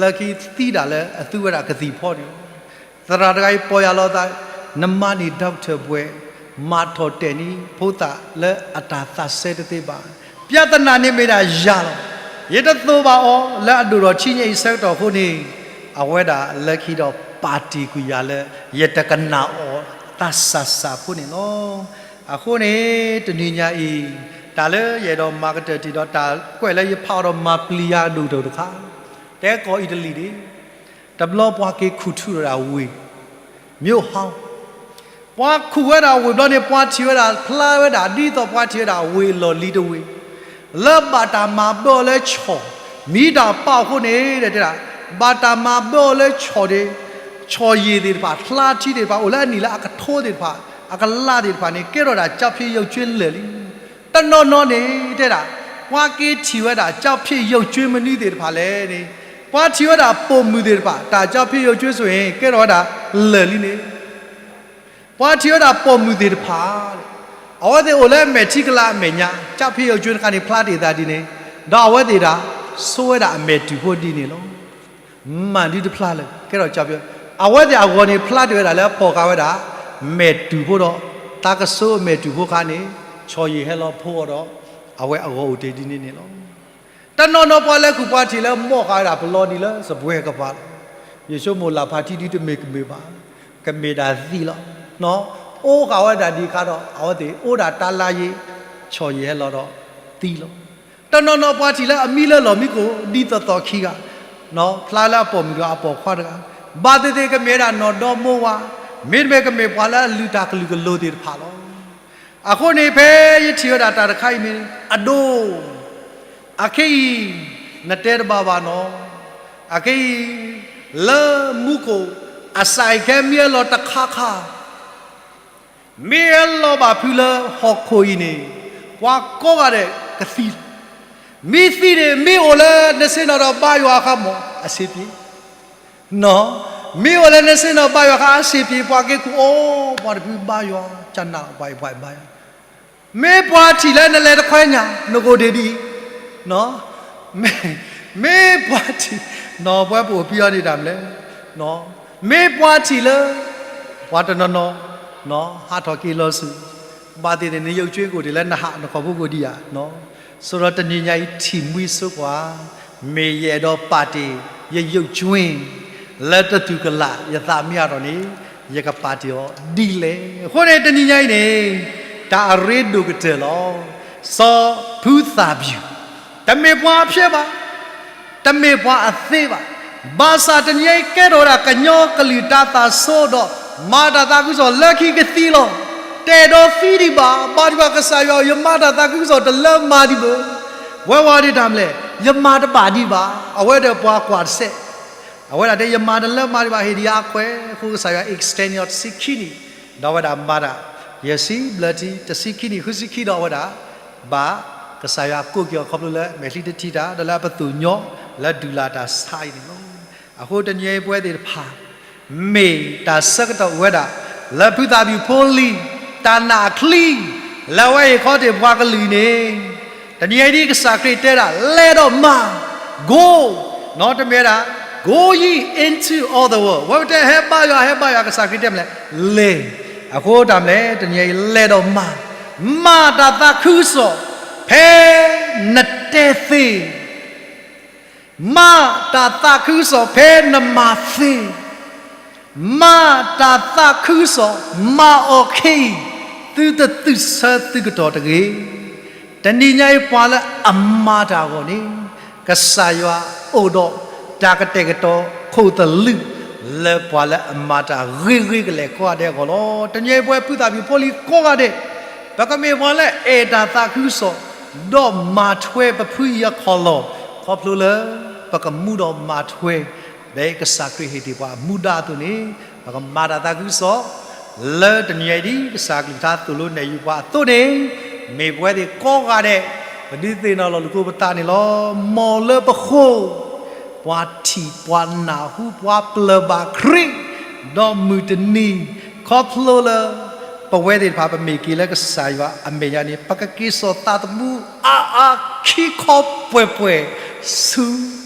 လၢခံသံဒၣ်လၢအသူဝဲဒၣ်ကသံၣ်ဖီန့ၣ်လီၤ. သရၣ်တဂၤအံၤပီၢ်ယၢ်လီၤသး, နမါန့ၣ် doctor ဘွဲ့, မၤထီၣ်တဲာ်န့ၢ်ဖိသၣ်လၢအတၢ်သးစဲတသ့ဘၣ်. ပြဿနာန့ၣ်မ့ၢ်ဒၣ်ယၤလီၤ. ယတသိၣ်ဘၣ်အီၤလၢအဒိၣ်ထီၣ်ဆံညါအံၤဆၢကတီၢ်အဃိန့ၣ်, အဝဲဒၣ်လၢခံဒီးပာ်တ့ၢ်ကွံာ်ယၤလၢ ယတကနၣ်အီၤသးစၢ်စၢ်ဖိန့ၣ်လီၤ. အဃိန့ၣ် တနံၤညါအံၤ, တၢ်လၢယအဲၣ်ဒိးမၤကတၢၢ်တံၢ်ဒီးတၢ်ကွဲးလၢယဖးအီၤဒီးမၤပျံၤယၤအဒိၣ်ကတၢၢ်တခါ, တဲကီၢ်အံၣ်တလံၤန့ၣ်, တဘျီပှၤက့ၤခူၣ်ထူဒီးဝ့ၢ်, မ့ၢ်ဟီ ပှၤခူၣ်ဝဲဒၣ်ဝ့ၢ်ဘျီန့ၣ် ပှၤထံၣ်ဝဲဒၣ်ဖျါဝဲဒၣ်ဒ်သိးပှၤထံၣ်ဝဲဒၣ်ဝ့ၢ်လီၢ်လံၤတဝ့ၢ်, လၢဘၣ်တၢ်မၤဘၢအီၤလၢဆီၣ်, မ့ၢ်တၢ်ပာ်အဃိန့ၣ် တဲဒၣ်, ဘၣ်တၢ်မၤဘၢအီၤလၢဆီၣ်ဒီး, ဆီၣ်ယံာ်သ့ၣ်တဖၣ် ဖျါထံသ့ၣ်တဖၣ် အိၣ်လၢအနံၣ်လၢအကထိသ့ၣ်တဖၣ်, အကလးသ့ၣ်တဖၣ်န့ၣ် ကဲထီၣ်ဒၣ် ကၠီဖ့ရုပ်ရင်း လၢာ်လံ. တနီၤနီၤန့ၣ် တဲဒၣ်, ပှၤက့ၤထံၣ်ဝဲဒၣ် ကၠီဖ့ရုပ်ရင်း မနုၤသ့ၣ်တဖၣ်လဲၣ်န့ၣ်, ပှၤထံၣ်ဝဲဒၣ်ပိာ်မုၣ်သ့ၣ်တဖၣ် တၢ် ကၠီဖ့ရုပ်ရင်း ဆိုရင် ကဲထီၣ်ဝဲဒၣ်လၢာ်လံန့ၣ်, ပှၤထံၣ်ဝဲဒၣ်ပိာ်မုၣ်သ့ၣ်တဖၣ်, အဝဲသ့ၣ်အိၣ်လၢမဲာ်ထံကလၤအမဲာ်ညါ ကၠီဖ့ရုပ်ရင်း တခါန့ၣ် ဖျါတ့ၢ်သးဒ်န့ၣ်, ဒီးအဝဲသ့ၣ်ဒၣ် ဆိဝဲဒၣ်အမဲာ်တူၢ်ဖိဒ်န့ၣ်လီၤ. မၤဒုတဖျါလၢၤ ကဲထီၣ်ကၠီဖ့, အဝဲသ့ၣ်အဂီၢ်န့ၣ် ဖျါတ့ၢ်ဝဲဒၣ်လၢအဖီၣ်ဃာ်ဝဲဒၣ် မဲာ်တူၢ်ဖိဒီး သးကဆိအမဲာ်တူၢ်ဖိခါန့ၣ် ဆီၣ်ယံာ်ဟဲလီၤဖိအီၤဒီး အဝဲအဂီၢ်အိၣ်တ့ၢ်ဒ်န့ၣ်န့ၣ်လီၤ. တနီၤနီၤပှၤလဲၤခူၣ်ပှၤထံၣ်လၢ မိၢ်ဃာ်ဝဲဒၣ်ပလီၢ်ဒ်လၢစပွဲကပၤလီၤ. ယဆိကမိၣ်လၢ်ဖးထံဒုတမ့ၢ်ကမ့ၢ်ဘၣ်, ကမ့ၢ်ဒၣ်သံလီၤ. အိၣ်ဃာ်ဝဲဒၣ်ဒ်ခါဒီး အဝဲသ့ၣ်အိၣ်ဒၣ်တၢ်လါယ့, ဆီၣ်ယံာ်ဟဲလီၤဒီးသံလီၤ. တနီၤနီၤပှၤထံၣ်လၢအမံလၢလီၢ်မံခိၣ် ဒ်သိးသိးခံဂၤ, ဖျါလၢအပိာ်မုၣ်ဒီးအပိာ်ခွါတဂၤ, ဘၣ်သ့ၣ်သ့ၣ်ကမ့ၢ်ဝဲဒၣ်နီၢ်ဒီမိၢ်ဝၤ, မ့တမ့ၢ်ကမ့ၢ်ပှၤလၢအလုၢ်တၢ်ကလုာ်ကလိာ်သ့ၣ်တဖၣ်လီၤ. အဃိန့ၣ်ဖဲယထံၣ်ဝဲဒၣ်တၢ်တခါအံၤမ့ၢ်အဒိ, အခဲအံၤ နတဲတဘၣ်ဘၣ်နီၤ, အခဲအံၤ လၢမူခိၣ် အစၢ်အံၤခဲမ့ၢ်အလီၤတခါခါ မ့ၢ်အလီၤဘၣ်ဖုလၢဟီၣ်ခိၣ်အံၤန့ၣ် ပှၤကိးဂၤဒဲးကသံလီၤ. မ့ၢ်သံန့ၣ် မ့ၢ်အိၣ်လၢနဆ့ၣ်နီၤဒီးဘါယွၤအခါမ့ၢ် အဆ့ပ့ၤ, မ့ၢ်အိၣ်လၢနဆ့ၣ်နီၤဘါယွၤအခါအဆ့ပ့ၤ ပှၤက့ၤကူၣ်အီၤ ပှၤတဖုဘါယွၤ ကနၣ်ဘၣ်ယွၤဘါယွၤ မ့ၢ်ပှၤထံၣ်လၢနလဲၤတခွဲညါ နဂီၢ်ဒ့ၣ်ဒ်အံၤ, မ့ၢ်ပှၤထံၣ်, ပဝဲပအိၣ်ပံအီၤန့ၣ်တၢ်မနုၤလဲၣ်, မ့ၢ်ပှၤထံၣ်လၢ ပှၤတနီၤနီၤ ဟးထီၣ်က့ၤလီၤဆူၣ်, ဘၣ်သ့ၣ်သ့ၣ် နယုၢ်ကွ့ၢ်ကအိၣ်တ့ၢ်လၢနဟးနခီၣ်ဖိကိးဒံယၤ, ဆိဒီးတနံၤညါအံၤထံၣ်မှံဆိကွၢ်, မ့ၢ်ယအဲၣ်ဒိးပာ်တ့ၢ် ယယုၢ်ကွ့ၢ် လၢတတူၢ်ကလာ် ယသးမ့ၢ်အါထီၣ်န့ၣ် ယကပာ်တ့ၢ်အီၤဒ်လဲၣ်. အဃိန့ၣ် တနံၤညါအံၤန့ၣ် တၢ်အရ့ဒိၣ်ကတၢၢ်လီၤ. စီၤဖုသၣ်ဘျုး တမ့ၢ်ပှၤအဖျဲဘၣ်, တမ့ၢ်ပှၤအသ့ဘၣ်, ဘၣ်ဆၣ်တနံၤညါအံၤကဲထီၣ်ဝဲဒၣ်ကညီကလုာ်တၢ်သၣ်ဆိဒီး မၤတၢ်သးခုကစီၣ်လၢခံကသံလီၤ. တအဲၣ်ဒိးသံဒံးဘၣ်, ဘၣ်ဒံးဘၣ်ကစၢ်ယွၤဧၢ ယမၤတၢ်သးခုကစီၣ်တလၢမၤဒံးဘၣ်, ဝဲဝဲဒၣ်တၢ်မနုၤလဲၣ်, ယမၤတဘၣ်ဒံးဘၣ်, အဝဲဒီးပှၤကွၢ်တစဲး အဝဲဒၣ်တဲ ယမၤတလၢမၤဒံးဘၣ် ဟ့ၣ်ဒံးယၤအခွဲး, အဃိကစၢ်ယွၤ extend ယၤတဆံခံနံၣ်, ဒီးအဝဲဒၣ်မၤတၢ် ယဲၢ်ဆံဘျၢထံ တဆံခံနံၣ် ဃုဆံခံဒီးအဝဲဒၣ် ဘၣ်ကစၢ်ယွၤကိးက့ၤအီၤခီဖျိလၢမဲာ်ချံတထံၣ်တၢ် ဒီးလၢအပသူၣ်ညီ လၢဒုၣ်လၢ်တၢ်ဆါအံၤန့ၣ်လီၤ. အဃိတနံၤအံၤပဝဲသ့ၣ်တဖၣ် မ့ၢ်တၢ်ဆၢကတီၢ်အိၣ်ဝဲဒၣ် လၢဖုသၣ်ဘျုးဖိလံၤ တၢ်နာ်အချံ လၢအဝဲဟ့ၣ်ခီဟ့ၣ်ပှၤကလုာ်န့ၣ် တနံၤအံၤဒ်ကစၢ်ခရံာ်တဲဒၣ် လဲၤဒီးမၤ go, တမ့ၢ်ဝဲဒၣ် go ye into all the world ဝဲပတဲဟဲဘါယွၤ ဟဲဘါယွၤ ကစၢ်ခရံာ်တဲမနုၤလဲၣ်, လဲၤ, အဃိတၢ်မနုၤလဲၣ် တနံၤအံၤလဲၤဒီးမၤ, မၤတၢ်သးခုကစီၣ် ဖဲနတဲသ့ မၤတၢ်သးခုကစီၣ်ဖဲနမၤသ့, မၤတၢ်သးခုကစီၣ် မၤအီၤခဲအံၤ, သုတသုးဆၢသုကတီၢ်တဂ့ၤ. တနံၤညါအံၤပှၤလၢအမၤတၢ်အဂီၢ်န့ၣ် ကစၢ်ယွၤအိၣ်ဒီးတၢ်ကတဲာ်ကတီၤခိၣ်သလုး လၢပှၤလၢအမၤတၢ်ဂ့ၤဂ့ၤကလဲာ်ကိးဂၤဒဲးအဂီၢ်လီၤ. တနံၤအံၤပဝဲဖုသၣ်ဘျုးဖိလံၤကိးဂၤဒဲး ပကမ့ၢ်ပှၤလၢအဲၣ်တၢ်သးခုကစီၣ် ဒီးမၤထွဲပဖုအံၤအခီၣ်လီၢ် ခီဖျိလၢ ပကမူဒီးမၤထွဲ ဖဲကစၢ်ခရံာ်ဟ့ၣ်တ့ၢ်ပှၤအမူဒါအသိးန့ၣ် ပကမၤတၢ်သးခုကစီၣ် လၢတနံၤအံၤဒ်ကစၢ်အကလုၢ်ကထါသိၣ်လိနဲၣ်ယုာ်ပှၤအသိးန့ၣ် မ့ၢ်ပဝဲသ့ၣ်ကိးဂၤဒဲး ပဒုးသ့ၣ်နီၣ်လီၤလိာ်ကိာ်ပသးန့ၣ်လီၤ. မ်လၢပဃိ ပှၤထံၣ်ပှၤနၢ်ဟူပှၤပျၢၤဘၣ်ခရံာ် ဒီးမုၢ်တနံၤ ခီဖျိလၢ ပဝဲသ့ၣ်တဖၣ်ပမ့ၢ်က့ၤလၢကစၢ်ယွၤအမဲာ်ညါန့ၣ် ပကက့ၤစိာ်သးသမူအါအါခံခီပှဲၤပှဲၤ ဆူ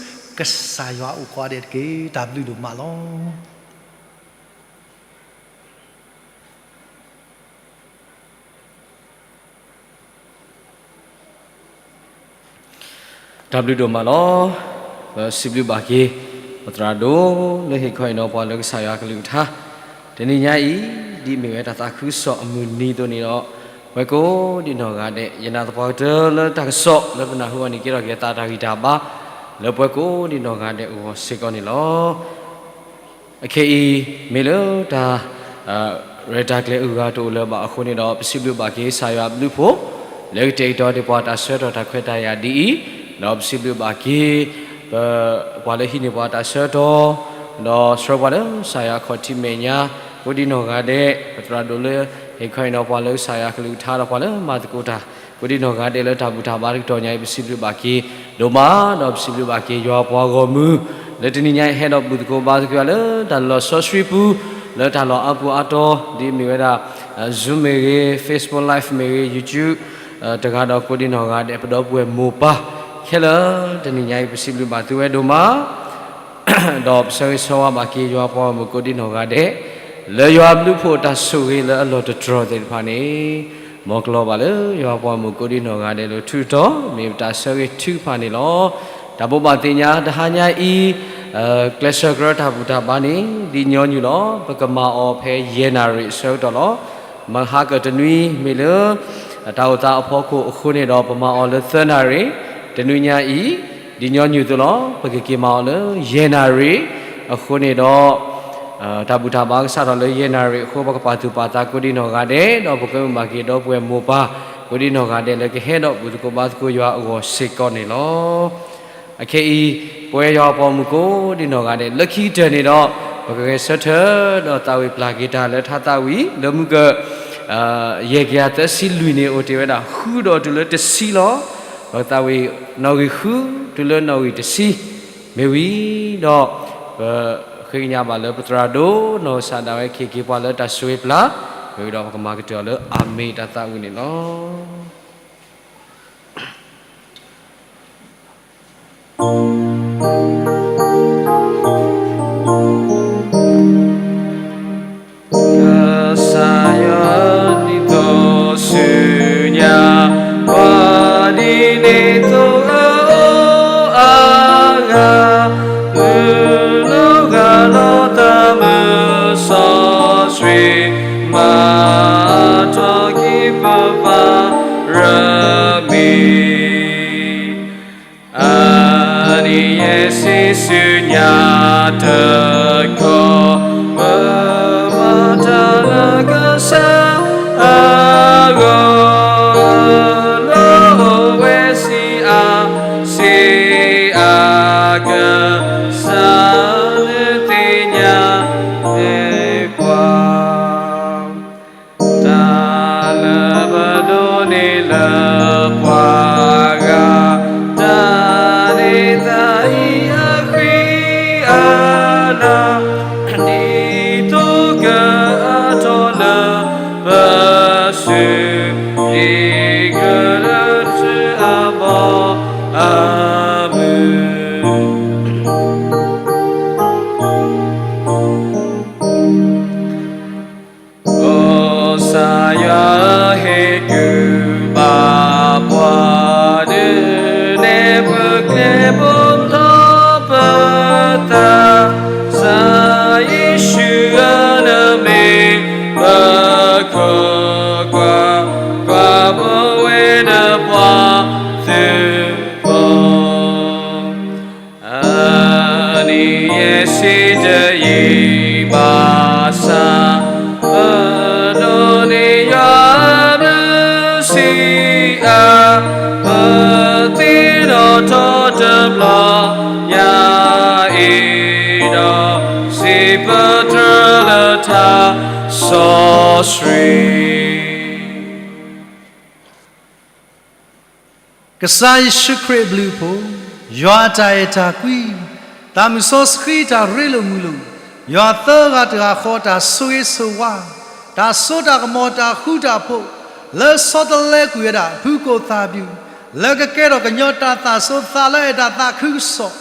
ကစၢ်ယွၤအအိၣ်ကိးဂၤဒဲးတက့ၢ်. တၢ်ဘျုးဒိၣ်မးလီၤ. တၢ်ဘျုးဒိၣ်မးလီၤ. ပစံးဘျုးဘၣ်က့ၤ ပသရၣ်ဒိၣ်လၢဟ့ၣ်ခီဟ့ၣ်နီၤပှၤလၢကစၢ်ယွၤအကလုၢ်ကထါ တနံၤညါအံၤ ဒ်အမ့ၢ်ဝဲတၢ်သးခုကစီၣ်အမုၢ်နံၤအသိးန့ၣ်ဒီး ပှၤကိးဒံးနီၢ်ဂၤဒဲး ယနာ်သပှၢ်ကတၢၢ်လၢတၢ်ကစီၣ်လၢပနၢ်ဟူအီၤန့ၣ် ကဲထီၣ်က့ၤအသးတၢ်ဂံၢ်တၢ်ဘါ လၢပှၤကိးဒံးနီၢ်ဂၤဒဲးအဂီၢ်စ့ၢ်ကီးန့ၣ်လီၤ. အခဲအံၤ မ့ၢ်လၢတၢ် ရဲၣ်တၢ်ကျဲၤအဂၤတအိၣ်လၢၤဘၣ်အဃိန့ၣ်ဒီး ပစံးဘျုးဘၣ်က့ၤကစၢ်ယွၤအဘျုးအဖှိၣ် လၢကတဲာ်ကတီၤဒံးပှၤတၢ်ဆၢကတီၢ်တၢ်ခွဲးတၢ်ယာ်ဒ်အံၤ, ဒီးပစံးဘျုးဘၣ်က့ၤ ပှၤလၢဟံးန့ၢ်ပှၤတၢ်ဆၢကတီၢ်, ဒီးဆှၢပှၤလၢကစၢ်ယွၤအခီၣ်ထံးမဲာ်ညါ ကိးဒံးနီၢ်ဂၤဒဲး, ပသရၣ်ဒိၣ်လၢဟ့ၣ်ခီဟ့ၣ်နီၤပှၤလၢကစၢ်ယွၤအကလုၢ်ကထါဒီးပှၤလၢမၤသကိးတၢ် ကိးဒံးနီၢ်ဂၤဒဲးလၢတၢ်ဘူၣ်တၢ်ဘါတကတီၢ်ညါအံၤ ပစံးဘျုးဘၣ်က့ၤဒိၣ်မး, ဒီးပစံးဘျုးဘၣ်က့ၤယွၤပှၤဂီၢ်မုၢ် လၢတနံၤညါအံၤဟဲဒီးဘူၣ်သကိးဘါသကိးယွၤလၢတၢ်လီၤစီဆှံပူၤ လၢတၢ်လီၢ်အါပူၤအါတီၤ ဒ်အမ့ၢ်ဝဲဒၣ် Zoom မ့ၢ်ဂ့ၤ, Facebook Live မ့ၢ်ဂ့ၤ, YouTube တဂၤဒီးကိးဒံးနီၢ်ဂၤဒဲး ပဒီပုၢ်ဝဲၢ်မိၢ်ပၢ်ခဲလၢာ် တနံၤညါအံၤ ပစံးဘျုးဘၣ်သုဝဲဒိၣ်မး ဒီးပဆၢဂ့ၤဆၢဝါဘၣ်က့ၤယွၤပှၤဂီၢ်မုၢ်ကိးဒံးနီၢ်ဂၤဒဲး လၢယွၤအဘျုးအဖှိၣ်တၢ်ဆိၣ်ဂ့ၤလၢအလီၢ်တတြီၤသ့ၣ်တဖၣ်န့ၣ် မ်ကလီၤဘၣ်လၢယွၤပှၤဂီၢ်မုၢ်ကိးဒံးနီၢ်ဂၤဒဲးလၢထူးတီၤ မ့ၢ်ပတၢ်ဆၢဂ့ၤထုကဖၣ်န့ၣ်လီၤ. တၢ်ဘိးဘၣ်သ့ၣ်ညါ တဟါညါအံၤ ကျဲးစၢးကရၢတၢ်ဘူၣ်တၢ်ဘါန့ၣ် ဒ်ညီနုၢ်လီၤ. ပကမၤအီၤဖဲယဲၢ်နၣ်ရံၣ်အဆၢကတီၢ်လီၤ. မဟါကတနွံ မ့ၢ်လၢ တၢ်အိၣ်သးအဖီခိၣ်အဃိန့ၣ်ဒီး ပမၤအီၤလၢသၢနၣ်ရံၣ်, တနွံညါအံၤ ဒ်ညီနုၢ်အသိးလီၤ. ပကက့ၤမၤအီၤလၢယဲၢ်နၣ်ရံၣ်အဃိန့ၣ်ဒီး တၢ်ဘူၣ်တၢ်ဘါကစးထီၣ်လၢယဲၢ်နၣ်ရံၣ်အဃိ ပကပာ်သူၣ်ပာ်သးကိးဒံနီၢ်ဂၤဒဲး ဒီးပကမ့ၢ်ဘၣ်က့ၤဒီပုၢ်ဝဲၢ်မိၢ်ပၢ် ကိးဒံနီၢ်ဂၤဒဲးလၢကဟဲဒီးဘူၣ်သကိးဘါသကိးယွၤအဂီၢ်စ့ၢ်ကီးန့ၣ်လီၤ. အခဲအံၤ ပဝဲယွၤအပှၤမုၣ်ကိးဒံနီၢ်ဂၤဒဲး လၢခံကတၢၢ်န့ၣ်ဒီး ပကဂဲၤဆၢထၢၣ်ဒီးသးဝံၣ်ပျၢ်က့ၤတၢ်လၢထါသးဝံၣ် လၢမုၢ်ကၢၢ် ယဲၢ်ကယၤသၢဆံလွံၢ်န့ၣ် အိၣ်တ့ၢ်ဝဲဒၣ် ဃုဒီးတုၤလၢတဆံလီၤ. ပကသးဝံၣ်နီၣ်ဂံၢ်ဃု တုၤလၢနီၣ်ဂံၢ်တဆံ မ့ၢ်ဝံၤဒီး ပဃ့ကညးဘၣ်လၢပသရၣ်ဒိၣ်နီၢ်ကစၢ်ဒၣ်ဝဲ ကဟ့ၣ်က့ၤပှၤလၢတၢ်ဆိၣ်ဂ့ၤပျၢ် မ့ၢ်ဝံၤဒီးပကမၤကတၢၢ်အီၤလၢအၤမ့ၣ်တၢ်သးဝံၣ်န့ၣ်လီၤ. ကစၢ်ယွၤနံၣ်သိးဆူညါ ပှၤဒ်န့ၣ်သိးလၢအအိၣ်အါဂၤ မုၢ်လီၤဂာ်ဒီးတၢ်မုာ်စီဆှံ မၤထီၣ်က့ၤပပၢ်ရမံၤ အနံၤယဲၢ်ဆံဆူညါတခီ ပမၤတၢ်လၢကစၢ်အဂီၢ် လၢအဝဲစံးအါ စံးအါ ကစၢ်လၢသ့ၣ်ညါန့ၢ်ပှၤ တၢ်လၢပဒိးန့ၢ်လၢပှၤဂၤ တၢ်န့ၢ်သါအံၤအဃံအလၤ ဒ်သိးကအါထီၣ်လၢပစု ဒ်ကလၢထူအဘီအမုၢ် ကစၢ်ယွၤဧၢ ဟ့ၣ်ကူၣ်ဘၣ်ပှၤဒုးနဲၣ် ပကျဲဘိးဒီးပသး ကစၢ်ယ့ၣ်ၡူးဧၢ နမ့ၢ်ပခိၣ်ပှၢ် ကွၢ်ပဝဲဒီးပှၤသုးဖိ အနံၤယဲၢ်ဆံတယံာ်ဘၣ်ဆၣ် ပဒိးန့ၢ်ယွၤအဘျုးစံးအါ ပသ့ဒီးထီတဘျီညါအံၤဒီး စံးပတြၢၤလၢထါစီဆှံ ကစၢ်ယ့ၣ်ၡူးခရံာ်အဘျုးအဖှိၣ်, ယွၤအတၢ်အဲၣ်တၢ်ကွံ, သးမုၢ်စီဆှံတၢ်ရ့လိာ်မုာ်လိာ်, ယွၤသၢဂၤတဂၤဃီတၢ်ဆိၣ်ဂ့ၤဆိၣ်ဝါ, တၢ်စိတၢ်ကမီၤတၢ်ဃူတၢ်ဖိး, လၢဆီတလဲကွံာ်ဝဲဒၣ်ဖုကိၣ်သၣ်ပျူၤ, လၢကကဲထီၣ်ကညီတၢ်သးစီသးလၢအဲၣ်တၢ်သးခုကစီၣ်,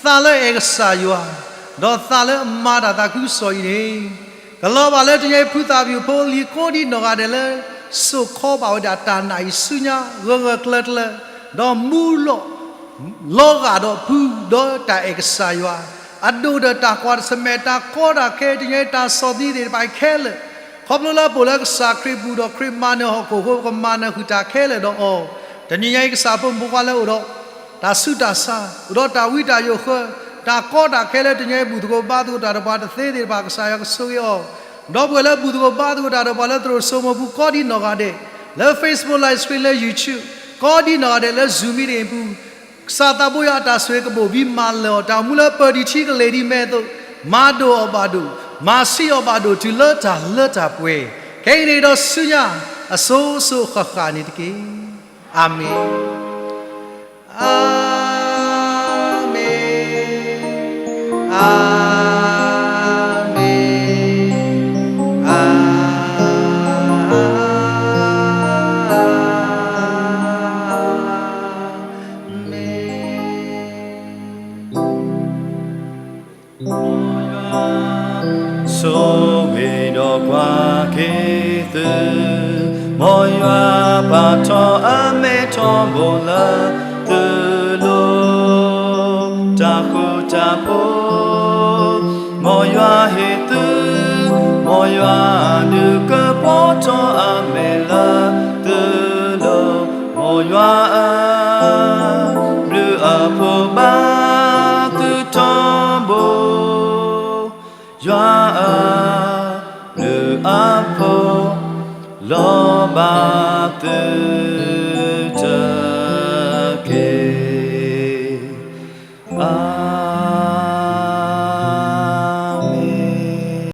သးလၢအဲၣ်ကစၢ်ယွၤ, ဒီးသးလၢအမၤတၢ်သးခုကစီၣ်အံၤန့ၣ် ကလီၤဘၣ်လၢတနံၤအံၤ ဖုသၣ်ပျူၤဖိလံၤကိးဒံနီၢ်ဂၤဒဲးလၢ စိာ်ခီဘၣ်ဝဲဒၣ်တၢ်နာ်အံၤဆူညါ ဂၢၢ်ဂၢၢ်ကျၢၤကျၢၤ, ဒီးမူလီၤ လီၤဂာ်ဒီးဖုဒီးတၢ်အဲၣ်ကစၢ်ယွၤ, အဒိၣ်ဒီးတၢ်ကွၢ်တဆၢမဲာ် တၢ်ကီတၢ်ခဲ တနံၤအံၤတၢ်ဆီၣ်သနံးသ့ၣ်တဖၣ်အံၤခဲလၢာ်, ခီဖျိလၢပအိၣ်လၢကစၢ်ခရံာ်ပူၤဒီးခရံာ်မၤနၢၤဟီၣ်ခိၣ်အဃိ ပကမၤနၢၤဃုာ်တၢ်ခဲလၢာ်ဒီးအီၤ, တနံၤညါအံၤကစၢ်ဖိမုၣ်ဖိခွါလၢအိၣ်ဒီး တၢ်ဆူးတၢ်ဆါ, အိၣ်ဒီးတၢ်ဝံတၢ်ယိးဃၢ, တၢ်ကီတၢ်ခဲလၢတနံၤအံၤ ဘူၣ်သကိးဘါသကိးတၢ်ဒီးပှၤတသ့သ့ၣ်တဖၣ် ကစၢ်ယွၤကဆိၣ်ဂ့ၤအီၤ, ဒီပုၢ်ဝဲၢ်လၢဘူၣ်သကိးဘါသကိးတၢ်ဒီးပှၤလၢသရိာ်စိမိၤပူၤ ကိးဒံနီၢ်ဂၤဒဲး, လၢ Facebook live stream လၢ YouTube, ကိးဒံနီၢ်ဂၤဒဲးလၢ Zoom meeting အပူၤ, ကစၢ်သးဘိယွၤအတၢ်ဆိၣ်ဂ့ၤကဘိၣ်ဘံမၤလၢာ်အီၤ, တၢ်အိၣ်မူလၢပၢၢ်ဒံးထံကလ့ၤဒံးမဲာ်အသိး, မၤဒိၣ်အီၤဘၣ်ဒိၣ်, မၤဆံးအီၤဘၣ်ဒိၣ် တုၤလၢတၢ်လၢတၢ်ပှဲၤ, ခဲအံၤန့ၣ်ဒီးဆူညါ အစိၤစိၤဃၣ်ဃၣ်န့ၣ်တက့ၢ်. အၤမ့ၣ်, အၤမ့ၣ်, အၤမ့ၣ်, အၤမ့ၣ်. ဆိၣ်ဂ့ၤဒီးကွၢ်က့ၤသု, မ်ယွၤပာ်ထီၣ်အမဲာ်ထီဘိလၢ သုလိၤတၢ်ဃူတၢ်ဖိး, မ်ယွၤဟ့ၣ်သု, မ်ယွၤဒုးကပီၤထီၣ်အမဲာ်လၢသုလိၤ, မ်ယွၤအဘျုးအဖှိၣ်ဘၣ်သုထီဘိ, ယွၤ အဖိ လီၤဘၣ်သု